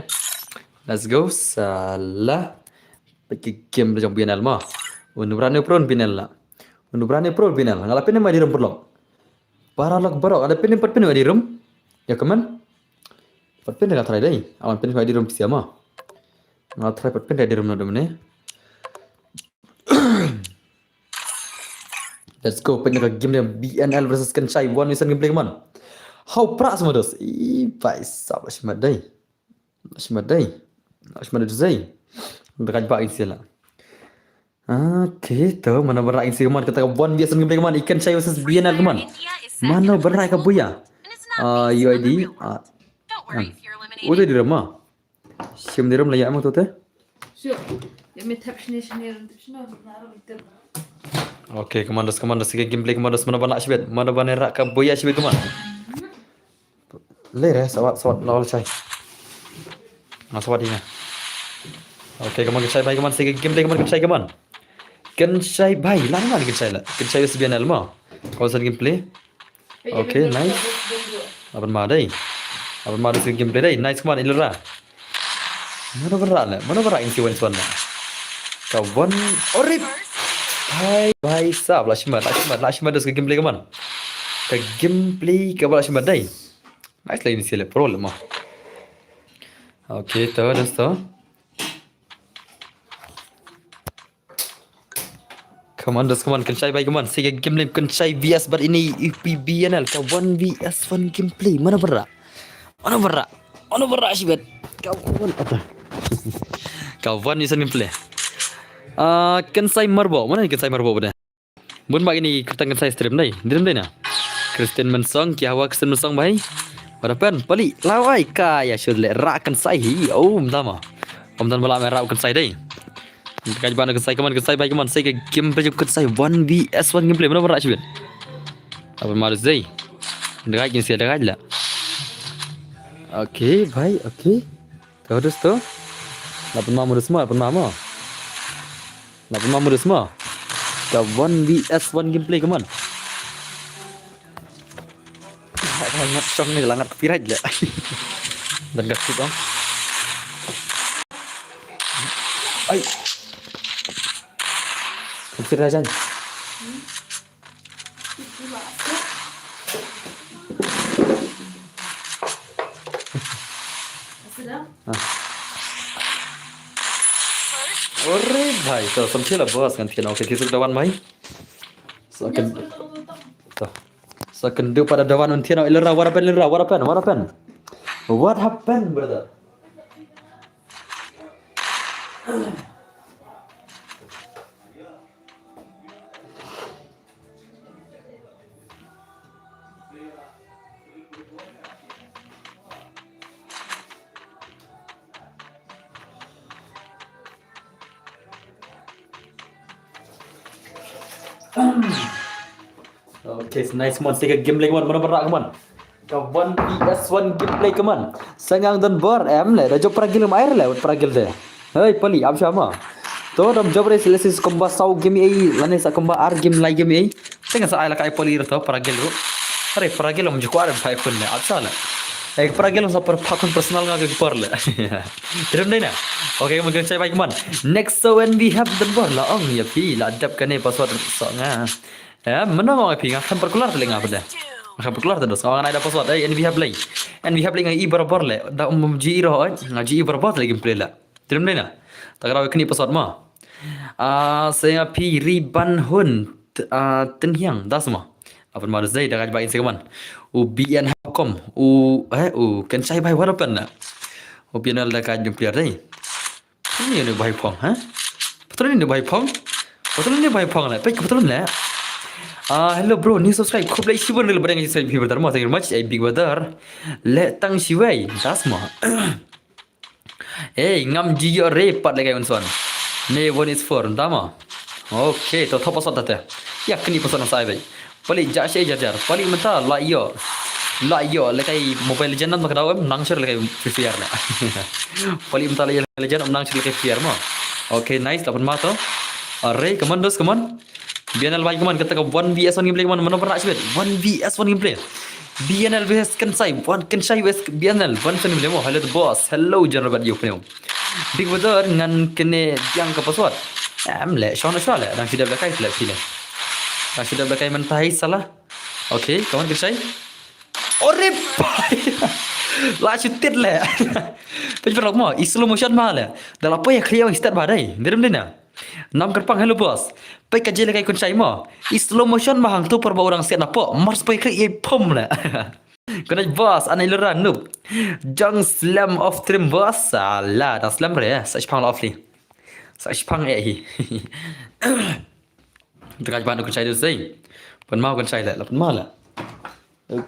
Let's go. Sala. Pake game ba jong B N L mo. Unu brane pro B N L la. Unu brane pro B N L. Nga la pin ma di rum perlok. Para lok barok, ada pin pat pin di rum. Ya kaman. Pat pin ka try dai. Awan pin ka di rum pisa ma. Nga try pat pin ka di rum na dum ne. Let's go, pin ka game ne B N L versus Kynshai, one v one gameplay kaman. How pra sama dos. I bai sab la shima dai. La shima dai. La shima dai. Dekat ba insila. Okay, to, mana bara isi kaman kata ka one v one gameplay kaman, i Kynshai versus B N L kaman. Mana bara ka buya. Ah, U I D. Ah. Udah di rumah. Sim di rumah ya, emang tu teh. Okay, kaman dos, kaman dos, gameplay kaman dos, mana bara shibit, mana bara rak ka buya shibit kaman. Le re, sawat, sawat, lawal chai. Nga sawat ina. Okay, kaman Kynshai bhai, kaman sika gameplay, kaman Kynshai, kaman. Kynshai bhai, la, la, Kynshai la. Kynshai SBNL mo. Kaman sika gameplay. Okay, nice. Aban ma dai. Aban ma dai sika gameplay dai. Nice, kaman, ilra. Mana bara la, mana bara insi wan swan la. Kaman, orip. Bhai, bhai sab, la shima, la shima, la shima dai sika gameplay, kaman. Ka gameplay, kaman la shima dai. Nice la ini sila pro lama. Okay, to, dos to. Kaman dos, kaman Kynshai bhai, kaman. Sika gameplay Kynshai V S bad ini U P B N L. Ka one V S one gameplay. Mana bara? Mana bara? Mana bara shibit? Ka one apa? Ka one V S one gameplay. Ah, Kynshai Marbo. Mana Kynshai Marbo bade? Bun ba ini kyrteng Kynshai stream dai. Dream dai na. Kristen Mensong, ki hawa Kristen Mensong bhai. Pada pen, pali, lawai ka ya shud le rak Kynshai hi. Oh, mdama. Om dan bala me rak Kynshai dai. Dagaid ban kynsai, come on, kynsai bhai, come on, sei ka gameplay jong kynsai one V S one gameplay, mano ba rah shibit. Apa maru sei. Dagaid kynsai, dagaid la. Okay bhai, okay. To, terus to. Lapan ma murus ma, lapan ma ma. Lapan ma murus ma. Ka one V S one gameplay, come on. Ngat song ni langat copyright le. Dan gas tu bang. Ai. Copyright jan. Sedang. Ah. Ore bhai, to samthi la boss kan thian, okay, thisu dawan bhai. So kan, to. So kan du pada dawan un thian, ilera, what happened, ilera, what happened, what happened? What happened, brother? Okay, so nice mon, sei ka gameplay mon, mano ba rah mon. Ka one V S one gameplay ka mon. Sa ngang don bor em le, da jop paragil em air le, paragil de. Hei, pali, am shama. To dam jop re, sila sis kumba saw game ei, lane sa kumba ar game lai game ei. Tengah sa ai la kai pali to paragil ru. Are paragil am jukwa re phai kun le, apsa le. Ek paragil sa par phakun personal nga ke par le. Terem dai na. Okay, mungkin saya baik man. Next so when we have the ball la ong ya phi la dap kane password so nga. Eh, mano ong phi nga kan perkular te le nga pede. Nga kan perkular te dos. Nga nai da password ei, and we have lei. And we have lei nga i barabor le. Da um ji ro ei. Nga ji i barabor le gameplay la. Terem dai na. Takraw kini password ma. Ah, saya phi ri ban hun. Ah, tenhiang das ma. Apa ma dei da ba in segaman. U B N Hakom. U, eh, u Kenshai bai wala pen na. U B N L da ka jumpiar dei. Ini ni bai pong, ha? Betul ni bai pong. Betul ni bai pong le. Pek betul le. Ah, hello bro, ni subscribe. Khublei shibun ril badang subscribe hi brother ma. Thank you very much. Eh, big brother. Le tang shiwei. Das ma. Ei, ngam ji ïoh re pat le kai un son. Ne one is four, da ma. Okay, to thop password ta te. Ya kini password na sai bai. Pali ja shi jar jar. Pali mynta la ïoh. La ïoh le kai Mobile Legend nam ka daw em nang shir le kai Free Fire le. Pali mynta la ïoh Legend am nang shir le kai Free Fire ma. Okay, nice, lapan ma to. Are, come on dos, come on. B N L bai, come on, kata ka one V S one gameplay, come on, mano ba rah shibit. One V S one gameplay. B N L versus Kenshai, one Kenshai versus B N L, one gameplay mo. Hello the boss. Hello John Robert, yo pneu. Big brother ngan kene yang ka password. Em le, shona shwa le, dang shidap le kai le pine. Dang shidap le kai mentai salah. Okay, come on Kenshai. Ore bai. La shutit le. Pej perok mo, i slow motion ma le. Da la poi khliang stat ba dai. Ndirem dina. Nam kerpang hello boss. Pej ka jele kai Kenshai mo. I slow motion ma hang tu per ba orang siat napo. Mars poi ke i pom le. Kena boss, anai lura noob. Jang slam of trim boss. Ala, dang slam re. Sa shpang la off li. Sa shpang eh hi. Tengah ban Kenshai tu sei. Pen mau Kenshai le, la pen mau le.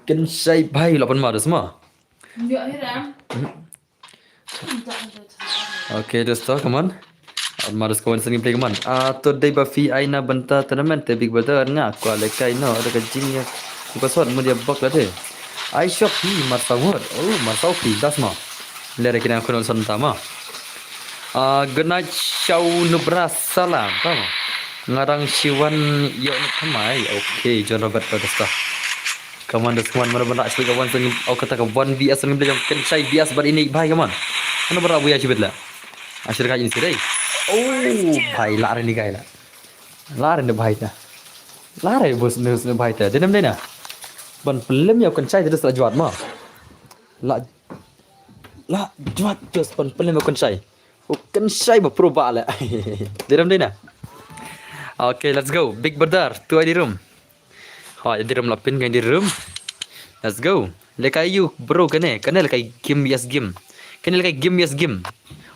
Kenshai bai la pen mau tu semua. Yo, Hiram. Okay, dosto, come on. Mar dus kawan sini play, come on. Ah, to dei ba phi ai na bynta tournament te Big Brother nga kwah le kai no ada ka jing ya. Password mu dia bak la de. Ai shop hi mar sawot. Oh, mar saw phi das ma. Le re kina khun son ta ma. Ah, good night show nubra salam. Ta ma. Ngarang shiwan yo nuk thamai. Okay, John Robert Augusta. Kaman das kaman mana benda asli kawan sini. Oh, kata ka one V S ni beli jong Kenshai V S bad ini bai kaman. Mana bara buya shibit la. Ashir ka ini sirai. Oh, bai la ni kai la. La ni bai ta. La bos ni bai ta. Denem dena. Ban pelem ya Kenshai terus la juat ma. La, la juat terus ban pelem ya Kenshai. Oh, Kenshai ba pro ba la. Denem dena. Okay, let's go. Big brother, tu ai di room. Ha, di room la pin kan di room. Let's go. Lekai you, bro, kane, kane lekai game, yes, game. Kane lekai game, yes, game.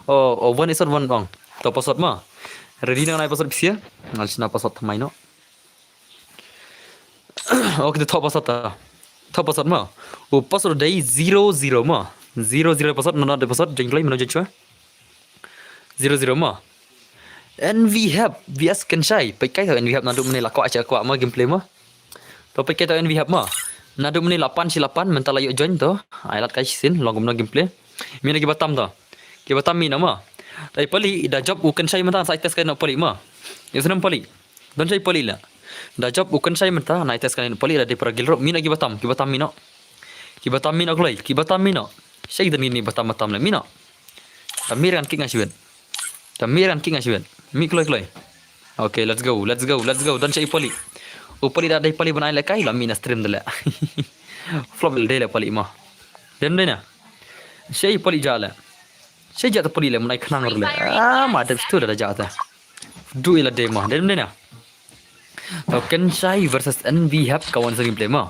Oh, oh, one is one, one. To password ma. Ready na nai password pisia? Ngal sina password thamai no. Okay, to password ta. To password ma. Oh, password dei zero zero ma. Zero zero password, no, no, password, jeng play, mano jeng chua. Zero zero ma. N V Hep V S Kynshai. Peit kai to N V Hep naduh mynne la kwah sha kwah ma gameplay ma. To peit kai to N V Hep ma. Naduh mynne la pan shi la pan mynta la ïoh join to. Ai lad kai shisien long kumno gameplay. Mih noh kiba tam to. Kiba tam mih noh ma. Dei Palik da jop u Kynshai mynta sa ai test kai noh Palik ma. Ïa snem Palik. Don shai Palik la. Da jop u Kynshai mynta na ai test kai noh Palik la dei para gilrop mih noh kiba tam kiba tam mih noh. Kiba tam mih noh kloi kiba tam mih noh. Shai don kine ba tam ba tam la mih noh. Tam mih ran kick nga shibit. Tam mih ran kick nga shibit. Mih kloi kloi. Okay, let's go, let's go, let's go. Don shai Palik. U Palik da dei Palik ban ai lehkai la mih na stream da leh. Flop dei leh Palik ma. Dem dei na. Shai Palik ja leh. Shai ja ta Palik leh mun ai khnang leh. Ah, ma dep stu da ja ta. Du ila dei ma. Dem dei na. To Kynshai versus N V Hep ka wan sa gameplay ma.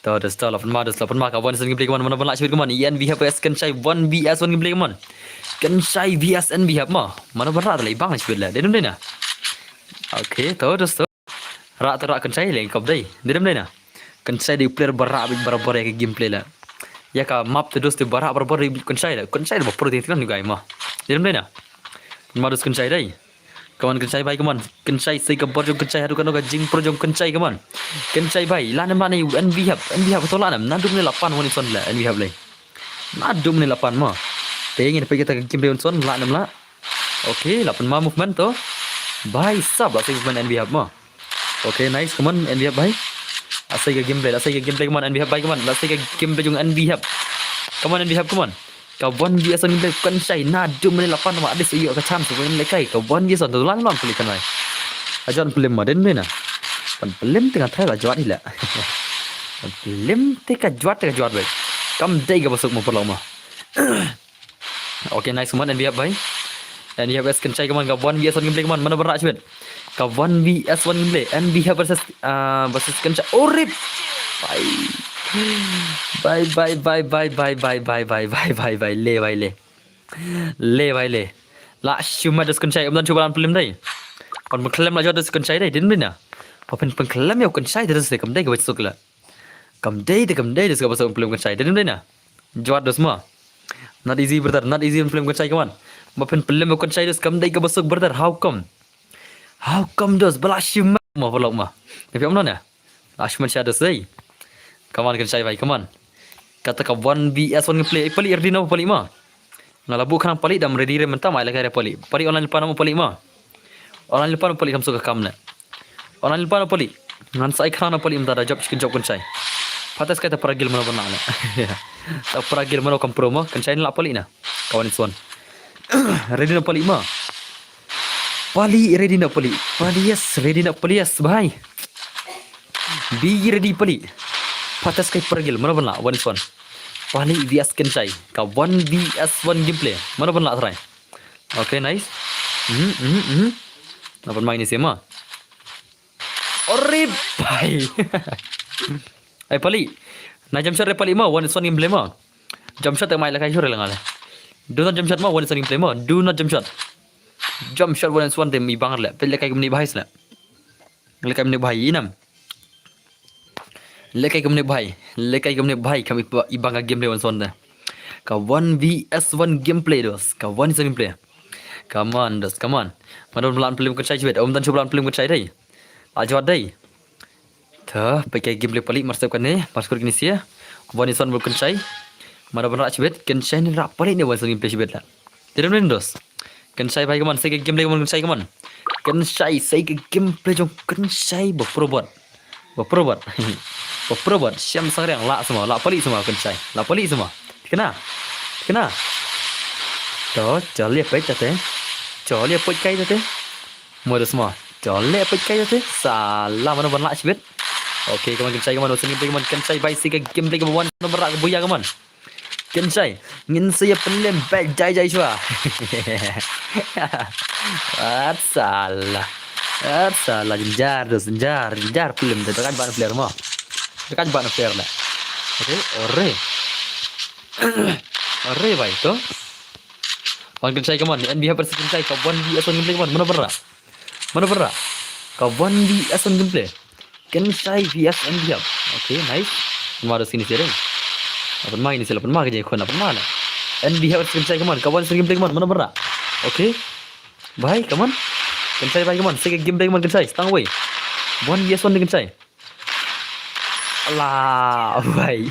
To da sta la pynma da sta la pynma ka wan sa gameplay ka man mano ban lah shibit ka man. N V Hep versus Kynshai one V S one gameplay ka man. Kynshai V S N V Hep ma. Mano ban lah ta la i bang shibit la. Dei dem dei na. Okay, to da sta. Rah ta rah Kynshai leng kop dei. Dei dem dei na. Kynshai dei player ba rah bit barabor ïa ka gameplay la. Ïa ka map te dos te ba rah barabor dei Kynshai la. Kynshai dei ba pro dei tlan guy ma. Dei dem dei na. Ma dos Kynshai dei. Kaman Kynshai bai kaman. Kynshai sei ka bor jong Kynshai haduh kano ka jingpro jong Kynshai kaman. Kynshai bai la nem la ne N V Hep N V Hep to la nem. Naduh ne la pan wan ison la N V Hep lei. Naduh ne la pan ma. Te ngin peit kita ka gameplay wan son la nem la. Okay, la pynma movement to. Bai sap la sei movement N V Hep ma. Okay, nice, come on, N V Hep bai. La sei ka gameplay, la sei ka gameplay, come on, N V Hep bai, come on, la sei ka gameplay jong N V Hep. Come on, N V Hep, come on. Ka one V S one gameplay Kynshai naduh mynne la pan ma adis ïoh ka chance ban lehkai. Ka one V S one to lan lan peli kan bai. Ajan pelim ma den dei na. Pan pelim tengah try la jwat hi la. Pan pelim te ka jwat te ka jwat bai. Kam dei ka basuk ma paralok ma. Okay, nice, come on, N V Hep bai. N V Hep versus Kynshai, come on, ka one V S one gameplay, come on, mano ban rah shibit. Ka one V S one gameplay, N V Hep versus, uh, versus Kynshai. Oh, rip. Bai. Bai, bai, bai, bai, bai, bai, bai, bai, bai, bai, bai, le, bai, le. Le, bai, le. La, shuma dos Kynshai, um dan shuba lan pelim dei. Pan pengklem la jot dos Kynshai dei, didn't dei na. Pan pengklem ya Kynshai dei dos dei, kam dei ka basuk la. Kam dei dei, kam dei dos ka basuk pelim Kynshai, didn't dei na. Jwat dos ma. Not easy, brother. Not easy ban pelim Kynshai, come on. Ba phin pelim Kynshai dos kam dei ka basuk, brother. How come? How come dos? Ba la shim ma paralok ma. Ïa phi ong no ne? La shim sha dos dei. Come on Kynshai bai, come on. Kata ka one V S one gameplay. Eh, Palik ready na Palik ma. Nga la buh khnang Palik dam ready re mynta ma ïa la kai re Palik. Palik online pan ma Palik ma. Online lypa na Palik kam suk ka kam ne. Online lypa na Palik. Ngan sa ai khana na Palik mynta da jop chicken jop Kynshai. Phates kai ta para gil mano ban lah ne. Ta para gil mano kam pro mo Kynshai ne lah Palik na. Kawan isuan. Ready na Palik ma. Palik ready na Palik. Palik yes ready na Palik yes bhai. Be ready Palik. Phates kai para gil mano ban lah wan isuan. Palik V S Kynshai. Ka one V S one gameplay. Mano ban lah try. Okay, nice. Mhm, mhm, mhm. Napan main ni sima. Ore bhai. Ai Palik. Na jump shot re Palik ma, one is one gameplay ma. Jump shot te mai la kai sure la ngale. Do not jump shot ma, one is one gameplay ma. Do not jump shot. Jump shot one is one te mi bang le. Pele kai kumni bhai sle. Le kai kumni bhai inam. Le kai kumni bhai. Le kai kumni bhai kam i bang ka gameplay one is one te. Ka one V S one gameplay dos. Ka one is one gameplay. Come on dos, come on. Mano ban lah pelim Kynshai chibet. Om dan shu ban lah pelim Kynshai dei. Ajwat dei. Tha, peit ka gameplay Palik mar step kane, mar skur kine sia. One is one bol Kynshai. Mano ban rah chibet, Kynshai ne rah Palik ne one is one gameplay chibet la. Tidam ne dos. Kynshai bhai kaman, sei ka gameplay kaman, Kynshai kaman. Kynshai, sei ka gameplay jong Kynshai ba pro bot. Ba pro bot. Ba pro bot. Shem sang riang lah semua, lah Palik semua Kynshai. Lah Palik semua. Kena. Kena. To, chale peit tate. Chale peit kai tate. Mo da semua. Chale peit kai tate. Salah mano ban lah chibet. Okay, kaman Kynshai kaman, Kynshai kaman, Kynshai bai sei ka gameplay kaman, mano ban rah ka buya kaman. Kynshai, ngin sa ïa pynlem bad jai jai shwa. At salah. At salah, jynjar dos, jynjar, jynjar pynlem te, tekan ban player mo. Tekan ban player la. Okay, ore. Ore bai to. Wan Kynshai kaman, N V Hep versus Kynshai, ka one V S one gameplay kaman, mano ban rah? Mano ban rah? Ka one V S one gameplay. Kynshai V S N V Hep. Okay, nice. Mano sini sih deh. Apa mai ini sih, apa mai kerja ikon, apa mai. N V Hep versus Kynshai kaman, ka one is one gameplay kaman, mano ban rah? Okay. Bhai, kaman. Kynshai bhai, come on. Sa ka game bhai, come on, kynshai. Stang wei. One V S one kynshai. Ala bhai.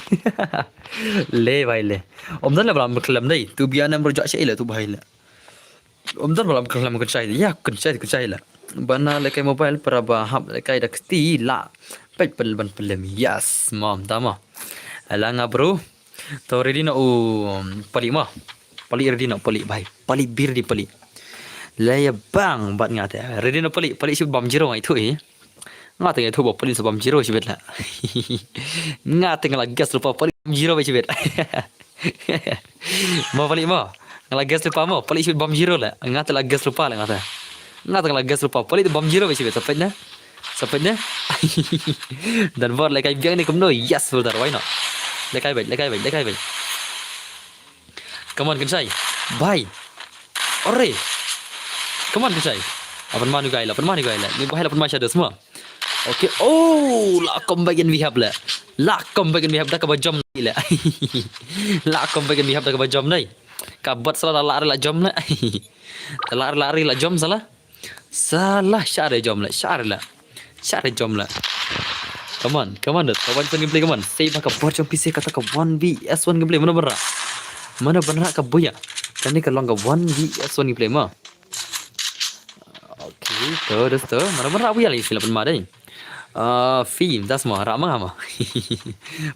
Le bhai le. Ym don la ba la khlem dei. Tu biang em ro jak sha ila tu bhai le. Ym don ba la khlem kynshai. Ya kynshai kynshai la. Bana lehkai mobile para ba hap lehkai da kti la. Peit pel ban pelem. Yes, mom, tama. Ala nga bro. To ready na u pali ma. Pali ready na pali bhai. Pali bir di pali. La ya bang bat nga te. Ready na pali, pali shu bam zero ngai tu eh. Nga te ngai tu ba pali shu bam zero shu bet la. Nga te nga la guess rupa pali bam zero ba shu bet. Mo pali mo. Nga la guess rupa mo, pali shu bam zero la. Nga te la guess rupa la nga te. Nga te nga la guess rupa, pali te bam zero ba shu bet. Sapet na. Sapet na. Dan bor lehkai biang ni kumno. Yes brother, why not? Lehkai bhai, lehkai bhai, lehkai bhai. Come on kynshai. Bhai. Ore. Come on kynshai. Apan manu gai la, apan manu gai la. Ni bhai la apan ma shadow semua. Okay. Oh, la comeback in bihab la. La comeback in bihab da kaba jom ni la. La comeback in bihab da kaba jom ni. Ka bat sala la la jom la. La la la jom sala. Salah, share jom la, share la. Share jom la. Come on, come on, dot. Ka one V S one gameplay, come on. Save ka bor jong P C kata ka one V S one gameplay. Mano ban rah? Mano ban rah ka buya? Kane ka long ka one V S one gameplay ma. Okay, to, dot, to. Mano ban rah buya lagi sila pun ma dei. Ah, film, das ma, rah ma nga ma.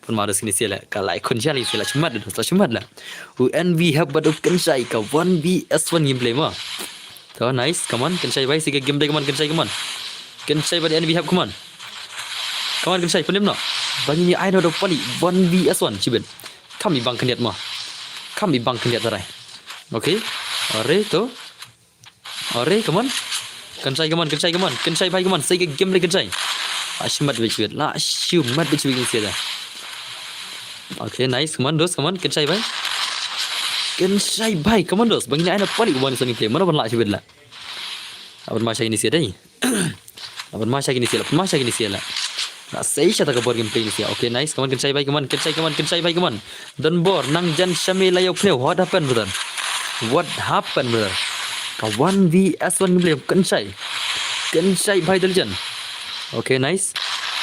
Pun ma dos kini sila. Ka lai kun jali sila, chemat dos, chemat la. U N V Hub bad u Kynshai ka one V S one gameplay ma. To, nice, come on, Kynshai bhai, sa ka game bhai, come on, Kynshai, come on. Kynshai bad N V Hub, come on. Come on, Kynshai, pynlem noh. Bang ini ai noh da pali, one V S one, shibit. Kam i bang khyndiat ma. Kam i bang khyndiat tarai. Okay. Are, to. Are, come on. Kynshai, come on, Kynshai, come on. Kynshai bhai, come on. Sa ka game bhai, Kynshai. La shimat bit shibit. La shimat bit shibit, Kynshai da. Okay, nice. Come on, dos, come on. Kynshai bhai. Kynshai bhai, come on, dos. Bang ini ai noh pali, one V S one gameplay. Mano ban lah shibit la. Aban ma sha kini sia dei. Aban ma sha kini sia la, aban ma sha kini sia la. Na sei sha ta ka bor gameplay ni sia. Okay, nice. Come on, Kynshai bhai, come on, Kynshai, come on, Kynshai bhai, come on. Don bor, nang jan shami la yow play. What happened, brother? What happened, brother? Ka one V S one gameplay, Kynshai. Kynshai bhai the legend. Okay, nice.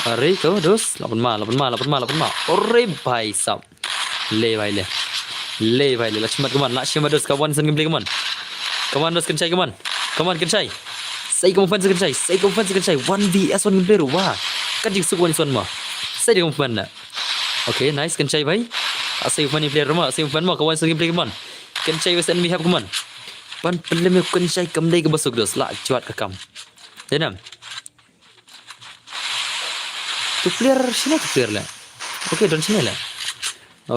Are, to, dos. Lapan ma, lapan ma, lapan ma, lapan ma. Ore bhai sab. Le bhai le. Le bhai le. La shimat, come on. La shimat dos ka one V S one gameplay, come on. Come on, dos Kynshai, come on. Come on, Kynshai. Sa ka movement Kynshai. Sa ka movement Kynshai. One V S one gameplay ruh. Wah. Ka jingsuk one V S one ma. Sa ka movement na. Okay, nice Kynshai bhai. Sa ka movement player ma. Sa ka movement ma. Ka one V S one gameplay, come on. Kynshai versus N V Hub, come on. Ban pynlem ïa u Kynshai kam dei kaba suk dos. La jwat ka kam. Dei nam. Tu player shane, tu player la. Okay, don shane la.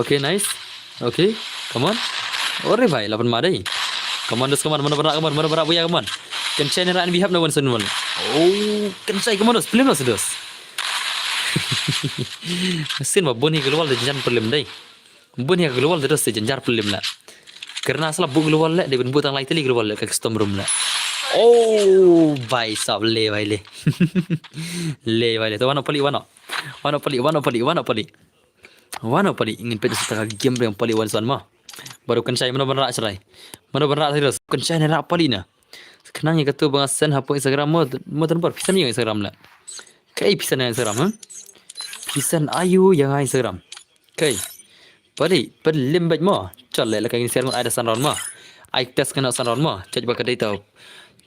Okay, nice. Okay, come on. Ore bhai, lapan ma dei. Come on, dos, come on, mano ban rah, come on, mano ban rah buya, come on. Kynshai ne rah N V Hub na one V S one. Oh, Kynshai, come on, dos, pynlem dos, dos. Sin ba bun hi global de jan pynlem dei. Bun hi global de dos de jan jar pynlem la. Karna sala bu global le, de bun bu tang lai teli global le, ka custom room le. Oh, bhai sab le, bhai le. Le, bhai le. To wano pali, wano. Wano pali, wano pali, wano pali. Wano pali, ngin peit sa ka game reng pali one V S one ma. Baru Kynshai mano ban rah sharai. Mano ban rah sharai dos. Kynshai ne rah pali na. Khnang ïa katu ba nga send hapoh Instagram mo, mo tan por phi send ïa Instagram la. Kaei phi send ïa Instagram, ha? Phi send ayu ïa nga Instagram. Okay. Pali, pynlem bad mo. Chal le la ka ngin share mo ai da san round mo. Ai test kano san round mo. Check ba ka dei tau.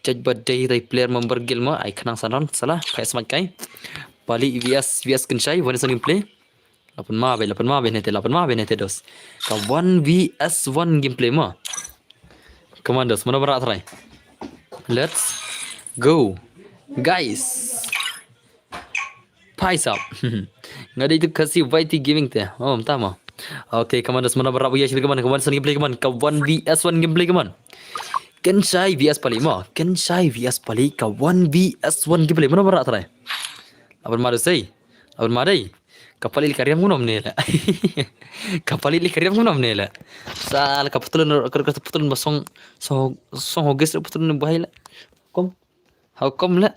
Check ba dei tau player member guild mo. Ai khnang san round. Salah. Kai smat kai. Pali V S, V S Kynshai. One V S one gameplay. Lapan ma be, lapan ma be nete, lapan ma be nete dos. Ka one V S one gameplay mo. Come on dos, mano ban rah try. Let's go. Guys. Pais up. Nga dei tu ka si Y T Gaming te. Oh, tama. Okay, come on dos, mano ban rah buya shibit, come on, ka one V S one gameplay, come on. Ka one V S one gameplay, come on. Kynshai V S Pali mo. Kynshai V S Pali, ka one V S one gameplay. Mano ban rah try. Lapan ma dos ei. Lapan ma dei. Ka pali li ka riam kumno mne la. Ka pali li ka riam kumno mne la. Sala ka patulun, ka, ka patulun ba song, song, song hogis patulun ba hai la. Kom. Hau kom la.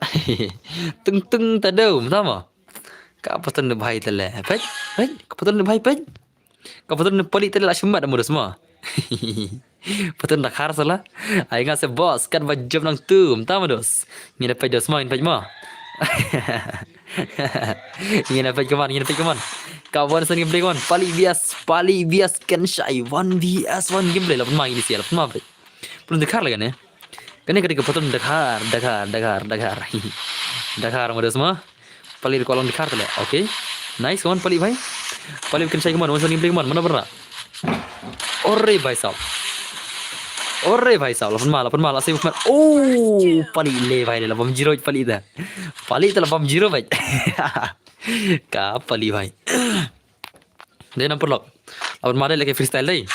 Tung tung ta dau, tama. Ka patulun ba hai ta la. Peit, peit, ka patulun ba hai peit. Ka patulun pali ta la shimat mo dos ma. Patun Dkhar sala. Ai nga se boss, kat ba jop nang tu. Mynta ma dos. Ngin da peit dos mo, ngin peit mo. Ngin da peit kaman, ngin da peit kaman. Ka wan san gameplay kaman. Palik V S, Palik V S Kynshai. One V S one gameplay. Lapan ma ini sia, lapan ma peit. Patun Dkhar lagi ne. Kane kane ka patun Dkhar, Dkhar, Dkhar, Dkhar. Dkhar ma dos mo. Palik ko long Dkhar tale. Okay. Nice, kaman Palik bhai. Palik Kynshai kaman, wan san gameplay kaman. Mana bara? Ore bhai sahab. Ore bhai sahab. Lapan ma, lapan ma, la save kaman. Oh, Palik le bhai le. Lapan zero Palik ta. Palik ta lapan zero bhai. Ka Palik bhai. Dei nam paralok. Lapan ma dei lehkai freestyle dei.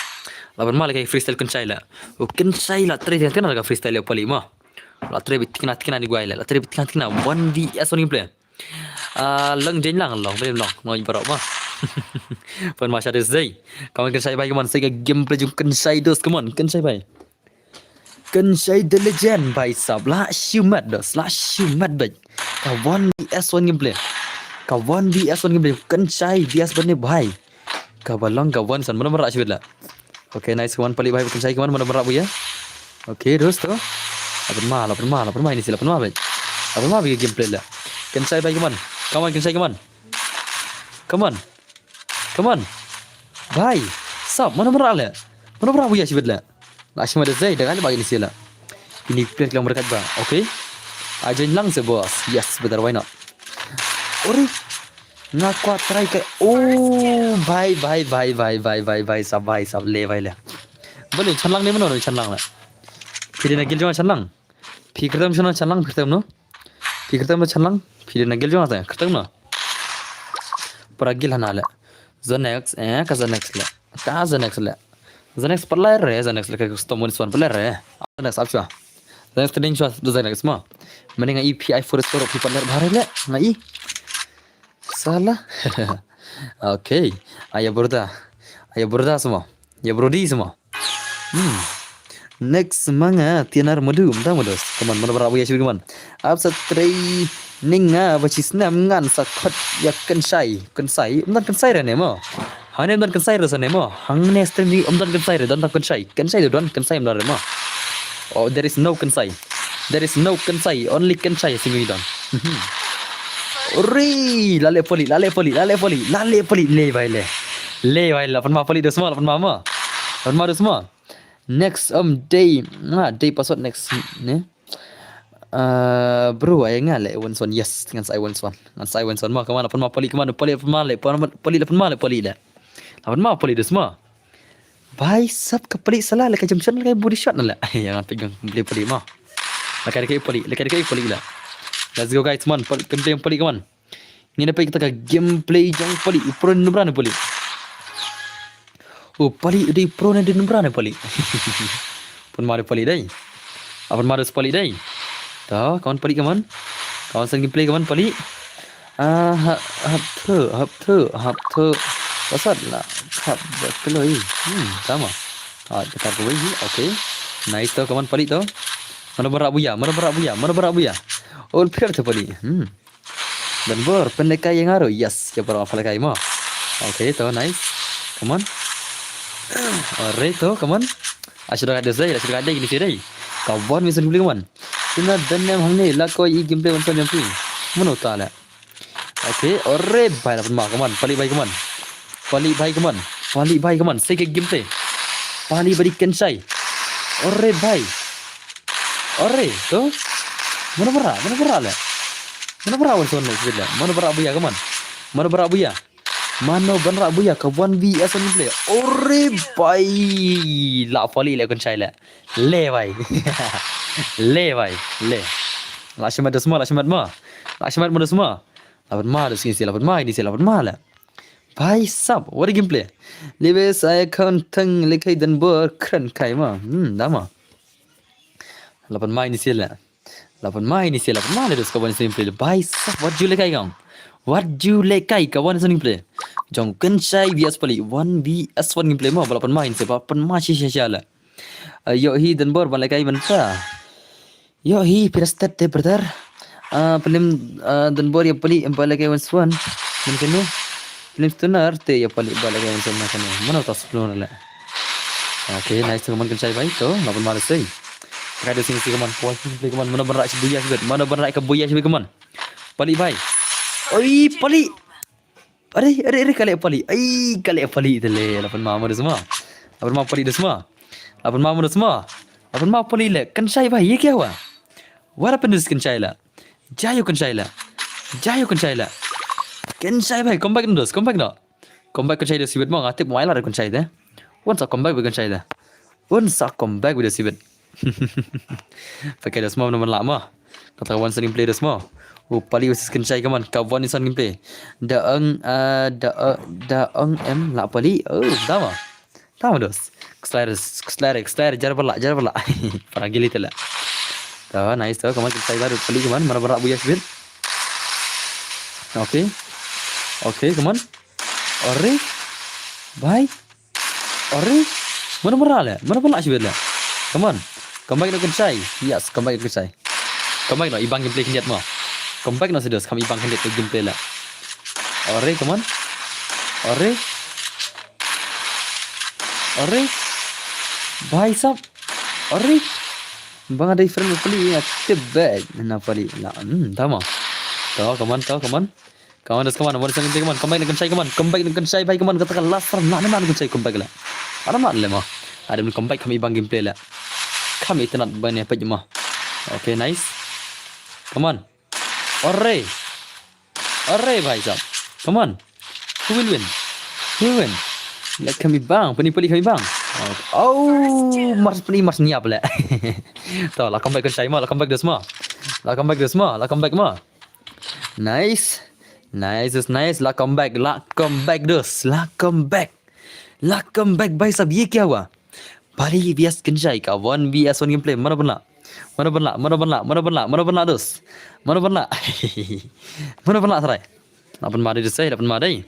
Lapan ma lehkai freestyle Kynshai la. U Kynshai la trei tengah tengah ka freestyle ïa u Palik mo. La trei bit tengah tengah ni guai la. La trei bit tengah tengah one V S one gameplay. Ah, lang jeng lang long, bem long. Noi barok mo. Pun ma shades dei. Kaman Kynshai bhai kaman, sa ka gameplay jong Kynshai dos kaman. Kynshai bhai. Kynshai the legend bhai sahab, la shimet dos, la shimet bhai. Ka one V S one gameplay. Ka one V S one gameplay. Kynshai V S bane bhai. Ka ba long ka one san, mana bara shibit la. Okay, nice one Palik bhai, Kynshai kaman, mana bara buya. Okay, dos to. Lapan ma, lapan ma, lapan ma ini sia, lapan ma bhai. Lapan ma bhai gameplay la. Kynshai bhai kaman. Kaman Kynshai kaman. Kaman. Kaman. Bhai. Sahab, mana bara le. Mana bara buya shibit la. La shima da zai da gal ba ini sia la. Ini player lang berkat ba. Okay. Aja lang se boss. Yes, better, why not? Ori. Nga kwah try ka. Oh, bhai, bhai, bhai, bhai, bhai, bhai, bhai, sahab, bhai, sahab, le, bhai, le. Bale, chanlang ne mano, chanlang la. Phi dei na guild jong chanlang. Phi kyrteng shano chanlang, phi kyrteng no. Phi kyrteng no chanlang, phi dei na guild jong ta, kyrteng no. Para guild hana le. Zanex, eh, ka Zanex le. Ka Zanex le. Zanex paler re, Zanex le ka custom one swan paler re. Zanex ap shwa. Zanex tading shwa, do Zanex mo. Mending nga i P I forest ko, phi paler bhare le, nga i. Sala. Okay. Aya burda. Aya burda semua. Ya burdi semua. Hmm. Next manga tianar madu, mta madu. Kaman, mana bara buya shibit kaman. Ap sa trei ninga ba chi snam ngan sa khot ya Kynshai. Kynshai, mdan Kynshai re ne mo. Hane mdan Kynshai re sa ne mo. Hangne stream ni mdan Kynshai re, don ta Kynshai. Kynshai do don, Kynshai mdan re mo. Oh, there is no Kynshai. There is no Kynshai, only Kynshai sing don. Ori, lale Palik, lale Palik, lale Palik, lale Palik, le bhai le. Le bhai, lapan ma Palik dos ma, lapan ma ma. Lapan ma dos ma. Next, um, day, ah, day password next, ne? Uh, bro, ai nga le one swan, yes, ngan sai one swan. Ngan sai one swan ma, kaman lapan ma Palik, kaman Palik, lapan ma le, Palik, lapan ma le, Palik le. Lapan ma Palik dos ma. Bhai sahab ka Palik sala, lehkai jump shot, lehkai body shot na la. Ya ngan pegang beli Palik ma. Lehkai lehkai Palik, lehkai lehkai Palik la. Let's go guys, man. Palik, gameplay Palik kaman. Ngin da peit kita ka gameplay jong Palik. U pro ne numra ne Palik. U Palik dei pro ne dei numra ne Palik. Pun ma dei Palik dei. Apun ma dei Palik dei. Ta, kaman Palik kaman. Kaman san gameplay kaman Palik. Ah, hap, hap thu, hap thu, hap thu. Pasat la, hap betul oi. Hmm, sama. Ah, dekat ke wei. Okay. Nice to, kaman Palik to. Mana bara buya, mana bara buya, mana bara buya. All player to Palik. Hmm. Dan bor, pendek kaya ngaro. Yes, ya para apa lagi mo. Okay, to, nice. Kaman. Ore to, kaman. Asal ada saya, asal ada ini sih deh. Kawan misal beli kaman. Sina dan nem hangne, la ko i gameplay wan sa nyampi. Mana uta la. Okay, ore bhai lapan ma kaman, Palik bhai kaman. Palik bhai kaman, Palik bhai kaman, sai ka gameplay. Palik bhai Kynshai. Ore bhai. Ore, to. Mana bara, mana bara le. Mana bara wan son le, sibit le. Mana bara buya kaman. Mana bara buya. Mana bara buya ka one V S one play. Ore bhai. La Palik le Kynshai le. Le bhai. Le bhai, le. La shimat dos ma, la shimat ma. La shimat ma dos ma. Lapan ma dos ini sih, lapan ma ini sih, lapan ma la. Bhai sahab, what a gameplay. Live sa account thang lekai dan bor kren kai ma. Hmm, dama. Lapan ma ini sih la. Lapan ma ini sih, lapan ma la dos kawan sih play. Bhai sahab, what you lekai kong. What you lekai kawan sih play. Jong Kynshai V S Palik, one V S one gameplay ma, lapan ma ini sih, lapan ma sih sih la. Ayo hi dan bor ban lekai ban ta. Yo hi pirastet te brother. Ah, film, ah, dan bor ya Palik em bala kai wan swan. Mun kene. Film Stoner te ya Palik bala kai wan swan na kene. Mana tas film le. Okay, nice to, kaman kynshai bhai. To, la pynmada sei. Ka dei sing si kaman, poi sing play kaman, mano ban rah shi buya shibit, mano ban rah ka buya shibit kaman. Pali bhai. Oi, pali. Are, are, are, ka leh pali. Ai, ka leh pali te le. La pynma mo da sma. La pynma pali da sma. La pynma mo da sma. La pynma pali le. Kynshai bhai, ye kya hua? What happened to this kynshai la? Jayo kynshai la. Jayo kynshai la. Kynshai bhai, come back no dos, come back no. Come back kynshai da sibit mo, nga tip mo ai la da kynshai da. Wan sa come back bha kynshai da. Wan sa come back bha da sibit. Pakai da sma mano ban lah mo. Kata ka one sound gameplay da sma. U pali versus kynshai kaman, ka one sound gameplay. Da ong, ah, da, ah, da ong em lah pali. Oh, da mo. Tama dos. Kslai, kslai, kslai, jar bala, jar bala. Para gili tela. To, nice to. Kaman kynshai baru pali kaman, mano ban rah buya shibit. Okay. Okay, kaman. Ore. Bhai. Ore. Mano ban rah le? Mano ban rah shibit le? Kaman. Come back no kynshai. Yes, come back no kynshai. Come back no, ibang gameplay khyndiat mo. Come back no sedos, kam ibang khyndiat gameplay la. Ore, kaman. Ore. Ore. Bhai sab. Ore. Bang ada different pali nga tip bad. Na pali la. Hmm, tama. To, kaman, to, kaman. Kaman, das kaman, one sound gameplay kaman. Come back no kynshai kaman. Come back no kynshai bhai kaman. Kata ka last round na, na, na kynshai come back la. Ada mat le mo. Ada come back kam ibang gameplay la. Kam itanat ban ya paj mo. Okay, nice. Kaman. Ore. Ore bhai sab. Kaman. Who will win? Who will win? Let kami bang, pani pali kami bang. Oh, mars pani mars niap le. To, la come back kynshai mo, la come back dos mo. La come back dos mo, la come back mo. Nice. Nice, is nice. La come back, la come back dos, la come back. La come back bhai sab, ye kya hua? Pali versus kynshai ka one versus one gameplay. Mano ban lah? Mano ban lah? Mano ban lah? Mano ban lah? Mano ban lah dos? Mano ban lah? Mano ban lah sarai? La pynma dei dos sei, la pynma dei.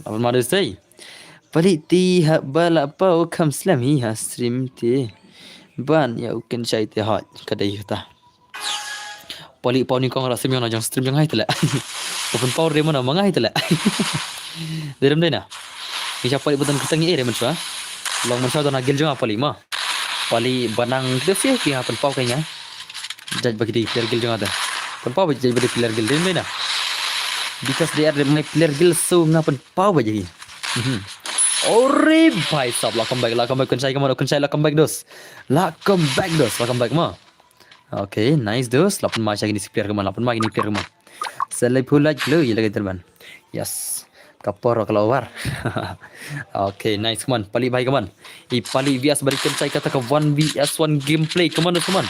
La pynma dei dos sei. Pali ti ha bala pau kham slem hi ha stream te. Ban ya u kynshai te hot ka dei ta. Pali pau ni kong ra stream jong na jong stream jong hai tele. Open pau re mana mangai tele. Derem dei na. Ni cha pali button kutang e re man chwa. Long man chwa dona gil jong pali ma. Pali banang de fe ki ha pen pau kai nga. Judge bagi di player gil jong ada. Pen pau judge bagi player gil dei na. Because they are my player gil so nga pen pau bagi. Mhm. Ore bhai sab, la come back, la come back, kynshai kaman, kynshai la come back dos. La come back dos, la come back ma. Okay, nice dos. La pynma sha kini si player kaman, la pynma kini player kaman. Selai pulai klo, ye lagi terban. Yes. Ka por ka la over. Okay, nice kaman. Pali bhai kaman. I pali versus bari kynshai kata ka one versus one gameplay kaman dos kaman.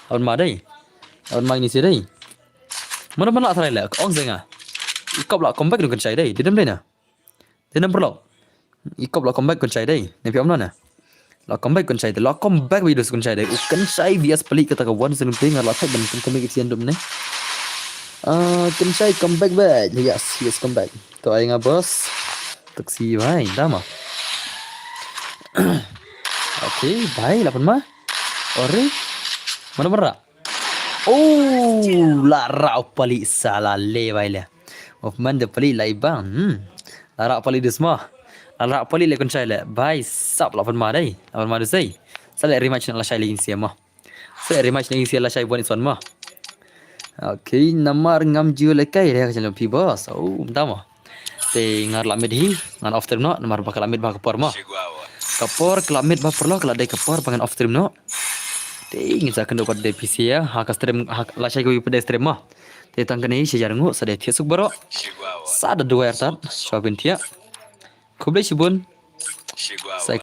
La pynma dei. La pynma kini si dei. Mano ban lah sarai le, ong senga. I kop la come back no kynshai dei. Dei dem dei na. Dei dem perlo. I kop la come back kynshai dei. Ne pi om na na. La come back kynshai dei. La come back video kynshai dei. U kynshai versus pali kata ka one sound gameplay nga la thak ban kynshai kynshai dum ne. Ah, kynshai come back bhai. Yes, yes, come back. To ai nga boss. Taxi bhai, dama. Okay, bhai, la pynma. Ore. Mano ban rah? Oh, la rah pali sala le bhai le. Movement de pali la ibang. Hmm. La rah pali dos ma. La rah pali le kynshai le. Bhai sab la pynma dei. La pynma dos dei. Sa le rematch na la shai le ing sia ma. Sa le rematch na ing sia la shai one is one ma. Okay, namar ngam ju le kai re ka channel pi boss. Oh, dama. Te ngar la mid hi, ngan off stream no, namar ba ka la mid ba ka por ma. Ka por ka la mid ba por lo, ka la dei ka por ba ngan off stream no. Te ngin sa kynduh pat de P C ya, ha ka stream, ha la shai ka wi pat de stream ma. Te tang kane shi jar ngu, sa de thiah suk baro. Sa da duwai artat, shwa bin thiah. Khublei shibun. Sa